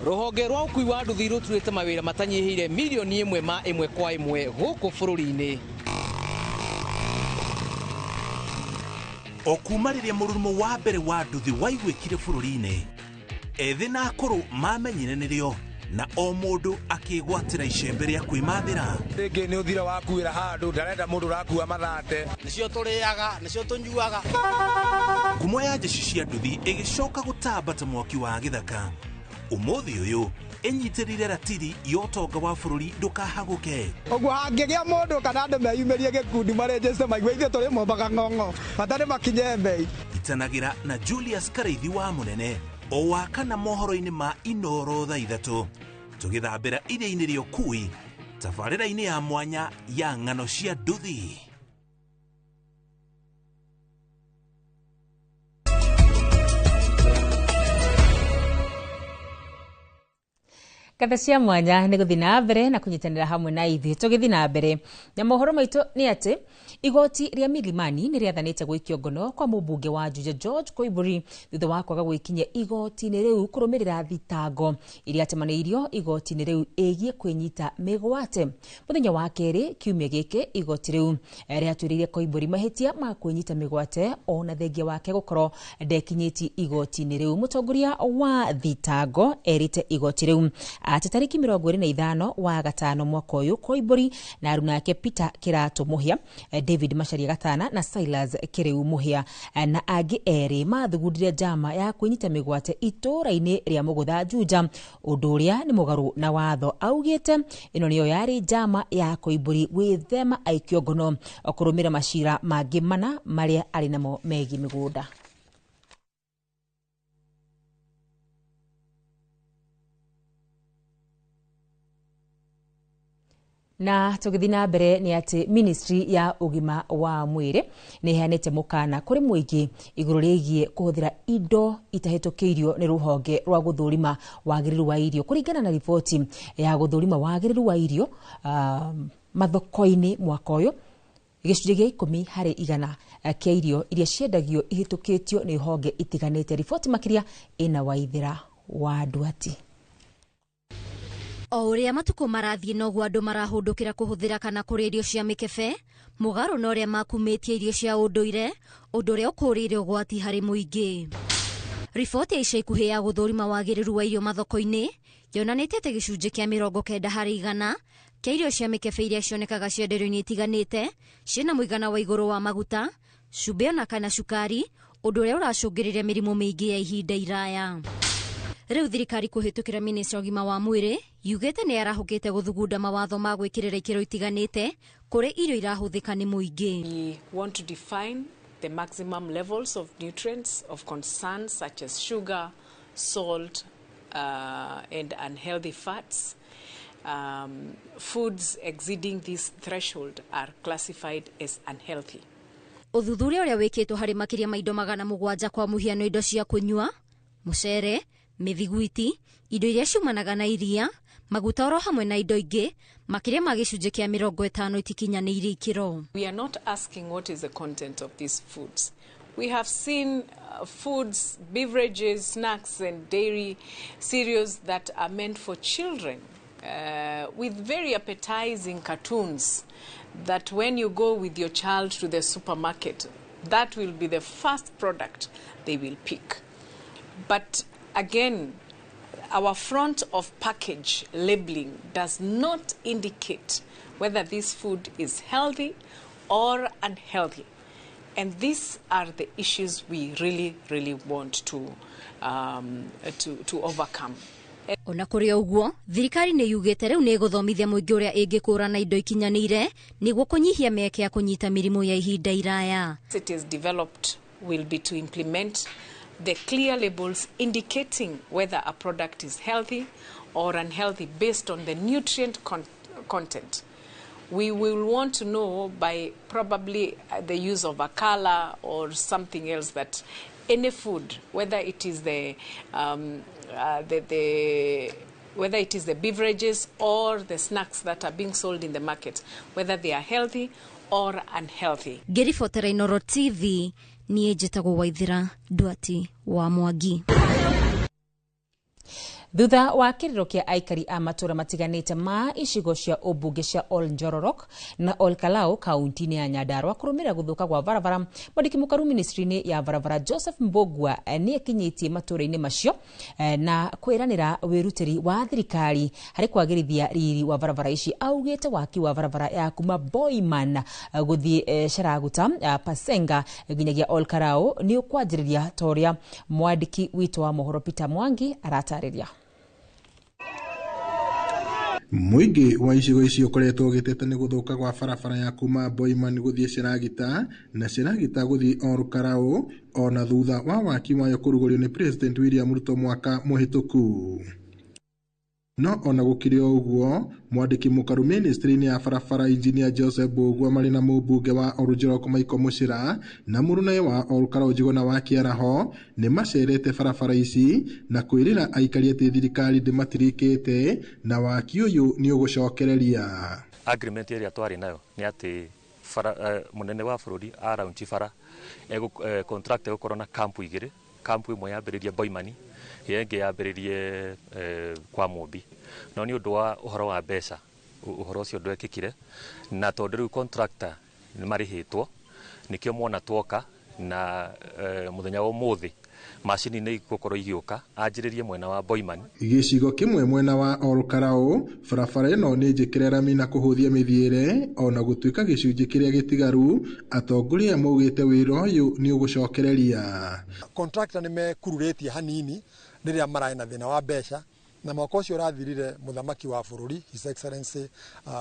Rũhonge rwa ũkui wa nduthi rũturĩte mawĩra matanyihĩire mirioni ĩmwe ma ĩmwe kwa ĩmwe gũkũ bũrũri-inĩ. O kuma rĩrĩa mũrurumo wa mbere wa nduthi waiguĩkire bũrũri-inĩ, ethĩ na akũrũ mamenyire nĩrĩo, na o mũndũ akĩgwatĩra icembe rĩa kwĩmathĩra. Rĩngĩ nĩ ũthira wakuĩra handũ, ndarenda mũndũ ũrakua mathate. Nĩcio tũrĩaga, nĩcio tũnyuaga. Ngumo ya jeshi cia nduthi ĩgĩcoka gũtamba ta mwaki wa gĩthaka. Ũmũthĩ ũyũ ĩnyitĩrĩire ratiri ya ũtonga wa bũrũri ndũkahagũke. Ũguo hangĩgĩa mũndũ kana andũ meyumĩrie gĩkundi marenjece maigue ithuĩ tũrĩ mombaga ng'ong'o, bata nĩ makinye mbei. Itanagĩra na Julius Karĩithi wa Mũnene o wa kana mohoro-inĩ ma Inoro thaa 3, tũgĩthambĩra iria-inĩ rĩa ũkui tabarĩra-inĩ ya mwanya ya ng'ano cia nduthi. Ngatho cia mwanya nĩ gũthiĩ na mbere na kũnyitanĩra hamwe na ithuĩ. Tũgĩthiĩ na mbere na mohoro maitũ nĩ atĩ igoti rĩa Milimani nĩ rĩathanĩte gũikio ngono kwa mũmbunge wa Juja George Koimburi thutha wa kwaga gwĩkinyia igoti-inĩ rĩu kũrũmĩrĩra thitango iria atemanĩirio igoti-inĩ rĩu ĩgiĩ kwĩnyita mĩgwate. Mũthenya wa kerĩ kiumia gĩkĩ, igoti rĩu rĩatuĩrĩire Koimburi mahĩtia ma kwĩnyita mĩgwate ona thengia wake gũkorwo ndekinyĩtie igoti-inĩ rĩu. Mũtongoria wa thitango erĩte igoti rĩu atĩ tarĩki 25 wa gatano mwaka ũyũ Koimburi na aruna ake Peter Kirato Muhia, David Macharia Gatana na Silas Kiriu Muhia na angĩ erĩ mathugundire njama ya kwĩnyita mĩgwate itũũra-inĩ rĩa Mũgũtha Juja, ũndũ ũrĩa nĩ mũgarũ na watho. Augĩte ĩno nĩyo yarĩ njama ya Koimburi gwĩthema aikio ngono kũrũmĩrĩra macira mangĩ mana marĩa arĩ namo megiĩ mĩgũnda. Na tũgĩthiĩ na mbere nĩ atĩ ministry ya ũgima wa mwĩrĩ nĩ ĩheanĩte mũkana kũrĩ mũingĩ igũrũ rĩgiĩ kũhũthĩra indo itahĩtũkĩirio nĩ rũhonge rwa gũthũrima wagĩrĩru wa irio. Kũringana na riboti ya gũthũrima wagĩrĩru wa irio mathoko-inĩ mwaka ũyũ, gĩcunjĩ gĩa 10 harĩ igana kĩa irio iria ciendagio ihĩtũkĩtio nĩ honge itiganĩte. Riboti makĩria ĩna Waithĩra wa Nduati. O ũrĩa matukũ marathiĩ noguo andũ marahũndũkĩra kũhũthĩra kana kũrĩa irio cia mĩkebe, mũgarũ na ũrĩa makumĩtie irio cia ũndũire, ũndũ ũrĩa ũkũrĩire ũgwati harĩ mũingĩ. Riboti ya ica ikuhĩ ya gũthũrima wagĩrĩru wa irio mathoko-inĩ yonanĩtie atĩ gĩcunjĩ kĩa 90 harĩ igana kĩa irio cia mĩkebe iria cionekaga cienderio-inĩ itiganĩte ciĩna mũigana wa igũrũ wa maguta, cumbĩ ona kana cukari, ũndũ ũrĩa ũracũngĩrĩria mĩrimũ mĩingĩ ya ihinda iraya. Rĩu thirikari kũhĩtũkĩra minista ũgima wa mwĩrĩ yugĩte nĩ yarahũkĩte gũthugunda mawatho ma gwĩkĩrĩra ikĩro itiganĩte kũrĩ irio irahũthĩka nĩ mũingĩ. We want to define the maximum levels of nutrients of concern such as sugar, salt, and unhealthy fats. Foods exceeding this threshold are classified as unhealthy. Ũthuthuria ũrĩa wĩkĩtwo harĩ makĩria ma indo 700 kwa mũhiano indo cia kũnyua, mũcere, mĩthiguiti, indo iria ciumanaga na iria, maguta oro hamwe na indo ingĩ, makĩria ma gĩcunjĩ kĩa 50 itikinyanĩirie ikĩro. We are not asking what is the content of these foods. We have seen foods, beverages, snacks and dairy cereals that are meant for children with very appetizing cartoons that when you go with your child to the supermarket, that will be the first product they will pick. But again, our front of package labeling does not indicate whether this food is healthy or unhealthy. And these are the issues we really, really want to overcome. Ona kũrĩ ũguo, thirikari nĩ yugĩte rĩu nĩ ĩgũthomithia mũingĩ ũrĩa ĩngĩkũrana indo ikinyanĩire nĩguo kũnyihia mĩeke ya kũnyita mĩrimũ ya ihinda iraya. It is developed will be to implement the clear labels indicating whether a product is healthy or unhealthy based on the nutrient content. We will want to know by probably the use of a color or something else that any food, whether it is the whether it is the beverages or the snacks that are being sold in the market, whether they are healthy or unhealthy. Ngĩribotera Inooro TV, niĩ njĩtagwo Waithĩra Ndwati wa Mwangi. Thutha wa kĩrĩro kĩa aikari a matũra matiganĩte ma icigo cia ũmbunge cia Ol Njororok na Ol Kalou kaunti-inĩ ya Nyandarua kũrũmĩrĩra gũthũka gwa barabara, mwandĩki mũkaru ministry-inĩ ya barabara Joseph Mbugua nĩ akinyĩtie matũra-inĩ macio na kwĩranĩra wĩrutĩri wa thirikari harĩ kwagĩrithia riri wa barabara ici. Augĩte waki wa barabara ya kuma Boiman gũthiĩ Sharaguta Pasenga nginyagia Ol Kalou nĩ ũkwanjĩrĩria ta ũrĩa mwandĩki witũ wa mohoro Peter Mwangi aratarĩria. Mũingĩ wa icigo icio ũkoretwo ũgĩteta nĩ gũthũka gwa barabara ya kuma Boiman gũthiĩ Sheragita na Sheragita gũthiĩ Ol Kalou ona thutha wa waki wayo kũrugũrio nĩ President William Ruto mwaka mũhĩtũku. No ona gũkĩrĩ o ũguo, mwandĩki mũkaru ministry-inĩ ya barabara Engineer Joseph Mbugua marĩ na mũmbunge wa Ol Njorok Michael Muchira na mũrũnae wa Ol Kalou Njuguna wa Kĩaraho nĩ macerete barabara ici na kwĩrĩra aikari atĩ thirikari ndĩmatirikĩte na waki ũyũ nĩ ũgũcokereria. Agreement ĩrĩa twarĩ nayo nĩ atĩ mũnene wa bũrũri a launch bara contract ĩgũkorwo na kampu igĩrĩ, kampu ĩmwe yambĩrĩrie Boimani, ĩyo ĩngĩ yambĩrĩrie kwa Mũmbi. No nĩ ũndũ wa ũhoro wa mbeca ũhoro ũcio ndwekĩkire, na tondũ rĩu contractor nĩ marĩhĩtwo nĩkĩo mwana twoka na mũthenya wa ũmũthĩ macini nĩ igũkorwo igĩũka anjĩrĩrie mwena wa Boiman. Gĩcigo kĩmwe mwena wa Ol Kalou barabara ĩno nĩ njĩkĩre rami na kũhũthia mĩthiĩre, ona gũtuĩka gĩcunjĩ kĩrĩa gĩtigaru atongoria maugĩte wĩra ũyũ nĩ ũgũcokereria. Contractor nĩ mekururĩtie hanini rĩrĩa mararĩ na thĩna wa mbeca, na mwaka ũcio ũrathirire mũthamaki wa bũrũri His Excellency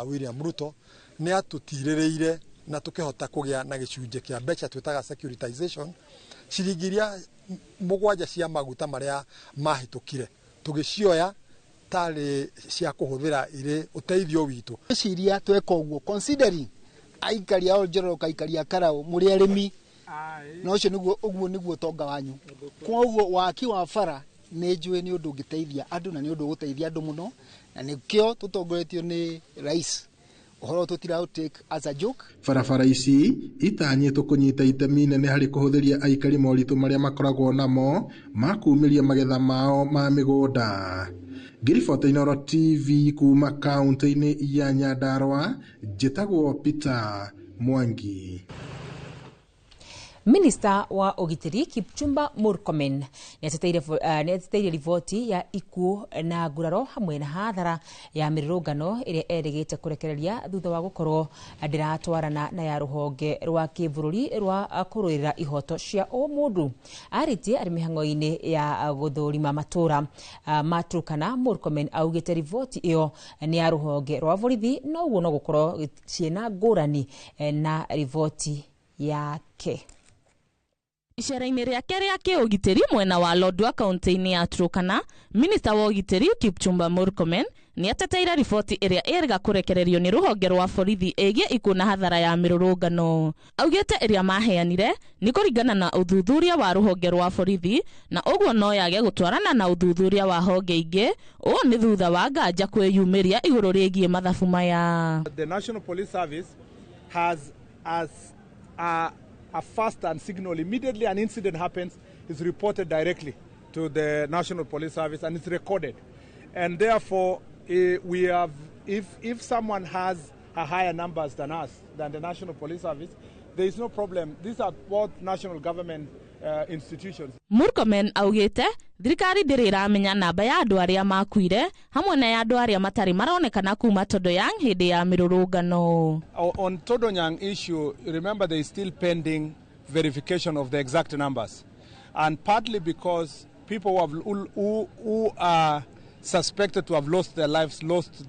William Ruto nĩ atũtirĩrĩire na tũkĩhota kũgĩa na gĩcunjĩ kĩa mbeca twĩtaga securitization, ciringi iria 7 cia maguta marĩa mahĩtũkire tũgĩcioya tarĩ cia kũhũthĩra irĩ ũteithio witũ. Ciria tweka ũguo considering aikari a Ol Njorok, aikari a Karau mũrĩ arĩmi, na ũcio nĩguo ũguo nĩguo ũtonga wanyu. Koguo waki wa bara nĩ njũĩ nĩ ũndũ ũngĩteithia andũ na nĩ ũndũ ũgũteithia andũ mũno, na nĩkĩo tũtongoretio nĩ rais ũhoro tũtira take as a joke. Barabara ici itanyĩtwo kũnyita itemi nene harĩ kũhũthĩria aikari moritũ marĩa makoragwo namo ma kumĩria magetha mao ma mĩgũnda. Ngĩribota Inooro TV kuma kaunti-inĩ ya Nyandarua, njĩtagwo Peter Mwangi. Minista wa ũgitĩri Kipchumba Murkomen nĩateteire riboti ya ikuũ na nguraro hamwe na hathara ya mĩrũrũngano ĩrĩa erĩgĩte kũrekereria thutha wa gũkorwo ndĩratwarana na ya rũhonge rwa kĩbũrũri rwa kũrũĩrĩra ihoto cia ũmũndũ. Arĩtie arĩ mĩhang'o-inĩ ya gũthũrima matũra ma Turkana. Murkomen augĩte riboti ĩyo nĩ ya rũhonge rwa borithi no ũguo no gũkorwo ciĩna ngũrani na riboti yake. Icera-inĩ rĩake rĩa kĩũgitĩri mwena wa Lodwar kaunti-inĩ ya Turkana, minista wa ũgitĩri Kipchumba Murkomen nĩateteire riboti ĩrĩa ĩrĩga kũrekererio nĩ rũhonge rwa borithi ĩgiĩ ikuũ na hathara ya mĩrũrũngano. Augĩte ĩrĩa maheanire nĩ kũringana na ũthuthuria wa rũhonge rwa borithi na ũguo no yage gũtwarana na ũthuthuria wa honge ingĩ. Ũũ nĩ thutha wa nganja kwĩyumĩria igũrũ rĩgiĩ mathabu maya. The National Police Service has as a fast and signal immediately an incident happens is reported directly to the National Police Service and it's recorded, and therefore we have if someone has a higher numbers than us, than the National Police Service, there is no problem. These are both national government institutions. Murkomen augite thirikari ndĩrĩ ĩramenya namba ya andũ arĩa makuire hamwe na ya andũ arĩa matarĩ maronekana kuma Todonyang hĩndĩ ya mĩrũrũngano. On Todonyang issue, remember there is still pending verification of the exact numbers, and partly because people who are suspected to have lost their lives lost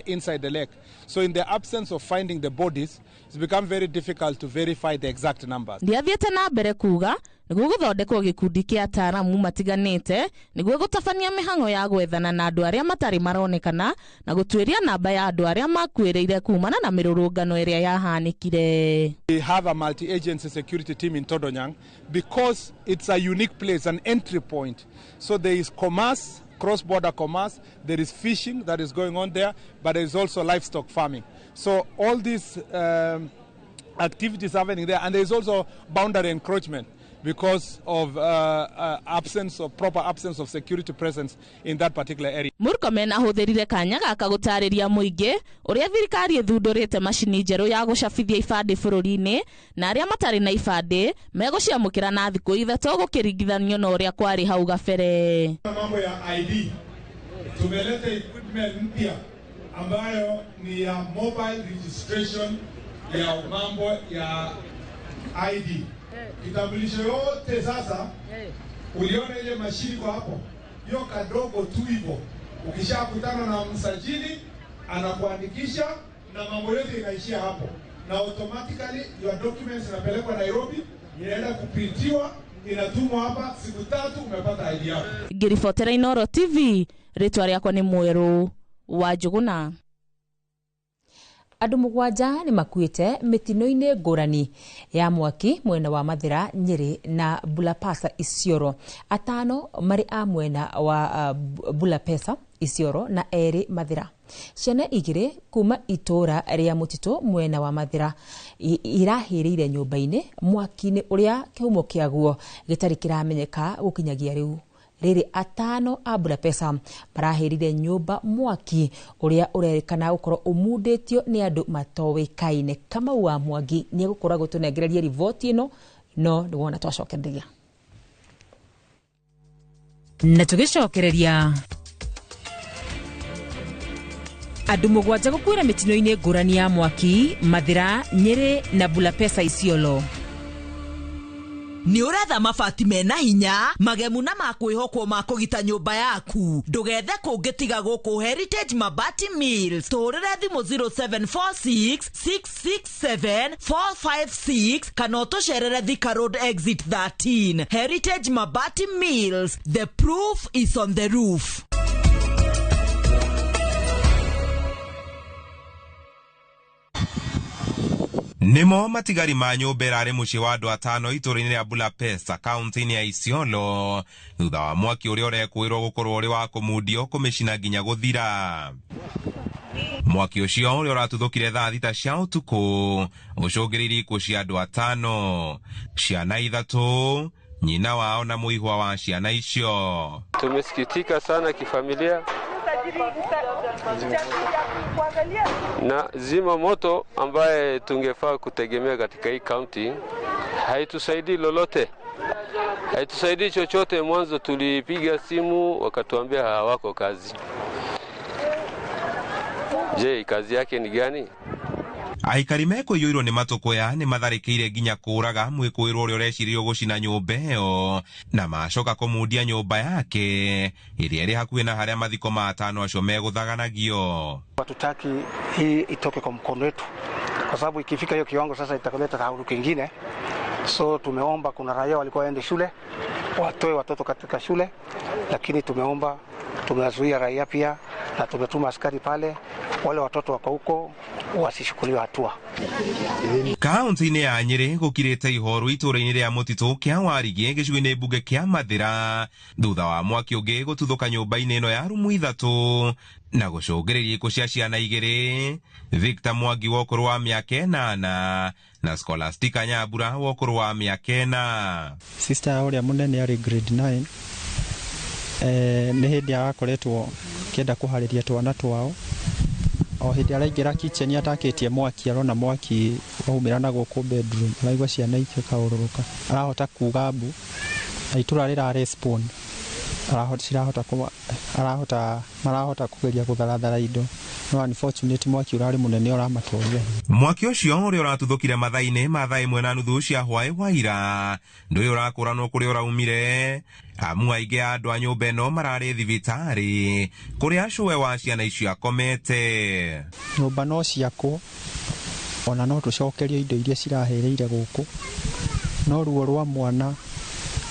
inside the lake. So in the absence of finding the bodies, it's become very difficult to verify the exact numbers. Ndiathiĩte na mbere kuga nĩguo gũthondekwo gĩkundi kĩa ataaramu matiganĩte nĩguo gũtabania mĩhang'o ya gwethana na andũ arĩa matarĩ maronekana na gũtuĩria namba ya andũ arĩa makuĩrĩire kumana na mĩrũrũngano ĩrĩa yahanĩkire. We have a multi-agency security team in Todonyang because it's a unique place, an entry point. So there is commerce, cross-border commerce, there is fishing that is going on there, but there is also livestock farming. So all these activities happening there, and there is also boundary encroachment because of proper absence of security presence in that particular area. Murkomen ahũthĩrire kanya gaka gũtarĩria mũingĩ ũrĩa thirikari ĩthundũrĩte macini njerũ ya gũcabithia ibandĩ bũrũri-inĩ na arĩa matarĩ na ibandĩ megũciamũkĩra na thikũ 3 gũkĩringithanio na ũrĩa kwarĩ hau gabere. Mambo ya ID, tumeleta equipment mpya ambayo ni ya mobile registration ya mambo ya ID. Kitambulisho yote sasa, uliona ile mashini kwa hapo, hiyo kadogo tu hivyo. Ukishakutana na msajili, anakuandikisha na mambo yote inaishia hapo. Na automatically your documents inapelekwa Nairobi, inaenda kuprintiwa, inatumwa hapa, siku 3 umepata ID yako. Ngĩribotera Inooro TV, rĩtwa rĩakwa nĩ Mwerũ wa Njũgũna. Andũ 7 nĩ makuĩte mĩtino-inĩ ngũrani ya mwaki mwena wa Mathira, Nyeri na Bulapesa Isiolo. 5 marĩ a mwena wa Bulapesa Isiolo na 2 Mathira. Ciana 2 kuma itũra rĩa mũtitũ mwena wa Mathira irahĩrĩire nyũmba-inĩ mwaki-inĩ ũrĩa kĩhumo kĩaguo gĩtarĩ kĩramenyeka gũkinyagia rĩu. Rĩrĩ 5 a Bulapesa marahĩrire nyũmba mwaki ũrĩa ũrerĩkana gũkorwo ũmundĩtio nĩ andũ matowĩkaine. Kamau wa Mwangi nĩegũkorwo agĩtũnengereria riboti ĩno, no nĩwona twacokereria na tũgĩcokereria. Andũ 7 gũkuĩra mĩtino-inĩ ngũrani ya mwaki Mathira, Nyeri na Bulapesa Isiolo. Nĩ ũretha mabati mena hinya magemu na makwĩhokwo ma kũgita nyũmba yaku. Ndũgethe kũngĩ tiga gũkũ Heritage Mabati Mills. Tũhũrĩre thimũ 0746 667 456 kana ũtũcerere Thika Road Exit 13. Heritage Mabati Mills, the proof is on the roof. Nimo matigari ma nyũmba ĩrarĩ mũciĩ wa andũ 5 itũũra-inĩ rĩa Bulapesa kaunti-inĩ ya Isiolo thutha wa mwaki ũrĩa ũrekũĩrwo gũkorwo ũrĩ wa kũmundio kũmĩcina nginya gũthira. Mwaki ũcio ũrĩa ũratuthũkire thaa 6 cia ũtukũ ũcũngĩrĩirie ikuũ cia andũ 5, ciana 3, nyina wao na mũihwa wa ciana icio. Tumesikitika sana kifamilia na zima moto ambaye tungefaa kutegemea katika hii county Haitusaidii lolote, haitusaidii chochote. Mwanzo tulipiga simu wakatuambia hawako kazi. Je, kazi yake ni gani? Aikari mekũiyũirwo nĩ matũkũya nĩ matharĩkĩire nginya kũraga mwĩkũĩrwo ũrĩa ũrecirio gũcina nyũmba ĩyo na macoka kũmundia nyũmba yake ĩrĩa ĩrĩ hakuhĩ na harĩa mathiko ma atano acio megũthaganagio. Hatutaki hii itoke kwa mkono wetu, kwa sababu ikifika hiyo kiwango sasa itakaleta taharuki kingine. So tumeomba, kuna raia walikuwa waende shule, watoe watoto katika shule, lakini tumeomba, tumewazuia raia pia na tumetuma askari pale, wale watoto wako huko wasishukuliwe hatua. Kaunti-inĩ ya Nyĩrĩ gũkirĩte ihoru itũũra-inĩ rĩa mũtitũ kĩa Warigĩ gĩcigo-inĩ mbunge kĩa Mathĩra thutha wa mwaki ũngĩ gũtuthũka nyũmba-inĩ ĩno ya rumu 3 na gũcũngĩrĩria ikuũ cia ciana 2, Victor Mwangi wa ũkũrũ wa mĩaka 8 na Scholastica Nyambura wa ũkũrũ wa mĩaka 4. Sister ũrĩa mũnene arĩ grade 9, nĩ hĩndĩ arakoretwo akĩenda kũharĩria twana twao. O hĩndĩ araingĩra kitchen atakĩtie mwaki, arona mwaki waumĩra na gũkũ bedroom, araigua ciana ikĩkaũrũrũka, arahota kuga mbu na itũra rĩra respond, marahota kũgeria gũtharathara indo, no unfortunately mwaki ũrarĩ mũnene ũramatwaria. Mwaki ũcio ũrĩa ũratuthũkire mathaa-inĩ ma thaa 1:30 cia hwaĩ wa ira ndũrĩ ũrakũranwo kũrĩa ũraumire, amu aingĩ a andũ a nyũmba ĩno mararĩ thibitarĩ kũrĩa cũwe wa ciana icio akomete. Nyũmba no ciakwo, ona no tũcokerie indo iria cirahĩrĩire gũkũ, no ruo rwa mwana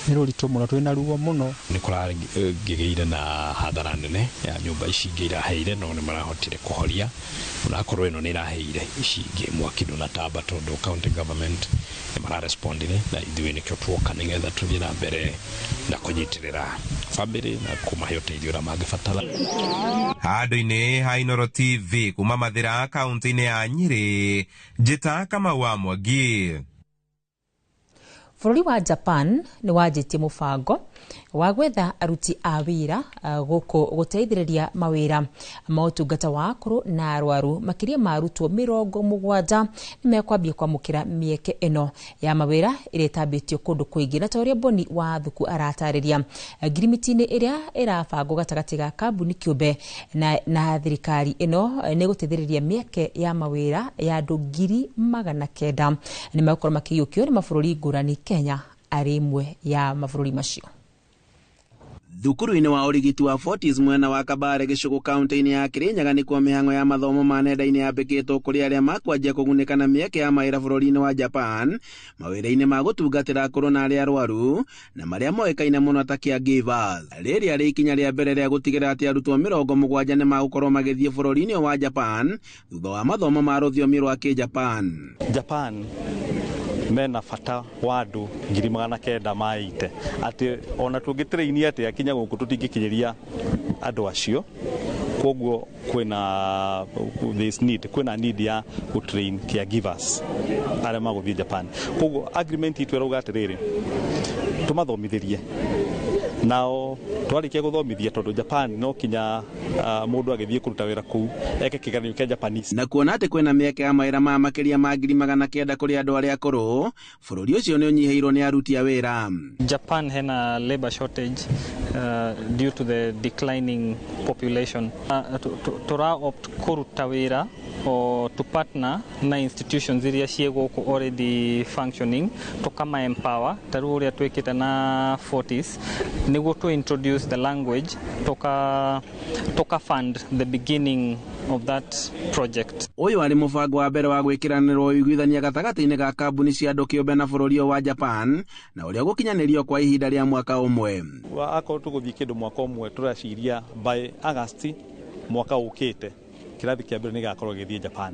nĩ rũritũ mũno, twĩna ruo mũno. Nĩ kũragĩire na hathara nene ya nyũmba ici ingĩ iraheire, no nĩ marahotire kũhoria, onakorwo ĩno nĩ iraheire ici ingĩ mwaki ndũnatamba tondũ county government nĩ mararespondire na ithuĩ nĩkĩo tuoka nĩgetha tũthiĩ na mbere na kũnyitĩrĩra family na kũmahe ũteithio ũrĩa mangĩbatara. Handũ-inĩ ha Inooro TV kuma Mathĩra kaunti-inĩ ya Nyĩrĩ, Njĩta Kamau wa Mwangi. Bũrũri wa Japan nĩ wanjĩtie mũbango wa gwetha aruti a wĩra gũkũ gũteithĩrĩria mawĩra ma ũtungata wa akũrũ na arwaru. Makĩria ma arutwo 70 nĩ mekwambia kwamũkĩra mĩeke ĩno ya mawĩra ĩrĩa ĩtambĩtio kũndũ kũingĩ, na ta ũrĩa Boni wa Thuku aratarĩria ngirimiti-inĩ ĩrĩa ĩrabangwo gatagatĩ ga kambuni kĩũmbe na thirikari ĩno nĩ gũteithĩrĩria mĩeke ya mawĩra ya andũ 900,000 nĩ megũkorwo makĩiyũkio nĩ mabũrũri ngũrani, Kenya arĩ ĩmwe ya mabũrũri macio. Thukuru-inĩ wa ũrigiti wa Fortis mwena wa Kabare gĩcũgũ kaunti-inĩ ya Kirinyaga nĩkuo mĩhang'o ya mathomo ma nenda-inĩ yambĩkĩtwo kũrĩ arĩa makwanjia kũgunĩka na mĩeke ya mawĩra bũrũri-inĩ wa Japan, mawĩra-inĩ ma gũtungatĩra akũrũ na arĩa arwaru na marĩa moĩkaine mũno ta caregivers. Rĩrĩ arĩ ikinya rĩa mbere rĩa gũtigĩrĩra atĩ arutwo 70 nĩ magũkorwo magĩthiĩ bũrũri-inĩ wa Japan thutha wa mathomo ma rũthiomi rwa Kĩjapan. Japan mena bata wa andũ 980,000 atĩ ona tũngĩtĩrĩinia atĩa kinya gũkũ tũtingĩkinyĩria andũ acio, koguo kwĩna this need, kwĩna need ya gũtrain caregivers arĩa magũthiĩ Japan. Koguo agreement itũ ĩrauga atĩrĩrĩ, tũmathomithĩrie nao twarĩkia gũthomithia, tondũ Japan no kinya mũndũ agĩthiĩ kũruta wĩra kũu eke kĩgeranio kĩa Japanese. Na kuona atĩ kwĩna mĩeke ya mawĩra ma makĩria ma 900,000 kũrĩ andũ arĩa akũrũ, bũrũri ũcio nĩ ũnyihĩirwo nĩ aruti a wĩra. Japan hena labor shortage due to the declining population. Tũra opt kũruta wĩra or to partner na institutions iria ciĩ gũkũ already functioning, tũkama empower ta rĩu ũrĩa twĩkĩte na Fortis nĩguo to introduce the language, toka fund the beginning of that project. Ũyũ arĩ mũbango wa mbere wa gwĩkĩranĩrwo ũiguithania gatagatĩ-inĩ ga kambuni cia andũ kĩũmbe na bũrũri wa Japan na ũrĩa gũkinyanĩrio kwa ihinda rĩa mwaka ũmwe. Akorwo tũgũthiĩ kĩndũ mwaka ũmwe tũraciria by August mwaka ũkĩte kĩrathi kĩa mbere nĩ gĩgakorwo gĩgĩthiĩ Japan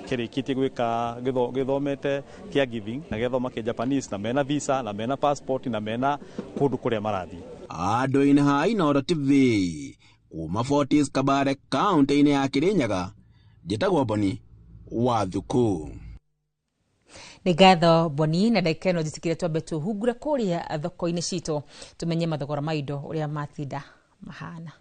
kĩrĩkĩtie gwĩka gĩthomete caregiving na gĩthoma kĩ Japanese na mena visa na mena passport na mena kũndũ kũrĩa marathiĩ. Andũ-inĩ ha Inooro TV kuma Fortis Kabare kaunti-inĩ ya Kirinyaga, njĩtagwo Boni wa Thuku. Nĩ ngatho Boni, na ndagĩka ĩno njĩtĩkĩre twambe tũhungure kũrĩa thoko-inĩ citũ tũmenye mathogora ma indo ũrĩa matinda mahana.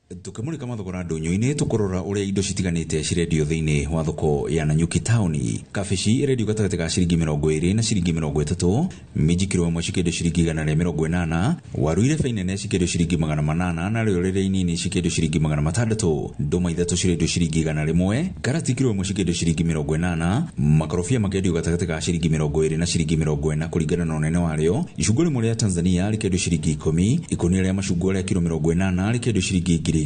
Tukimurika mathogora ndunyu-ini tukurora uria indo citiganite cirendio thiini wa thoko ya Nanyuki tauni. Kabici irendio gatagati ga ciringi 20 na ciringi 30, minji kiro ĩmwe cikĩendio ciringi 180, waru irebe inene cikĩendio ciringi 800 na rĩo rĩrĩa inini cikĩendio ciringi 600, ndũma ithatũ cirendio ciringi 100, karati kiro ĩmwe cikĩendio ciringi 80, makorobia makendio gatagati ga ciringi 20 na ciringi 40 kũringana na ũnene warĩo, icungwa rĩmwe rĩa Tanzania rĩkendio ciringi 10, ikũnia rĩa macungwa rĩa kiro 80 rĩkendio ciringi 2000,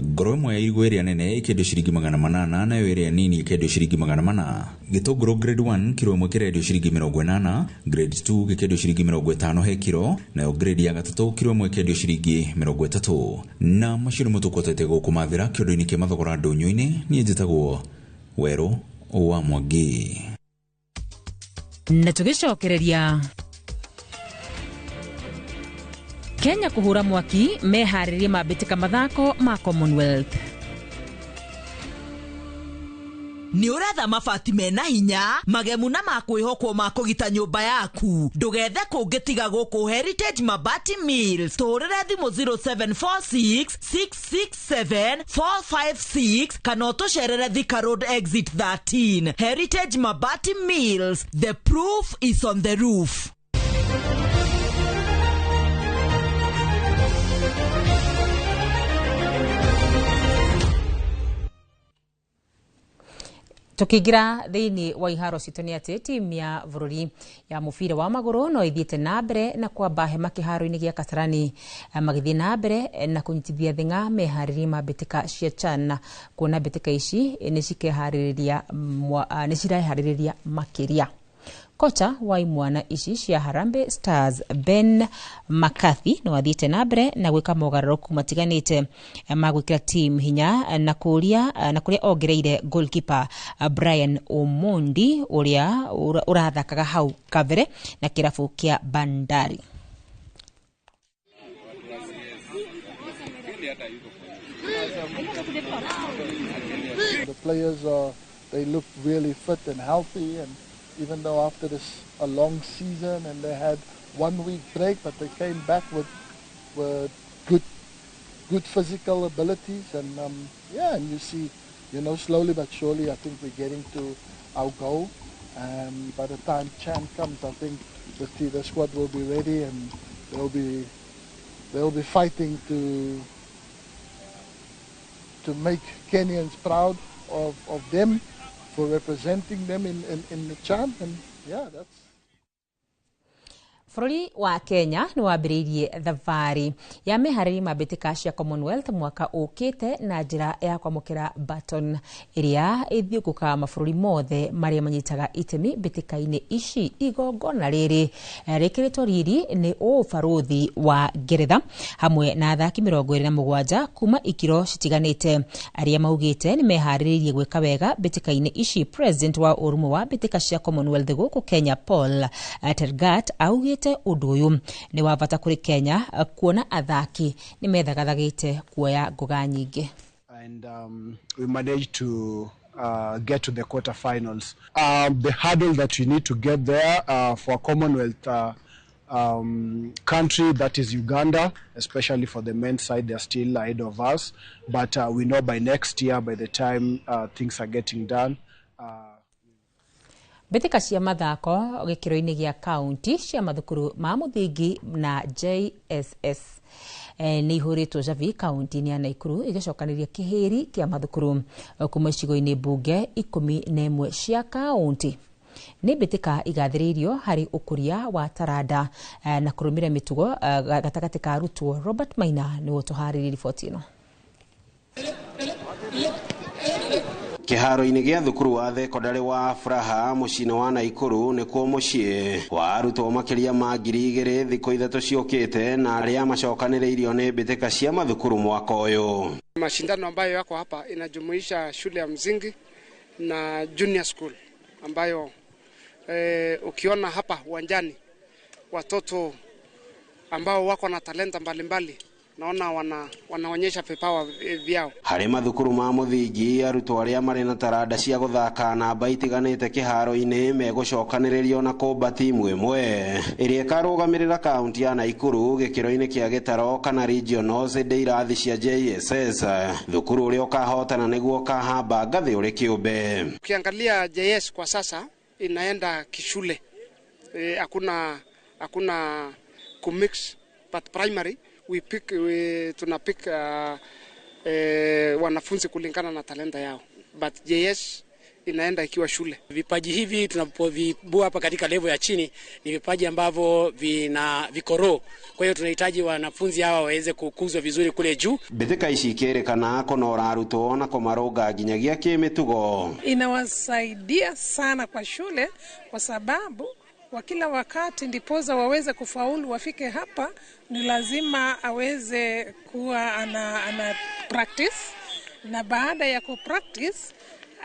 ngoro ĩmwe ya irigũ ĩrĩa nene ĩkendio ciringi 800 nayo ĩrĩa nini ĩkendio ciringi 400. Gĩtũngũrũ grade 1 kiro ĩmwe kĩrendio ciringi 80, grade 2 gĩkendio ciringi 50 he kiro, nayo grade ya gatatũ kiro ĩmwe ĩkendio ciringi 30. Na macio nĩmo tũkũhotete gũkũmathĩra kĩondo-inĩ kĩa mathogora ndũnyũ-inĩ. Niĩ njĩtagwo Werũ wa Mwangi. Na tũgĩcokereria Kenya kũhũra mwaki meharĩrie mambĩtĩka mathako ma Commonwealth. Nĩ ũretha mabati mena hinya magemu na ma kwĩhokwo ma kũgita nyũmba yaku, ndũgethe kũngĩ tiga gũkũ Heritage Mabati Mills. Tũhũrĩre thimũ 0746 667 456 kana ũtũcerere Thika Road exit 13. Heritage Mabati Mills, the proof is on the roof. Tukiingira thiini wa iharo citũ nĩ atĩ timu ya bũrũri ya mũbira wa magũrũ no ithiĩte na mbere na kwamba hema kĩharo-inĩ gĩa Kasarani, magĩthiĩ na mbere na kũnyitithia thing'a meharĩrie ma mbĩtĩka cia CHAN, kuona mbĩtĩka ici nĩ cireharĩrĩria makĩria. Kocha wa imwana ici cia Harambee Stars Ben McCarthy no athiĩte na mbere na gwĩka mogarũrũku matiganĩte ma gwĩkĩra team hinya na kũrĩa ongereire goalkeeper Brian Omondi ũrĩa ũrathakaga hau kabere na kĩrabu kĩa Bandari. The players they look really fit and healthy, and even though after this a long season and they had 1 week break, but they came back with good physical abilities, and and you see, slowly but surely, I think we're getting to our goal. By the time Chan comes, I think the squad will be ready, and they'll be fighting to make Kenyans proud of them for representing them in the Chan, and yeah, that's. Bũrũri wa Kenya nĩ wambĩrĩirie thabarĩ ya meharĩria ma mbĩtĩka cia Commonwealth mwaka ũkĩte na njĩra ya kwamũkĩra baton ĩrĩa ĩthiũngũkaga mabũrũri mothe marĩa manyitaga itemi mbĩtĩka-inĩ ici. Igongona rĩrĩ rĩkĩrĩtwo riri nĩ ũbarũthi wa Ngeretha hamwe na athaki 27 kuma ikĩro citiganĩte arĩa maugĩte nĩ meharĩrĩirie gwĩka wega mbĩtĩka-inĩ ici. President wa ũrũmwe wa mbĩtĩka cia Commonwealth gũkũ Kenya Paul Tergat augĩte ũndũ ũyũ nĩ wa bata kũrĩ Kenya kuona athaki nĩ methagathagĩte kuoya ngoga nyingĩ. And we managed to get to the quarterfinals. The hurdle that we need to get there for Commonwealth country, that is Uganda, especially for the men's side, they're still ahead of us. But we know by next year, by the time things are getting done, Mbĩtĩka cia mathako gĩkĩro-inĩ gĩa kaunti cia mathukuru ma mũthingi na JSS nĩ ihũrĩtwo Javi kaunti-inĩ ya Naikuru ĩgĩcokanĩria kĩhĩri kĩa mathukuru kuma icigo-inĩ mbunge 11 cia kaunti. Nĩ mbĩtĩka igathĩrĩirio harĩ ũkũria wa taranda na kũrũmĩrĩra mĩtugo gatagatĩ ka arutwo. Robert Maina nĩwe ũtũharĩirie riboti ĩno. Kĩharo-inĩ gĩa thukuru wa thekondarĩ wa Furaha mũciĩ-inĩ wa Naikuru nĩkuo mũciĩ wa arutwo makĩria ma 2000 thikũ ithatũ ciũkĩte na arĩa macokanĩrĩirio nĩ mbĩtĩka cia mathukuru mwaka ũyũ. Mashindano ambayo yako hapa inajumuisha shule ya msingi na junior school ambayo ukiona hapa uwanjani watoto ambao wako na talenta mbalimbali Naona wanaonyesha vipawa vyao. Harĩ mathukuru ma mũthingi, arutwo arĩa marĩ na taranda cia gũthaka namba itiganĩte kĩharo-inĩ megũcokanĩrĩrio na kũmba timu ĩmwe ĩrĩa ĩkarũgamĩrĩra kaunti ya Naikuru gĩkĩro-inĩ kĩa gĩtaro kana regionals ndĩ irathi cia JSS. Thukuru ũrĩa ũkahotana nĩguo ũkahamba ngathĩ ũrĩ kĩũmbe. Ukiangalia JS kwa sasa inaenda kishule, hakuna kumix, but primary tuna pick wanafunzi kulingana na talenta yao, but JS inaenda ikiwa shule. Vipaji hivi tunapovibua hapa katika level ya chini ni vipaji ambavyo vina vikoro. Kwa hiyo tunahitaji wanafunzi hawa waweze kukuzwa vizuri kule juu. Mbĩtĩka ici ikĩrĩkana kũnora arutwo na kũmarũnga nginyagia kĩmĩtugo. Inawasaidia sana kwa shule kwa sababu kwa kila wakati ndiposa waweze kufaulu wafike hapa, ni lazima aweze kuwa ana practice, na baada ya ku practice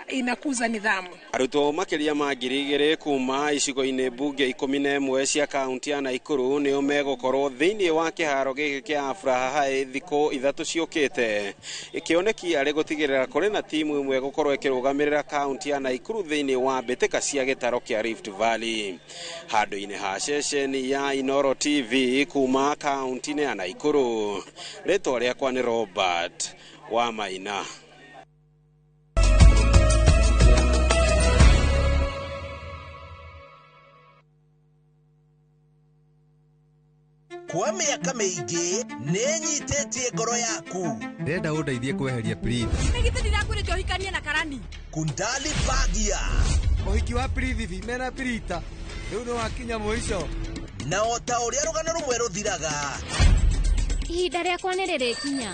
inakuza nidhamu. Arutwo makĩria ma 2000 kuma icigo-inĩ mbunge 11 cia kaunti ya Naikuru nĩo megũkorwo thĩinĩ wa kĩharo gĩkĩ kĩa Afraha High thikũ 3 ciũkĩte. Kĩoneki arĩ gũtigĩrĩra kũrĩ na timu ĩmwe gũkorwo ĩkĩrũgamĩrĩra kaunti ya Naikuru thĩinĩ wa mbĩtĩka cia gĩtaro kĩa Rift Valley. Handũ-inĩ ha ceceni ya Inoro TV kuma kaunti-inĩ ya Naikuru, rĩtwa rĩakwa nĩ Robert wa Maina. Kwa mĩaka mĩingĩ nĩnyitĩtie ngoro yaku. Ndĩrenda ũndeithie kweheria Priti. Nĩ githĩ ndirakwĩrĩte ũhikanie na Karani? Kundali Bagia. Ũhiki wa Prithibi mena Prita rĩu nĩ wakinya mũico. Na o ta ũrĩa rũgano rũmwe rũthiraga, ihinda rĩakwa nĩ rĩrĩkinya.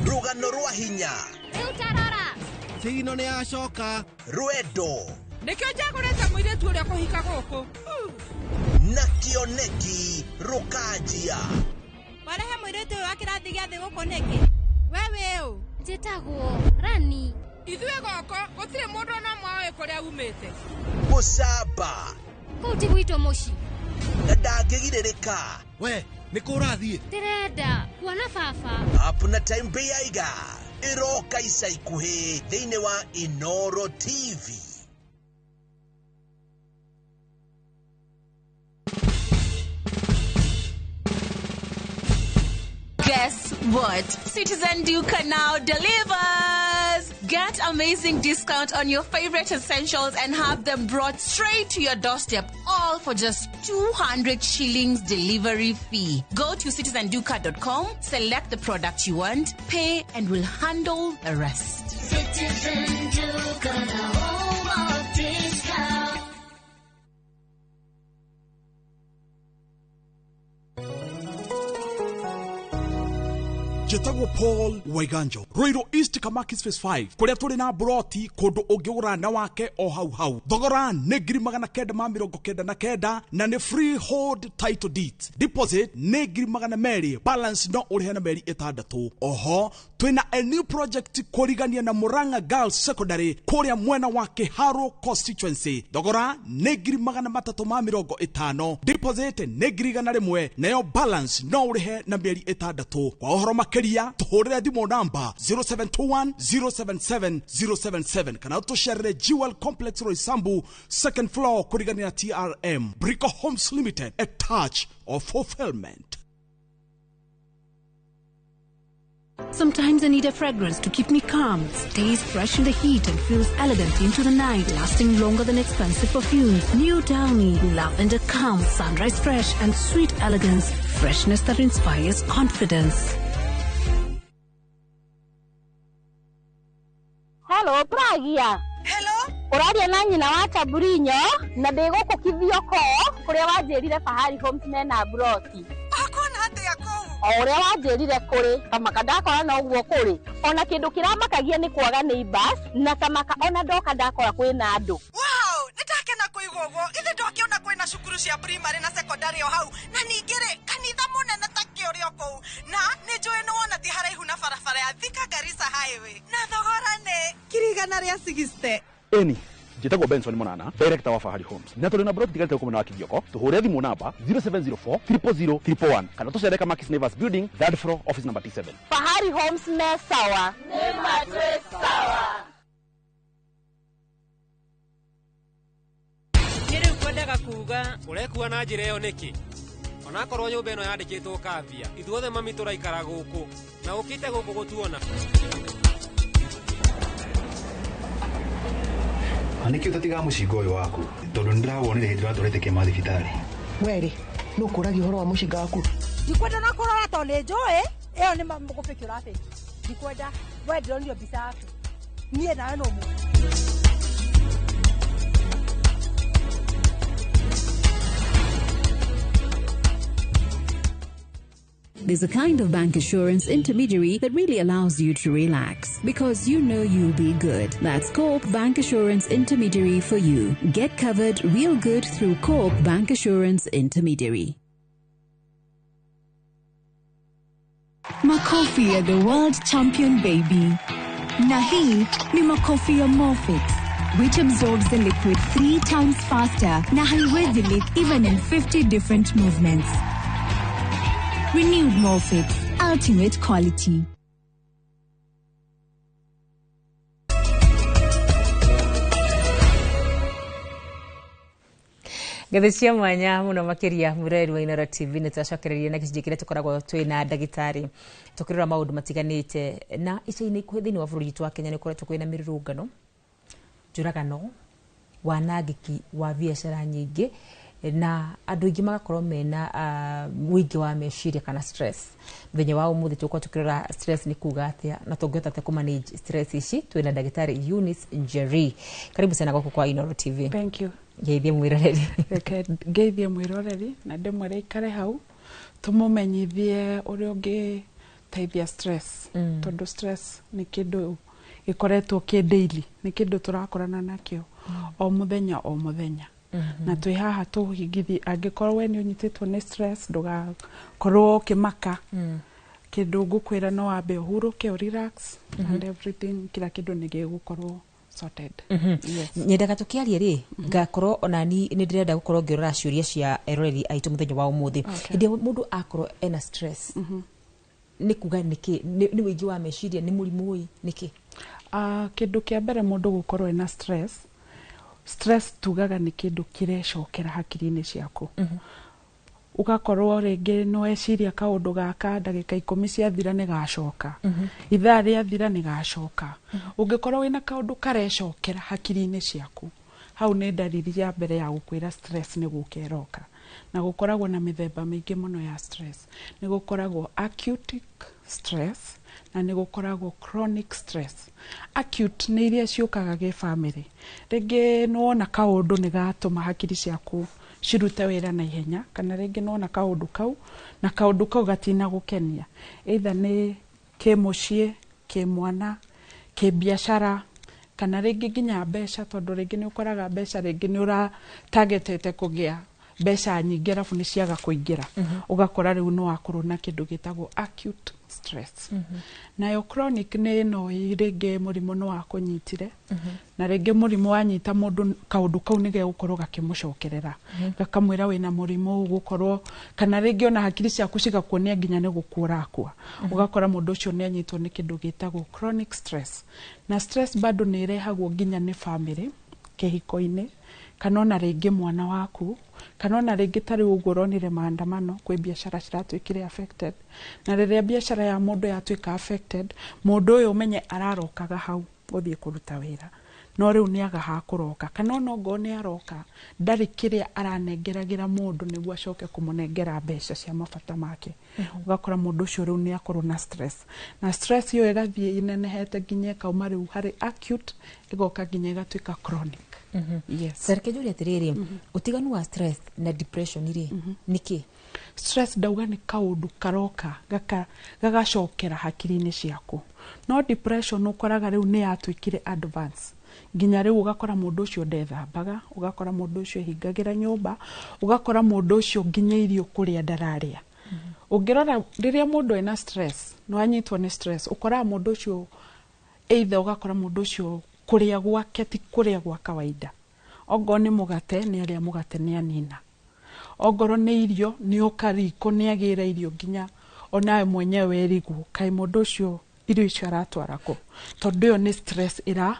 Rũgano rwa hinya, Rĩu tarora, Thigino nĩ yacoka. Rwendo Nĩkĩo njagũrĩte mũirĩtu ũrĩa kũhika gũkũ. Na kĩoneki rũkanjia. Warehe mũirĩtu ũyũ wa kĩrathi gĩa thĩ gũkũ nĩkĩ? We wĩ ũ? Njĩtagwo Rani. Ithuĩ gũkũ gũtirĩ mũndũ ona ũmwe ũĩ kũrĩa umĩte. Gũcamba Kũu ti gwitũ mũciĩ. Na ndangĩgirĩrĩka. We nĩ kũ ũrathiĩ? Ndĩrenda kuona baba. Hapuna Time Beiga ĩroka ica ikuhĩ thĩinĩ wa Inoro TV. Guess what? Citizen Duka now delivers! Get amazing discount on your favorite essentials and have them brought straight to your doorstep, all for just 200 shillings delivery fee. Go to citizenduka.com, select the product you want, pay, and we'll handle the rest. Citizen Duka, the home of discount. Njĩtagwo Paul Waiganjo, Ruiru East Kamakis Phase 5, kũrĩa tũrĩ na broti kũndũ ũngĩgũra na wake o hau hau. Thogora nĩ 999 na nĩ freehold title deed. Deposit nĩ 200,000, balance no ũrĩhe na mĩeri 6. Oho twĩna a new project kũrigania na Murang'a Girls Secondary kũrĩa mwena wa Kĩharũ constituency. Thogora nĩ 350,000, deposit nĩ 100,000, nayo balance no ũrĩhe na mĩeri 6. Kwa ũhoro makĩria tũhũrĩre thimũ namba 0721 077 077 kana tũcerere Jewel Complex Roysambu second floor kũrigania na TRM. Brico Homes Limited, a touch of fulfillment. Sometimes I need a fragrance to keep me calm, stays fresh in the heat and feels elegant into the night, lasting longer than expensive perfumes. New Downy, lavender calm, sunrise fresh and sweet elegance, freshness that inspires confidence. Hello, Pragia. Hello? Ũraria na nyina wa Taburinyo na ndĩ gũkũ Kithioko kũrĩa wanjĩrire Fahari Homes mena broti. Ũkuona atĩa kũu? O ũrĩa wanjĩrire kũrĩ tamaka ndakora noguo kũrĩ. Ona kĩndũ kĩramakagia nĩ kwaga neighbors na tamaka ona ndoka ndakora kwĩna andũ. Wow, nĩndakena kũigua ũguo. Ithe ndokĩona kwĩna cukuru cia primary na secondary o hau na ningĩ rĩ kanitha mũnene ta kĩũrĩ o kũu na nĩ njũĩ nĩ wona ti haraihu na barabara ya Thika Garissa Highway na thogora nĩ 160,000. Ĩni, Njĩtagwo Benson Monana, director wa Fahari Homes, na tũrĩ na broti tigarĩte gũkũ mwena wa Kithioko. Tũhũre thimũ namba 0704 000 111 kana tũcere Kamakis Naivas building, third floor, office number T7. Fahari Homes me sawa. Nĩ matwĩ sawa. Nĩ rĩu kwendaga kuga Ũrekua na njĩra ĩyo nĩkĩ? Onakorwo nyũmba ĩno yandĩkĩtwo kambia, ithuothe mami tũraikara gũkũ na ũkĩte gũkũ gũtuona. Na nĩkĩ ũtatigaga mũcinga ũyũ waku? Tondũ nĩndĩrawonire hĩndĩ ũratwarĩte kĩama thibitarĩ. Werĩ nũ kũragia ũhoro wa mũcinga waku? Ndikwenda na kũrora tondũ nĩ njũĩ ĩyo nĩ gũbĩki ũrabĩki. Ndikwenda we ndĩronio mbica yaku niĩ nawe no mũndũ. There's a kind of bank assurance intermediary that really allows you to relax because you know you'll be good. That's Co-op Bank Assurance Intermediary for you. Get covered real good through Co-op Bank Assurance Intermediary. Makofi ya the world champion baby. Na hii ni makofi ya Morfix, which absorbs the liquid 3 times faster na haiwezi leak even in 50 different movements. Renewed Morfix, ultimate quality. Ngathĩ cia mwanya mũno makĩria mũreri wa Inooro TV, nĩ twacokereria na gĩcunjĩ kĩrĩa tũkoragwo twĩ na ndagĩtarĩ tũkĩrora maũndũ matiganĩte. Na ica-inĩ ikuhĩ thĩinĩ wa bũrũri witũ wa Kenya nĩ ũkoretwo kwĩna mĩrũrũngano, njũragano, wanangĩki wa biacara nyingĩ, na andũ aingĩ magakorwo mena ũingĩ wa meciria kana stress. Mũthenya wa ũmũthĩ tũgũkorwo tũkĩrora stress nĩ kuga atĩa na tũngĩhota atĩa kũmanage stress ici. Twĩna ndagĩtarĩ Eunice Njeri. Karibu sana gũkũ kwa Inooro TV. Thank you. Ngeithie mwĩroreri. Reke ngeithie mwĩroreri na ndĩmwĩre ikare hau tũmũmenyithie ũrĩa ũngĩteithia stress. Tondũ stress nĩ kĩndũ gĩkoretwo kĩ daily, nĩ kĩndũ tũrakorana nakĩo o mũthenya o mũthenya. Na twĩ haha tũhingithie, angĩkorwo we nĩ ũnyitĩtwo nĩ stress ndũgakorwo ũkĩmaka. Kĩndũ ngũkwĩra no wambe ũhurũke, relax and everything, kila kĩndũ nĩ gĩgũkorwo sorted. Yes. Nyendaga tũkĩaria rĩ, ngakorwo onani nĩ ndĩrenda gũkorwo ngĩrora ciũria cia eroreri aitũ mũthenya wa ũmũthĩ. Hĩndĩ ĩrĩa mũndũ akorwo ena stress, nĩ kuga nĩkĩ? Nĩ ũingĩ wa meciria, nĩ mũrimũ ĩ, nĩkĩ? Kĩndũ kĩa mbere mũndũ gũkorwo ena stress, stress tugaga nĩ kĩndũ kĩrecokera hakiri-inĩ ciaku. Ũgakorwo rĩngĩ nĩ weciria kaũndũ gaka, ndagĩka 10 ciathira nĩ gacoka, ithaa rĩathira nĩ gacoka. Ũngĩkorwo wĩna kaũndũ karecokera hakiri-inĩ ciaku, hau nĩ ndariri ya mbere ya gũkwĩra stress nĩ gũka ĩroka. Na gũkoragwo na mĩthemba mĩingĩ mũno ya stress. Nĩ gũkoragwo acute stress na nĩ gũkoragwo chronic stress. Acute nĩ iria ciũkaga gĩbamĩrĩ. Rĩngĩ nĩ wona kaũndũ nĩ gatũma hakiri ciaku cirute wĩra na ihenya, kana rĩngĩ nĩ wona kaũndũ kau na kaũndũ kau gatinagũkenia, either nĩ kĩmũciĩ, kĩmwana, kĩbiacara, kana rĩngĩ nginya mbeca, tondũ rĩngĩ nĩ ũkoraga mbeca rĩngĩ nĩ ũratagetete kũgĩa mbeca nyingĩ arabu nĩ ciaga kũingĩra. Ũgakora rĩu nĩ wakorwo na kĩndũ gĩtagwo acute stress. Nayo chronic nĩ ĩno rĩngĩ mũrimũ nĩ wakũnyitire, na rĩngĩ mũrimũ wanyita mũndũ kaũndũ kau nĩ gegũkorwo gakĩmũcokerera, gakamwĩra wĩna mũrimũ ũgũkorwo, kana rĩngĩ ona hakiri ciaku cigakuonia nginya nĩ gũkua ũrakua. Ũgakora mũndũ ũcio nĩ anyitwo nĩ kĩndũ gĩtagwo chronic stress. Na stress bado nĩ ĩrehagwo nginya nĩ family kĩhiko-inĩ, kana ona rĩngĩ mwana waku, kana ona rĩngĩ ta rĩu ũguo ũronire maandamano, kwĩ biacara ciratuĩkire affected. Na rĩrĩa biacara ya mũndũ yatuĩka affected, mũndũ ũyũ ũmenye ararokaga hau gũthiĩ kũruta wĩra, no rĩu nĩ aga ha kũroka, kana ona ongorwo nĩ aroka ndarĩ kĩrĩa aranengeragĩra mũndũ nĩguo acoke kũmũnengera mbeca cia mabata make. Ũgakora mũndũ ũcio rĩu nĩ akorwo na stress, na stress ĩyo ĩgathiĩ ĩnenehete nginya ĩkauma rĩu harĩ acute ĩgoka nginya ĩgatuĩka chronic. Yes. Reke njũrie atĩrĩrĩ, ũtiganu wa stress na depression rĩ nĩkĩ? Stress ndauga nĩ kaũndũ karoka gagacokera hakiri-inĩ ciaku, no depression ũkoraga rĩu nĩ yatuĩkire advance, nginya rĩu ũgakora mũndũ ũcio ndethambaga, ũgakora mũndũ ũcio ehingagĩra nyũmba, ũgakora mũndũ ũcio nginya irio kũrĩa ndararĩa. Ũngĩrora rĩrĩa mũndũ ena stress, nĩ wanyitwo nĩ stress, ũkoraga mũndũ ũcio either ũgakora mũndũ ũcio Kũrĩa gwake ti kũrĩa gwa kawaida. Ongorwo nĩ mũgate, nĩ arĩa mũgate nĩ anina. Ongorwo nĩ irio, nĩ oka riko nĩ agĩra irio nginya onawe mwenyewe werigwo kaĩ mũndũ ũcio irio icio aratwara kũ, tondũ ĩyo nĩ stress ĩra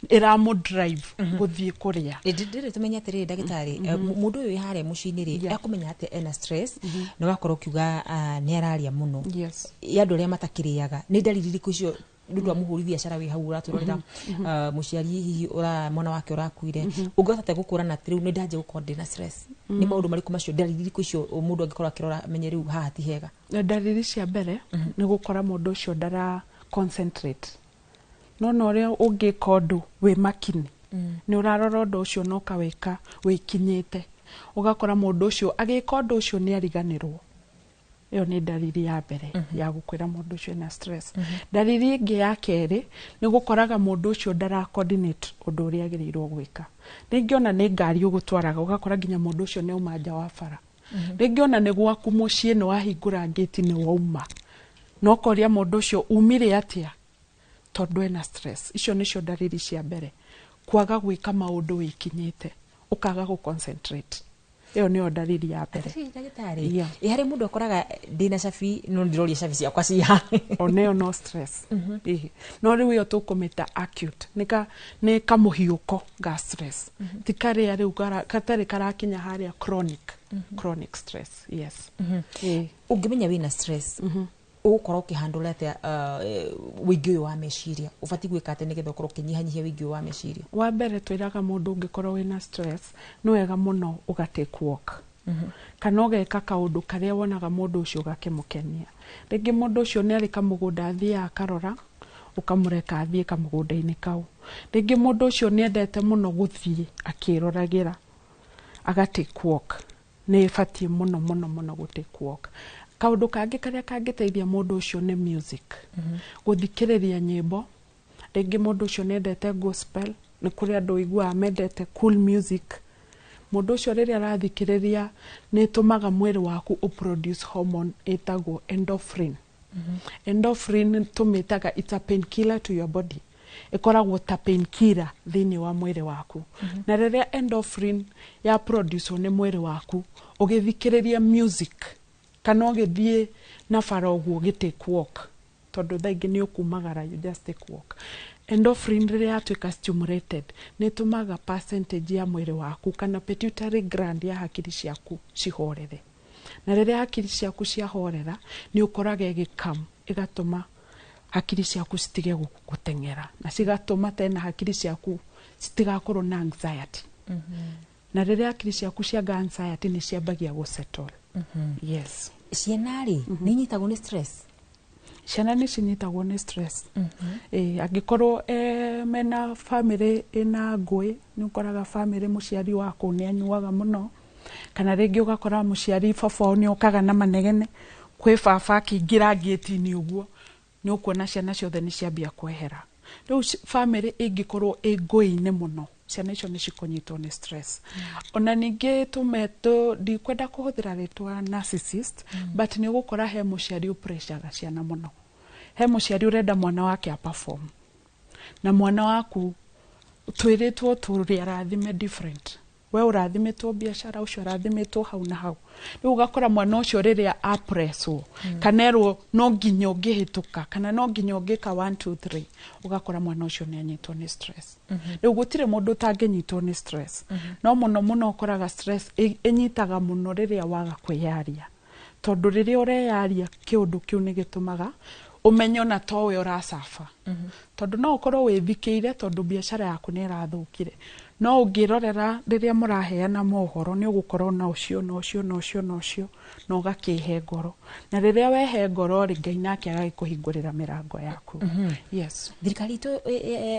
ĩramũ drive gũthiĩ kũrĩa. Ndĩrĩ tũmenye atĩrĩrĩ, ndagĩtarĩ, mũndũ ũyũ wĩ harĩa mũciĩ-inĩ rĩ, akũmenya atĩ ena stress na ũgakorwo ũkiuga nĩ araria mũno. Ya andũ arĩa matakĩrĩaga, nĩ ndariri irĩkũ icio nĩ ũndũ wa mũhũri biacara wĩ hau ũratwĩrorera, mũciari hihi ũra mwana wake ũrakuire, ũngĩhota atĩa gũkũrana atĩ rĩu nĩ ndanjia gũkorwo ndĩna stress? Nĩ maũndũ marĩkũ macio, ndariri irĩkũ icio mũndũ angĩkorwo akĩrora amenye rĩu haha ti hega? Na ndariri cia mbere nĩ gũkora mũndũ ũcio ndara concentrate. No ũrĩa ũngĩka ũndũ wĩ makini, nĩ ũrarora ũndũ ũcio na ũkawĩka wĩkinyĩte, ũgakora mũndũ ũcio agĩka ũndũ ũcio nĩ ariganĩrwo. Ĩyo nĩ ndariri ya mbere ya gũkwĩra mũndũ ũcio ena stress. Ndariri ĩngĩ ya kerĩ nĩ gũkoraga mũndũ ũcio ndara coordinate ũndũ ũrĩa agĩrĩirwo gwĩka. Rĩngĩ ona nĩ ngari ũgũtwaraga, ũgakora nginya mũndũ ũcio nĩ auma nja wa bara. Rĩngĩ ona nĩ gwaku mũciĩ, nĩ wahingũra ngĩti nĩ wauma, na ũkoria mũndũ ũcio umire atĩa, tondũ ena stress. Icio nĩcio ndariri cia mbere: kwaga gwĩka maũndũ wĩkinyĩte, ũkaga gũ concentrate. Ĩyo nĩyo ndariri ya mbere. Atĩrĩrĩ ndagĩtarĩ, ĩ harĩ mũndũ akoraga ndĩna cabi no ndĩroria cabi ciakwa cia Ona ĩyo no stress. Ĩhĩ. No rĩu ĩyo tũkũmĩta acute, nĩ kamũhiũko ga stress, ti karĩa rĩu gatarĩ karakinya harĩa chronic stress, yes. Ĩĩ. Ũngĩmenya wĩna stress, ũgũkorwo ũkĩhandũra atĩa wĩingĩ ũyũ wa meciria? Ũbatiĩ gwĩka atĩa nĩgetha ũkorwo ũkĩnyihanyihia wĩingĩ ũyũ wa meciria? Wa mbere twĩraga mũndũ ũngĩkorwo wĩna stress, nĩ wega mũno ũga take walk kana ũgeka kaũndũ karĩa wonaga mũndũ ũcio gakĩmũkenia. Rĩngĩ mũndũ ũcio nĩ arĩ kamũgũnda athiaga akarora, ũkamũreka athiĩ kamũgũnda-inĩ kau. Rĩngĩ mũndũ ũcio nĩ endete mũno gũthiĩ akĩroragĩra, aga take walk. Nĩ ĩbatiĩ mũno mũno mũno gũ take walk. Kaũndũ kangĩ karĩa kangĩteithia mũndũ ũcio nĩ music, gũthikĩrĩria nyĩmbo. Rĩngĩ mũndũ ũcio nĩ endete gospel, nĩ kũrĩ andũ ũiguaga mendete cool music. Mũndũ ũcio rĩrĩa arathikĩrĩria, nĩ ĩtũmaga mwĩrĩ waku ũproduce hormone ĩtagwo endorphin. Endorphin tũmĩtaga it's a painkiller to your body. Ĩkoragwo ta painkiller thĩinĩ wa mwĩrĩ waku, na rĩrĩa endorphin ya produce nĩ mwĩrĩ waku ũgĩthikĩrĩria music kana ũgĩthiĩ na bara ũguo ũgĩ take walk, tondũ thaa ingĩ nĩ ũkumagara, you just take walk, endorphin rĩrĩa yatuĩka stimulated, nĩ ĩtũmaga percentage ya mwĩrĩ waku kana pituitary gland ya hakiri ciaku cihorere. Na rĩrĩa hakiri ciaku ciahorera, nĩ ũkoraga ĩgĩkam, ĩgatũma hakiri ciaku citige gũteng'era na cigatũma tena hakiri ciaku citigakorwo na anxiety. Na rĩrĩa hakiri ciaku ciaga anxiety, nĩ ciambagia gũ settle. Yes. Ciana rĩ, nĩ inyitagwo nĩ stress? Ciana nĩ cinyitagwo nĩ stress. Ĩĩ, angĩkorwo mena famĩlĩ ĩna ngũĩ, nĩ ũkoraga famĩlĩ mũciari wa kũu nĩ anyuaga mũno, kana rĩngĩ ũgakora mũciari baba wao nĩ okaga na manegene kwĩ baba, akĩingĩra ngĩti-inĩ ũguo, nĩ ũkuona ciana ciothe nĩ ciambia kwehera. Rĩu famĩlĩ ĩngĩkorwo ĩ ngũĩ-inĩ mũno, ciana icio nĩ cikũnyitwo nĩ stress. Ona ningĩ tũmetũ, ndikwenda kũhũthĩra rĩtwa narcissist, but nĩ ũgũkora he mũciari ũpressuraga ciana mũno, he mũciari ũrenda mwana wake a perform, na mwana waku twĩrĩtwo tũrĩ arathime different. We ũrathimĩtwo biacara, ũcio ũrathimĩtwo hau na hau. Rĩu ũgakora mwana ũcio rĩrĩa apreswo kana erwo no nginya ũngĩhĩtũka kana no nginya ũngĩka 1 2 3, ũgakora mwana ũcio nĩ anyitwo nĩ stress. Rĩu gũtirĩ mũndũ ũtangĩnyitwo nĩ stress, no mũno mũno ũkoraga stress ĩnyitaga mũno rĩrĩa waga kwĩyaria, tondũ rĩrĩa ũreyaria, kĩũndũ kĩu nĩ gĩtũmaga ũmenye ona towe ũracaba, tondũ no ũkorwo wĩthikĩire tondũ biacara yaku nĩ ĩrathũkire, no ũngĩrorera rĩrĩa mũraheana mohoro, nĩ ũgũkorwo na ũcio na ũcio na ũcio na ũcio na ũgakĩhe ngoro, na rĩrĩa wehe ngoro rĩ, Ngai nake agagĩkũhingũrĩra mĩrango yaku. Yes. Thirikari itũ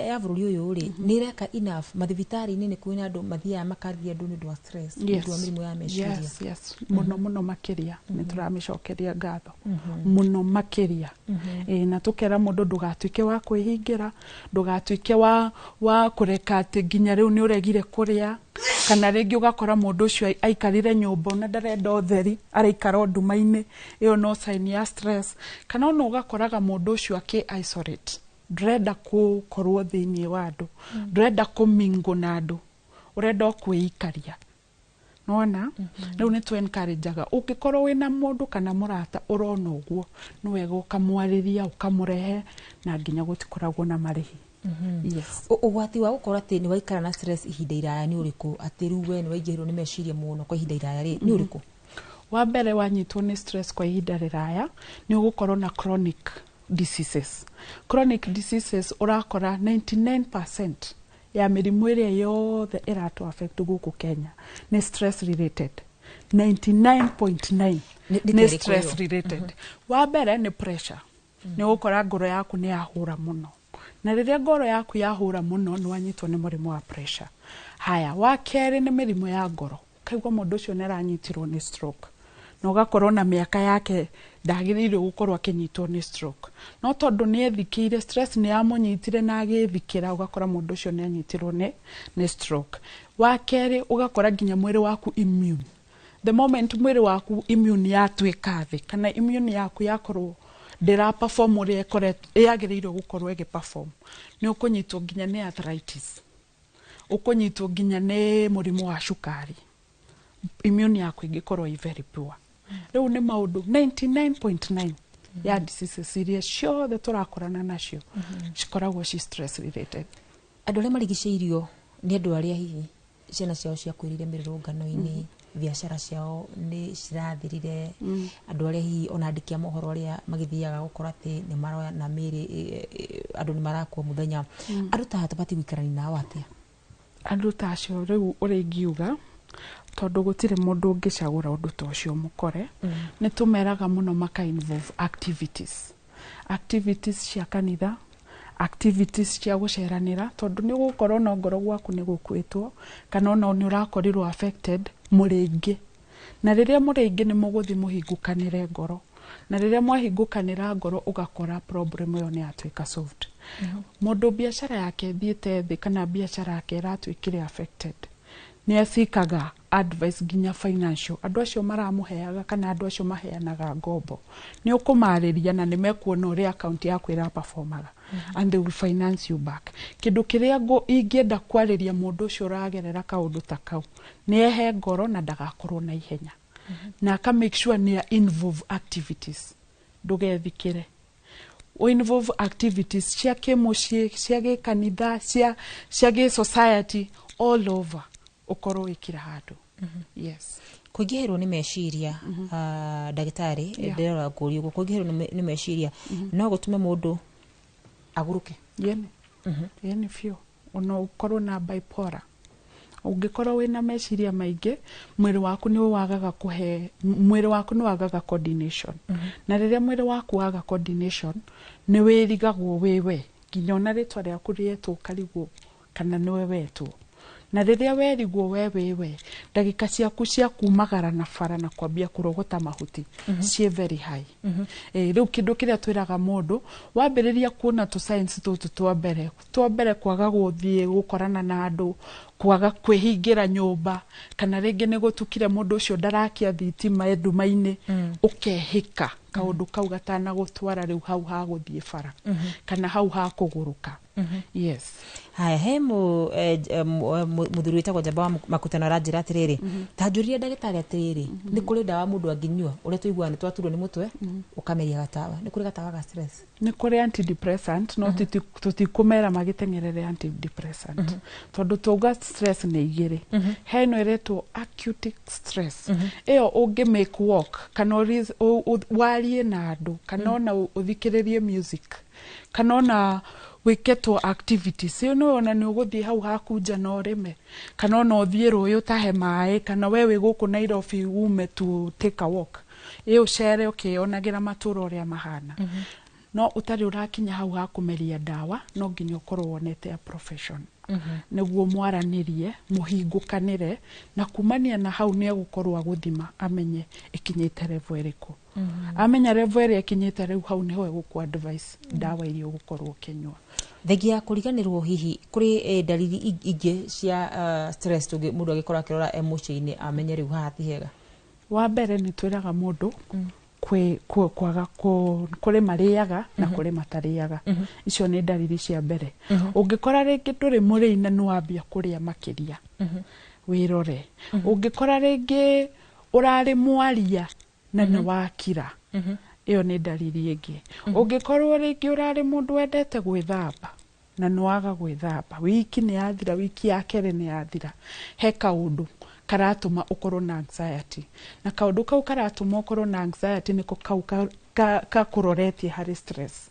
ya bũrũri ũyũ rĩ, nĩ ĩreka enough? Mathibitarĩ-inĩ nĩ kwĩna andũ mathiaga makarĩria andũ nĩ ũndũ wa stress, nĩ ũndũ wa mĩrimũ ya meciria? Yes, mũno mũno makĩria. Nĩ tũramĩcokeria ngatho mũno makĩria. Ĩĩ, na tũkera mũndũ ndũgatuĩke wa kwĩhingĩra, ndũgatuĩke wa kũreka atĩ nginya rĩu nĩ ũregire kũrĩa, kana rĩngĩ ũgakora mũndũ ũcio aikarire nyũmba ona ndarenda ũtheri, araikara o nduma-inĩ. Ĩyo no sign ya stress. Kana ona ũgakoraga mũndũ ũcio akĩ isolate. Ndũrenda gũkorwo thĩinĩ wa andũ, ndũrenda kũmingo na andũ, ũrenda o kwĩikaria. Nona rĩu nĩ tũ encourageaga, ũngĩkorwo wĩna mũndũ kana mũrata ũrona ũguo, nĩ wega ũkamwarĩria, ũkamũrehe, na nginya gũtikoragwo na marĩhi. Yes. Ũgwati wa gũkorwo atĩ nĩ waikara na stress ihinda iraya nĩ ũrĩkũ? Atĩ rĩu we nĩ waingĩhĩrwo nĩ meciria mũno kwa ihinda iraya rĩ, nĩ ũrĩkũ? Wa mbere, wanyitwo nĩ stress kwa ihinda rĩraya, nĩ ũgũkorwo na chronic diseases. Chronic diseases, ũrakora 99% ya mĩrimũ ĩrĩa yothe ĩratũ affect gũkũ Kenya nĩ stress related, 99.9. Nĩ nĩ ta ĩrĩkũ stress ĩyo? related. Wa mbere nĩ pressure. Nĩ ũgũkora ngoro yaku nĩ yahũra mũno, na rĩrĩa ngoro yaku yahũra mũno, nĩ wanyitwo nĩ mũrimũ wa pressure. Haya, wa kerĩ nĩ mĩrimũ ya ngoro. Ũkaigua mũndũ ũcio nĩ aranyitirwo nĩ stroke, na ũgakorwo na mĩaka yake ndagĩrĩirwo gũkorwo akĩnyitwo nĩ stroke, no tondũ nĩ ethikĩire, stress nĩ yamũnyitire na agĩthikĩra, ũgakora mũndũ ũcio nĩ anyitirwo nĩ stroke. Wa kerĩ, ũgakora nginya mwĩrĩ waku immune, the moment mwĩrĩ waku immune yatuĩka thĩ, kana immune yaku yakorwo ndĩra perform ũrĩa yagĩrĩirwo gũkorwo ĩgĩ perform, nĩ ũkũnyitwo nginya nĩ arthritis, ũkũnyitwo nginya nĩ mũrimũ wa cukari, immune yaku ĩngĩkorwo ĩ very poor. Rĩu nĩ maũndũ 99.9 ya diseases iria ciothe tũrakorana nacio cikoragwo ci stress related. Andũ arĩa marigicĩirio nĩ andũ arĩa hihi ciana ciao ciakuĩrĩire mĩrũrũngano-inĩ, biacara ciao nĩ cirathirire, andũ arĩa hihi ona andĩki a mohoro arĩa magĩthiaga gũkora atĩ nĩ marona mĩrĩ, andũ nĩ marakua mũthenya, andũ ta aya tũbatiĩ gũikarania nao atĩa? Andũ ta acio rĩu, ũrĩa ingiuga, tondũ gũtirĩ mũndũ ũngĩcagũra ũndũ ta ũcio mũkore, nĩ tũmeraga mũno maka involve activities cia kanitha, activities cia gũceranĩra, tondũ nĩ ũgũkorwo na ngoro gwaku nĩ gũkuĩtwo, kana ona nĩ ũrakorirwo affected, mũrĩ aingĩ, na rĩrĩa mũrĩ aingĩ nĩ mũgũthiĩ mũhingũkanĩre ngoro, na rĩrĩa mwahingũkanĩra ngoro, ũgakora problem ĩyo nĩ yatuĩka solved. Mũndũ biacara yake ĩthiĩte thĩ, kana biacara yake ĩratuĩkire affected, nĩ acikaga advice nginya financial. Andũ acio maramũheaga, kana andũ acio maheanaga ngombo, nĩ ũkũmarĩria na nĩ mekuona ũrĩa account yaku ĩraperformaga, and they will finance you back. Kĩndũ kĩrĩa ingĩenda kwarĩria mũndũ ũcio ũragerera kaũndũ ta kau, nĩ ehe ngoro na ndagakorwo na ihenya, na aka make sure nĩ involve activities. Ndũgethikĩre, involve activities cia kĩmũciĩ, cia gĩkanitha, cia gĩ society, all over, ũkorwo wĩkĩra handũ. Yes. Kũingĩhĩrwo nĩ meciria, ndagĩtarĩ, ndĩrora ngũrio ũguo, kũingĩhĩrwo nĩ meciria no gũtũme mũndũ agũrũke? Yene, yene biũ. Ona ũkorwo na bipolar, ũngĩkorwo wĩna meciria maingĩ, mwĩrĩ waku nĩ wagaga kũhe, mwĩrĩ waku nĩ wagaga coordination, na rĩrĩa mwĩrĩ waku waga coordination, nĩ wĩrigagwo wĩwe, nginya ona rĩtwa rĩaku rĩetwo ũkarigwo kana nĩwe wetwo. Na rĩrĩa werigwo we wĩwe, ndagĩka ciaku cia kumagara na bara na kwambia kũrogota mahuti ciĩ very high. Rĩu kĩndũ kĩrĩa twĩraga mũndũ, wambĩrĩria kuona tũ signs tũtũ twa mbere, kwaga gũthiĩ gũkorana na andũ, kwaga kwĩhingĩra nyũmba, kana rĩngĩ nĩ gũtukire, mũndũ ũcio ndarakia thitima e nduma-inĩ, ũkehĩka kaũndũ kau gatanagũtwara rĩu hau ha gũthiĩ bara kana hau ha kũgũrũka. Yes. Haya, he mũthuri wĩtagwo Njamba wa Makutano aranjĩra atĩrĩrĩ, ta njũrie ndagĩtarĩ atĩrĩrĩ, nĩ kũrĩ ndawa mũndũ angĩnyua? Ũrĩa tũiguaga nĩ twaturwo nĩ mũtwe, ũkameria gatawa, nĩ kũrĩ gatawa ga stress? Nĩ kũrĩ antidepressant, no tũtikũmera magĩteng'erere antidepressant, tondũ tauga stress nĩ igĩrĩ. He ĩno ĩretwo acute stress, ĩyo ũngĩ make walk, kana warie na andũ, kana ona ũthikĩrĩrie music, kana ona wĩke activities. Ĩyo nĩ ona nĩ ũgũthiĩ hau haku nja na ũrĩme, kana ona ũthiĩ rũĩ ũtahe maĩ, kana we wĩ gũkũ Nairobi ume to take a walk, ĩ ũcere ũkĩyonagĩra matũra ũrĩa mahana. No ũtarĩ ũrakinya hau ha kũmeria ndawa, no nginya ũkorwo wonete a profession nĩguo mwaranĩrie, mũhingũkanĩre, na kumania na hau nĩ egũkorwo agũthima, amenye ĩkinyĩte level ĩrĩkũ. Amenya level ĩrĩa ĩkinyĩte, rĩu hau nĩho egũkũ advice ndawa iria ũgũkorwo ũkĩnyua. Thengia ya kũriganĩrwo, hihi kũrĩ ndariri ingĩ cia stress tũngĩ mũndũ angĩkorwo akĩrora e mũciĩ-inĩ amenye rĩu haha ti hega? Wa mbere, nĩ twĩraga mũndũ Kwaga kũrĩ marĩaga na kũrĩ matarĩaga. Icio nĩ ndariri cia mbere. Ũngĩkora rĩngĩ ndũrĩ mũrĩi na nĩwambia kũrĩa makĩria, wĩrore. Ũngĩkora rĩngĩ ũrarĩ mwaria na nĩ wakira, ĩyo nĩ ndariri ĩngĩ. Ũngĩkorwo rĩngĩ ũrarĩ mũndũ wendete gwĩthamba na nĩwaga gwĩthamba, wiki nĩ yathira, wiki ya kerĩ nĩ yathira, he kaũndũ karatũma ũkorwo na anxiety, na kaũndũ kau karatũma ũkorwo na anxiety nĩko kau kakũroretie harĩ stress.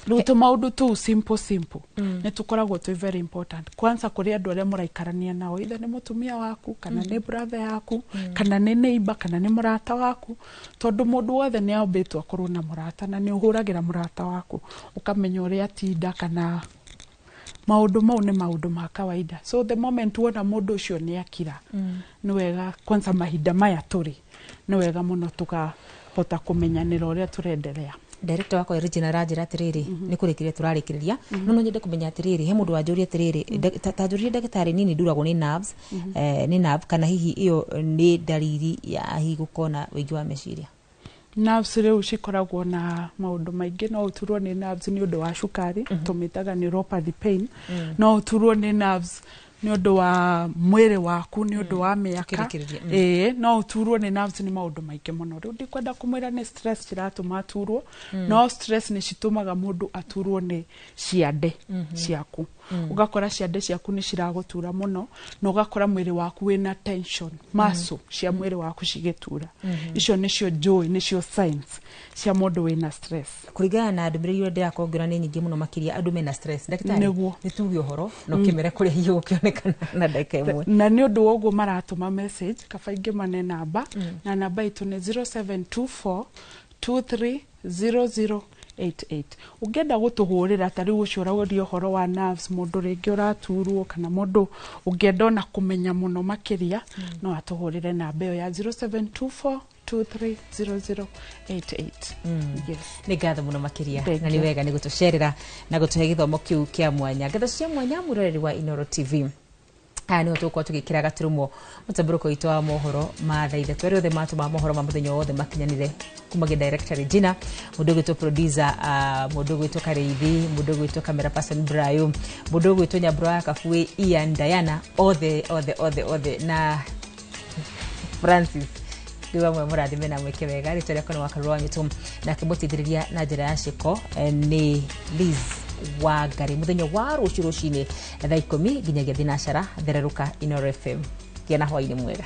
Rĩu tũmaũndũ tũu simple simple nĩ tũkoragwo twĩ very important, kwanza kũrĩ andũ arĩa mũraikarania nao, either nĩ mũtumia waku, kana nĩ brother yaku, kana nĩ neighbor, kana nĩ mũrata waku, tondũ mũndũ wothe nĩ ambĩtwo akorwo na mũrata, na nĩ ũhũragĩra mũrata waku ũkamenya ũrĩa atinda, kana maũndũ mau nĩ maũndũ ma kawaida. So the moment wona mũndũ ũcio nĩ akira, nĩ wega, kwanza mahinda maya tũrĩ, nĩ wega mũno tũkahota kũmenyanĩra ũrĩa tũrenderea. Director wakwa Regina aranjĩra atĩrĩrĩ, nĩ kũrĩkĩrĩria tũrarĩkĩrĩria, no nyende kũmenya atĩrĩrĩ, he mũndũ wanjũria atĩrĩrĩ, ta njũririe ndagĩtarĩ nini, nduragwo nĩ nerves, nĩ nerve, kana hihi ĩyo nĩ ndariri ya hihi gũkorwo na ũingĩ wa meciria? Nerves rĩu cikoragwo na maũndũ maingĩ. No ũturwo nĩ nerves nĩ ũndũ wa cukari, tũmĩtaga neuropathy pain. No ũturwo nĩ nerves nĩ ũndũ wa mwĩrĩ waku, nĩ ũndũ wa mĩaka. Kĩrĩkĩrĩria. Ĩĩ, no ũturwo nĩ nerves nĩ maũndũ maingĩ mũno. Rĩu ndikwenda kũmwĩra nĩ stress ciratũma aturwo, no stress nĩ citũmaga mũndũ aturwo nĩ ciande ciaku. Ũgakora ciande ciaku nĩ ciragũtura mũno, na ũgakora mwĩrĩ waku wĩna tension, muscle cia mwĩrĩ waku cigĩtura. Icio nĩcio njũĩ nĩcio signs cia mũndũ wĩna stress. Kũringana na ndũmĩrĩri ĩrĩa ndĩrakorwo ngĩona nĩ nyingĩ mũno makĩria, andũ mena stress, ndagĩtarĩ. Nĩguo. Nĩ tuge ũhoro na ũkĩmere kũrĩa hihi gũkĩonekana na ndagĩka ĩmwe. Na nĩ ũndũ wa ũguo maratũma message, kaba ingĩ mane namba, na namba itũ nĩ 0724 230088. Ũngĩenda gũtũhũrĩra, ta rĩu ũcio ũrauria ũhoro wa nerves, mũndũ rĩngĩ ũraturwo, kana mũndũ ũngĩenda ona kũmenya mũno makĩria, no atũhũrĩre namba ĩyo ya 0724 230088. Yes. Nĩ ngatho mũno makĩria. Thank Na nĩ you. wega nĩ gũtũcerera na gũtũhe gĩthomo kĩu kĩa mwanya. Ngatho cia mwanya, mwĩroreri wa Inoro TV. Aya nĩho tũgũkorwo tũgĩkĩra gaturumo mũtambũrũko witũ wa mohoro ma thaa 3. Arĩa othe matũma mohoro ma mũthenya wothe makinyanĩre, kumagia director Regina, mũndũ ũgwĩtwo producer, mũndũ ũgwĩtwo Karĩithi, mũndũ ũgwĩtwo camera person Brayo, mũndũ ũgwĩtwo Nyambura wa Kabui, Ian, Diana, othe othe othe othe, na Francis rĩu amwe, mũrathime na mwĩke wega. Rĩtwa rĩakwa nĩ Wakarũra wa Nyũtũ, nake mũteithĩrĩria na njĩra ya ciĩko nĩ Liz wa Ngarĩ. Mũthenya wa rũciũ rũcinĩ thaa 10 nginyagia thinacara, thererũka Inoro FM. Gĩa na hwainĩ mwega.